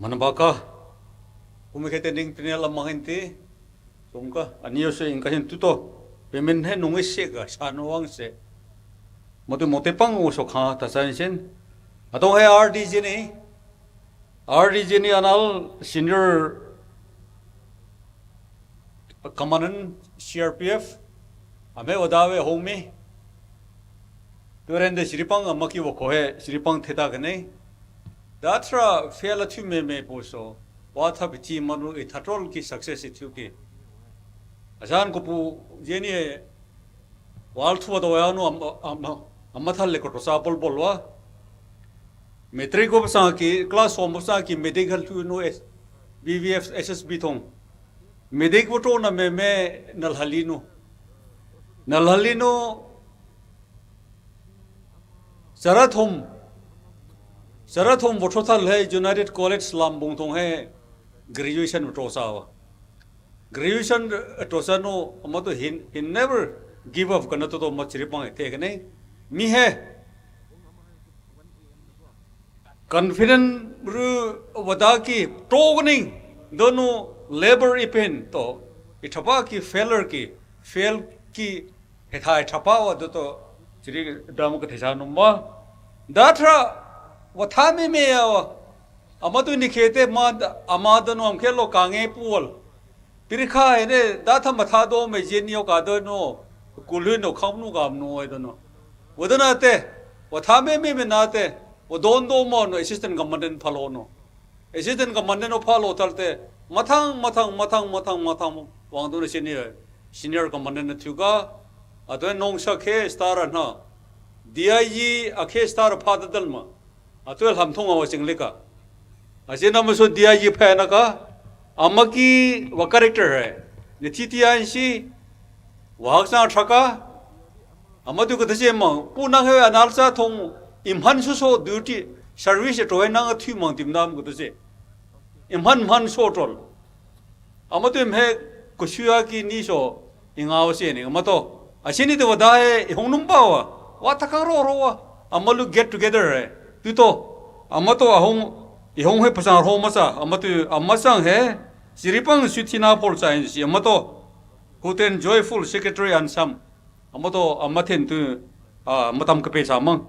Manabaka, kumi khete ning tine la manginti, sungka, anio se ingka hin tuto, pemen he nungi se ka, sa no wang se. Mote mote pang uso kha, ta sa sin. Atong he R D J ni, R D J ni anal senior commandant C R P F, ame odawe homi. Turende siripang amaki wo kohe, siripang theta kene. Datra fela thu me me poso. Wa tha bichi manu e thatrol ki success thu ki. Asan ko pu jeni e wal thu do ya no am, am, am, am thal le ko to sa bol bol wa. Matric ko sa ki, class home sa ki, medical thu no es, B V F, S S B thong. Medic voto na me me nalhalino. Nalhalino, Sarathum, Sarathum voto thal he United College Lambung thong he graduation voto sa wa. Graduation voto sa no, amato hin, he never give up kana to to ma chiripang te kene. Mi he, confident ru wadaki to gning, dono labor ipen to, ithapa ki failure ki, fail ki, hethai thapa wa do to, chiri dam ka thesa numba. Datra, wathame me ya wa, amatu ni khete ma, ama dono am khelo kange puol. Pirikha ene, da tha matha do me jeni o ka do no, kulhu no kham nu gam no e do no. Wadana te, wathame me me na te, wadon do mo no, assistant commandant phalo no. Assistant commandant o phalo tal te, mathang, mathang, mathang, mathang, mathang, wang do no senior, senior commandant na thuka, ado nong sa khe star na, D I G a khe star pha da dal ma. Atuel ham thong awa ching lika. Ajin ama so D I G pha na ka. Ama ki wa character hai. Ni thi ti an si. Wa hak sang thaka. Ama tu ka ta se mang. Pu nang he anal sa thong imhan so so duty service to hai nang thu mang tim nam ka ta se. Imhan man so tol. Ama tu im he kusuya ki ni so inga wa se ni ama to. Asini tu wa da he ihong num pa wa. Wa ta ka ro ro wa. Ama lu get together he. Tu to. Ama to ahong ihong he pasang ro masa. Ama tu ama sang he. Siripang sutina pol sa in si ama to. Huten joyful secretary and sam. Ama to ama then tu. Ah, matam ka pe sa mang.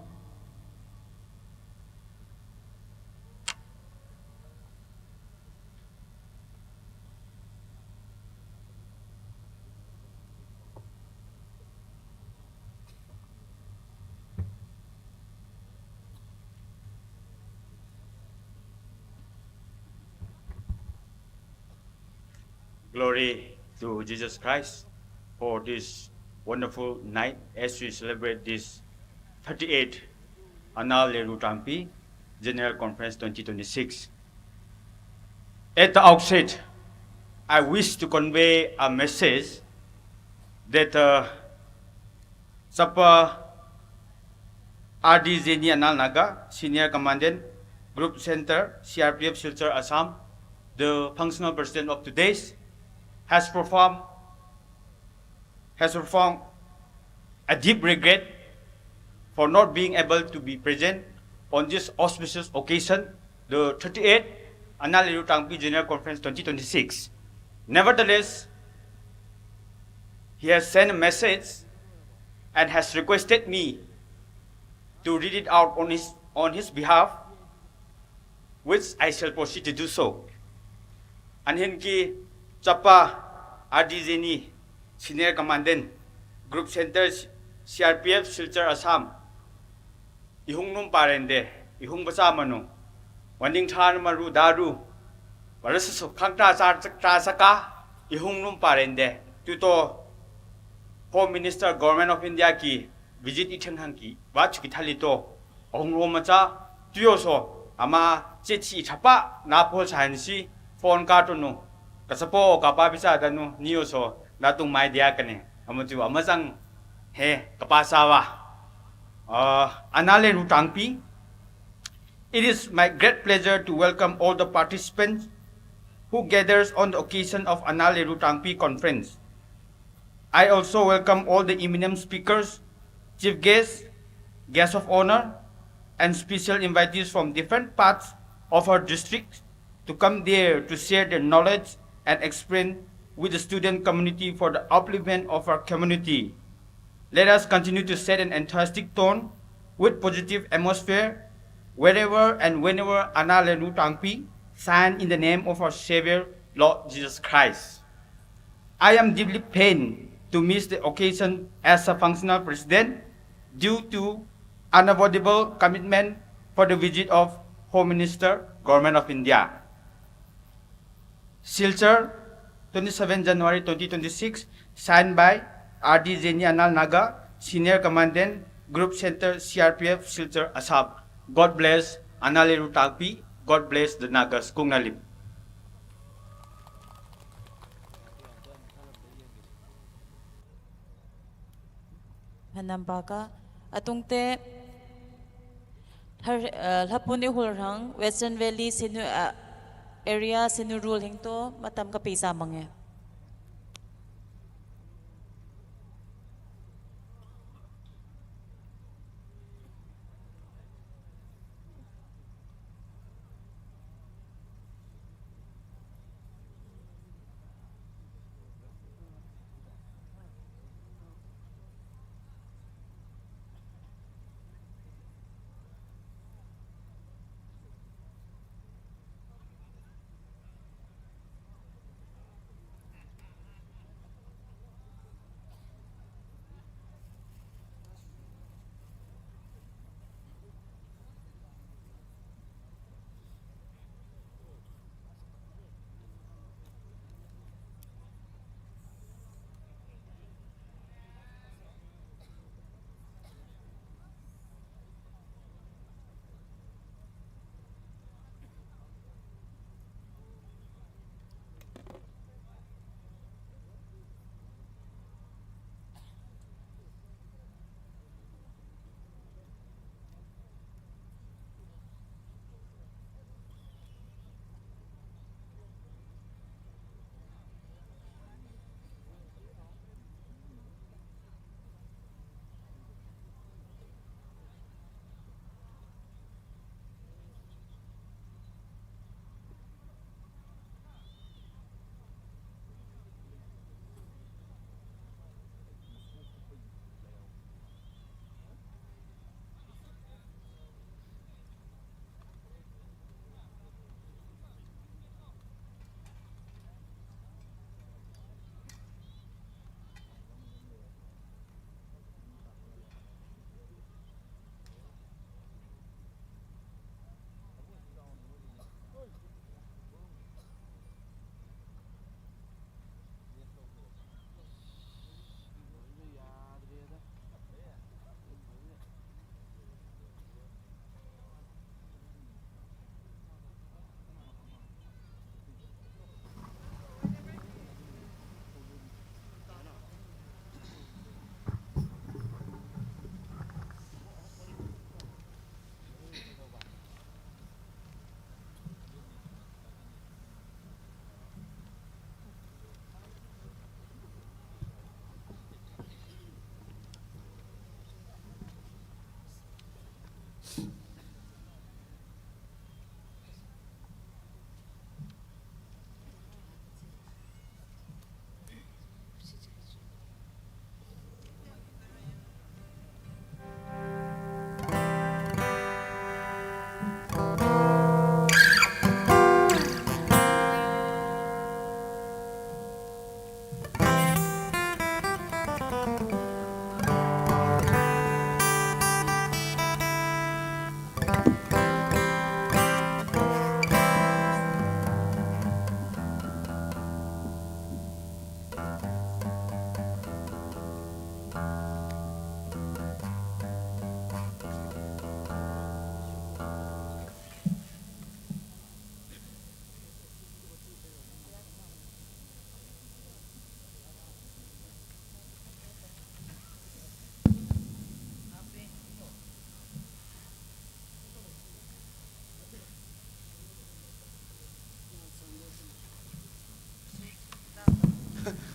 Glory to Jesus Christ for this wonderful night as we celebrate this thirty-eighth Anal Leru Tangpi General Conference twenty twenty-six. At the outset, I wish to convey a message that uh, Sapa R D Zeni Anal Naga, Senior Commandant, Group Center, C R P F Silchar Assam, the functional president of today's, has performed has performed a deep regret for not being able to be present on this auspicious occasion, the thirty-eighth Anal Leru Tangpi General Conference twenty twenty-six. Nevertheless, he has sent a message and has requested me to read it out on his, on his behalf, which I shall proceed to do so. Anhin ki Chapa R D Zeni, Senior Commandant, Group Center, C R P F, Silchar, Assam. Ihung num parende, ihung basa manu. Waning than maru daru. Wala su khang ta sa ta saka, ihung num parende. Tuto Home Minister, Government of India ki visit ithang hang ki, wa chuki thali to. Ahung ro macha, Tuyo so, ama chichi chapa na po sa hansi phone ka to no. Kasapo kapa bisa da no, niyo so, na tung mai dia kane. Ama tu ama sang he kapa sawa. Uh, Anale Rutangpi, it is my great pleasure to welcome all the participants who gathers on the occasion of Anale Rutangpi conference. I also welcome all the eminent speakers, chief guests, guests of honor, and special invitees from different parts of our district to come there to share their knowledge and experience with the student community for the upliftment of our community. Let us continue to set an enthusiastic tone with positive atmosphere wherever and whenever Anale Rutangpi sign in the name of our Savior, Lord Jesus Christ. I am deeply pained to miss the occasion as a functional president due to unavoidable commitment for the visit of Home Minister, Government of India. Silchar, twenty-seven January twenty twenty-six, signed by R D Zeni Anal Naga, Senior Commandant, Group Center, C R P F, Silchar, Assam. God bless Anale Rutangpi. God bless the Nagas. Kung Nalim. Hanambaka, atungte, Har-, uh, Lhapuni Hulrang, Western Valley, Sinu, uh, area, Sinu Rule Hingto, Matam Kapi Samange.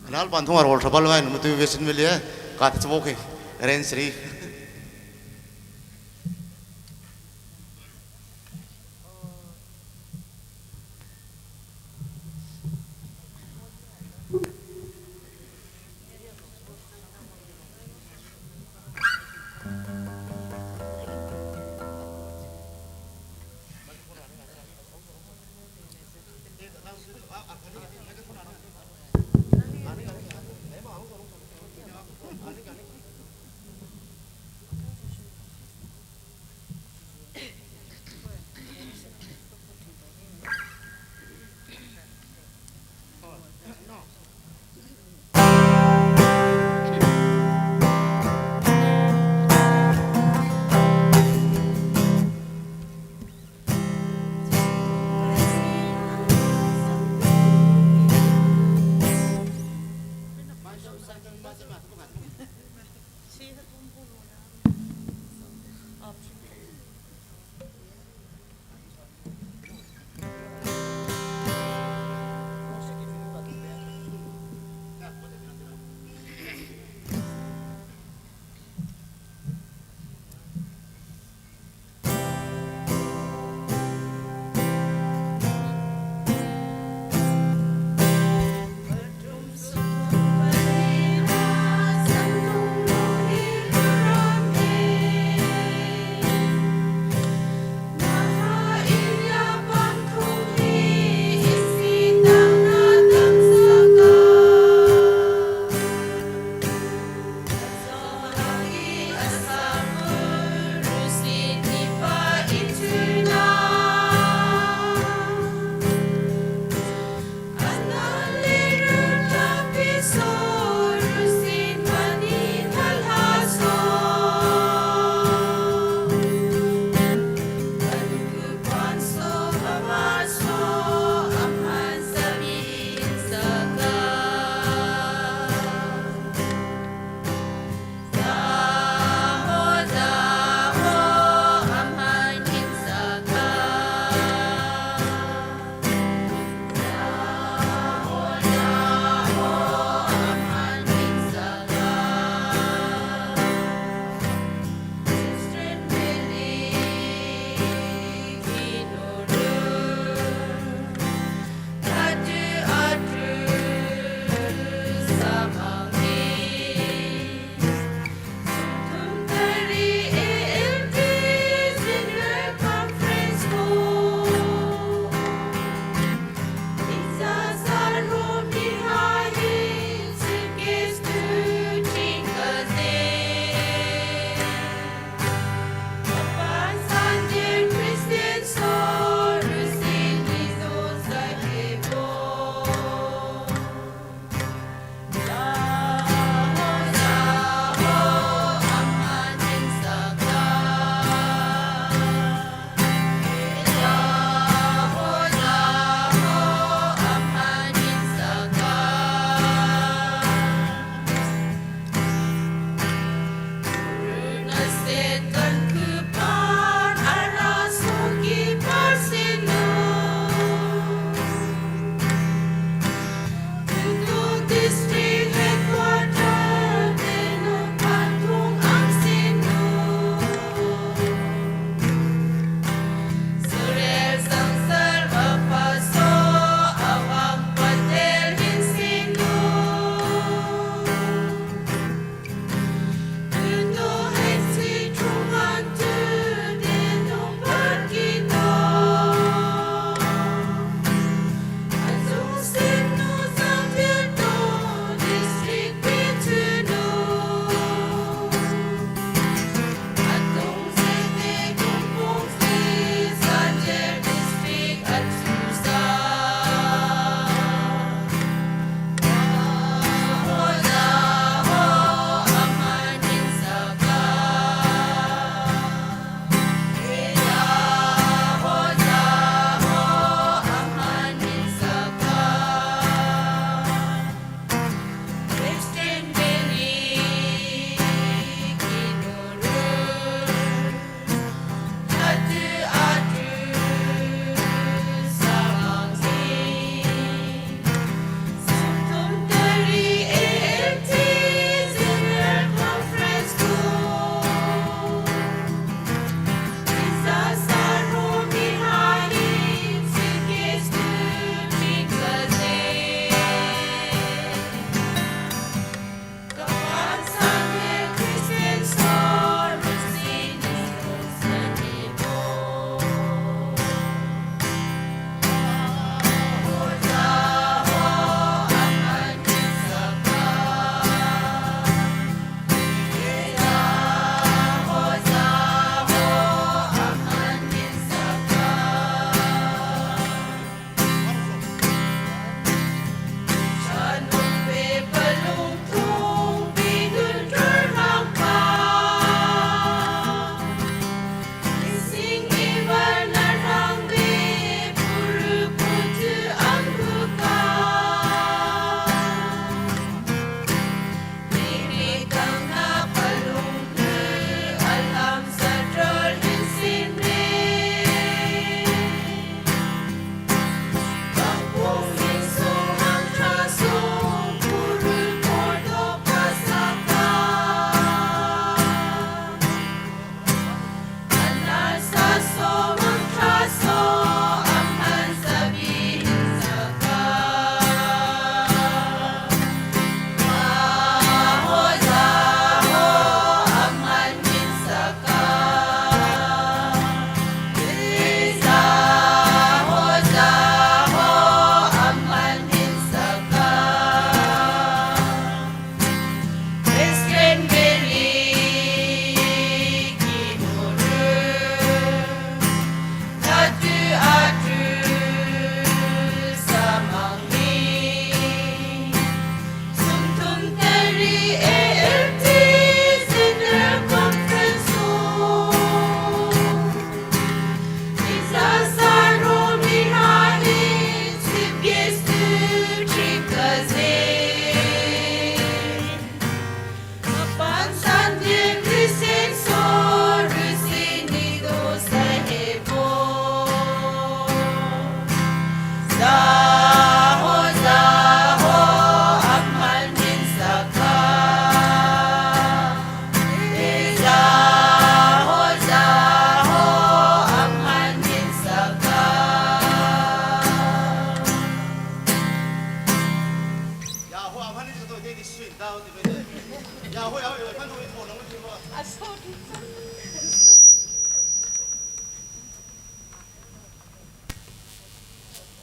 Anal ban thung arol thabal vai num tu vesin velia. Kat chboke. Ren sri.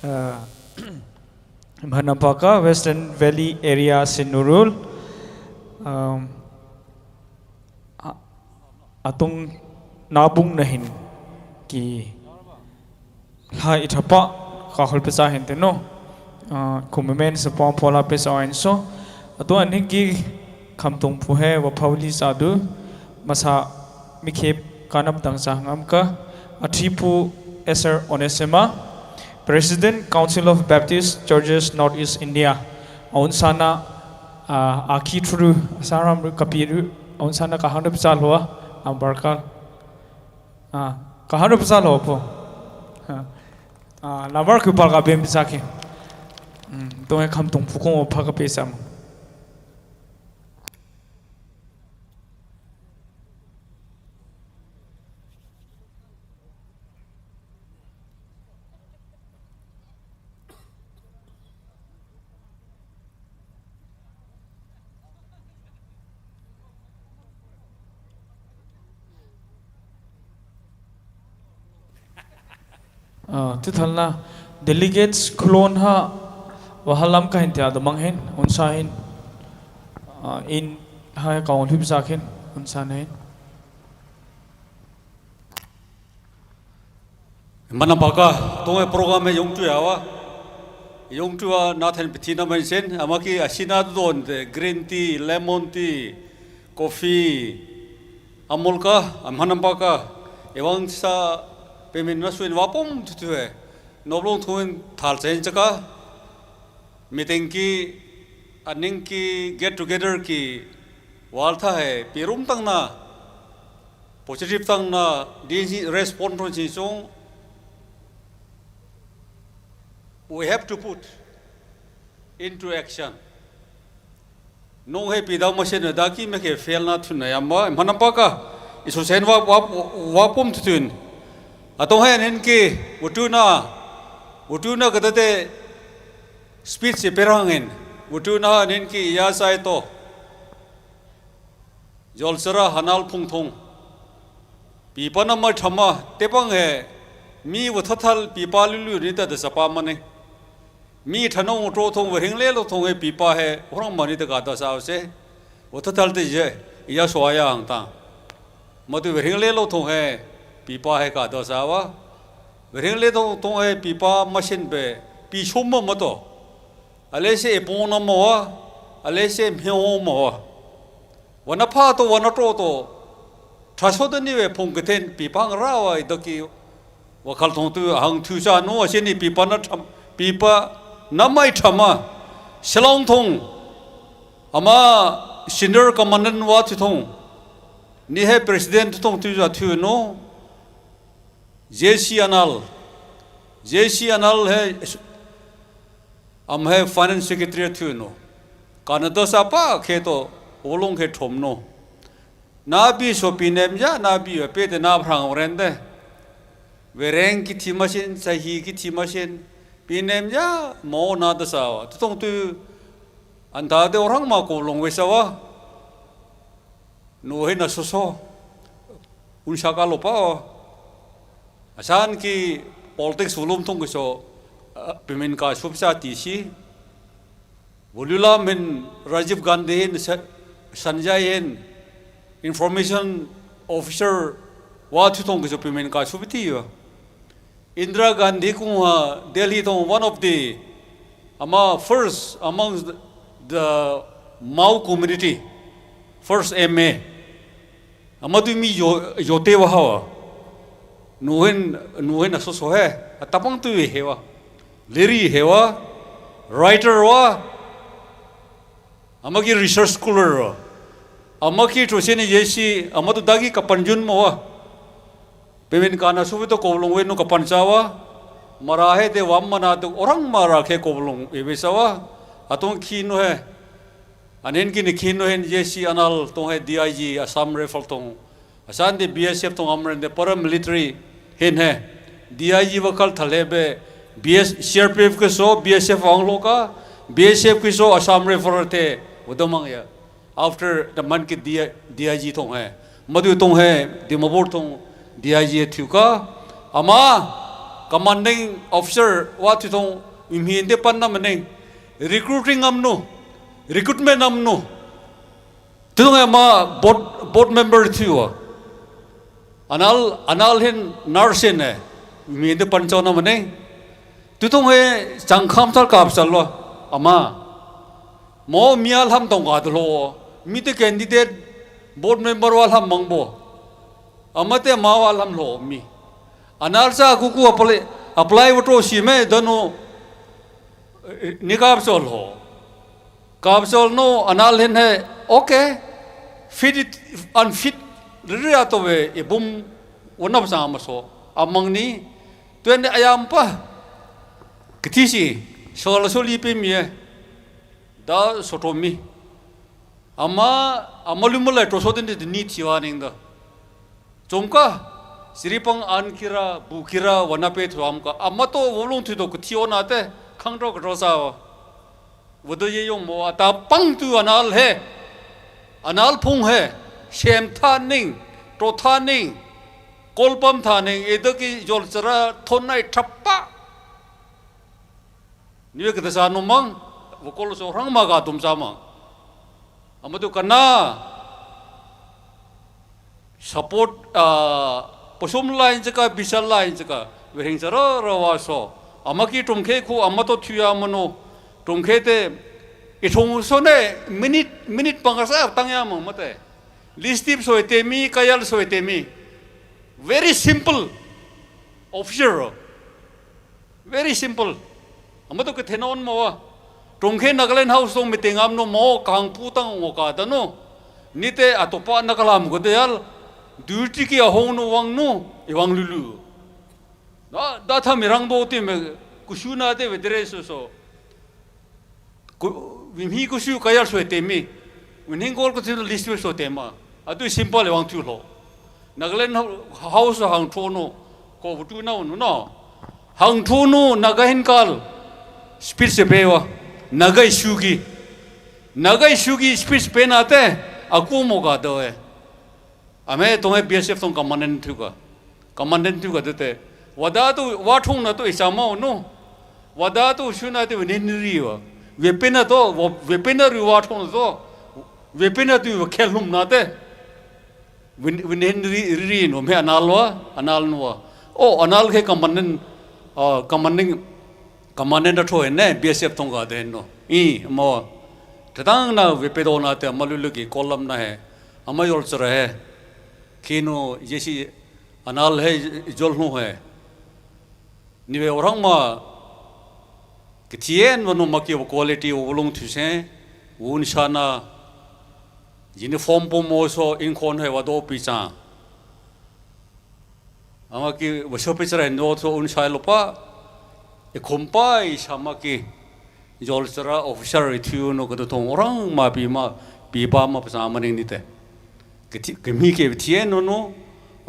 Uh, Mhanapaka, Western Valley Area Sinurul. Um, a- Atung nabung nahin ki ha ithapa kahol pesa hente no. Uh, kumemen sepa pola pesa oinso. Atung aning ki khamtung puhe waphauli sadu. Masa mikhep kanam tang sangam ka. Atripu Eser Onesema, President, Council of Baptist Churches, Northeast India. Aun sana, ah, aki thuru, asaram ru kapiru, aun sana kahang da pisa lua, ambarkal. Ah, kahang da pisa lua po. Ah, ah, labar ku pal ka bem pisa ke. Hmm, tung e khamtung pukung o pha ka pisa mo. Ah, tu thalna delegates khulon ha wahalam ka hin tia domang hin, unsa hin, ah, in ha ka ong hip sa hin, unsa na hin. Mana baka, tung e program e yong tu yawa. Yong tu a na then piti na mention, amaki asina don de green tea, lemon tea, coffee, amol ka, amhanam baka, ewang sa payment na suin wapom tu tu e. Noblong tuin thal chen chaka, meeting ki, aning ki, get together ki, wal tha hai, pirum tang na, positive tang na, di si respond ron si sung, we have to put into action. Nung he pidau masin na daki me ke fail na thun na yamba, manam pa ka, isu sen wa, wa, wa pum tutun. Atong he nin ki, utu na, utu na kata te speech si perangin, utu na nin ki ya sai to. Jolsara hanal phung thung. Pipa na mai thama, tepang he, mi wa thathal pipa lulu ni ta da sapa mane. Mi thano tro thung wa hing le lo thung he pipa he, orang mani ta ka da sa se. Wa thathal te je, ya so ya ang ta. Matu wa hing le lo thung he, pipa he ka da sa wa. Wa hing le thung thung he pipa masin be, pi shom ma to. Ale se e pon na ma wa, ale se mhe ho ma wa. Wa na pha to, wa na tro to. Tha so da ni we phung ke then pipa ngra wa i da ki wa khal thong tu hang thu sa no, a se ni pipa na tham, pipa na mai thama. Selong thong. Ama senior commandant wa thu thong. Ni he president thong tu za thu no. J C Anal. J C Anal he, am he finance secretary thu no. Canada sa pa khe to, olong khe thom no. Na bi so pi nem ja, na bi wa pe te na phrang ren de. Wa reng ki thi masin, sa hi ki thi masin. Pi nem ja, mo na da sa wa. Tu thong tu, an ta de orang ma ko long we sa wa. Nu he na so so. Un sa ka lo pa wa. Asan ki politics volum thong ki so, ah, pimin ka sub sa ti si. Volulam hin Rajiv Gandhi hin Sa-, Sanjay hin information officer wa thu thong ki so pimin ka sub ti wa. Indira Gandhi kung ha Delhi thong one of the ama first amongst the Mao community, first M A. Ama tu mi yo, yo te wa hawa. Nu hin, nu hin a so so he. A tapang tu he wa. Leri he wa. Writer wa. Ama ki research scholar wa. Ama ki to se ni ye si, ama tu da ki kapan jun ma wa. Pimin ka na su to ko long we nu kapan sa wa. Mara he de wa ma na to orang mara khe ko long e we sa wa. Atong ki nu he. Anen ki ni khin no hin J C Anal tong he D I G Assam Rifle tong. Asan de B S F tong amren de paramilitary hin he. D I G wa kal thale be B S, C R P F ke so B S F ang lo ka, B S F ke so Assam Rifle te udamang ya. After the Manki D I, D I G thong hai. Madu thong hai, Dimapur thong D I G thiu ka. Ama commanding officer wa thiu thong, mi hinde pan na maning. Recruiting am nu, recruitment am nu. Thiu thong hai ama board, board member thiu wa. Anal, anal hin nurse ne, mi hinde pan chau na maning. Thiu thong hai chang kham sal kap sal wa, ama. Mo mi a lam tong ka lo. Mi te candidate board member wa lam mang bo. Ama te ma wa lam lo mi. Anal sa ku ku apply, apply wa to si me danu, eh, ni kap sol ho. Kap sol no anal hin hai, okay. Fit it, unfit. Ri a to we e bum wa na sa ma so. Amang ni. Tuen ayam pa. Kiti si. Sol so li pe mi e. Da sotomi. Ama, ama lumulai to so den de ni thiwa ning da. Chomka, siripang an kira, bu kira, wa na pe thuam ka. Ama to wolung thu do ku thiwa na te, khang do ka do sa wa. Wa do ye yong mo ata pang tu anal hai. Anal phung hai. Shem tha ning, to tha ning, kol pam tha ning, e do ki jol chara thon nai thappa. Ni we ka ta sa no mang, wa kol so rang ma ka tum sa mang. Ama tu kana support, ah, pasum line chaka, bisal line chaka, we hing sa ra ra wa so. Ama ki tum khe khu, ama to thuya mano, tum khe te, i thong so ne, minute, minute pang sa tang ya mang mate. Listip so te mi, kayal so te mi. Very simple. Officer. Very simple. Ama to ke thenon mo wa. Tongkhe Nagaland House tong meeting am no mo kang pu tang ngo ka da no. Ni te atopa na kalam ko de yal. Duty ki ahong no wang no. I wang lulu. Da, da tha mirang do te me. Kusuna te we dress so. Ku, wimhi kusu kayal so te mi. Win hing gol ko te list so te ma. Atu simple wang tu lo. Nagaland House hang tho no. Ko tu na no no. Hang tho no Naga hin kal. Speech se bewa. Naga issue ki. Naga issue ki speech pena te, aku mo ga do e. Ame tong e B S F tong commandant thu ka. Commandant thu ka de te. Wada tu, wa thong na tu isa mo no. Wada tu shu na te wene ni ri wa. We pena to, wa-, we pena ri wa thong to. We pena tu wa khelum na te. Win, win hen ri, ri, ri no, me anal wa, anal no wa. O, anal ke commandant, ah, commanding, commandant da thoi ne, B S F tong ka den no. I, mo. Tatang na we pe do na te, ama lulu ki column na he. Ama yol chara he. Kino, yesi, anal he, jol no he. Niwe orang ma, ketien wanu ma ki quality wa wulung thuse, wun shana, uniform po mo so inkhon he wa do pi cha. Ama ki wa so pi chara no so un shai lo pa, e khom pa i sama ki, jol chara officer i thiu no ka do thong orang ma pi ma, pi pa ma pa sa ma ning ni te. Ke thi-, ke mi ke thie no no,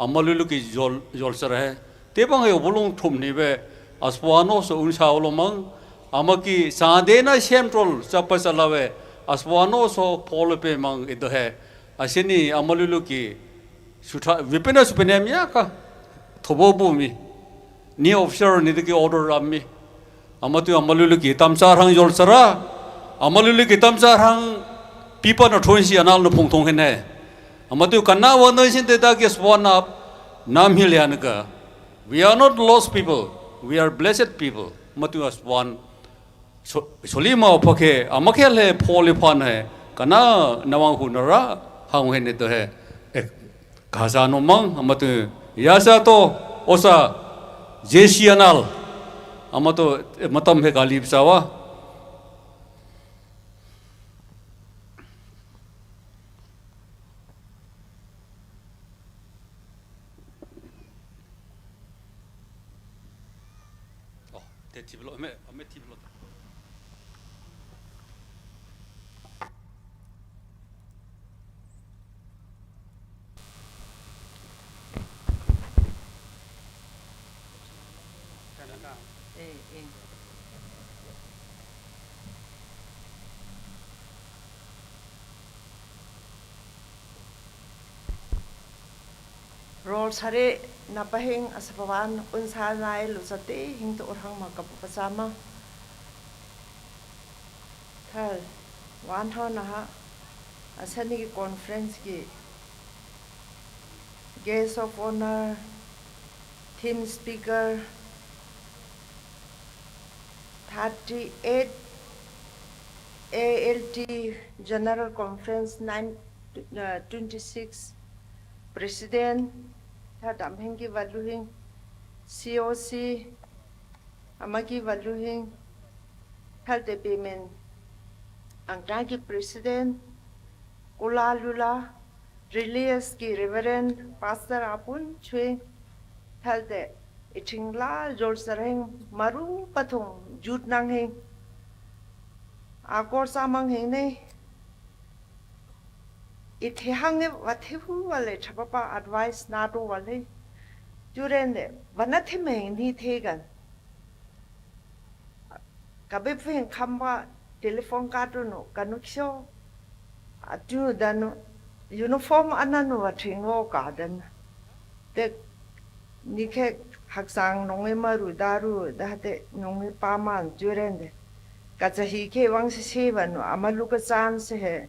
ama lulu ki jol, jol sar hai. Te bang he bulung thum ni be, aswano so un sa lo mang, ama ki sa de na shem trol, sa pa sa la ve, aswano so pol pe mang i do hai. Asini ama lulu ki, sutha, vipena supene mi ya ka, thobo bu mi. Ni officer ni de ki order ram mi. Ama tu ama lulu ki tamsa rang jol sara. Ama lulu ki tamsa rang pipa na thon si anal na phung thong hen hai. Ama tu kana wa no sin te ta ki swan up. Nam hi lian ka. We are not lost people. We are blessed people. Ama tu swan. So, soli ma pha ke, ama ke le pho le phan hai. Kana nawang hu na ra, hang hen to hai. Eh, Gaza no mang, ama tu, yasa to, osa, J C anal, ama tu, eh, matam he galib sawa. Oh, te tiblo, me, me tiblo. Eh, eh. Rol sare napahing asapawan unsa nai lusate hing to urhang makapapasama. Thal, wan ho naha, asani ki conference ki guest of honor, theme speaker, thirty-eight A L T General Conference nine, uh, twenty-six President, thadam hing ki valuhing, C O C, ama ki valuhing, thal te payment, angka ki President, Kula Lula, Religious ki Reverend, Pastor apun chui, thal te, iching la, jol sareng, maru pathung, jut nang hing, akor samang hing ne, ithe hang ne, wathe hu wale, chapapa advice na to wale, juren de, wana the meng ni the gan. Kabe phin khamba telephone ka tu no, kanu kyo, atu danu, uniform ananu wa thingo ka dan. Te, ni khe haksang nongi maru daru, da te nongi paman juren de. Kacha hi khe wang si si banu, amalu ka chance he.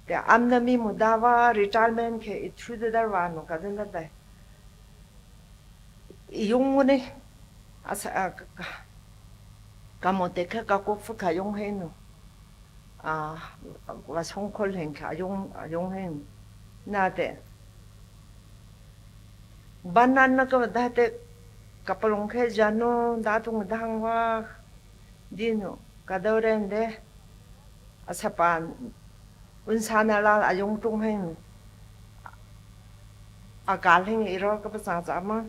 Te amna mi mudawa retirement khe ithu de darwa no ka dan da dai. Yung ne, asa, a, ka, ka, kamo te kha ka kok fu ka yung he no. A, wa song khol heng kha yung, yung he no. Na te. Banan na ka da te, kapalong khe jano, da tung dang wa, dinu, ka dau ren de. Asapan, un sana la ayong tung heng. Akal heng iro ka pasa sa ma.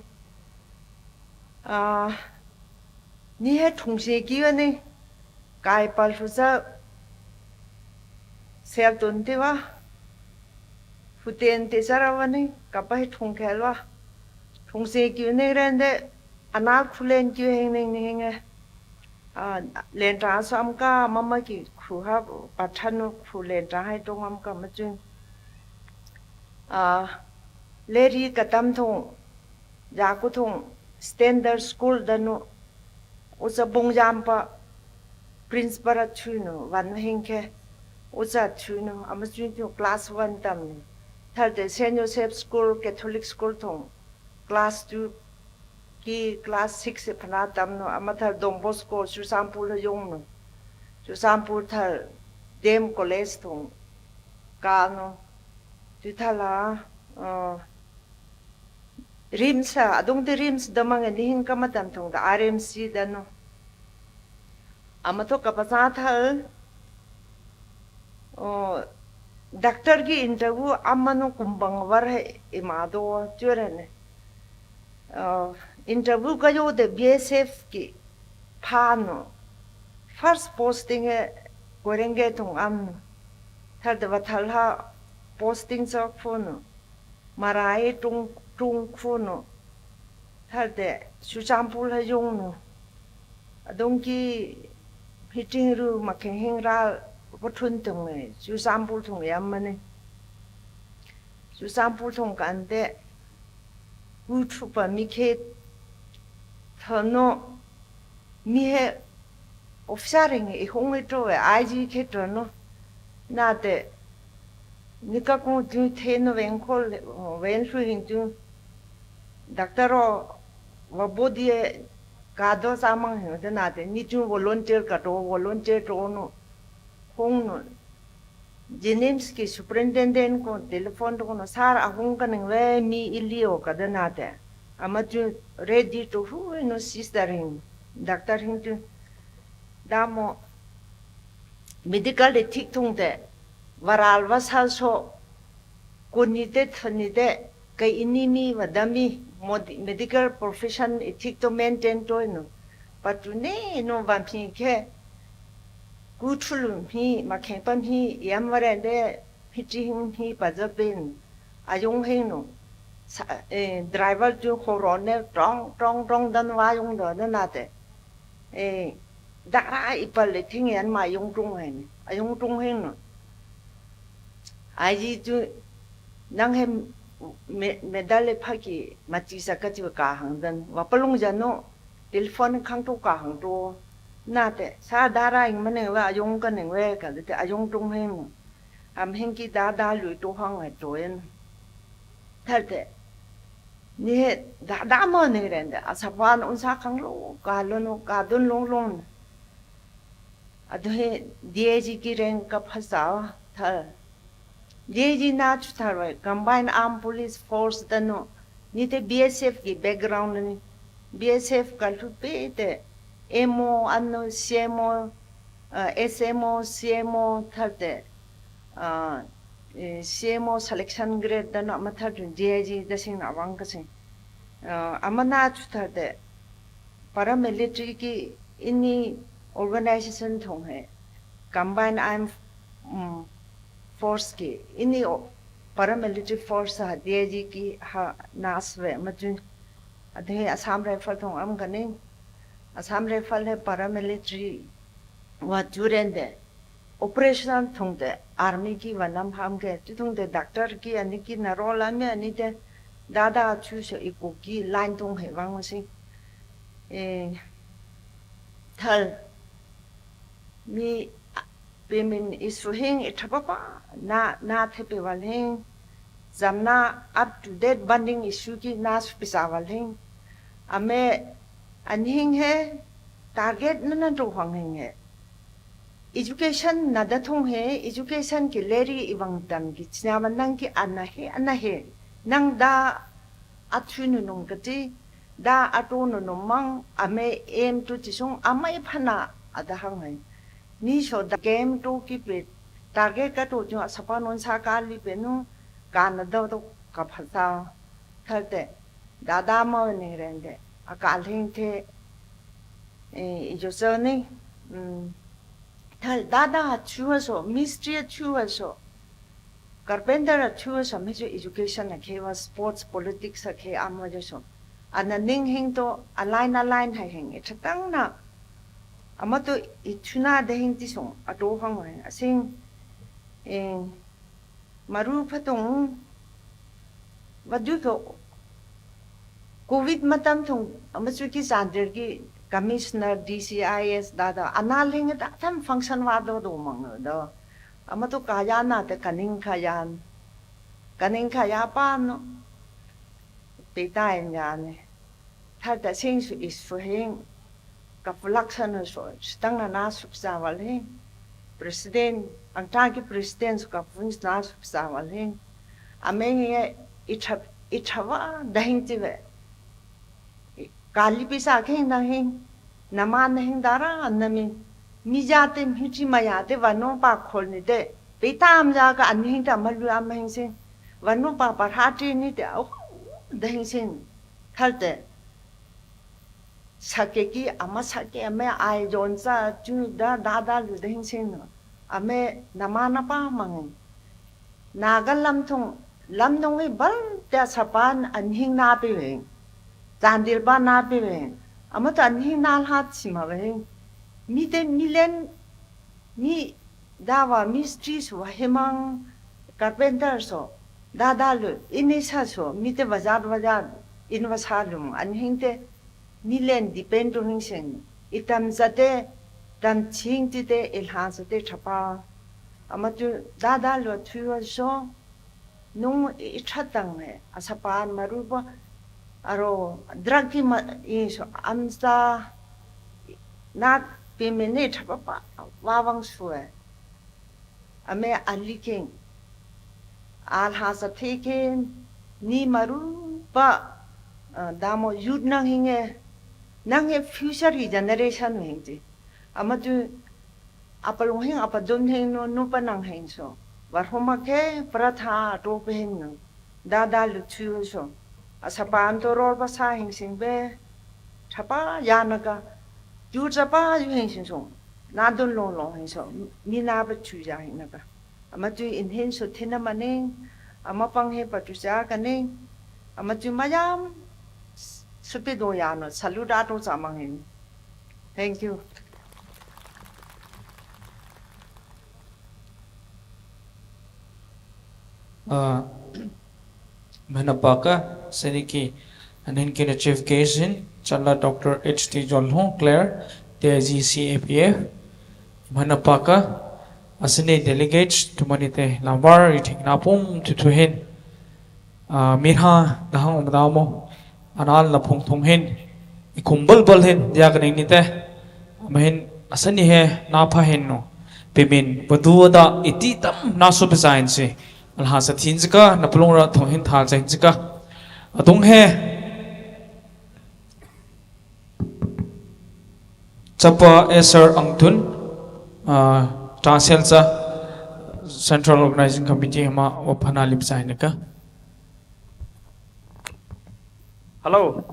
A, ni he thung si ki wa ni. Kai pal fu sa. Sel tun ti wa. Fu ten ti sa ra wa ni. Ka pa he thung khel wa. Thung si ki wa ni ren de. Ana khulen ki heng ning ni heng e. A, lenta so am ka mama ki khu ha pathan khu lenta hai tong am ka ma chun. A, leri katam thung, yaku thung standard school danu, ucha bung yampa principal a thunu, wan hingkhe, ucha thunu, ama chu chu class one tamnu. Thal de Saint Joseph School, Catholic School thung, class two ki class six se phana tamnu, ama thal Don Bosco, Churachandpur la yongnu. Churachandpur thal D M College thung, kanu. Tu thala, uh, RIMS ha, adung te RIMS da mange nihing kama tam thung da R M C danu. Ama to kapasa thal, oh, doctor ki interview amanu kumbang var hai ima do churane. Uh, interview kayo de B S F ki phanu. First posting e Koirenge thung amnu. Thal de vathal ha posting chok phunu. Marai tung, tung khunu. Thal de Churachandpur la yongnu. Adung ki meeting ru makheng hing ra vathun thung e, Churachandpur thung yam mane. Churachandpur thung kante, ku thupa mi khe thano, mi he officer ring e hung e to e, I G khe thano. Na te, nika kung tu the no ven khol, ven shu hing tu, doctor o, wa body e, ka do sa mang hing te na te, ni tu volunteer ka to, volunteer to no, hung no. Jennings ki superintendent ko telephone to kono, "Sir, ahung ka ning le mi ili o," ka da na te. Ama chu ready to hu no sister hing, doctor hing tu. Damo medical de thik thung te, varal vasal so, kuni te thani te, kai ini mi vadami, modi-, medical profession i thik to maintain to no. Patu ne no va phi khe, ku thulu mi, makheng pa mi, yam vare de, phi chi hing mi pa ja pen, ayong hing no. Sa, eh, driver tu ho ro ne, trong, trong, trong dan wa yong do na na te. Eh, dara ipal le thing yan ma yung tung hen. Ayung tung hen no. Aji tu nang hem me-, medal e phaki mati sa ka ti ka hang dan. Wa palung jano, telephone khang to ka hang to. Na te, sa dara ing mane wa, ayong ka ning we ka te, ayong tung heng. Am heng ki dada lui to hang e to en. Thal te, ni he dada mo ning ren de, asapan unsa khang lo, ka lo no, ka dun long long. Ado he, D I G ki ren ka phasa, thal. D I G na chu thal we, Combined Armed Police Force da no, ni te B S F ki background ni, B S F ka lu pe te, M O, ano, C M O, uh, S M O, C M O, thal te, uh, eh, C M O selection grade da no, ama thal tu D I G da sing na wang ka sing. Uh, ama na chu thal te, paramilitary ki ini organization thong he, Combined Armed, um, Force ki ini o-, paramilitary force ha D I G ki ha nas we ma chu. Ade Assam Rifle thong am ka ning. Assam Rifle he paramilitary wa chu ren de. Operational thong te army ki wa nam ham ke, chu thong te doctor ki ani ki na role ami ani te dada chu so i ku ki line thong he wang si. Eh, thal mi, ah, pe min issue hing i thapa pa na, na the pe wal hing. Zamna up to date banding issue ki na su pisa wal hing. Ame an hing he target na na to hang hing he. Education na da thong he, education ki leri i wang tam ki china man nang ki ana he, ana he. Nang da a thu nu nung ka ti, da a to nu nung mang, ame em tu ti sung, amai phana a da hang he. Ni so da game to ki pe, target ka to ju a sapa non sa ka li pe nu, ka na da to ka phasa. Thal te, dada mo ni ren de, a ka ling the, eh, i jo so ni, mm, thal dada a chu a so, mistri a chu a so, carpenter a chu a so, mi chu education a khe wa, sports, politics a khe am wa jo so. Ana ning hing to, align, align hai hing, i thatang na, ama to i chuna de hing ti sung, a to hang wa, a sing, eh, maru phatung, ꯑꯗꯨꯒ COVID ꯃꯇꯝ ꯊꯨꯡ ꯑꯃꯁꯨꯒꯤ ꯆꯥꯟꯗꯦꯜꯒꯤ commissioner, ꯗꯤ ꯁꯤ, ꯑꯥꯏ ꯑꯦꯁ dad ꯑꯅꯥ ꯂꯦꯡꯉꯗ ꯑꯊꯝ ꯐꯪꯁꯟ ꯋꯥꯗꯣ ꯗꯣꯃꯪꯗꯣ ꯑꯃꯗꯣ ꯀꯥꯌꯥꯅꯥꯗ ꯀꯅꯤꯡ ꯈꯥꯌꯥꯟ ꯀꯅꯤꯡ ꯈꯥꯌꯥ ꯄꯥꯅꯣ ꯄꯦꯇꯥꯏ ꯌꯥꯅꯤ꯫ Third ꯁꯤꯡꯁꯨ ꯏꯁꯨ ꯍꯤꯡ ꯀꯄꯨꯂꯛꯁꯅꯁꯨ ꯁꯤꯇꯪꯅ ꯅꯥ ꯁꯨꯛꯆꯥꯕꯜ ꯍꯤꯡ꯫ ꯄ꯭ꯔꯦꯁꯤꯗꯦꯟ ꯑꯪꯇꯥꯒꯤ ꯄ꯭ꯔꯦꯁꯤꯗꯦꯟꯁꯨ ꯀꯄꯨꯟꯁ ꯅꯥ ꯁꯨꯛꯆꯥꯕꯜ ꯍꯤꯡ꯫ ꯑꯃꯦꯡ ꯏꯊꯕ ꯗꯍꯤꯡ ꯇꯤꯕꯦ꯫ ꯀꯥꯂꯤ ꯄꯤꯁꯥ ꯈꯤꯡ ꯅꯍꯤꯡ ꯅꯃꯥ ꯅꯍꯤꯡ ꯗꯥꯔꯥ ꯅꯃꯤꯡ꯫ ꯃꯤꯖꯥꯇꯦ ꯃꯤꯆꯤ ꯃꯌꯥꯗꯦ ꯋꯥꯅꯣ ꯄꯥꯈꯣꯜꯅꯤꯗꯦ꯫ ꯄꯤꯇꯥꯝ ꯖꯥꯒ ꯑꯅꯤꯡꯗ ꯑꯃ ꯂꯨ ꯑꯃ ꯍꯤꯡꯁꯤꯡ꯫ ꯋꯥꯅꯣ ꯄꯥ ꯄꯔꯍꯥꯇ꯭ꯔꯤꯅꯤꯗꯦ ꯑꯍꯨꯝꯗ ꯍꯤꯡꯁꯤꯡ꯫ ꯈꯜꯇꯦ꯫ ꯁꯛꯀꯦꯀꯤ ꯑꯃ ꯁꯛꯀꯦ ꯑꯃ ꯑꯥꯏ ꯖꯣꯟ ꯆ ꯆꯨꯗ ꯗꯥꯗꯥ ꯂꯨꯗ ꯍꯤꯡꯁꯤꯡ꯫ ꯑꯃꯦ ꯅꯃꯥ ꯅꯄꯥ ꯃꯉꯤꯡ꯫ ꯅꯥꯒ ꯂꯝꯊꯨꯡ ꯂꯝꯗꯣꯡꯒꯤ ꯕꯜ ꯇ ꯁꯄꯥꯟ ꯑꯅꯤꯡ ꯅꯥꯄꯤꯕꯤꯡ꯫ ꯆꯥꯟꯗꯤꯜꯕꯥ ꯅꯥꯄꯤꯕꯤꯡ꯫ ꯑꯃꯇ ꯑꯅꯤꯡ ꯅꯥꯜ ꯍꯥꯠ ꯁꯤꯃꯕꯤꯡ꯫ ꯃꯤꯇꯩ ꯃꯤꯂꯦꯟ ꯃꯤ ꯗꯥꯋꯥ ꯃꯤꯁꯇ꯭ꯔꯤꯁꯨ ꯍꯦꯃꯥꯡ ꯀꯥꯔꯄꯦꯟꯇꯔꯁꯨ ꯗꯥꯗꯥꯂꯨ ꯏꯅꯤꯁꯥꯁꯨ ꯃꯤꯇꯩ ꯕꯖꯥꯔ ꯕꯖꯥꯔ ꯏꯟꯕ ꯁꯥꯂꯨꯝ ꯑꯅꯤꯡꯇꯦ ꯃꯤꯂꯦꯟ ꯗꯤꯄꯦꯟ ꯇꯨ ꯍꯤꯡꯁꯦꯡ ꯏꯇꯝ ꯆꯠꯇꯦ ꯇꯝ ꯊꯤꯡ ꯇꯤꯇꯦ ꯏꯜꯍꯥ ꯆꯠꯇꯦ ꯊꯄꯥ ꯑꯃꯇꯨ ꯗꯥꯗꯥꯂꯨ ꯊꯨꯏ ꯑꯣꯏꯁꯨ ꯅꯨꯡ ꯏꯊꯠꯇꯪꯅꯦ ꯑꯁꯄꯥꯟ ꯃꯔꯨꯕ ꯑꯔꯣ ꯗ꯭ꯔꯛꯀꯤ ꯏꯁꯨ ꯑꯝꯆꯥ ꯅꯥꯠ ꯄꯤꯃꯤꯅꯤ ꯊꯕꯛ ꯋꯥꯕꯪ ꯁꯨꯑꯦ꯫ ꯑꯃꯦ ꯑꯂꯤꯀꯤꯡ ꯑꯥꯜꯍꯥ ꯆꯠꯊꯦꯛꯈꯤꯟ ꯅꯤ ꯃꯔꯨꯕ ꯗꯥꯃꯣ ꯌꯨꯠ ꯅꯪ ꯍꯤꯡꯉꯦ꯫ ꯅꯪ ꯍꯦ ꯐ꯭ꯌꯨꯆꯔꯒꯤ ꯖꯦꯅꯦꯔꯦꯁꯟ ꯍꯤꯡꯁꯤ ꯑꯃꯗꯨ ꯑꯄꯜ ꯋꯥꯍꯤꯡ ꯑꯄꯗꯨꯝ ꯍꯦꯡꯅꯨ ꯅꯨꯄ ꯅꯪ ꯍꯦꯡꯁꯨ ꯋꯥꯔꯍꯣꯃꯛꯈꯦ ꯄ꯭ꯔꯊꯥ ꯑꯇꯣꯞꯄ ꯍꯦꯡꯅꯨ ꯗꯥꯗꯥ ꯂꯨꯊꯨꯁꯨ ꯑꯁꯄꯥꯟ ꯇꯣꯔꯣꯔ ꯄꯁꯥ ꯍꯤꯡꯁꯤꯡꯕꯦ ꯊꯄꯥ ꯌꯥꯅꯒ ꯇꯨ ꯆꯄꯥ ꯌꯨ ꯍꯤꯡꯁꯤꯡꯁꯨ ꯅꯥꯗꯨꯟ ꯂꯣꯡ ꯂꯣꯡ ꯍꯤꯡꯁꯨ ꯃꯤꯅꯥꯕ ꯊꯨ ꯌꯥ ꯍꯤꯡꯅꯒ ꯑꯃ ꯇꯨ ꯏꯟꯍꯤꯟꯁꯨ ꯊꯤꯅ ꯃꯅꯤꯡ ꯑꯃ ꯄꯪ ꯍꯦ ꯄꯇꯨ ꯆꯥꯒꯅꯤ ꯑꯃ ꯇꯨ ꯃꯌꯥꯝ ꯁꯨꯄꯤꯗꯣ ꯌꯥꯅꯣ ꯁꯂꯨ ꯗꯥꯇꯣ ꯆꯥꯃꯪ ꯍꯤꯡ꯫ Thank you. ꯑ, Mhanapaka, Seniki, and Hinkina Chief Guest in, Chala Doctor H T Jolho, Claire, T I G C A P F, Mhanapaka, Asini Delegates, Tumanite Lambar, Iting Napum, Tutuhin, Mirha, Dahang Madamo, Anal Lapung Tonghin, Ikumbal Balhin, Diakanite, Mahin, Asani he, Napa Henu, Pimin, Baduada, Ititam, Nasu Bizainsi, Alhasa Tinzika, Napulungra, Tonghin Tal Zainzika, Adung he, Chapa S R Angtun, uh, Taselsa, Central Organizing Committee, Hama, Opana Lipsainaka. Hello.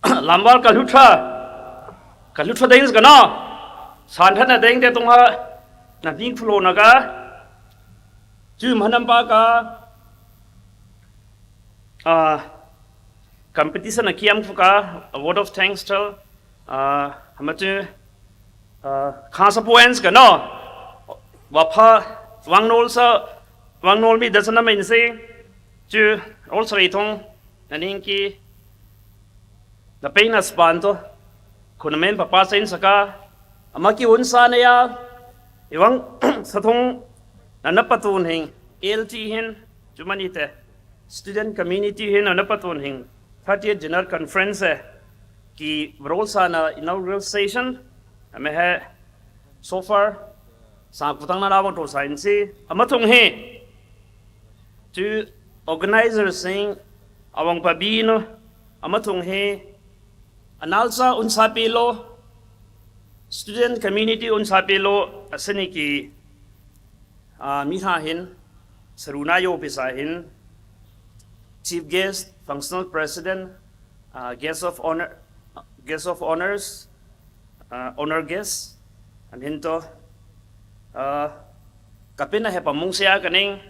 Lambar Kalutra. Kalutra Dings Gana. Santana Deng de Tunga. Nading Flonaga. Jum Hanambaka. Uh, competition a kiam fuka, a vote of thanks to, uh, Hamatu, uh, Khasa Puens Gano. Wapa, Wang Nolsa, Wang Nolmi doesn't mean say, to also a tongue, Naninki, the pain as panto, Kunamen Papa Saint Saka, Amaki Unsanaya, Iwang Satung, Nanapatun Hing, L T Hin, Jumanite, Student Community Hin, Nanapatun Hing, thirtieth General Conference, eh, Ki Vrolsana inaugural session, Amehe, so far, Sakutang Narawa to Science, Amatung He, to organizers sing, Awang Pabino, Amatung He, Analsa Unsapilo, Student Community Unsapilo, Aseniki, uh, Miha Hin, Saruna Yopisa Hin, Chief Guest, Functional President, uh, Guest of Honor, Guest of Honors, uh, Honor Guest, and Hinto, uh, Kapina Hepamungsia Kaning,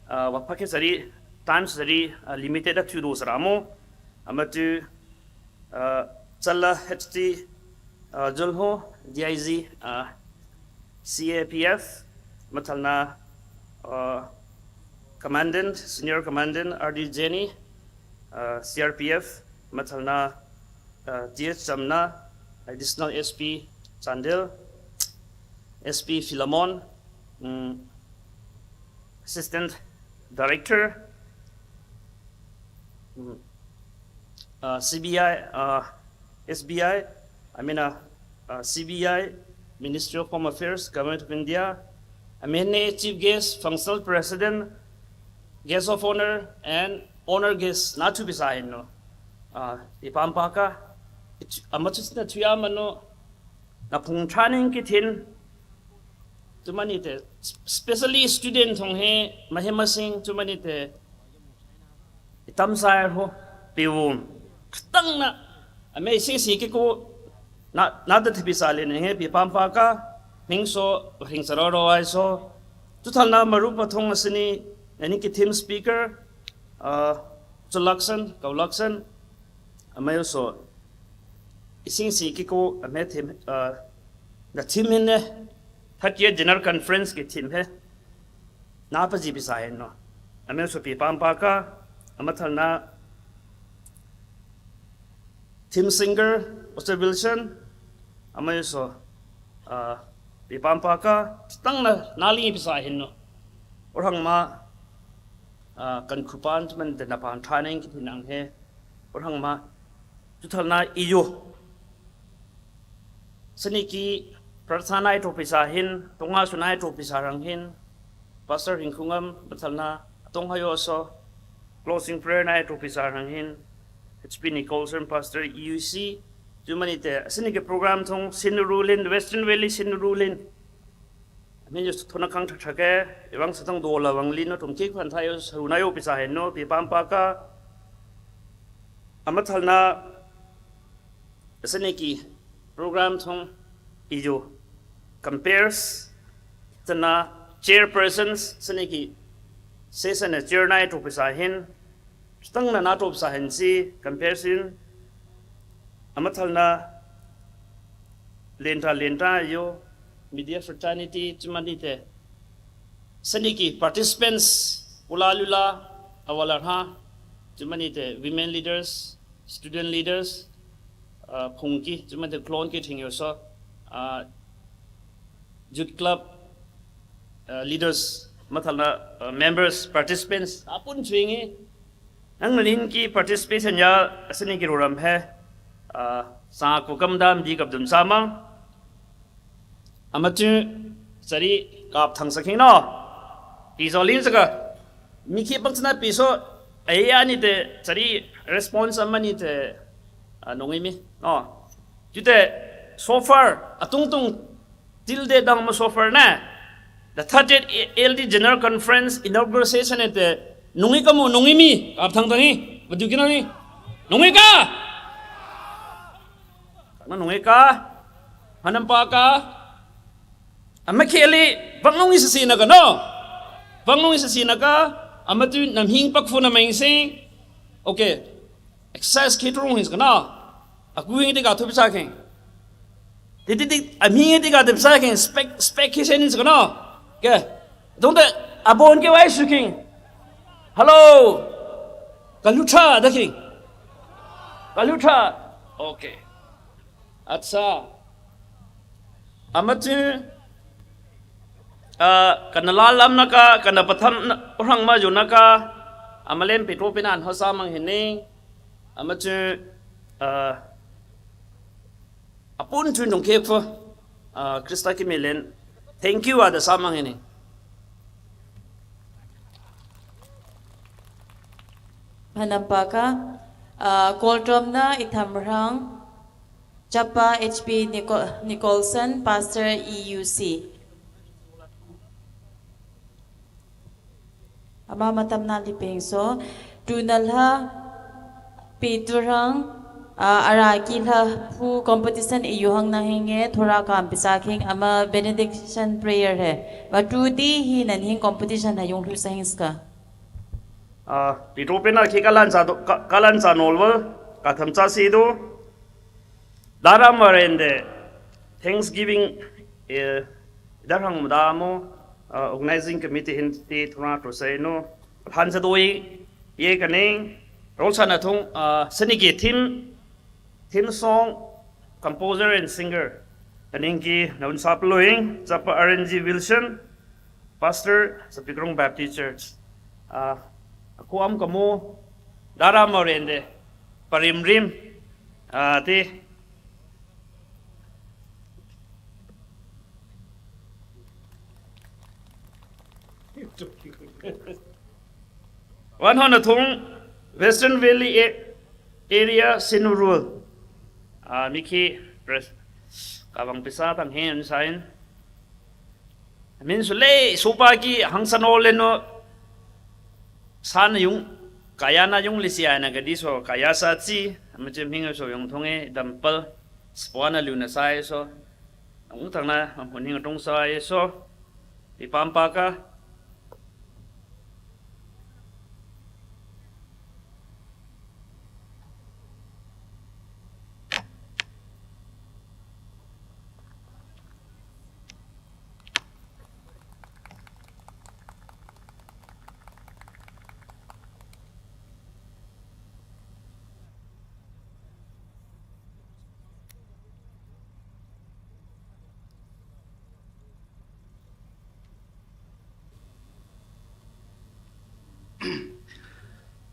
uh, Wapakisari, Times Sari, uh, Limited at Tudo Saramo, Amatu, uh, Chala H T, uh, Julho, D I G, uh, C A P F, Matalna, uh, Commandant, Senior Commandant R D Jeni, uh, C R P F, ꯑꯃ ꯊꯪꯅ, uh, T H Chamna, Additional S P Chandel, S P Philemon, mm, Assistant Director, mm, uh, C B I, uh, S B I, I mean, uh, uh, C B I, Ministry of Home Affairs, Government of India, M N A, Chief Guest, Functional President, Guest of Honor, and Honor Guest, na thupi sa hin no. Uh, ipam paka, ama chu na thuya mano, na phung training kithin, tumani te, specially student thong he, mahema sing, tumani te, itam sai ho, piwum, katang na, ame si si ki ko, na, na da thipi sa le ne he, pi pam pa ka, hing so, hing sa ro ro ai so, tu thal na maru pa thong asini, ani ki theme speaker, uh, chu laksan, kau laksan, amayo so, ising si ki ko, ame theme, uh, na theme hin ne, third year general conference ki theme he, na pa ji pi sa hin no. Amayo so pi pam pa ka, ama thal na, theme singer, Oster Wilson, amayo so, uh, pi pam pa ka, tang na, na li pi sa hin no. Orang ma, uh, kan kupan, man de na pan training ki nang he. Orang ma, tu thal na iyo. Sani ki, prarthana ai to pi sa hin, tunga su na ai to pi sa rang hin, Pastor Hingkungam, bathal na, atong hayo so, closing prayer na ai to pi sa rang hin, H P Nicholson, Pastor E U C, tu mani te, sani ke program thong, Sinurulin, Western Valley Sinurulin. Amin just thona kang thak thak e, iwang satang do la wang lin no tum kik phan thayo, su na yo pi sa hin no, pi pam pa ka, ama thal na, sani ki, program thong, iyo, compares, tana, chairpersons, sani ki, se sana chair na ai to pi sa hin, tang na na to pi sa hin si, compares in, ama thal na, lenta lenta yo, media fraternity, chimani te, sani ki, participants, Pula lula, awalar ha, cuma ni te women leaders, student leaders, uh, phungki, cuma te klon ki thing yoso, uh, youth club, uh, leaders, mathalna, uh, members, participants, apun chuingi. Nang nalin ki participation ya asini ki ruram he, uh, sa ko kam dam di kap dum samang. Amatu sari kap thang saking no. Pi zolin saka. Miki pang sana pi so, aya ni te sari response ama ni te, uh, nungi mi. No. Jute so far, atung tung Till date dang ma so far na. The thirtieth L D General Conference inauguration ete nungi kamu nungi mi kap thang tangi. Badu kina ni. Nungi ka. Na nungi ka. Hanam pa ka. Ama keli bang nungi sisi na ka no. Bang nungi sisi na ka. Amatu nam hing pak fu na maing sing. Okay. Exercise ki trung his kana. Aku hing ti ka thup sa king. Ti ti ti ami hing ti ka thup sa king. Spec spec ki sen his kana. Ke. Dong de abon ke wai su king. Hello. Kalucha da king. Kalucha. Okay. Acha. Amatu, ah, kana lalam naka, kana patham na, urang maju naka, amalen Petro pinan hosa mang hini, amatu, ah, apun tu nung kekfo, ah, Krista ki melen, thank you ada samang hini. Hanampaka, ah, Koltrom na Ithamrang, Chapa H P Nico-, Nicholson, Pastor E U C. Ama matam na lipeng so, tunalha, piturang, ah, ara kilha pu competition iyuhang na hinge, thora kam pisa king, ama benediction prayer he. Matu di hi nan hing competition ha yung lu sa hing ska. Ah, Petro pena ki kalan sa do, ka-, kalan sa nolwa, katham sa si do. Dara marende, Thanksgiving, eh, darhang mudamo, uh, organizing committee hin ti thuna to say no. Hansa doi ye kaning. Rol sana thung, uh, sani ke theme, theme song, composer and singer. Kaning ki naun saploing, Chapa R N G Wilson, Pastor, Sapikrong Baptist Church. Uh, kuam kamu, dara morende, parim rim, uh, ti, Wan hon athung Western Valley A-, Area Sinurul. Ah, Miki Press. Kabang pisa tang hen sign. Min sule supa ki hangsan ole no san yung kaya na yung lisi ay na gadi so kaya sa chi amachim hing so yung thunge dampal spuana luna sai so. Ang tang na ang huning tung sai so. Ipampaka.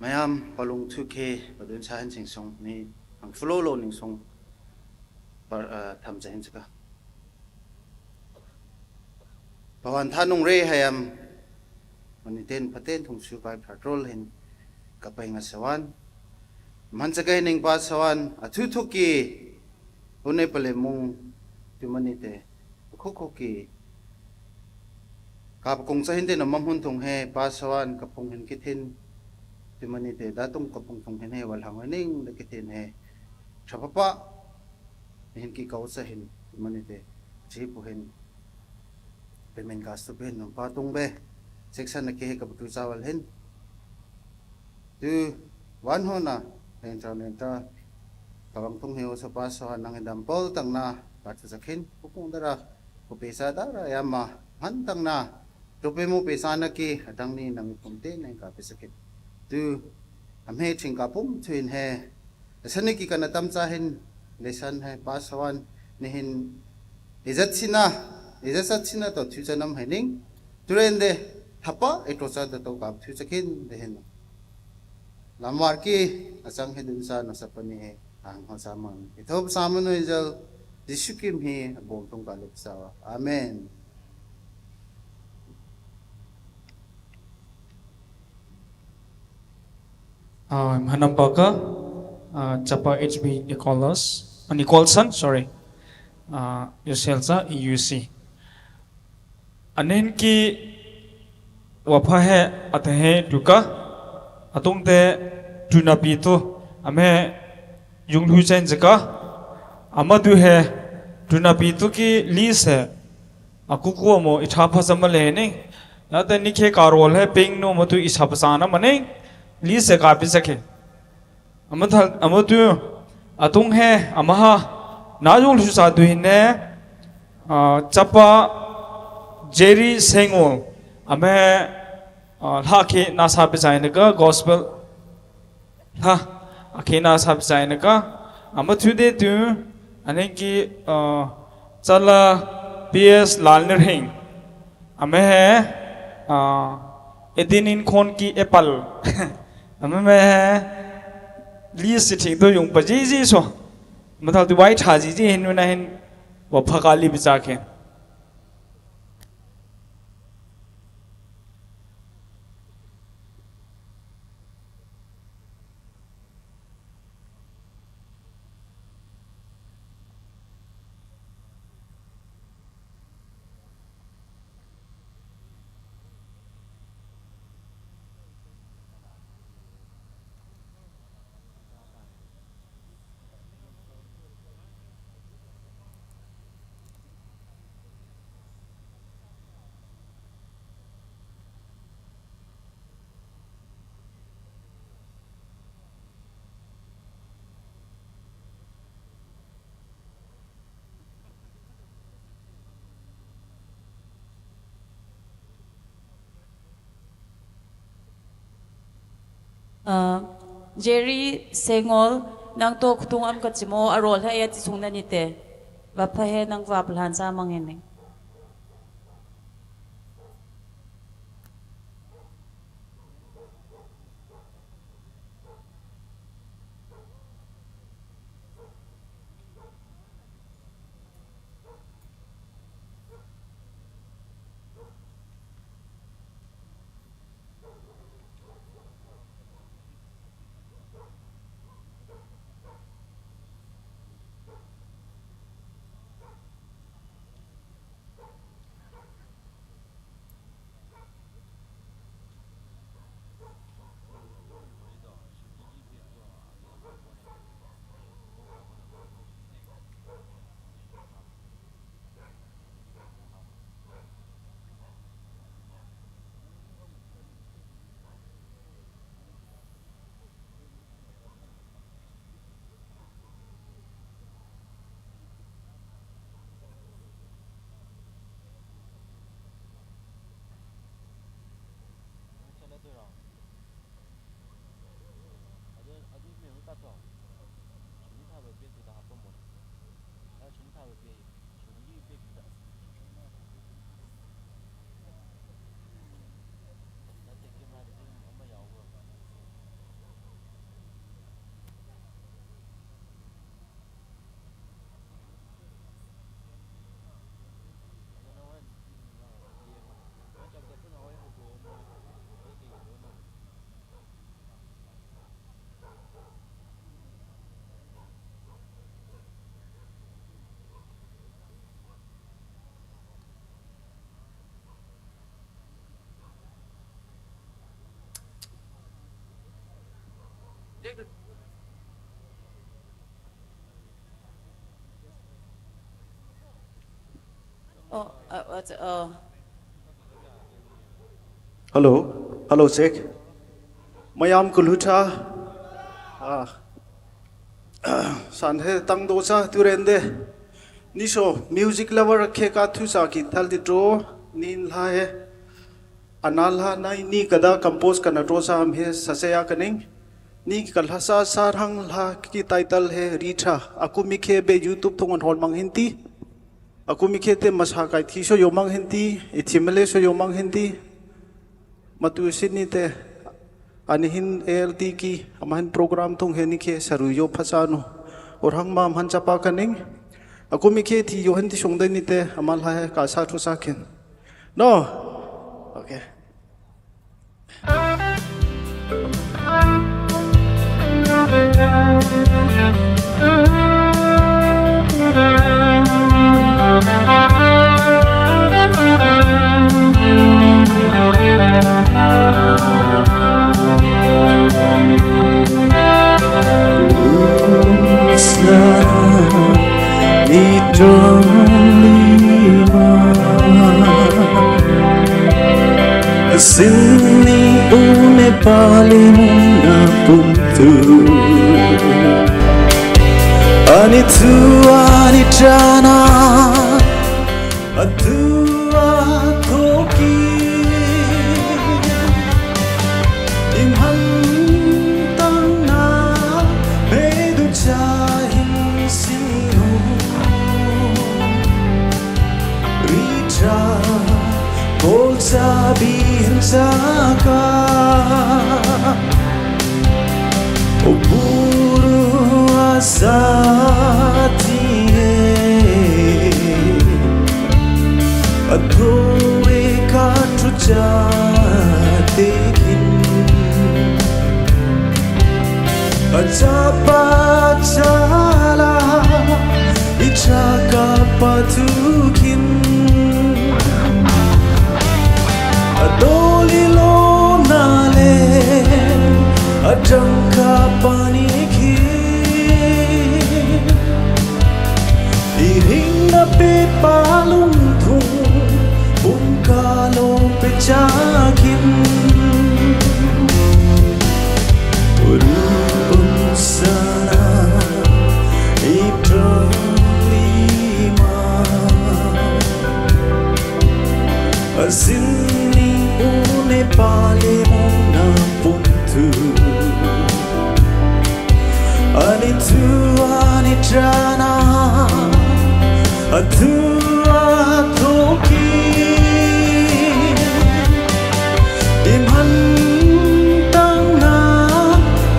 Mayam palung thuke padun sahan singsong ni ang flow lo ningsong par, ah, tham jahin saka. Pawan thanung re hayam maniten paten thung su pai patrol hin kapai nga sawan. Man saka hining pa sawan athu thuki Hune pale mung timanite khukhuki kapakung sa hinte na mamhun thung he pa sawan kapung hin kithin timanite datung kapung thung hin he wal hang ning da kithin he. Chapapa hin ki kau sa hin timanite chi pu hin. Pemen gas tu pen nung pa tung be. Section na ke he ka butu chawal hin. Tu wan ho na len cha len cha. Kawang tung he o sa pa sa nang dam pol tang na pa tu sakhin. Pukung dara. Ku pesa dara yama han tang na. Tope mo pesana ki adang ni nang pumte nang ka pesakit. Tu amhe ching ka pum thuin he. Asani ki kana tamcha hin lesson he pasawan nihin ijat sina, ijat sat sina to thucha nam hening. Turende hapa etrocha da to ka thucha kin de hin. Lamar ki asang he dunsa na sapani he ang ho samang. Ito samano ijal Jisu kim hi abom tung ka luksawa. Amen. Ah, hanam baka, ah, chapa H B Nicholas, ah, Nicholson, sorry. Ah, Yoselsa, E U C. Anen ki wapha he atahe duka, atung te tunapi tu, ame yung lu chen jaka, ama du he tunapi tu ki li se, akuku mo itha pha sama le ne, na te ni khe karol he ping no mo tu isa pasana mane, li se ka pi sakhe. Amathal, amatu, atung he, amaha, na yung lu sa du hin ne, ah, chapa Jerry Sengol, ame, ah, lha khe na sa pi sa ne ka gospel, ha, akhe na sa pi sa ne ka, amatu de tu, anen ki, ah, chala P S Lalnerhing, ame he, ah, edinin khon ki epal, ame me he, li si thing to yung pa ji ji so, mathal tu wai tha ji ji hin na hin, wa phaka li bi cha khe. ꯑ, Jerry ꯁꯦꯡꯉꯣꯜ, ꯅꯪ ꯇꯣ ꯈꯨꯇꯨꯡ ꯑꯃ ꯀꯠꯁꯤꯃꯣ, ꯑꯔꯣꯜ ꯍꯦ ꯑꯌꯥ ꯇꯤꯁꯨꯡ ꯅꯅꯤꯇꯦ꯫ ꯕꯥꯐ ꯍꯦ ꯅꯪ ꯋꯥ plan ꯆꯥ ꯃꯪꯉꯦꯅꯦ꯫ ꯅꯪ ꯆꯠꯂꯗꯣꯏꯔꯣ? ꯑꯗꯨ, ꯑꯗꯨ ꯃꯦꯃꯣꯔꯤ ꯀꯥꯔꯠꯇꯣ ꯁꯨꯝꯖꯤ ꯊꯥꯕ ꯕꯦꯒꯇꯨꯗ ꯍꯥꯞꯄꯝꯃꯣ꯫ ꯑ, ꯁꯨꯝꯖꯤ ꯊꯥꯕ ꯕꯦꯒ, ꯁꯨꯝꯖꯤꯒꯤ ꯕꯦꯒꯇꯨꯗ꯫ ꯅꯠꯇꯦ, ꯀꯦꯃꯦꯔꯥꯗꯗꯤ ꯑꯗꯨꯝ ꯑꯃ ꯌꯥꯎꯕ꯭ꯔꯣ? ꯑꯣ, ꯑ, ꯑ, ꯑ꯫ Hello, hello, check. ꯃꯌꯥꯝ ꯀꯨꯂꯨꯊꯥ, ꯑ, ꯁꯥꯟꯍꯦ ꯇꯪꯗꯣꯆꯥ ꯇꯨꯔꯦꯟꯗꯦ꯫ ꯅꯤꯁꯣ, music lover ꯈꯦꯀꯥ ꯊꯨꯆꯥ ꯀꯤ ꯊꯜꯗꯤ ꯗ꯭ꯔꯣ, ꯅꯤꯟ ꯂꯥꯍꯦ꯫ Anal ha nai ni kada compose kana tro sa am he sasaya kaning. Ni kalhasa sarhang la ki title he Ritha. Aku mikhe be YouTube thung an hol mang hinti. Aku mikhe te masa kai thi so yo mang hinti. Ithi mele so yo mang hinti. Matu sini te anihin A L T ki amahin program thung he ni khe saru yo phasa no. Or hang ma amhan chapa kaning. Aku mikhe thi yo hinti song de ni te amal ha he ka sa thu sa khin. No. Okay. Sini une pale muna puntu. Ani tu ani chana. Atu atoki. Imhan tangna bedu chahin sinu. Ritra, bolcha bin chaka. Oburu asati e. Atoe katucha tekin. Achapa chala ichaka patukin. Adoli lo nale adangka paniki. Iring na pe palung thung bungkalo pe chakin. Urun sana itrolima. Asini Tua ni trana, atua toki, imhan tangna,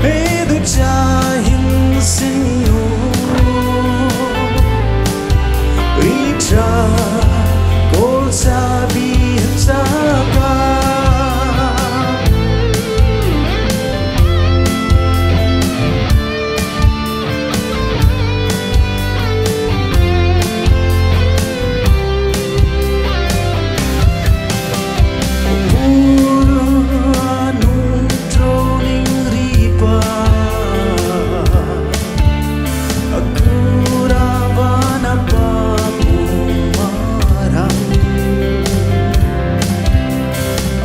medu chahin sinu, itra, kol sabi chaka.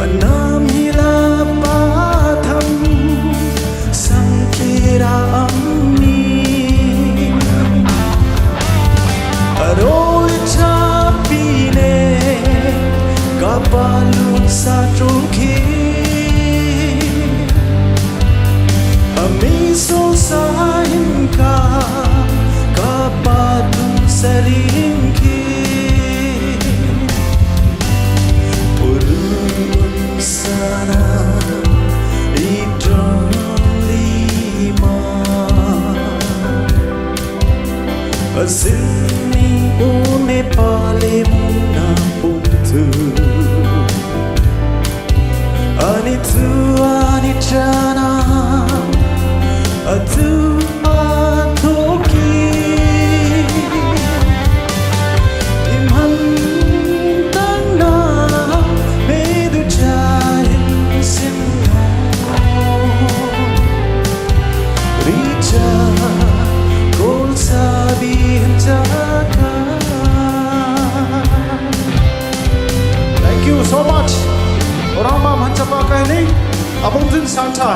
Anam hila patham sangkira amni. Aroi chapine kapalu satrungki. Ami so sainka kapalu saringki. Purun sana itralima. Asini une pale muna putu. Ani tu ani chana. Atu atoki. Imhan tangna medu chahin sinu. Richa kol sabi chaka. Thank you so much. Orama manchapa kaini abungtin santa.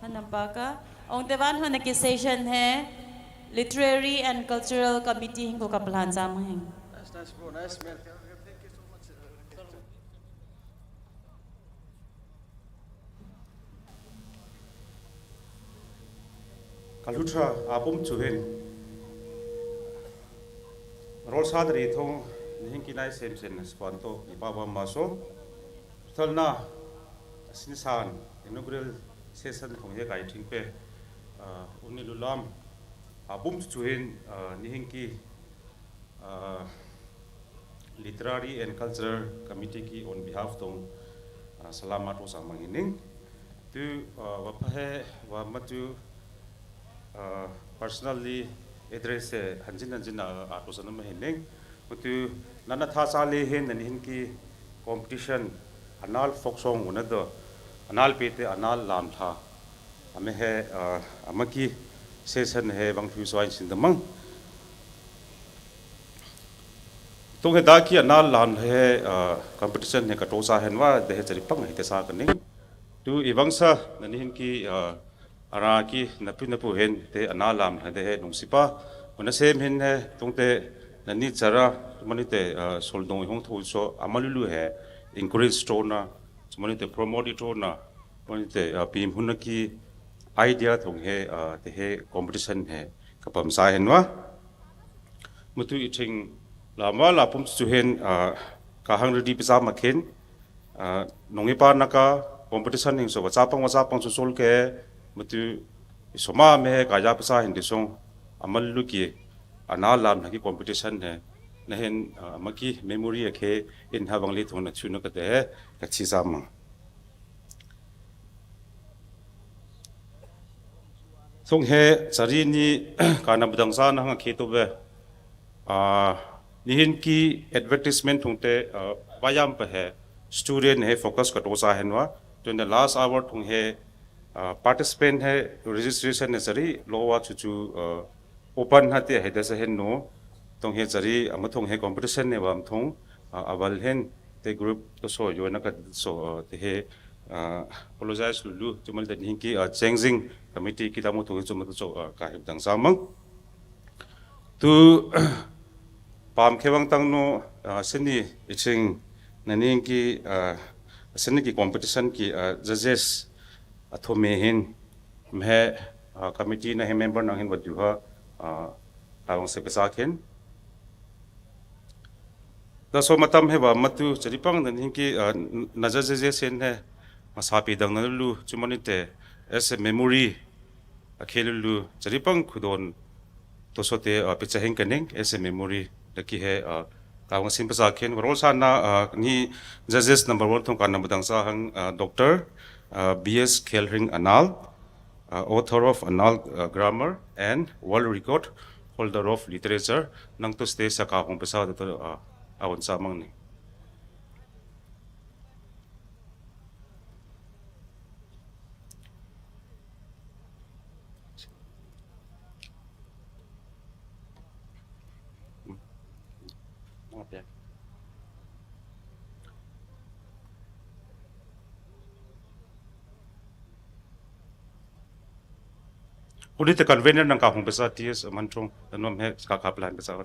Hanampaka, ong tevan hona ki session hai Literary and Cultural Committee hingko kaplan jam hing. Nice, nice, bro. Nice, man. Thank you so much. Thank you. Kalutra apum chuhin rol sadri thong nihing kinai sem sen spanto ipaba maso. Thalna sinisan inaugural session thong he kai thing pe, uh, uni lulam apum chuhin, uh, nihing ki, uh, Literary and Cultural Committee ki on behalf tong, uh, salama to samang hining. Tu, uh, wa pahe wa matu, uh, personally address he hanjin hanjin a, a to sanam hining. Matu nana tha sa le hin nani hin ki competition anal folk song una do anal pete anal lam tha. Ame he, uh, ama ki session he bang thu so ain sin damang. Tung he da ki anal lam he, uh, competition he ka to sa hen wa de he chari pang he te sa ka ning. Tu i bang sa nani hin ki, uh, ara ki napu napu hen te anal lam he de he nung sipa. Una sem hin he tung te nani chara mani te, uh, sol dong hong thu so amalulu he encourage to na mani te promote to na mani te, uh, pim hun ki idea thong he, uh, te he competition he kapam sa hen wa. Mutu i thing lama la pum chu hen, ah, ka hang ready pisa ma khen, ah, nongi pa naka competition hing so wa chapang wa chapang so sol ke mutu i soma me he ka ya pisa hin de song amal lu ki ana lam na ki competition he na hen, ah, ma ki memory a khe in ha bang le thong na chu na ka de he ka chi sa ma. Thong he chari ni ka na budang sa na hang khe to be. Ah, nihin ki advertisement thung te, ah, bayam pa he student he focus ka to sa hen wa. Tun the last hour thung he, ah, participant he registration he chari lo wa chu chu, ah, open ha te he da sa hen no. Thong he chari ama thong he competition ne wa thong, ah, awal hen te group to so yo na ka so, ah, te he, ah, apologize lu lu chumal te nihin ki, ah, changing committee ki damo thong he chumal to so, ah, ka he dang sa mang. Tu pam khewang tang no, ah, sini iching nani ki, ah, sini ki competition ki, ah, judges a thome hin mhe ah, committee na he member nang hin wadu ha, ah, tawang se pesa khen. Laso matam he wa matu chari pang dan hin ki, ah, n-, na ja je je sen he, masapi dang na lu, chumani te, as a memory, a khelu lu, chari pang khudon, to so te, ah, picha hin kaning, as a memory, da ki he, ah, tawang sin pesa khen, warol sa na, ah, ni judges number one thong ka na budang sa hang, ah, Doctor, ah, B S Khelring Anal, uh, author of Anal, uh, Grammar and World Record holder of Literature, nang to stage sa kahong pesa to, uh, awon sa mang ni. Uli te convener nang kahong pesa T S Manchong, dan nom he ka ka plan pesa.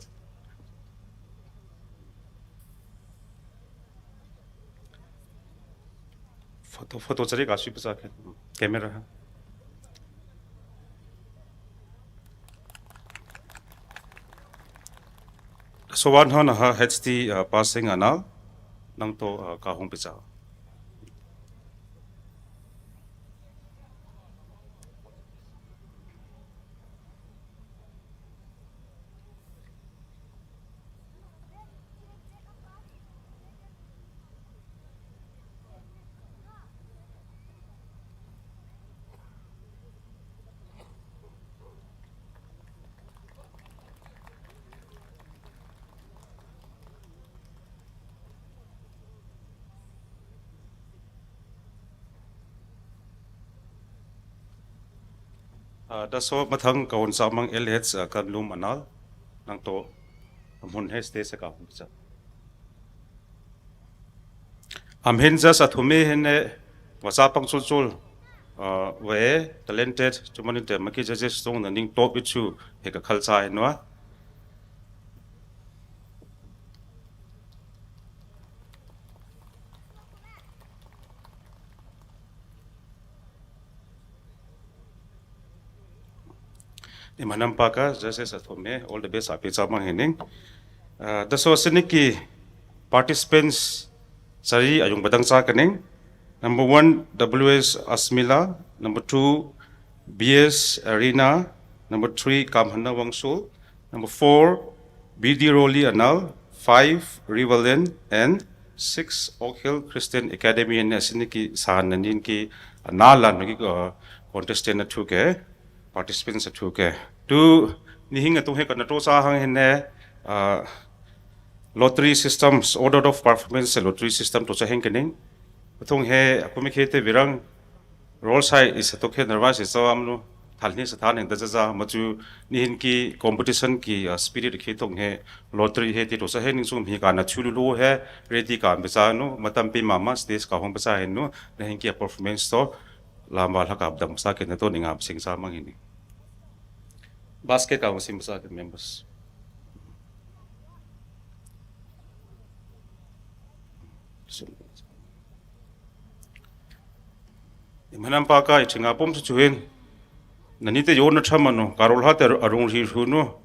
Photo, photo chari ka sui pesa ke. Camera ha. So wan hon ha H D, uh, passing Anal, nang to, uh, kahong pesa. Ah, da so mathang ka won sa mang L H, ah, Kanlum Anal, nang to, amun he stage sa ka hun sa. Am hin ja sa thumi hin ne, wa sa pang sul sul, ah, we talented, chumani te maki judges tong na ning top ichu, he ka khal sa hin wa. Imanam paka, just as a thome, all the best api chamang hining. Uh, daso siniki participants sari ayung badang sa kaning. Number one, W S Asmila. Number two, B S Arena. Number three, Kamhana Wangsul. Number four, B D Roli Anal. Five, Rivalin. And six, Oak Hill Christian Academy. And asiniki sahan nanin ki analan ki uh, contestant na thuke, participants na thuke. Tu nihing atung he kanato sa hang hene uh, lottery systems, order of performance lottery system to sa heng kening. Atung he akumi khete virang role sai is atuk he nervous is am no thalni sathan eng daja ja machu nihin ki competition ki uh, spirit khi tong he lottery he ti to sa he ning sum hi ka na chulu lo he ready ka am sa no matam pe mama stage ka hong sa he no nahin ki performance to lamba lhaka abdam sa ke na to ning am sing sa mang hini. Basket ka sim sa ke members. Imanam paka ichinga pum su chuhin. Nanite yo na chama no karol ha te arung ri hu no.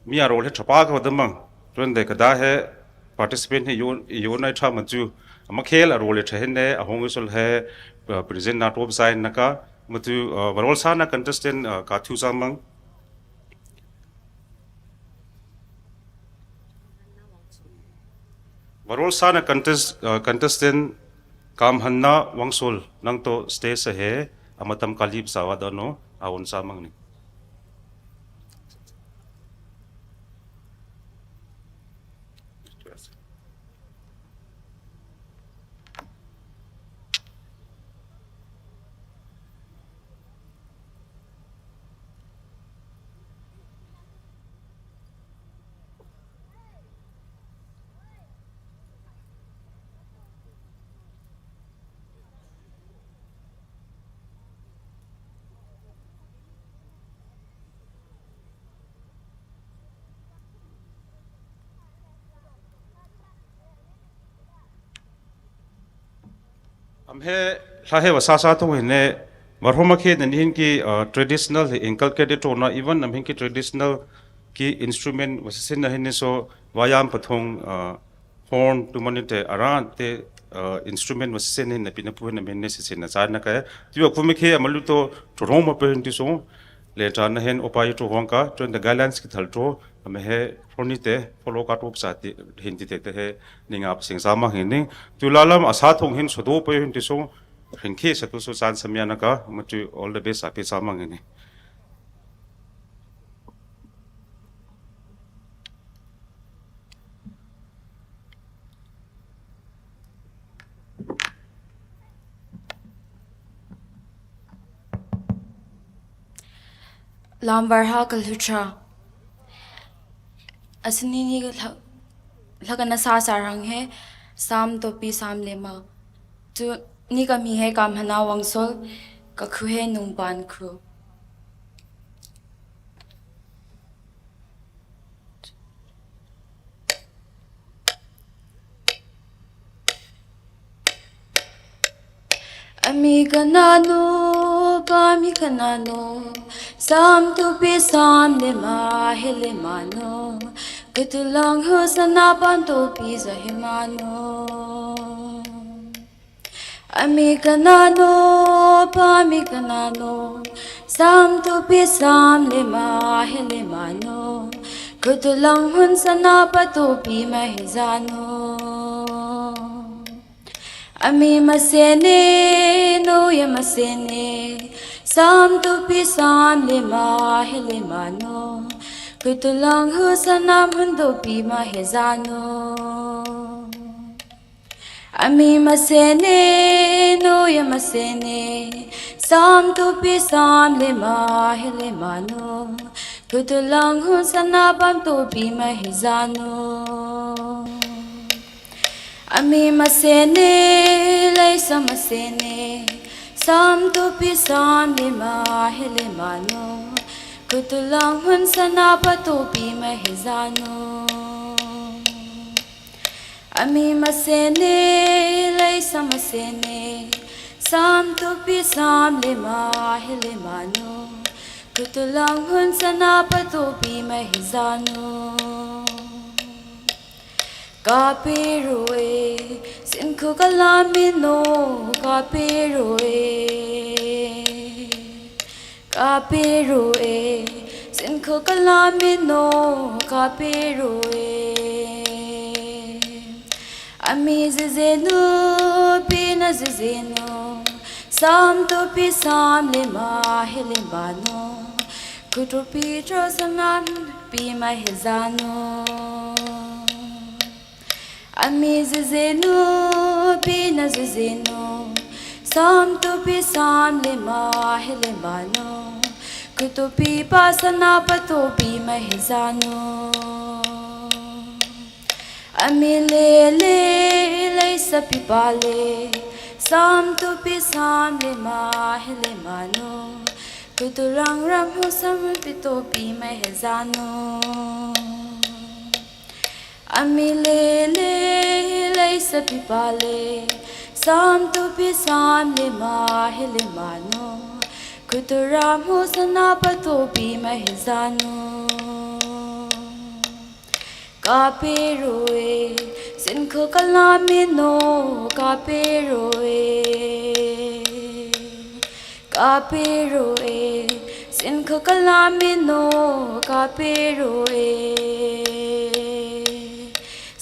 Mi arol he chapa ka damang. Tuan de kada he participant he yo yo na chama chu. Ama khel arol he chahin ne ahong isul he uh, present na top sign na ka. Matu uh, varol sa na contestant uh, ka thu samang. Varol sana contest, uh, contestant Kamhanna Wangsul nang to stage sa he amatam kalib sawa dano aun samang ni. Am he lha he wasa sa thong hine Varhoma khe na nihin ki, uh, traditional hi inculcate tona, even nam hin ki traditional ki instrument wasisina hin so vayam pathong, uh, horn tu mani te aran te, uh, instrument wasisin hin na pina pu hin nam hin ne sisin na char na kaya. Tu aku me khe amalu to torong ma pe hin tu so le char na hin opai to hong ka, to the guidelines ki thal to, ame he horn te follow ka to sa ti hin ti te te he ninga sing sama hin ning. Tu lalam asa thong hin sodo pe hin tu so, Rinki satu su san samya naka, matu all the best api samang ini. Lambarha Kalhutra. Asini ni lha-, lhagana sa sarang he, Sam Topi Sam Lema. Tu ni kami he kam hana wangsol, kakhu he nungpan khu. Ami kanano, pa mi kanano, Sam Topi Sam Lema, Helemano, Kutulang Husana Pan Topi Zahimano. Ami kanano, pa mi kanano, Sam Topi Sam Lema, Helemano, Kutulang Husana Pa Topi Mahizano. Ami masene, no ya masene, Sam Topi Sam Lema, Helemano, Kutulang Husana Mun Topi Mahizano. Ami masene, no ya masene, Sam Topi Sam Lema, Helemano, Kutulang Husana Pan Topi Mahizano. Ami masene, leisa masene, Sam Topi Sam Lema, Helemano, Kutulang Husana Pa Topi Mahizano. Ami masene, leisa masene, Sam tupi sam lima hilima no, kutulang hun sana patupi mahizano. Kapirue, sinkhu kalamino, kapirue. Kapirue, sinkhu kalamino, kapirue. Ami zizenu, pina zizenu, sam tupi sam lima hilima no, kutupi tro sanam pi mahizano. Ami zizenu, pina zizenu, sam tupi sam lima hilima no, kutupi pasana patupi mahizano. Ami lele, leisa pipale, sam tupi sam lima hilima no, kuturang ramhu sam pitupi mahizano. Ami lele, leisa pipale, sam tupi sam lima hilima no, kuturam ho sana patupi mahizano. Kapirue, sinkhu kalamino, kapirue. Kapirue, sinkhu kalamino, kapirue.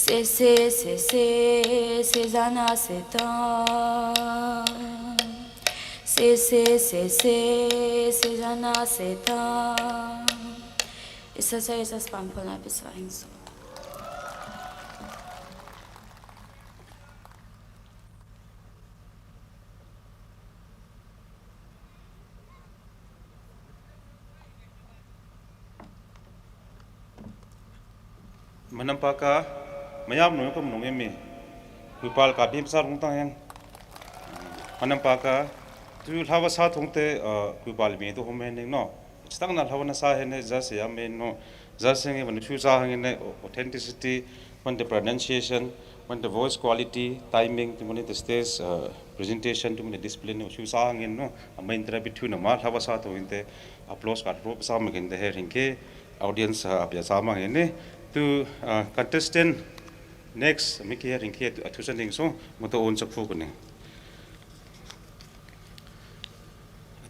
Se, se, se, se, se, zana, se, ta. Se, se, se, se, se, zana, se, ta. Isa, sa, isa, spam, pala, bisa, ingso. Manam paka, mayam nung ka nung emi. Kuipal ka bim sa rung tang yang. Manam paka, tu lawa sa thung te, uh, kuipal mi tu home ning no. Stang na lawa na sa hene, za se ya me no. Za se nge, manu shu sa hene, authenticity, man the pronunciation, When the voice quality, timing, tumuni the stage, uh, presentation, tumuni discipline, usu sa hangin no, ama interview na ma, haba sa to inte, applause ka, applause sa magin the hair hinke, audience, uh, abya sa magin ne, to, uh, contestant, next, miki hair hinke, to, uh, to sending so, moto on sa fukuni.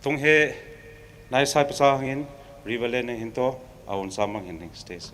Tung he, nai sai pasa hangin, rivalen hinto, aun sa magin stage.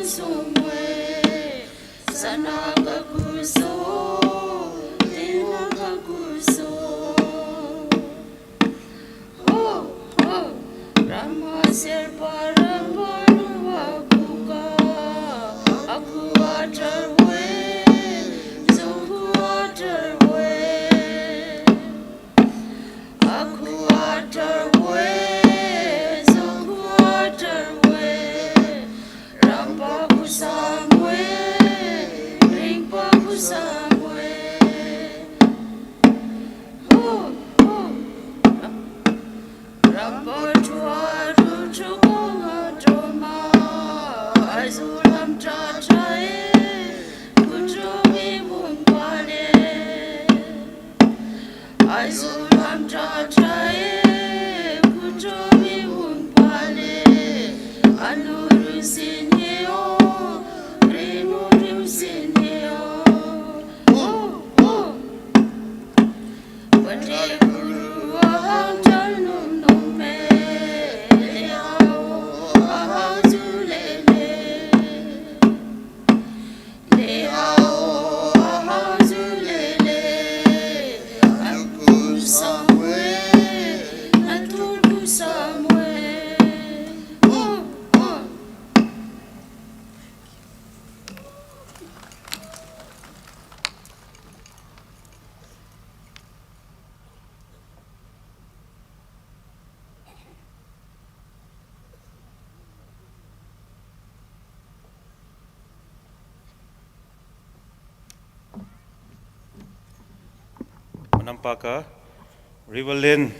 Sumwe, sana kakuso, tina kakuso. Ho, ho, Rama serpa Rama nuwa kuka, aku atarwe, zuku atarwe. Aku atarwe, zuku atarwe, rampa kusamwe, ringpa kusamwe. Hu, hu. Rampa tuaru tukong atoma, aizulam tatai, kutumi mumpane. Aizulam tatai, kutumi mumpane, anuru sinio, rimuru sinio. Oh, oh. Wate guru ahau tanum nume, ahau, ahau zulele. Manampaka Riverland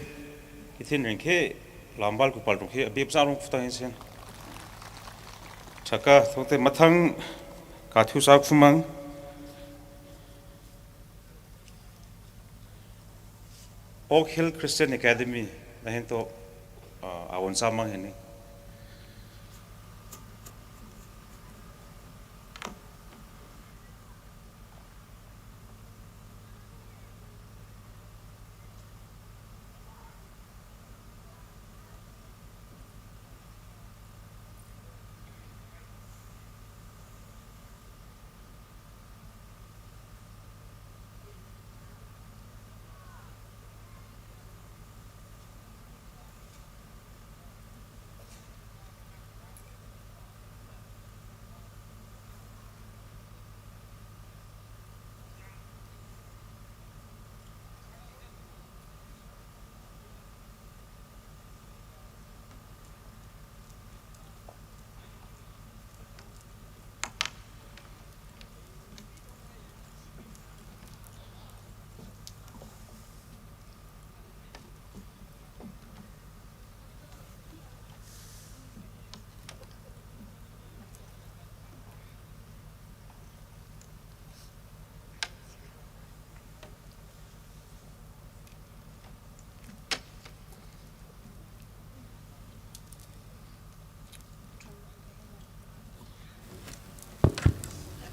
kithin ringkhe lambal kupal rungkhe abib sarung futang isen. Thaka thokte mathang kathu sa khumang. Oak Hill Christian Academy na hin to, ah, awon samang hini.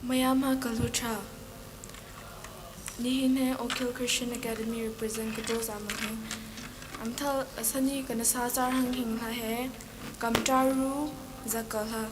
ꯃꯌꯥꯝ ꯍꯥ ꯀꯂꯨ ꯊ꯭ꯔꯥ꯫ ꯅꯤꯍꯤꯟ ꯍꯦ ꯑꯣꯈꯤꯜ Christian academy ꯔꯤꯄ꯭ꯔꯖꯦꯟ ꯀꯗꯣ ꯖꯥꯃ ꯍꯦ꯫ ꯑꯝꯊ ꯑꯁꯅꯤ ꯀꯅ ꯁꯥ ꯆꯥꯔ ꯍꯪ ꯍꯤꯡ ꯂꯥ ꯍꯦ꯫ ꯀꯝꯇ꯭ꯔꯥꯔꯨ ꯖꯀ ꯍꯥ꯫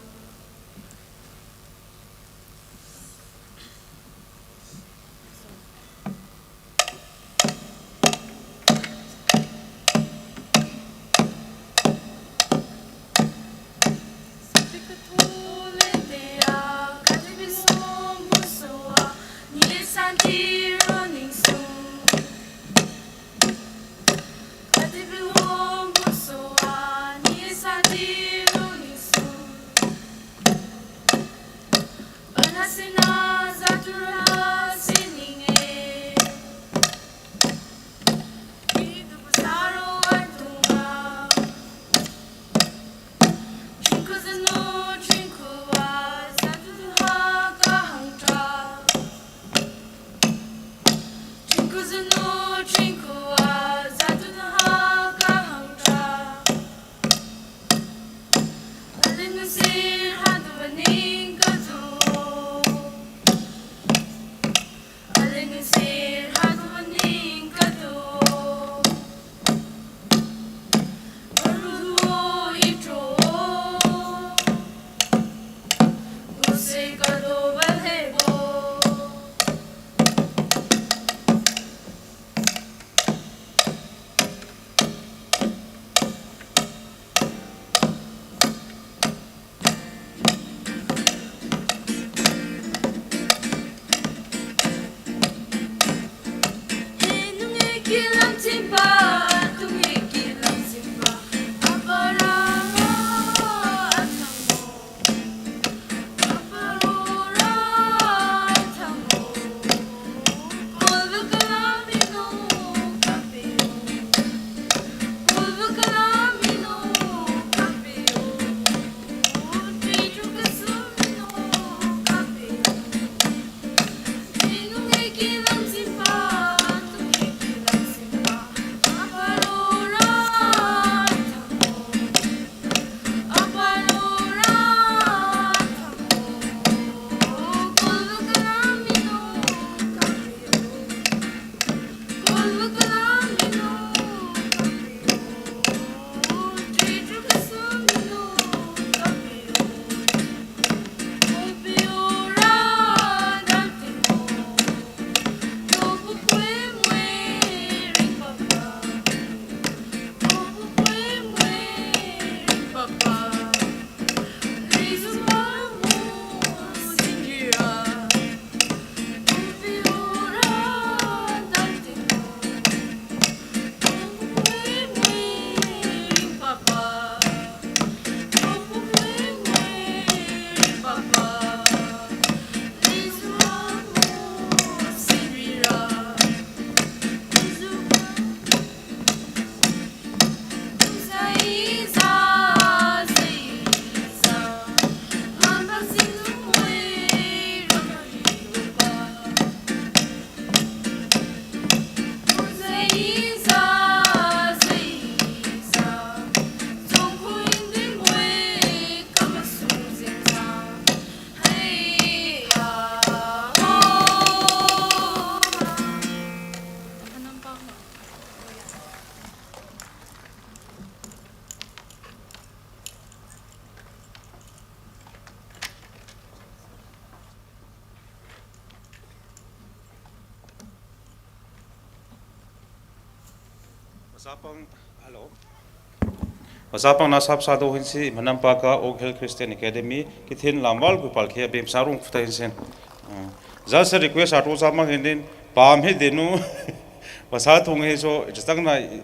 Wazapang, hello. Wazapang nasap sado hinsi manampa ka Oak Hill Christian Academy kithin lamwal gupal kia bim sarung futa hinsin. Uh, just a request atu zamang hinin pam hi dinu. Wasa thung hi so, just tang na i-,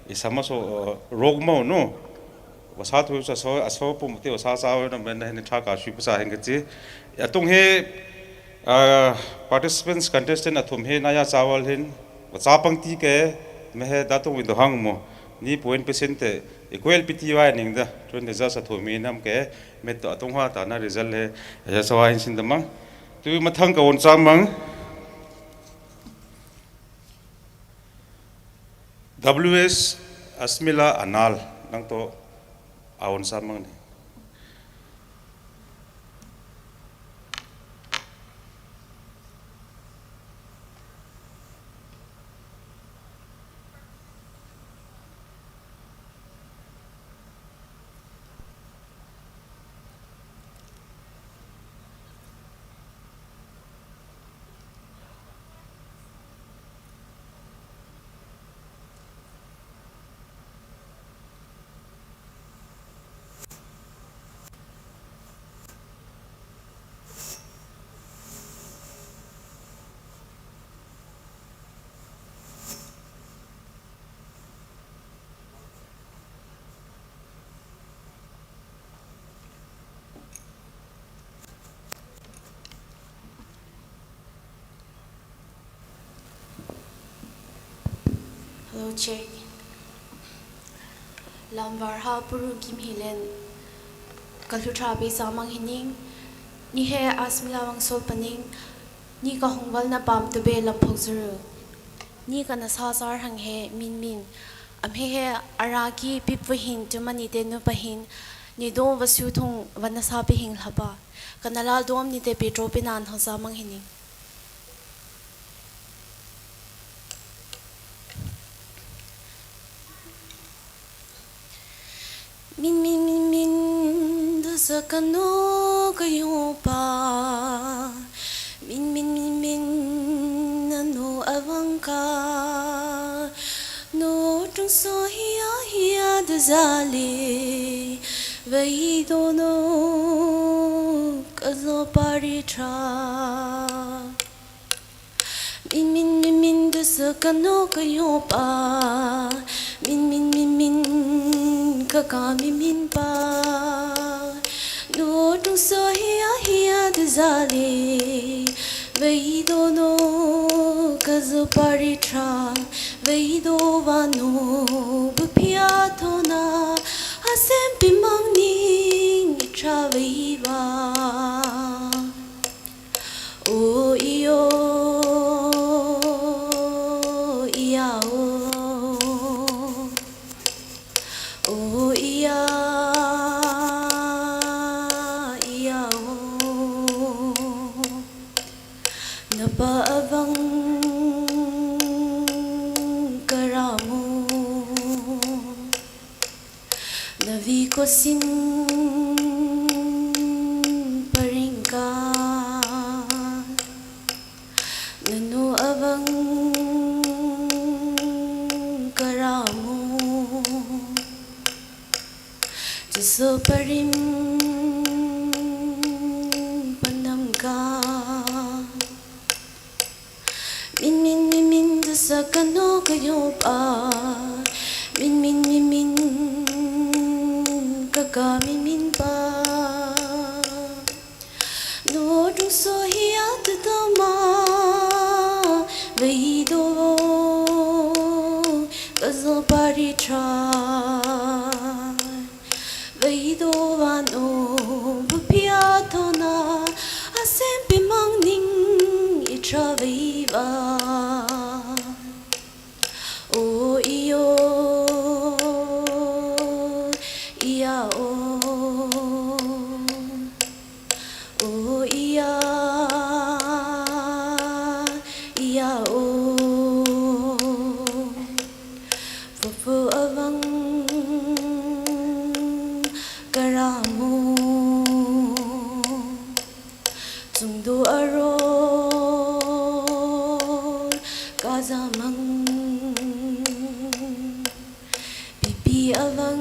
isama so, uh, rog mau no. Wasa thu sa so, aso pum te wasa sa na men na hin tha ka shui pasa hin ka chi. Atung hi, uh, participants, contestant athum hi naya chawal hin, wasa pang ti ke, me he datung window hang mo. Ni point percent te, equal P T Y ning da, twenty just athum hi nam ke, me to atung ha ta na result he, ya sa wa hin sin da mang. Tu mathang ka won sa mang. W S Asmila Anal, nang to awon sa mang ni. Hello, check. Lamvar ha puru kim hilen. Kalhutra be samang hining. Ni he Asmila wang sol paning. Ni ka hongwal na pam tu be lam phok zuru. Ni ka na sa sar hang he min min. Am he he araki pip vahin tu mani te nu pahin. Ni do vasu thung vanasa pihing lhapa. Ka na lal dom ni te Petro pinan ho samang hining. Min min min min du sa ka nu ka yu pa. Min min min min na nu avang ka. Nu tung zale, vei dono kazo paritra. Min min min min dusa kano kayopa. Min min min min kaka min min pa. No tung so hia hia de zale. Vei dono kazo paritra. Vei do vano bupia thona. Asem pimang ning itra vei va. O io, ia o. O ia, ia o. Napa avang karamo. Navi kosin paringka. Nanu avang karamo. Jesu parim panamka. Min min min min dusa kano kayopa. Min min min min kaka min min pa. No tung so hia te tama. Vei do kazo paritra. Vei do vano bupia thona. Asem pimang ning itra vei va. O io, ia o. O ia, ia o. Fufu avang karamo. Sungdu aro kazamang. Pipi avang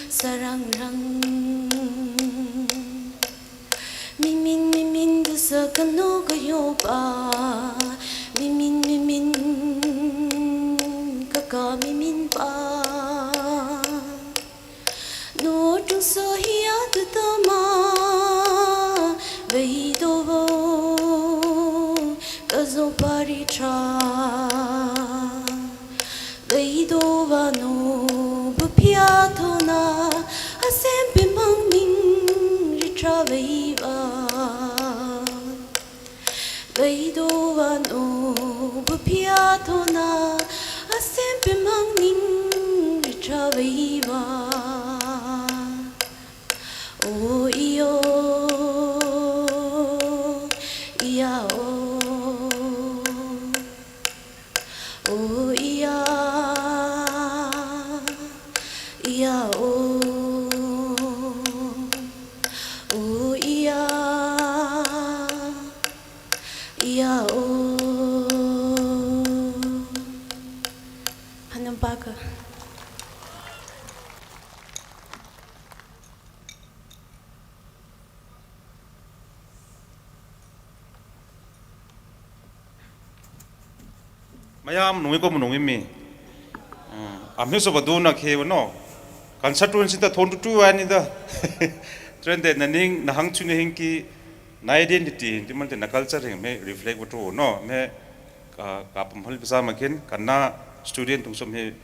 Sarangrang. Mimin mimin dusa kano kayoba. Mimin mimin kaka mimin ba. No tung sohia tutama. Vei dovo kazo paritra. Veidovano buphiathona asempe mangning ritra veiva. Veidovano buphiathona asempe mangning ritra veiva. O iyo, iya o. O iya, iya o. O iya, iya o. Hanum paka. Mayam nungi ko munungi mi. Ah, ami so badu na khe no. Constituency ta thon tu tu ani da. Trend de naning nahang chuni hinki na identity, hinti man te na culture hing me reflect batu no. Me ka, ka pamhal bisa makin kana student tung som he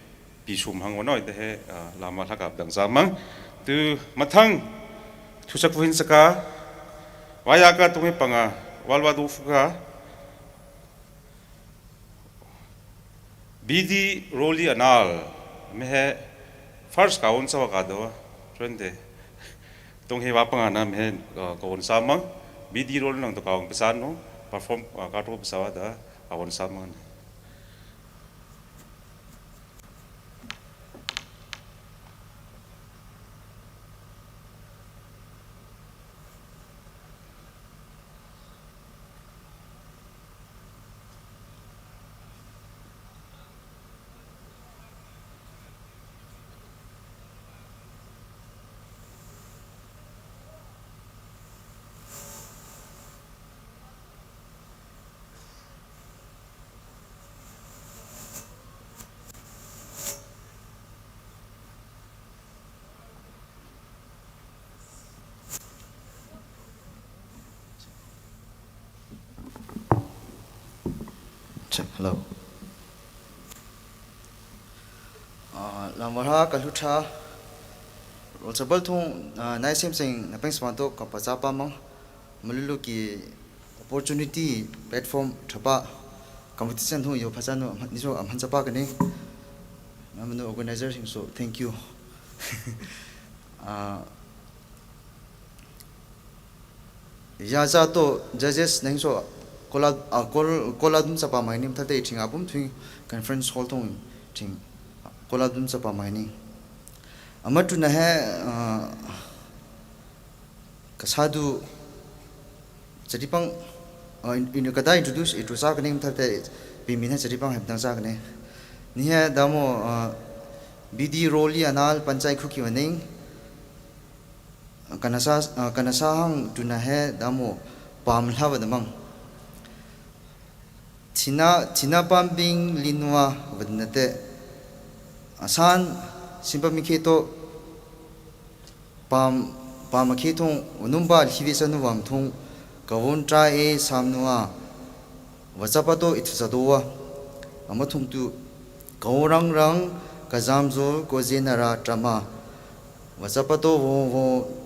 pisum hang no ite he, ah, lama lhaka dang samang. Tu mathang thusak fuhin saka. Waya ka tung he panga. Walwa du fuka. B D Roli Anal, mehe first kaun sa waka do, trende. Tung he wapang ana mehe, uh, kaun samang, B D Roli nang to kaun pesano, perform, uh, kato pesawa da, kaun samang. Hello. Lamvarha kalutha, rol sabal thung, nai sem seng napeng smanto kapachapa mang, malulu ki opportunity platform thapa competition thung yo phachanu niso amhan chapa kani. Namanu organizer sing so thank you. Ya cha to judges neng so kola, a, kol, kola dum chapa mai nim thate thing apum thing conference hall thung thing kola dum chapa mai ni. Amatu na he, a, kasadu chadipang, a, in, in kada introduce itu sa kaning thate bimin he chadipang hem tang sa kane. Ni he damo, a, B D Roli anal panchai khuki waning. Kanasa, kanasa hang tuna he damo pam lhava damang. Thina, thina pam bing linwa vadnate. Asan simpa mikhe to pam, pam akhe thung unumba lhivi sanu vam thung kavun tra e samnua. Vachapato ithusadowa. Amathung tu kaurang rang kazamzul kozinara trama. Vachapato vo vo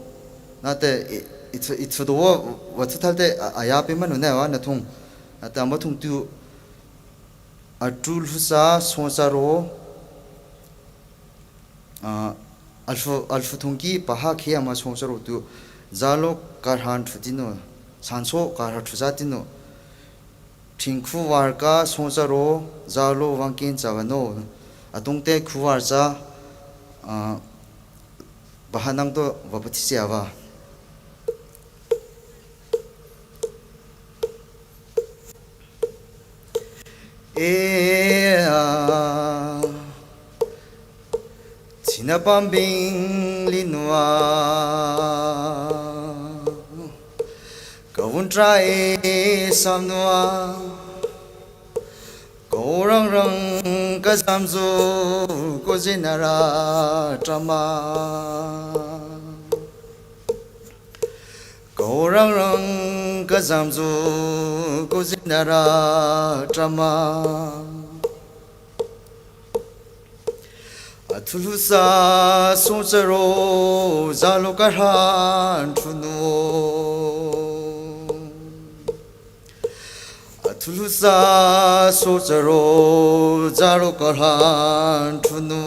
nate ithudowa vathu thalte ayapi manu ne va nathung. Nate amathung tu atul husa sonsaro, a, alfu, alfu thungki paha khe ama sonsaro tu zalo karhan thutino, sanso karha thusa tino. Thing khuvar ka sonsaro zalo vangkin chavano. Atungte khuvar cha, a, bahanang to vapathi siava. E, a, thina pam bing linwa. Kavun tra e samnua. Kaurang rang kazamzu kozinara trama. Orang rang kazamzu kuzinara trama. Athulusa socero zalo karhan trunu. Athulusa socero zalo karhan trunu.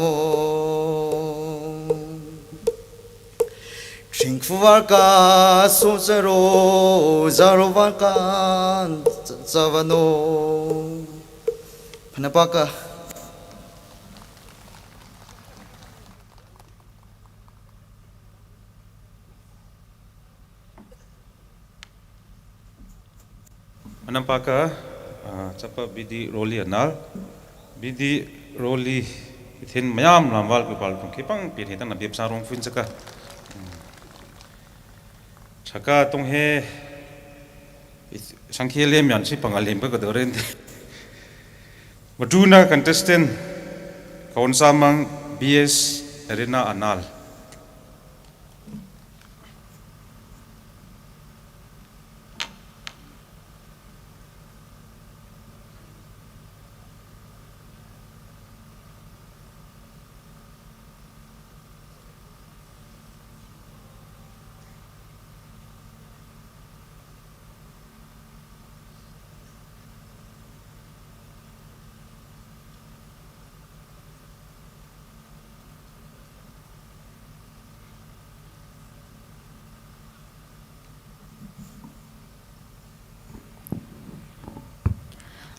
Shingfuvarka socero zarovarka zavano. Phanapaka. Manampaka, ah, chapa B D Roli anal. B D Roli ithin mayam lamwal kupal tung kipang pin hitang na bib sarong fin saka. Saka tung he sangkhe lem yan si pangal lem ka kadoren. Matuna contestant Kaunsamang B S Arena anal.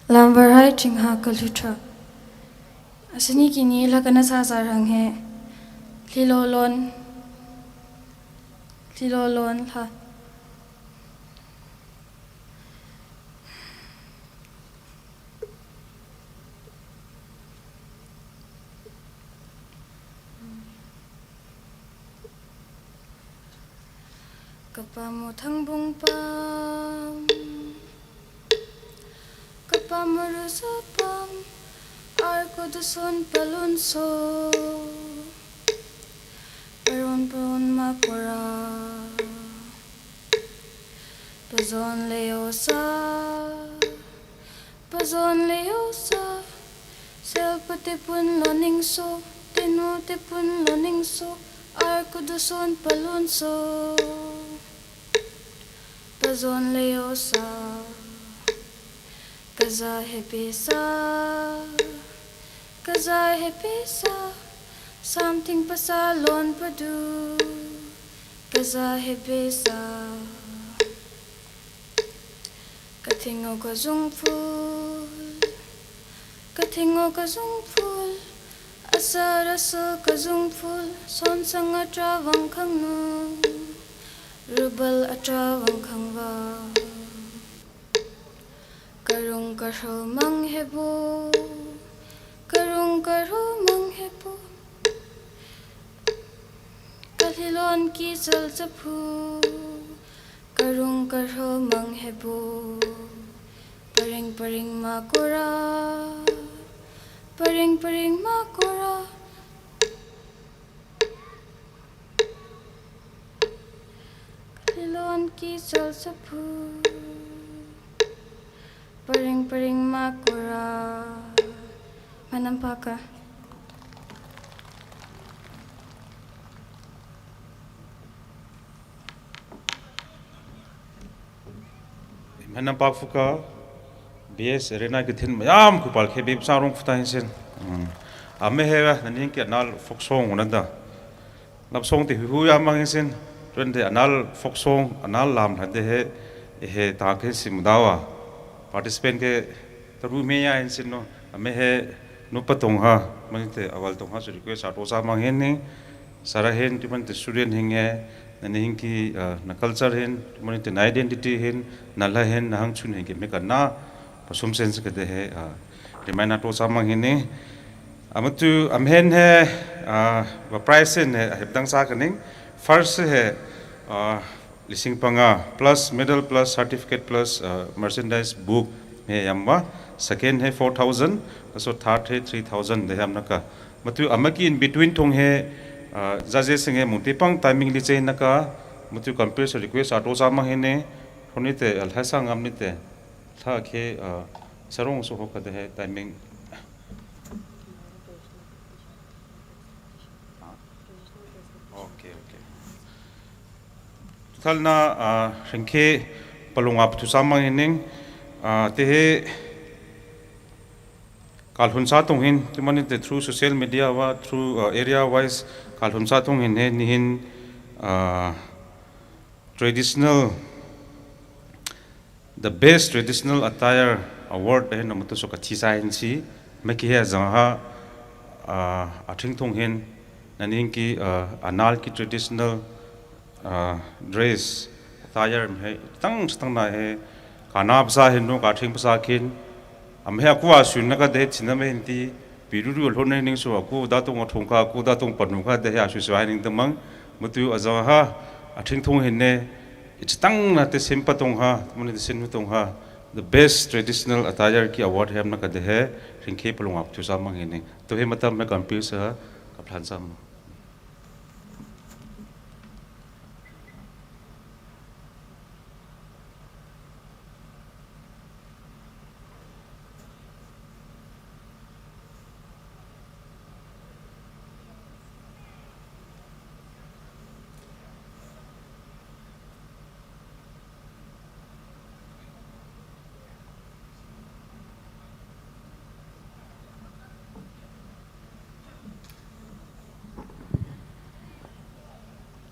Lambar hai chingha kalutra. Asini kini la kana sa sa rang he. Lilo lon. Lilo lon la. Kapamu thangbung pam, kapamu rusa pam, arko dusun palun so, parun parun makora. Pazon leosa, pazon leosa, selpa te pun lo ningso, tinu te pun lo ningso, arku duson palunso. Pazon leosa, kaza hepesa, kaza hepesa, something pasa lon padu, kaza hepesa. Kathingo kazung phul, kathingo kazung phul, asar aso kazung phul, son sang atra wang khangnu, rubal atra wang khangwa. Karung karho mang hebo, karung karho mang hebo, kalilon ki sal saphu. Karung karho mang hebo, paring paring makora, paring paring makora. Kalilon ki sal saphu, paring paring makora. Manam paka. Manam pak fuka, B S Arena ki thin mayam kupal khe bib sa rong futa hinsin. Hmm. Ame he na ning ki anal folk song unanda. Love song te hu ya mang hinsin. Twen de anal folk song, anal lam hande he, he ta khe simudawa. Participant ke taru me ya hinsin no. Ame he nupa tong ha, mani te awal tong ha, so request ato sa mang hin ni. Sara hin, tu mani te student hin he, na ni hin ki, ah, na culture hin, tu mani te na identity hin, na la hin, na hang chun hin ki me ka na, pasum sen se ka de he, ah, remind ato sa mang hin ni. Amatu, am hin he, ah, ba price hin he, hepdang sa ka ning. First he, ah, lising panga plus medal plus certificate plus, uh, merchandise book me yamba. Second he four thousand, so third he three thousand de yam naka. Matu amaki in between thong he, uh, jaje sing he muti pang timing li che naka. Matu compare so request ato sama he ne. Nite, alhasang am nite, lha khe, ah, sarong so ho kade hai timing. Okay, okay. Thalna, ah, ringkhe palunga puthu samang hining, ah, te he kalhun sa tung hin, tumani te through social media wa, through, ah, area wise, kalhun sa tung hin he, nihin, ah, traditional, the best traditional attire award he na mutu so kathi sa hin si, maki he zang ha, ah, athing thung hin, naning ki, ah, anal ki traditional, ah, dress, attire he, tang, tang na he, kana pasa hin no, kathing pasa kin, am he aku asun na ka de china me hin ti, Piruru lhon ne ning su aku datung athung ka, aku datung panu ka de ya su su hai ning tamang, mutu aza ha, athing thung hin ne, ichitang na te sim patung ha, mani te sim patung ha, the best traditional attire ki award hem na ka de he, ringkhe palung ap tu samang hin ne. To he matam me kampir sa, kaplan sam.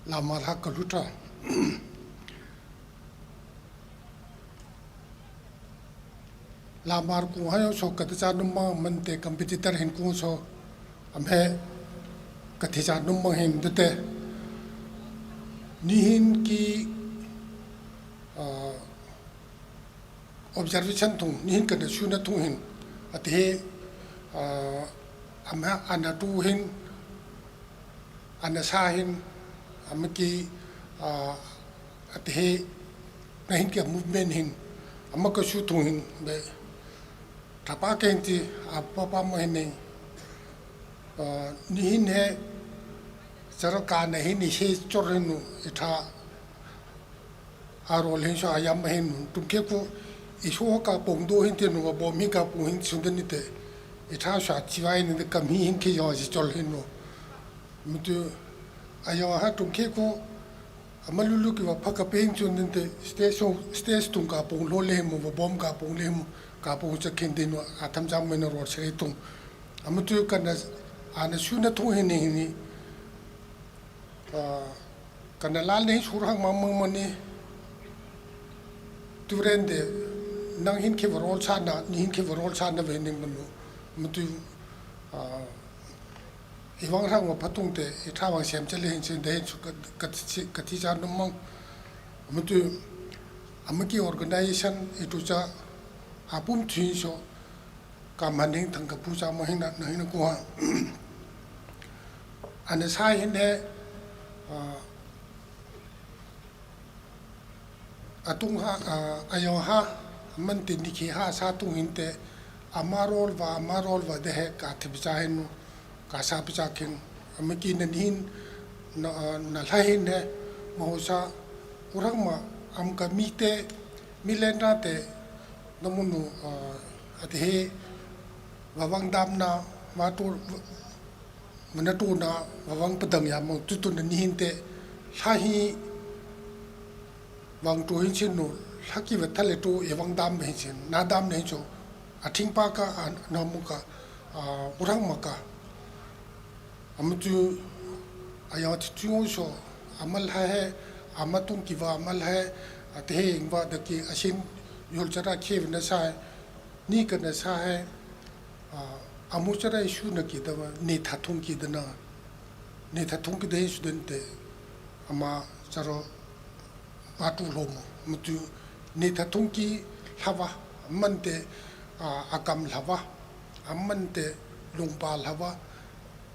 Lamar hak kaluta. Lamar kung hayo so kati cha numang mante competitor hin kung so amhe kati cha numang hin dute. Nihin ki, ah, observation thung, nihin kana suna thung hin, ati he, ah, amha ana tu hin, ana sa hin, amaki, ah, ati he, nahin kia movement hin, amaka su thung hin, be, thapa ke hin ti, apa pa ma hin nei, ah, nihin he, chara ka na hin, ni he chor hin nu, itha, A role hin so ayam hin tum ke ku iso ka pong do hin te no bom hi ka pong hin sun de ni te. Itha sa chiwai ni de kam hi hin ke yo ji chol hin no. Mutu ayo ha tum ke ku amalulu ki wa pha ka peng chun din te stage so stage tung ka pong lo le mo bom ka pong le mo ka pong cha khen de no atham jam me no role se tung. Amutu kana ana su na thung hin ni hin ni. Kana lal nei sur hang mang mang mani. Turen de nang hin ke role sa na ni hin ke role sa na ve ning manu. Mutu iwang rang wa phatung te itha wang sem chale hin sin de hin su ka thi cha no mang. Mutu amaki organization itu cha apum thin so ka maning thang ka pu cha ma hin na hin ko ha. Ana sa hin he atung ha ayo ha man tin ni khi ha sa tung hin te ama role wa ama role wa de he ka thi cha hin ka sa pi cha khin amaki na hin na la hin he ma ho sa urang ma am ka mi te mi len ra te na munu ati he wawang dam na ma tu mana tu na wawang padang ya mo tu tu na ni hin te la hi wang tu hin chin nu la ki wa thale tu e wang dam hin chin na dam ne cho athing pa ka na mu ka urang ma ka. Amutu ayang ti tu so amal ha he amatung ki wa amal ha ate he ing wa da ki asin yol chara khe na sa ni ka na sa he amu chara su na ki da ne tha thung ki da na ne tha thung ki da su den te ama charo matu lo mo mutu ne tha thung ki la wa man te akam la wa aman te lungpa la wa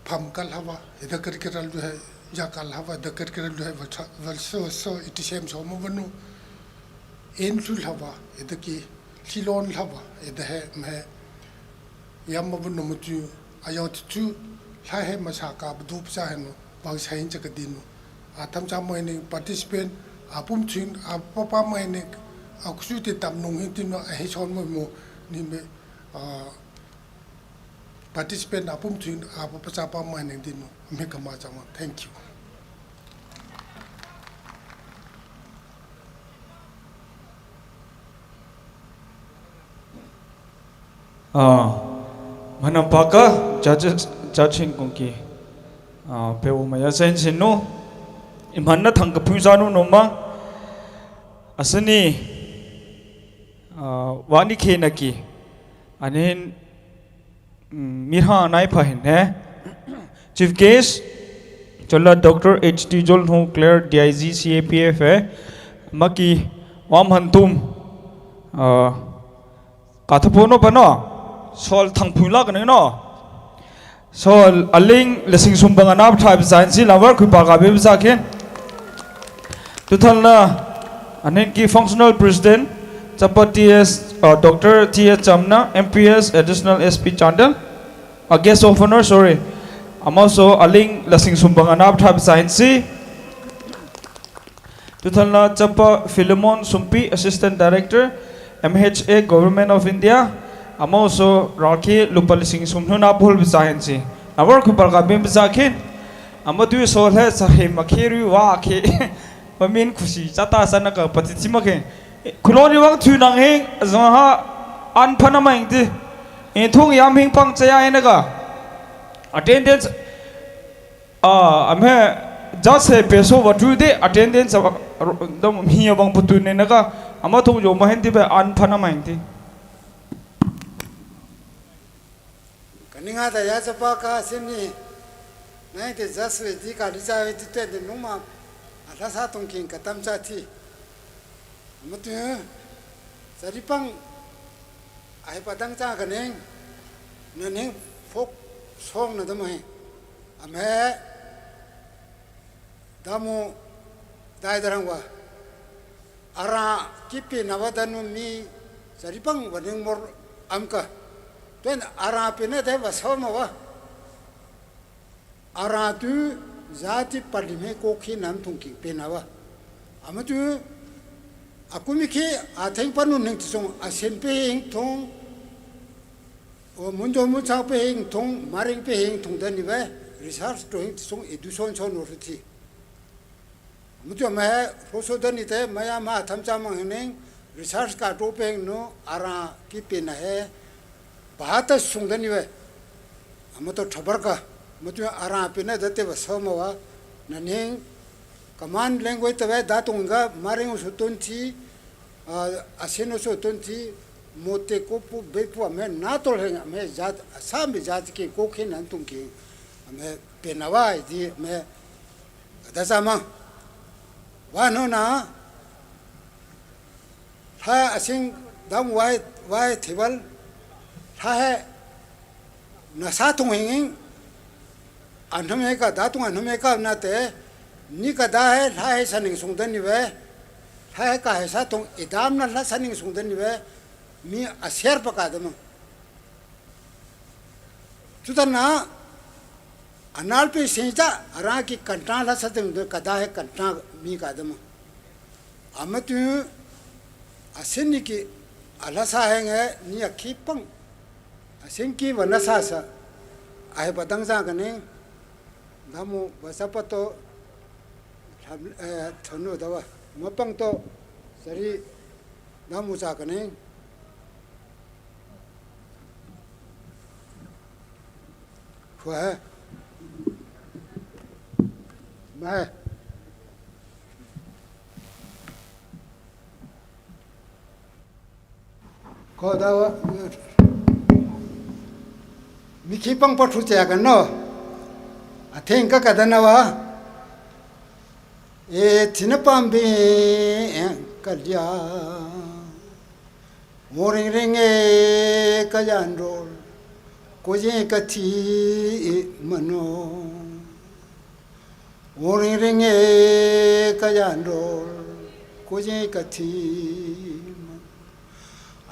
pham ka la wa ida kar kar lu he ya ka la wa da kar kar lu he wa so so iti sem so mo wanu en lu la wa ida ki lilon la wa ida he me yam ma wanu mutu ayo tu la he ma sa ka bu du cha he no wang sa hin cha ka din no atham cha mo ni participant Apum chin apa pa mai ne, aku su te tam nung hin tin no, a he son mo mo ni me, ah, participant apum chin apa pa cha pa mai ne tin no, me kama chama. Thank you. Ah, manam paka judges, judging kongki. Ah, pe wo maya sen sin no. Iman na thang ka pun sa no no ma. Asani, ah, wani ke na ki. Anin, mm, mirha nai pa hin, eh? Chief Guest, chola Doctor H T Jolno Claire, D I G C A P F, eh? Maki, wam hantum, ah, kathapono pano, sol thang pun la ka no. So, aling lasing sumbang anap tribe science lover, kui pa ka bim sa kin. Tuthal na, anin ki functional president, Chapa T S, uh, Doctor T S Chamna, M P S, Additional S P Chandel, a guest of honor, sorry. Amaso aling lasing sumbang anap tribe science. Tuthal na Chapa Philemon Sumpi, Assistant Director, M H A, Government of India. Amaso raki lupa lasing sum huna pul bisa hen si. Nawar kupar ka bim bisa kin. Ama tu so he sa he makiri wa ke. Mamin kusi chata sana ka patiti ma ke. Kuloni wang tu nang hing, zong ha an pana ma hing ti. In thung yam hing pang chaya hing na ka. Attendance, ah, am he, just he peso wa tu de, attendance wa, dom hi ya bang putu ne na ka. Ama thung jo ma hing ti be an pana ma hing ti. Ka ning a ta ya cha pa ka sin ni. Nai te just we di ka di cha we ti te de nung ma. A ta sa tung king ka tam cha ti. Ama tu, sa di pang, ai pa dang cha ka ning. Na ning folk song na dam he. Am he, damu dai darang wa. Ara kipi na wa danu mi, sa di pang wa ning mor am ka. Tuen ara pi na de wa so ma wa. Ara tu jati pali me ko khi nam thung ki pe na wa. Amatu akumi ki atheng panu ning tisong asin pe hing thong, o munjo munchang pe hing thong, maring pe hing thong dani ve, research to hing tisong education so no riti. Amatu ama he roso dani te, maya ma tham cha mang hing ning, research ka to pe hing no, ara ki pe na he, bahata sung dani ve. Amato thabar ka, matu ara pe na date va sama va, naning, common language ta ve datung ga maring su tun thi, a, aseno su tun thi, mote ko pu be pu ame na tol heng ame jat, asam be jat ke ko khe nan tung ke, ame pe na va di ame, da sa ma, va no na, Lha asing dam wai, wai thival. Lha he nasa thung hing hing. Anham he ka da tung anham he ka na te. Ni ka da he lha he saning sung den ni ve. Lha he ka he sa thung idam na lha saning sung den ni ve. Mi aser pa ka dam. Chuta na, anal pe sen cha, ara ki kanta la sa tem de kada he kanta mi ka dam. Amatu, asin ni ki, ala sa heng he, ni a ki pang. Asin ki va na sa sa. Ahe pa dang sa ka ning. Damu va sa pa to, tham, eh, thanu da va. Ma pang to, sari, damu sa ka ning. Khua he. Ma he. Ko da wa. Mi ki pang pa thu che ka no. Atheng ka ka da na va. E thina pam bi, e, ka lia. Mo ring ring e ka yan rol, ko ye ka thi ma no. Mo ring ring e ka yan rol, ko ye ka thi ma no.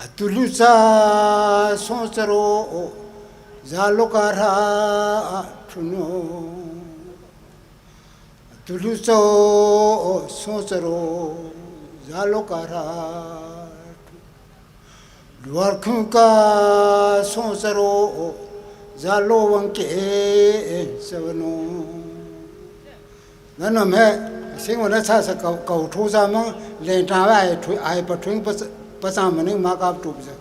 Atulu cha so cha ro, za lo ka ra thu no. Tulu cho so charo zalo kara. Luar khun ka so charo zalo wang ke savano. Nano me sing wana sa sa kau kau thu sa mang len ta ai thu ai pa thu pa pa sa maning ma ka tu pa sa.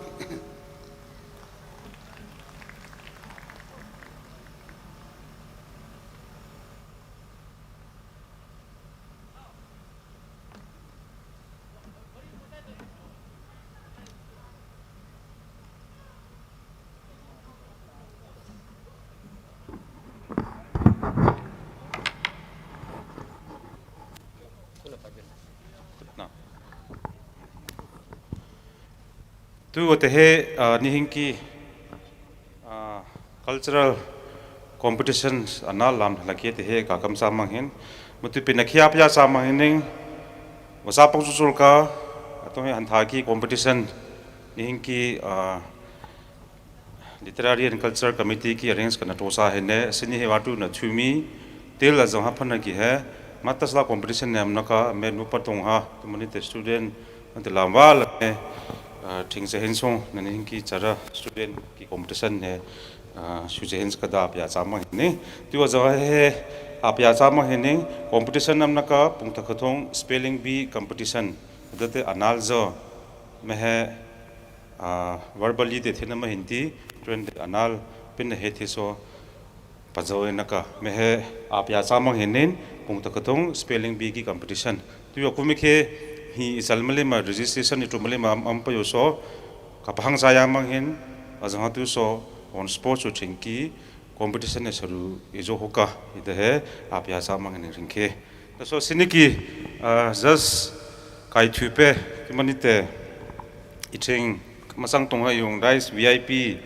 Tu te he, ah, nihing ki, ah, cultural competition anal lam laki te he ka kam sa mang hin. Mutu pe na khia pya sa mang hin ning. Wasa pang su sul ka, atong he hantha ki competition nihing ki, ah, Literary and Culture Committee ki arrange kana tosa he ne, sini he watu na chumi, til la zong ha phana ki he, matas la competition ne amna ka, me nu patong ha, tumani te student, ante lamwa la me, ah, thing se hin song, na ni ki chara student ki competition ne, ah, su se hin ka da apya chama hin ni. Tiwa zong he, apya chama hin ni, competition amna ka, pung thakhathong, spelling bee competition, date anal zo, me he, ah, verbally te thena ma hin ti, tuen te anal pin he the so, pa zo na ka, me he apya sa mang hin nin, pung ta ka thong, spelling bee ki competition. Tu yo kumi khe, hi isal mali ma registration i tu mali ma am, am pa yo so, ka pahang sa ya mang hin, a zang ha tu so, on sports u thing ki, competition e saru i zo ho ka, i te he, apya sa mang hin ring khe. Ta so sini ki, ah, just kai thu pe, ki mani te, i thing, masang tong ha yung, rice, V I P,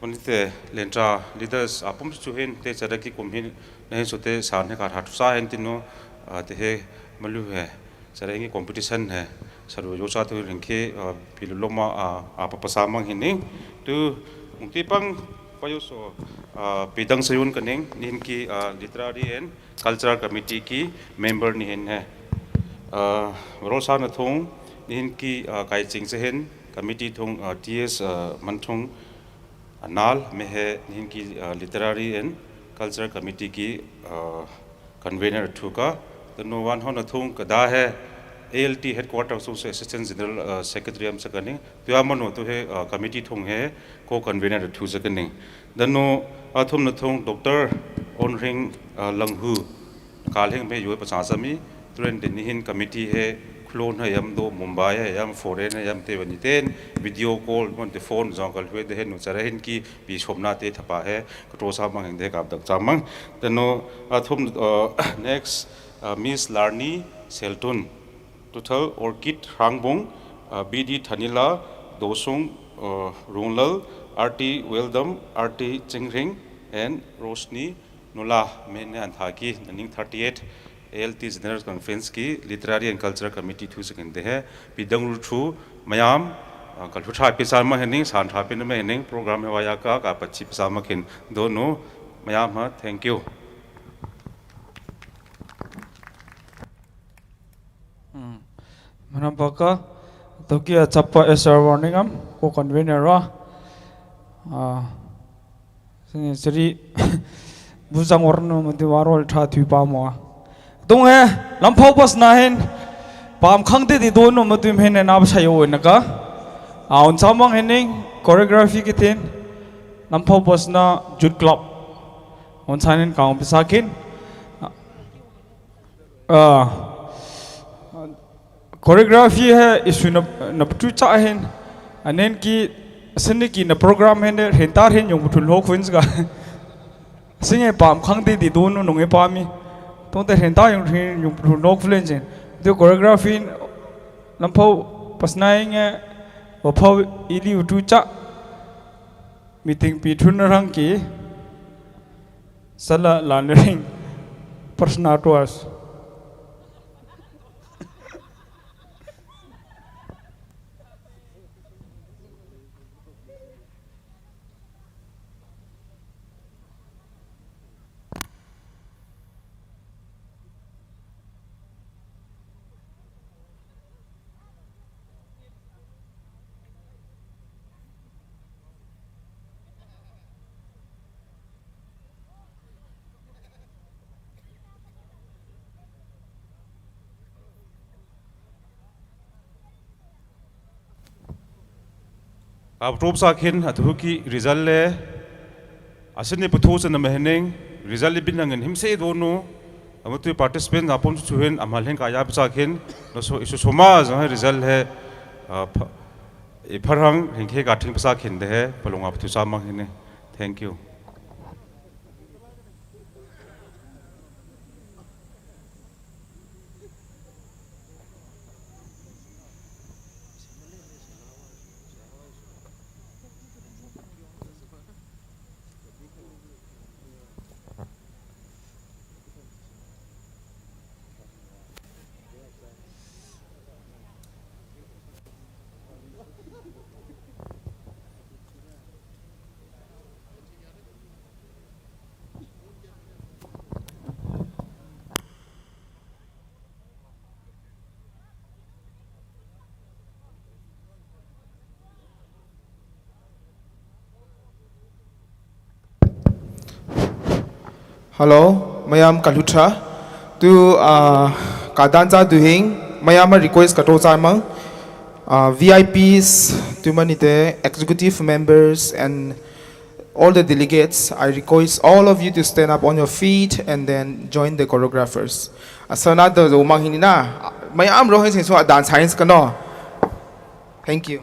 mani te, lentra, leaders, apum su hin, te chara ki kum hin, na hin so te san he ka hat sa hin tinu, ah, te he, malu he, chara ngi competition he, saru yo sa tu ring khe, ah, pilu loma, ah, apa pa sa mang hin ning, tu, mung ti pang, pa yo so, Pidang Sayun kaning, nihin ki Literary and Cultural Committee ki member nihin hai. Rosa Nathung, nihin ki kaiching sahin committee thung T S Manthung Anal, me hai nihin ki Literary and Cultural Committee ki convener thu ka. Dano wan hon athung kada hai A L T headquarter sung se assistant general secretary am sakaning. Tuya mano tu hai committee thung hai co convener thu sakaning. Dano athum nathung Doctor Onring Langhu kalhing me yoi pasa sami. Turen de nihin committee hai khulon hai yam do Mumbai hai yam foreign hai yam te wani ten video call mon te phone jong kal hue de hai nu chara hin ki pi somna te thapa hai. Katro sa mang hing de kap dak cha mang. Dano athum next Miss Larni Seltun, Tuthal Orchid Rangbung, B D Thanila, Dosung Runglal, R T Weldam, R T Chingring and Roshni Nula, me ne antha ki naning thirty eight A L T General Conference ki Literary and Cultural Committee thu sakin de hai. Pidang ru thu mayam kal thu tha pi sa ma hening san tha pi na me hening program hai waya ka ka pachi pi sa ma kin. Dano mayam ha. Thank you. Manam paka tokia chapa S R warning am ko convener wa. Sini seri bujang warna mati warol tha thui pa mo. Tung hai Lamphau Pasna hin pam khang te di don no mati hin na ba sayo na ka. Aun samang hening choreography ki tin Lamphau Pasna Youth Club. On sanin kaung pisakin. Choreography hai isu na na ptu cha hin. Anen ki sini ki na program hin ne renta hin yung ptu lo khun ka. Singe pam khang di di don nung e pami. Tong te renta yung hin yung ptu lo khun jin. De choreography Lamphau Pasna nge Waphau ili utu cha. Meeting pi thun rang ki sala lan ring. Prashna to us. Approve sākhin, athukhi result le, asin ni puthu chana mahining, result le bin nangin himse donu, amatu participant apom chu chuhin, amalhin kaya sākhin, no so, isu soma, jang hai result he, ah, pha-, ipharhang, hingkhe gathing pasākhin de he, palunga puthu sāmang hine. Thank you. Hello, mayam kalutra. Tu, ah, kadan cha duhing, mayam a request kato cha mang. Ah, V I Ps, tu manite, executive members, and all the delegates, I request all of you to stand up on your feet and then join the choreographers. Asana do do mang hinina, mayam rohin sin so dance science kano. Thank you.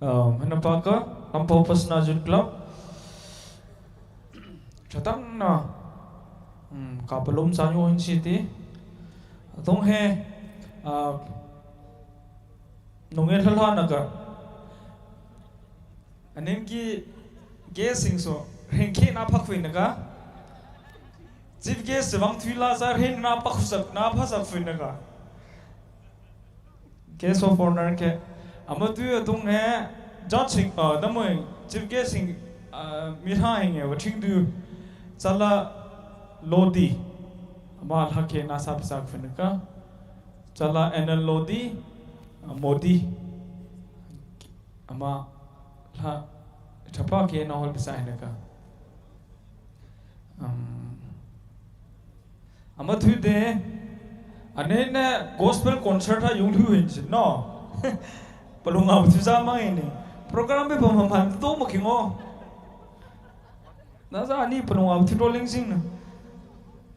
Hena paka, Lampau Pasna Youth Club. Chatang na, um, kapalum sanyo in city. Atong he, uh, nungin hala naga. Anin ki guest sing so, ringki na pakhui naga. Chief guest bang thui la sa rin na pakhusak, na pasak fui naga. Guest of honor ke. Ama tu atung he judge sing, uh, damoi chief guest sing, uh, mi ha hing he, wating du. Chala Lodi. Ama lha ke na sa pasak fui naga. Chala N L Lodi, uh, Modi. Ama lha, chapa ke na hol pasak naga. Um, ama thui de, ane ne gospel concert ha yung lu hin chin, no? Palung abu thui sa mang ini. Program be pam pam to mo kingo. Na sa ani palung abu thui rolling sing na.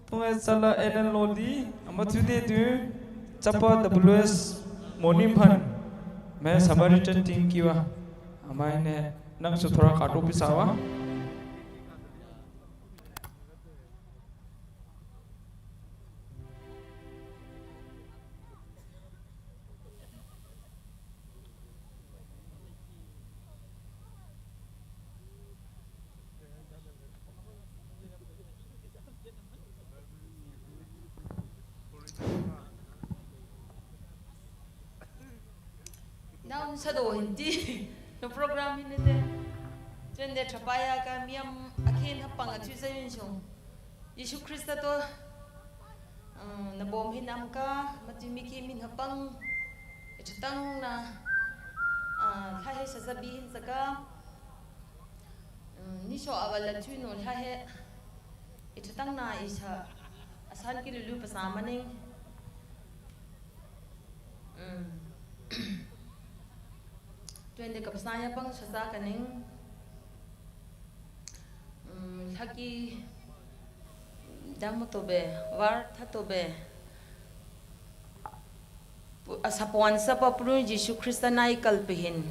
Tung e sala N L Lodi, ama thui de tu, chapa W S Monim han. Me Samaritan team kiwa. Ama ine nang su thora katu pisawa. Now, sa do hindi. No program ini de. Chen de trapaya ka miyam akin hapang atu sa yun sung. Yesu Krista to, uh, na bom hin am ka, mati miki min hapang, echatang na, uh, lhahe sasabi hin saka, um, ni so awal la thui no lhahe, echatang na isa, asan ki lulu pasamaning, um, Tuende kapsaya pang sasa kaning, mm, lhaki damu tobe, war tha tobe. Pu-, asapuan sa pa purun Jisu Krista nai kalpihin.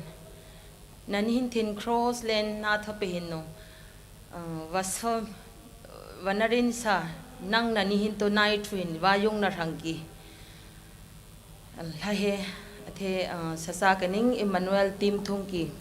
Nani hin thin cross len na tha pe hin no. Uh, vasam vanarin sa nang nani hin to nai thuin va yung na rangki. Lahe athe, uh, sasa kaning Emmanuel team thung ki.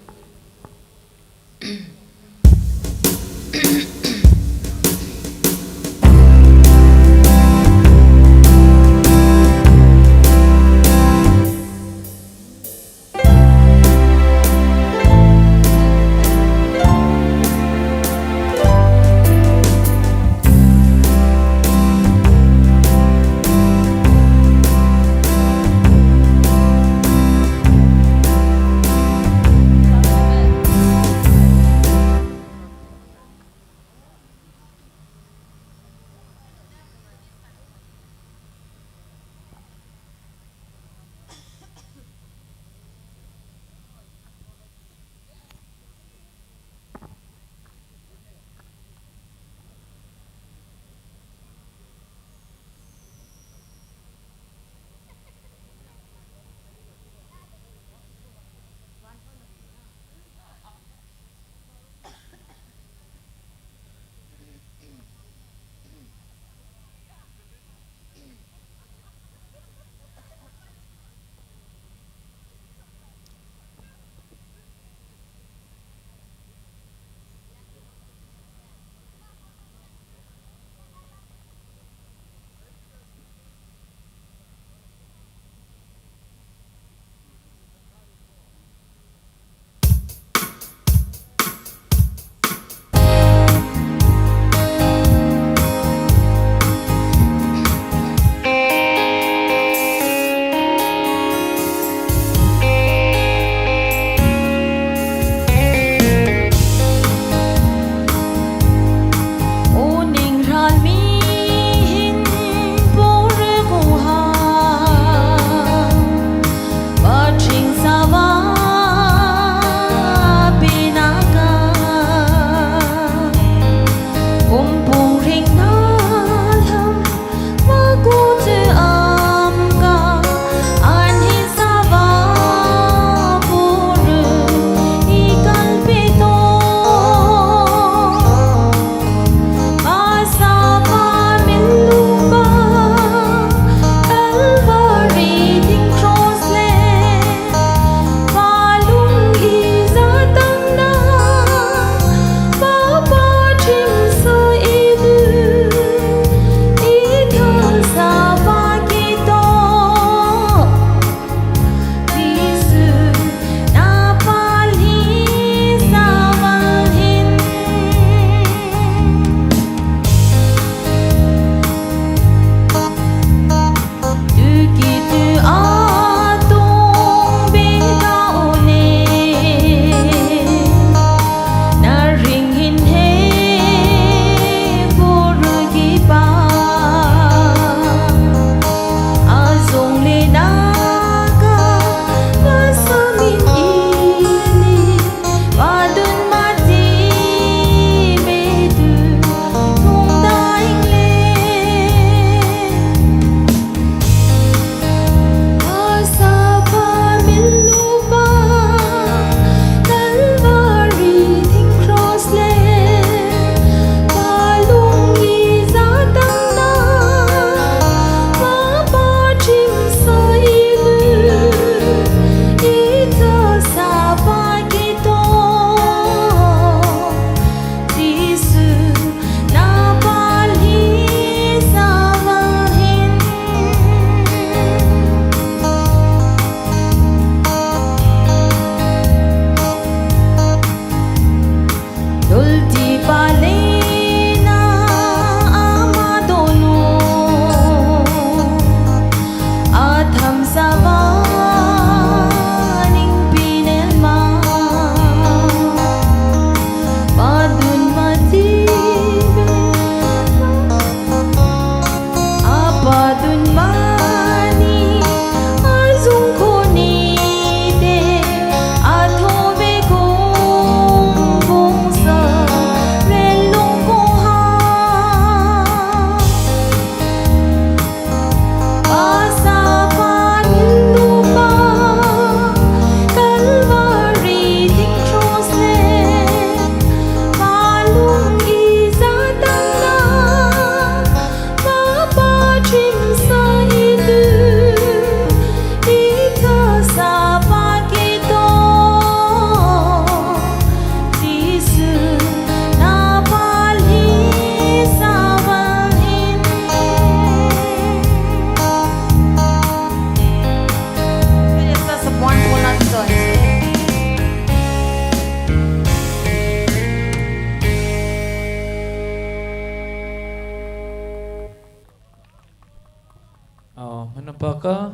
Paka,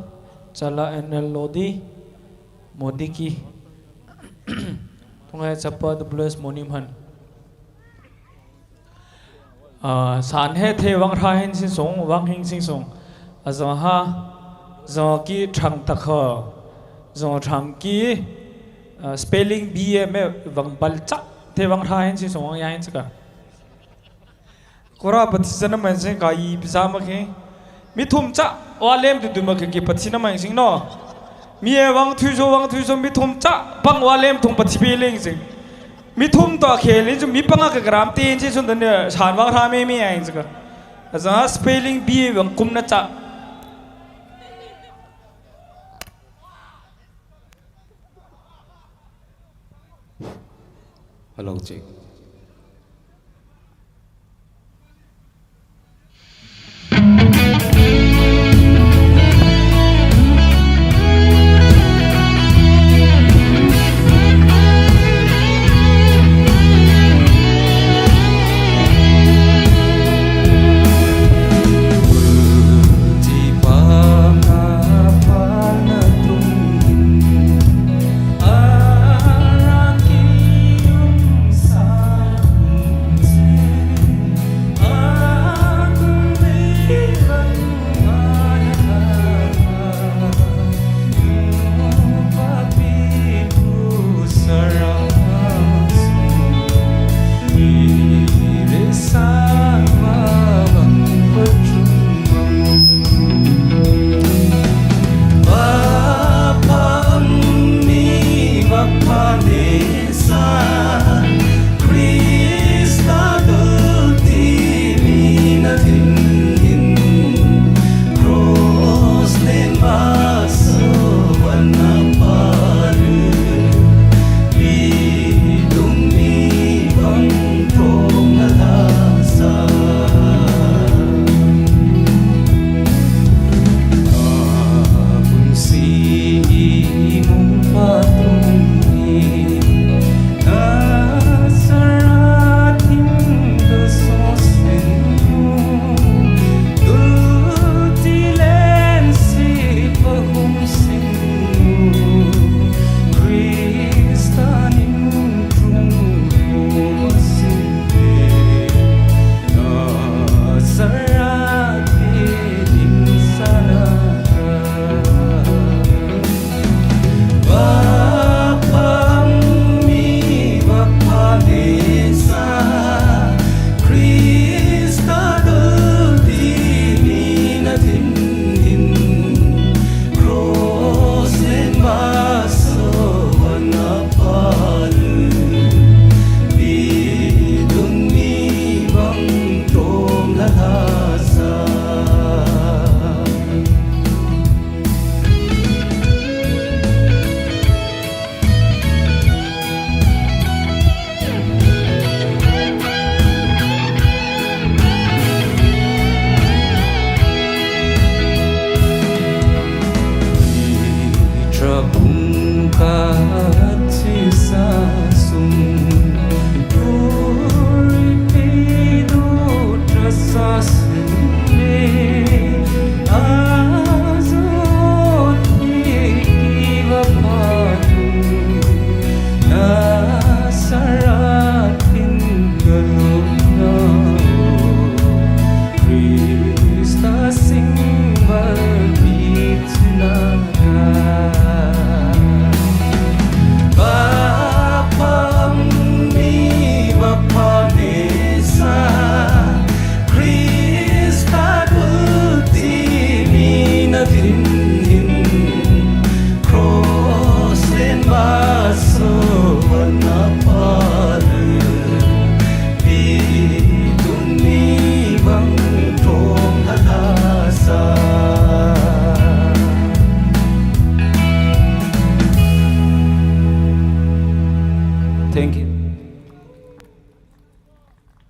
Chala N L Lodi, Modiki, Tungai Chapa W S Monimhan. Ah, san he the wang ra hin sin song, wang hing sin song. A zong ha, zong ki trang ta kha, zong trang ki, ah, spelling B A me wang bal cha, the wang ra hin sin song, wang ya hin cha ka. Kora pathi zana man sin ka yi pisa ma khe. Mi thum cha, wa lem du du ma khe ki pathi na man sin no. Mi e wang thui zo, wang thui zo, mi thum cha, pang wa lem thum pathi pe leng sin. Mi thum to khe leng zo, mi pang a ka gram te sin sun da ne, san wang ra me me a in sin ka. A zong ha spelling B A wang kum na cha. Hello, check.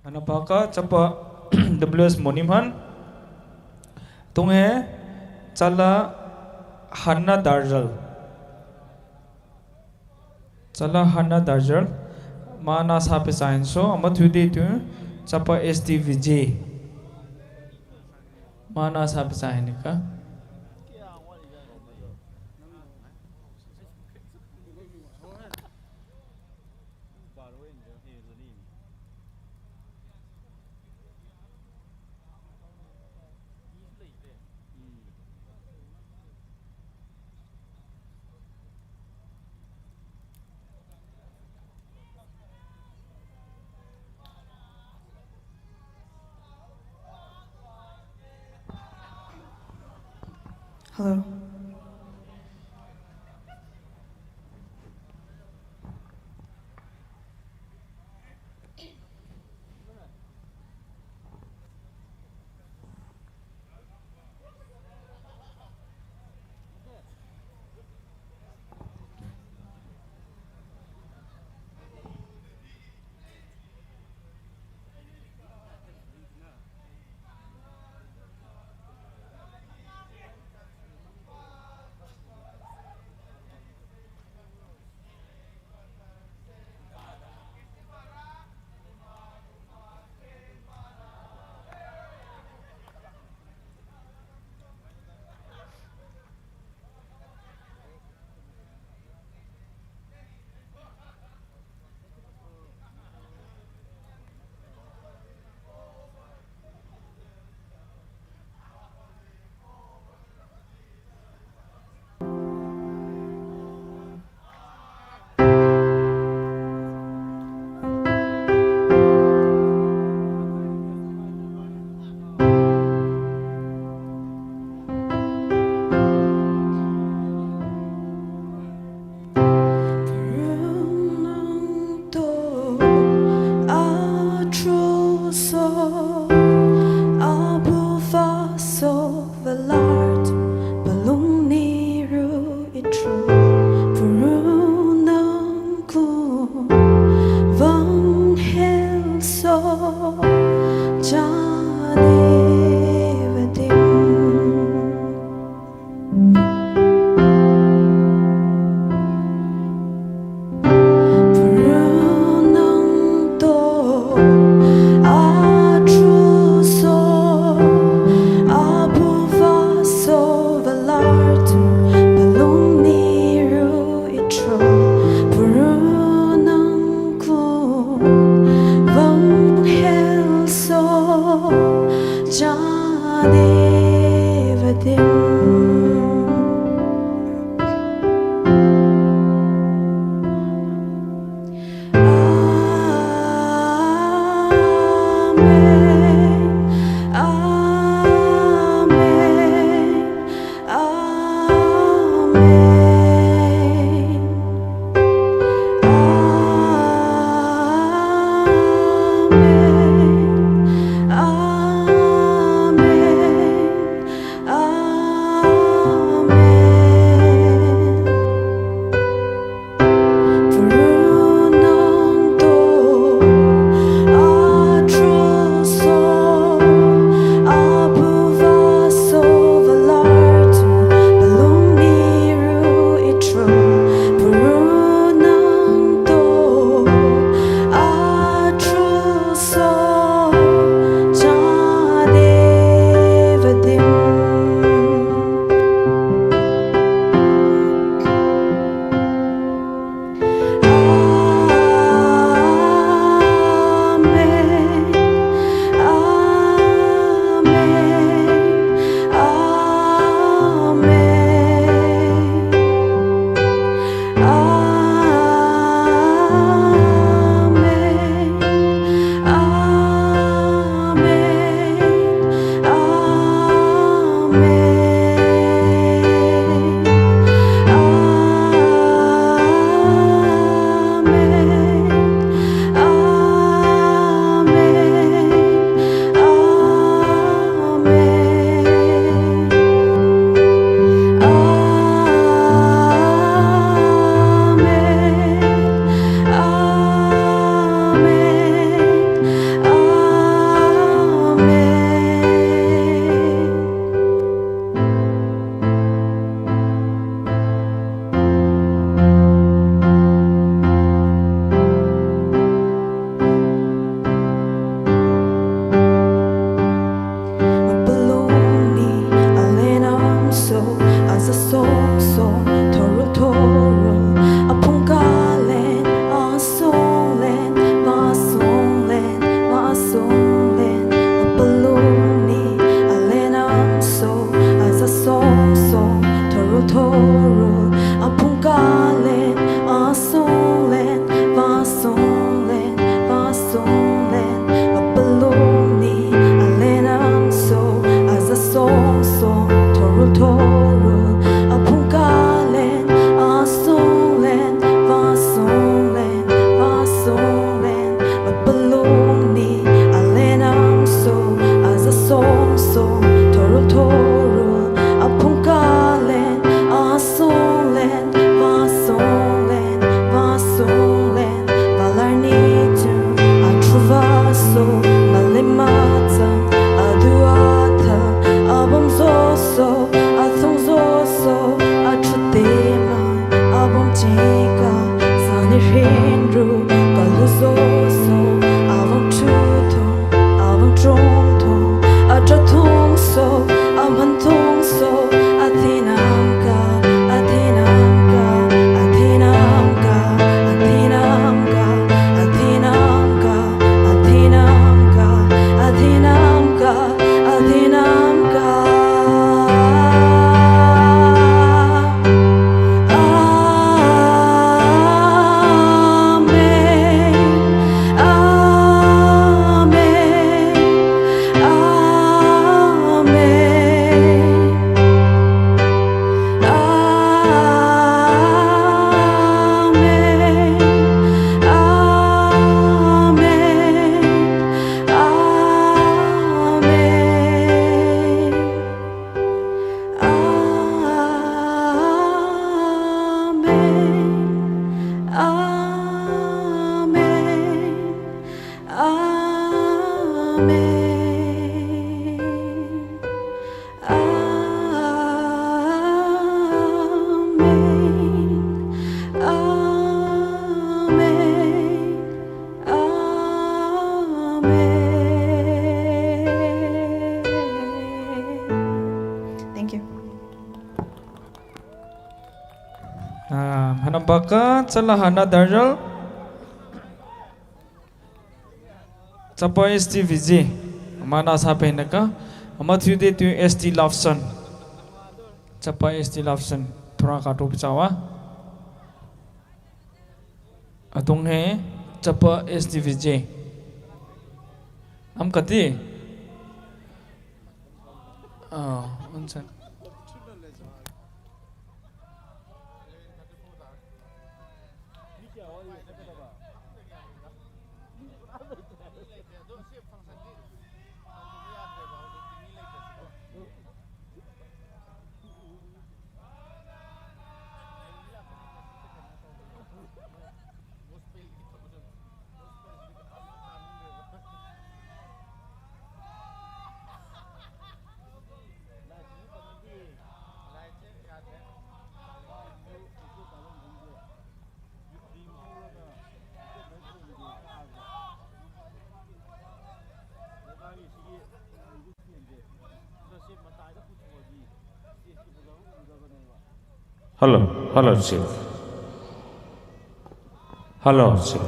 Anapaka chapa W S Monimhan. Tunghe chala Hannah Darjal. Chala Hannah Darjal. Mana sape sainso, ama tude tu chapa S T Vijay. Mana sape sainika. Hello. Brunang to atroso abu faso velart balung niru itro. Brunang ku vang helso Jane vadim. Purunang to atruso abuvaso valartu palung niru itro purunang ku vanghelso jane vadim. Amen. Amen. Amen. Amen. Thank you. Ah, hanambaka chala hana darjal. Chapa S T Vijay. Mana sa penaka. Ama tude tu S T Love Son. Chapa S T Love Son. Thora katu pichawa. Atung he. Chapa S T Vijay. Am kati. Ah, one sec. Hello, hello, sir. Hello, sir.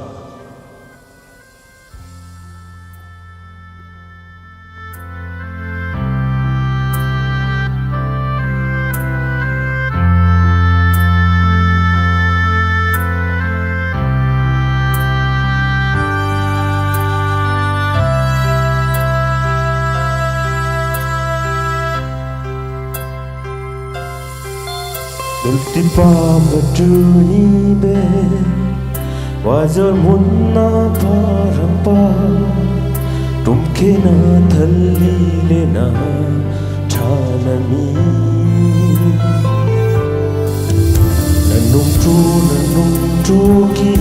Dultipa matuni be wazar munna parampa tumkena thalli lena thalami. Nanum tu nanum tu ki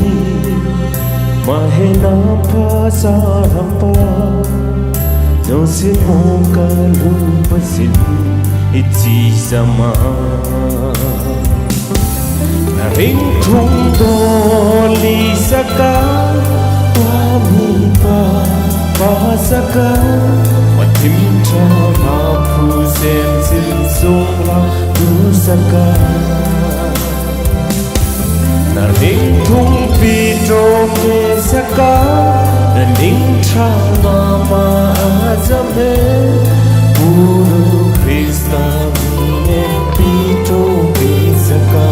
mahena pa sarampa Zongsin mongka lupasin ichi sama. Na ringthung doli saka, wami pa pa saka, watim cha mapu sensin sungla tu saka. Na ringthung Petro pe saka, na ning cha nama azame, Guru Krista mine Petro pe saka.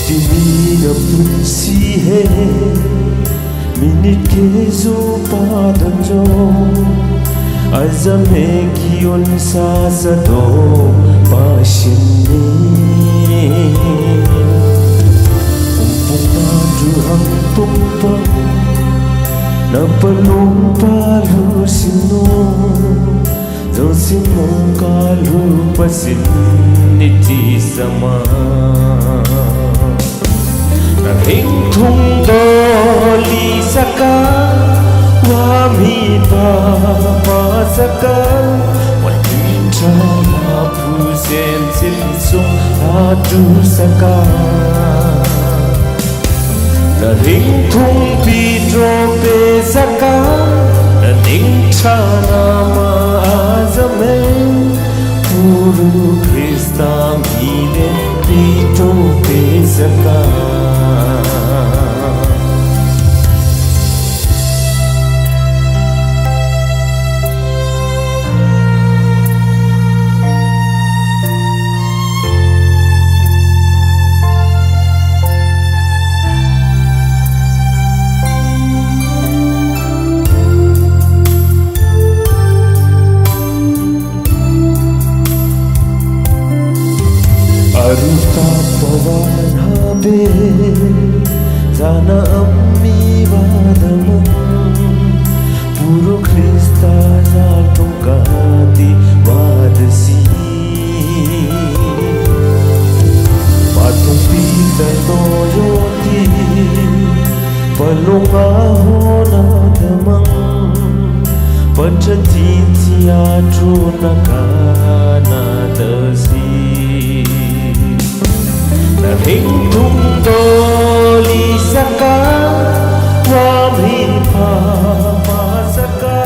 Timina punsi he, minute ke zo padam zo, azame kion sa sa do pasini. Umpung madu ang tumpang, na palung palu sino. Zongsin mongka lupasin ichi sama. Na ringthung doli saka, wami pa pa saka, watim cha mapu sensin sungla tu saka. Na ringthung Petro pe saka, na ning cha nama azame, Guru Krista mine Petro pe saka. Aruta pavan habe, zana ammi vadamang, puro Krista jaltung kati vadasi. Patung pita toyoti, palunga hona damang, pachatitia truna kana dasi. Naringtung doli saka, wami pama saka,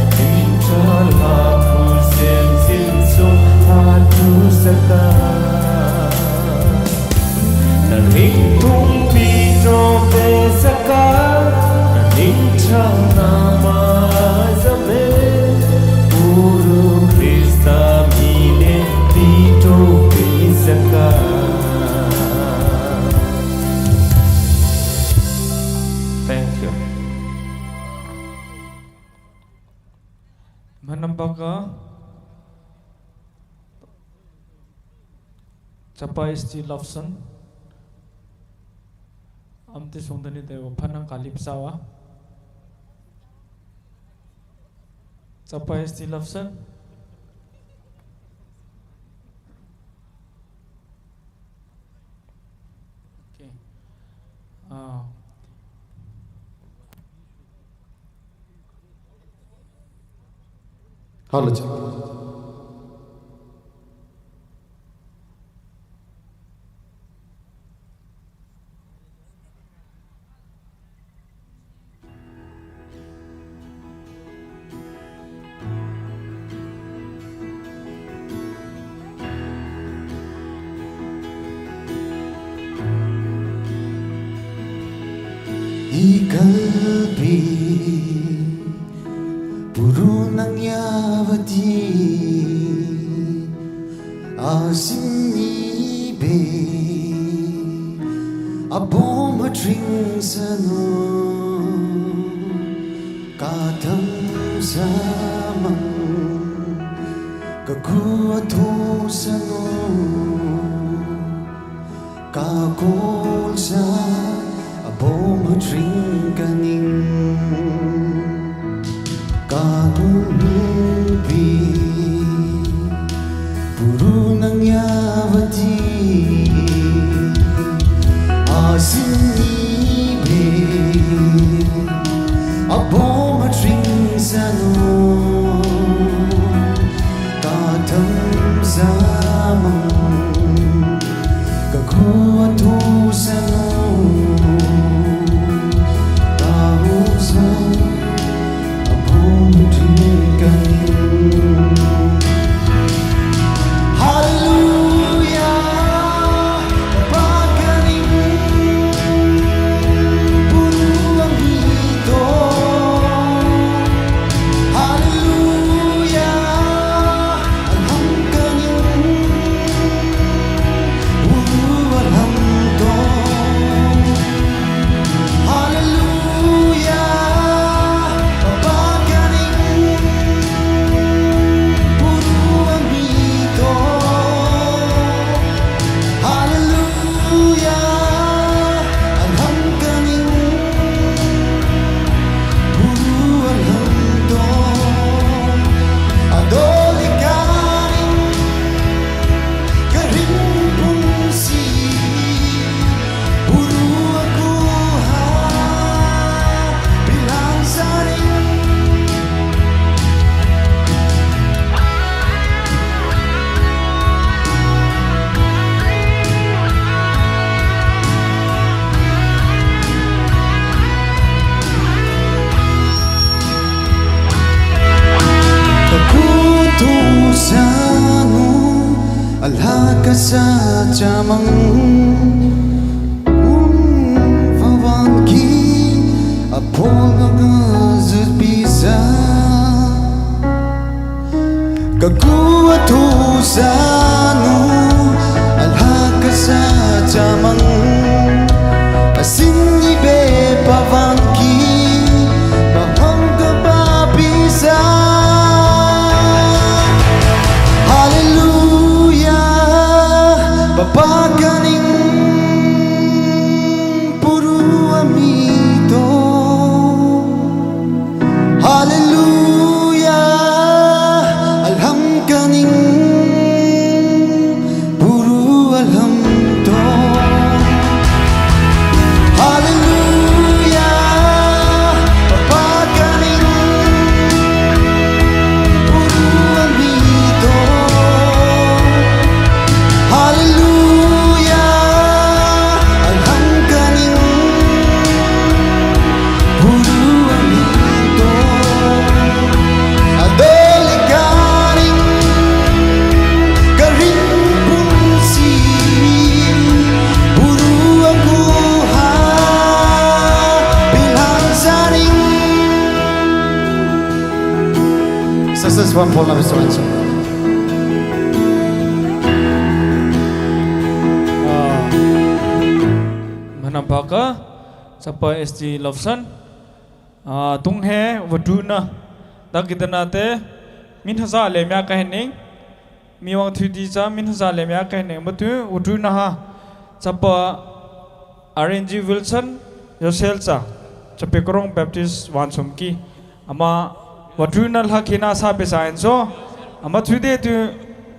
ating chala pusen sinso hatu saka. Naringtung pito pe saka, naringtung nama zame, puro Krista mine pito pe saka. Thank you. Manambaka Chapa S T Lobson. Amti sungdani tewa phanang kalip sawa. Chapa S T Lobson. Okay. Ah. Hello, sir. Ikalbi purunang yavati asini be aboma tringsanu katam samang kakuato sanu kakol sa. Omo tring kaning kalungbi puru nang yabati asini be abomo tring sanu katam zaman kakua tu sanu tahu sa abun kan. Haleluya, pagaling puruan ito. Haleluya, alham kaning uru alham to. Haleluya, pagaling puruan ito. Haleluya, alham kaning uru alham to. Adoli kaning karing pungsi uru aku ha bilang saring. Kakutu sanu alhaka sa camang. Vavanki apol ngazut bisa. Kagua tu sanu alhaka sa camang. Asin ibe pavanki maham ka babisa. Haleluya, papakaning puru This is one Paul Nabi Sorensen. Ah, manam baka, sapa S T Lobson. Ah, tung he, vaduna. Dak kita nate, min haza le mya kahening. Mi wang thui di cha, min haza le mya kahening. Matu, vaduna ha. Sapa R N G Wilson, Yosel cha. Chapekrong Baptist Wansomki. Ama, vaduna la kina sa pe sa enso. Ama thui de tu,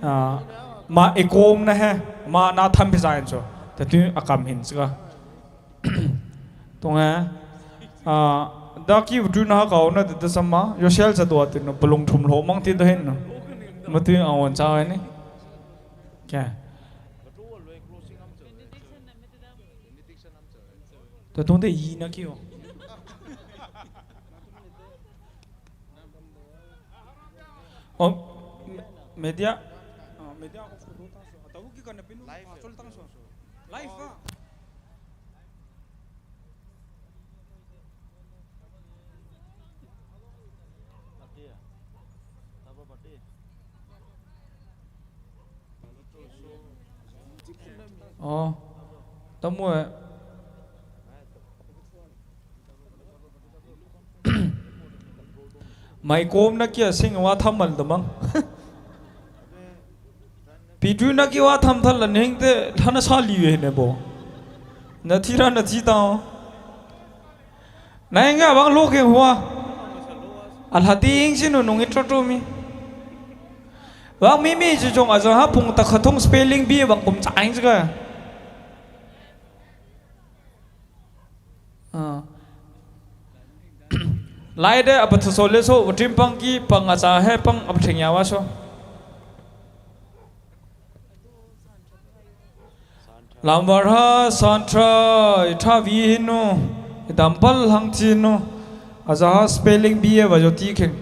ah, ma ekom na he. Ma na tham pe sa enso. Ta tu akam hin sika. Tung he. Ah, daki utu na kau na tita sama, Yosel sa dua tino, palung thum lo mang tita hin no. Matu ang wan sa ni. Kya? Ta tung de yi na kyo. Oh, me-, media. Ah, media ko photo ta so. Atawu ki kana pinu, ah, sol tang so. Live, ah. Oh, tamu eh. Mai kom na kia sing wa thamal damang. Pitu na ki wa tham thal la ning te thana sa li we ne bo. Na thi ra na thi ta. Na nga bang lo ke hua. Al hati ing sinu nung intro to mi. Bang mi mi ju jong aja ha pung ta khatung spelling bi bang kum cha ing ka. Ah. Lai de apa thu so le so, utim pang ki pang acha he pang apa theng ya wa so. Lambar ha, santra, itha vi hinu, idampal hang chinu, aja ha spelling bi e va joti khen.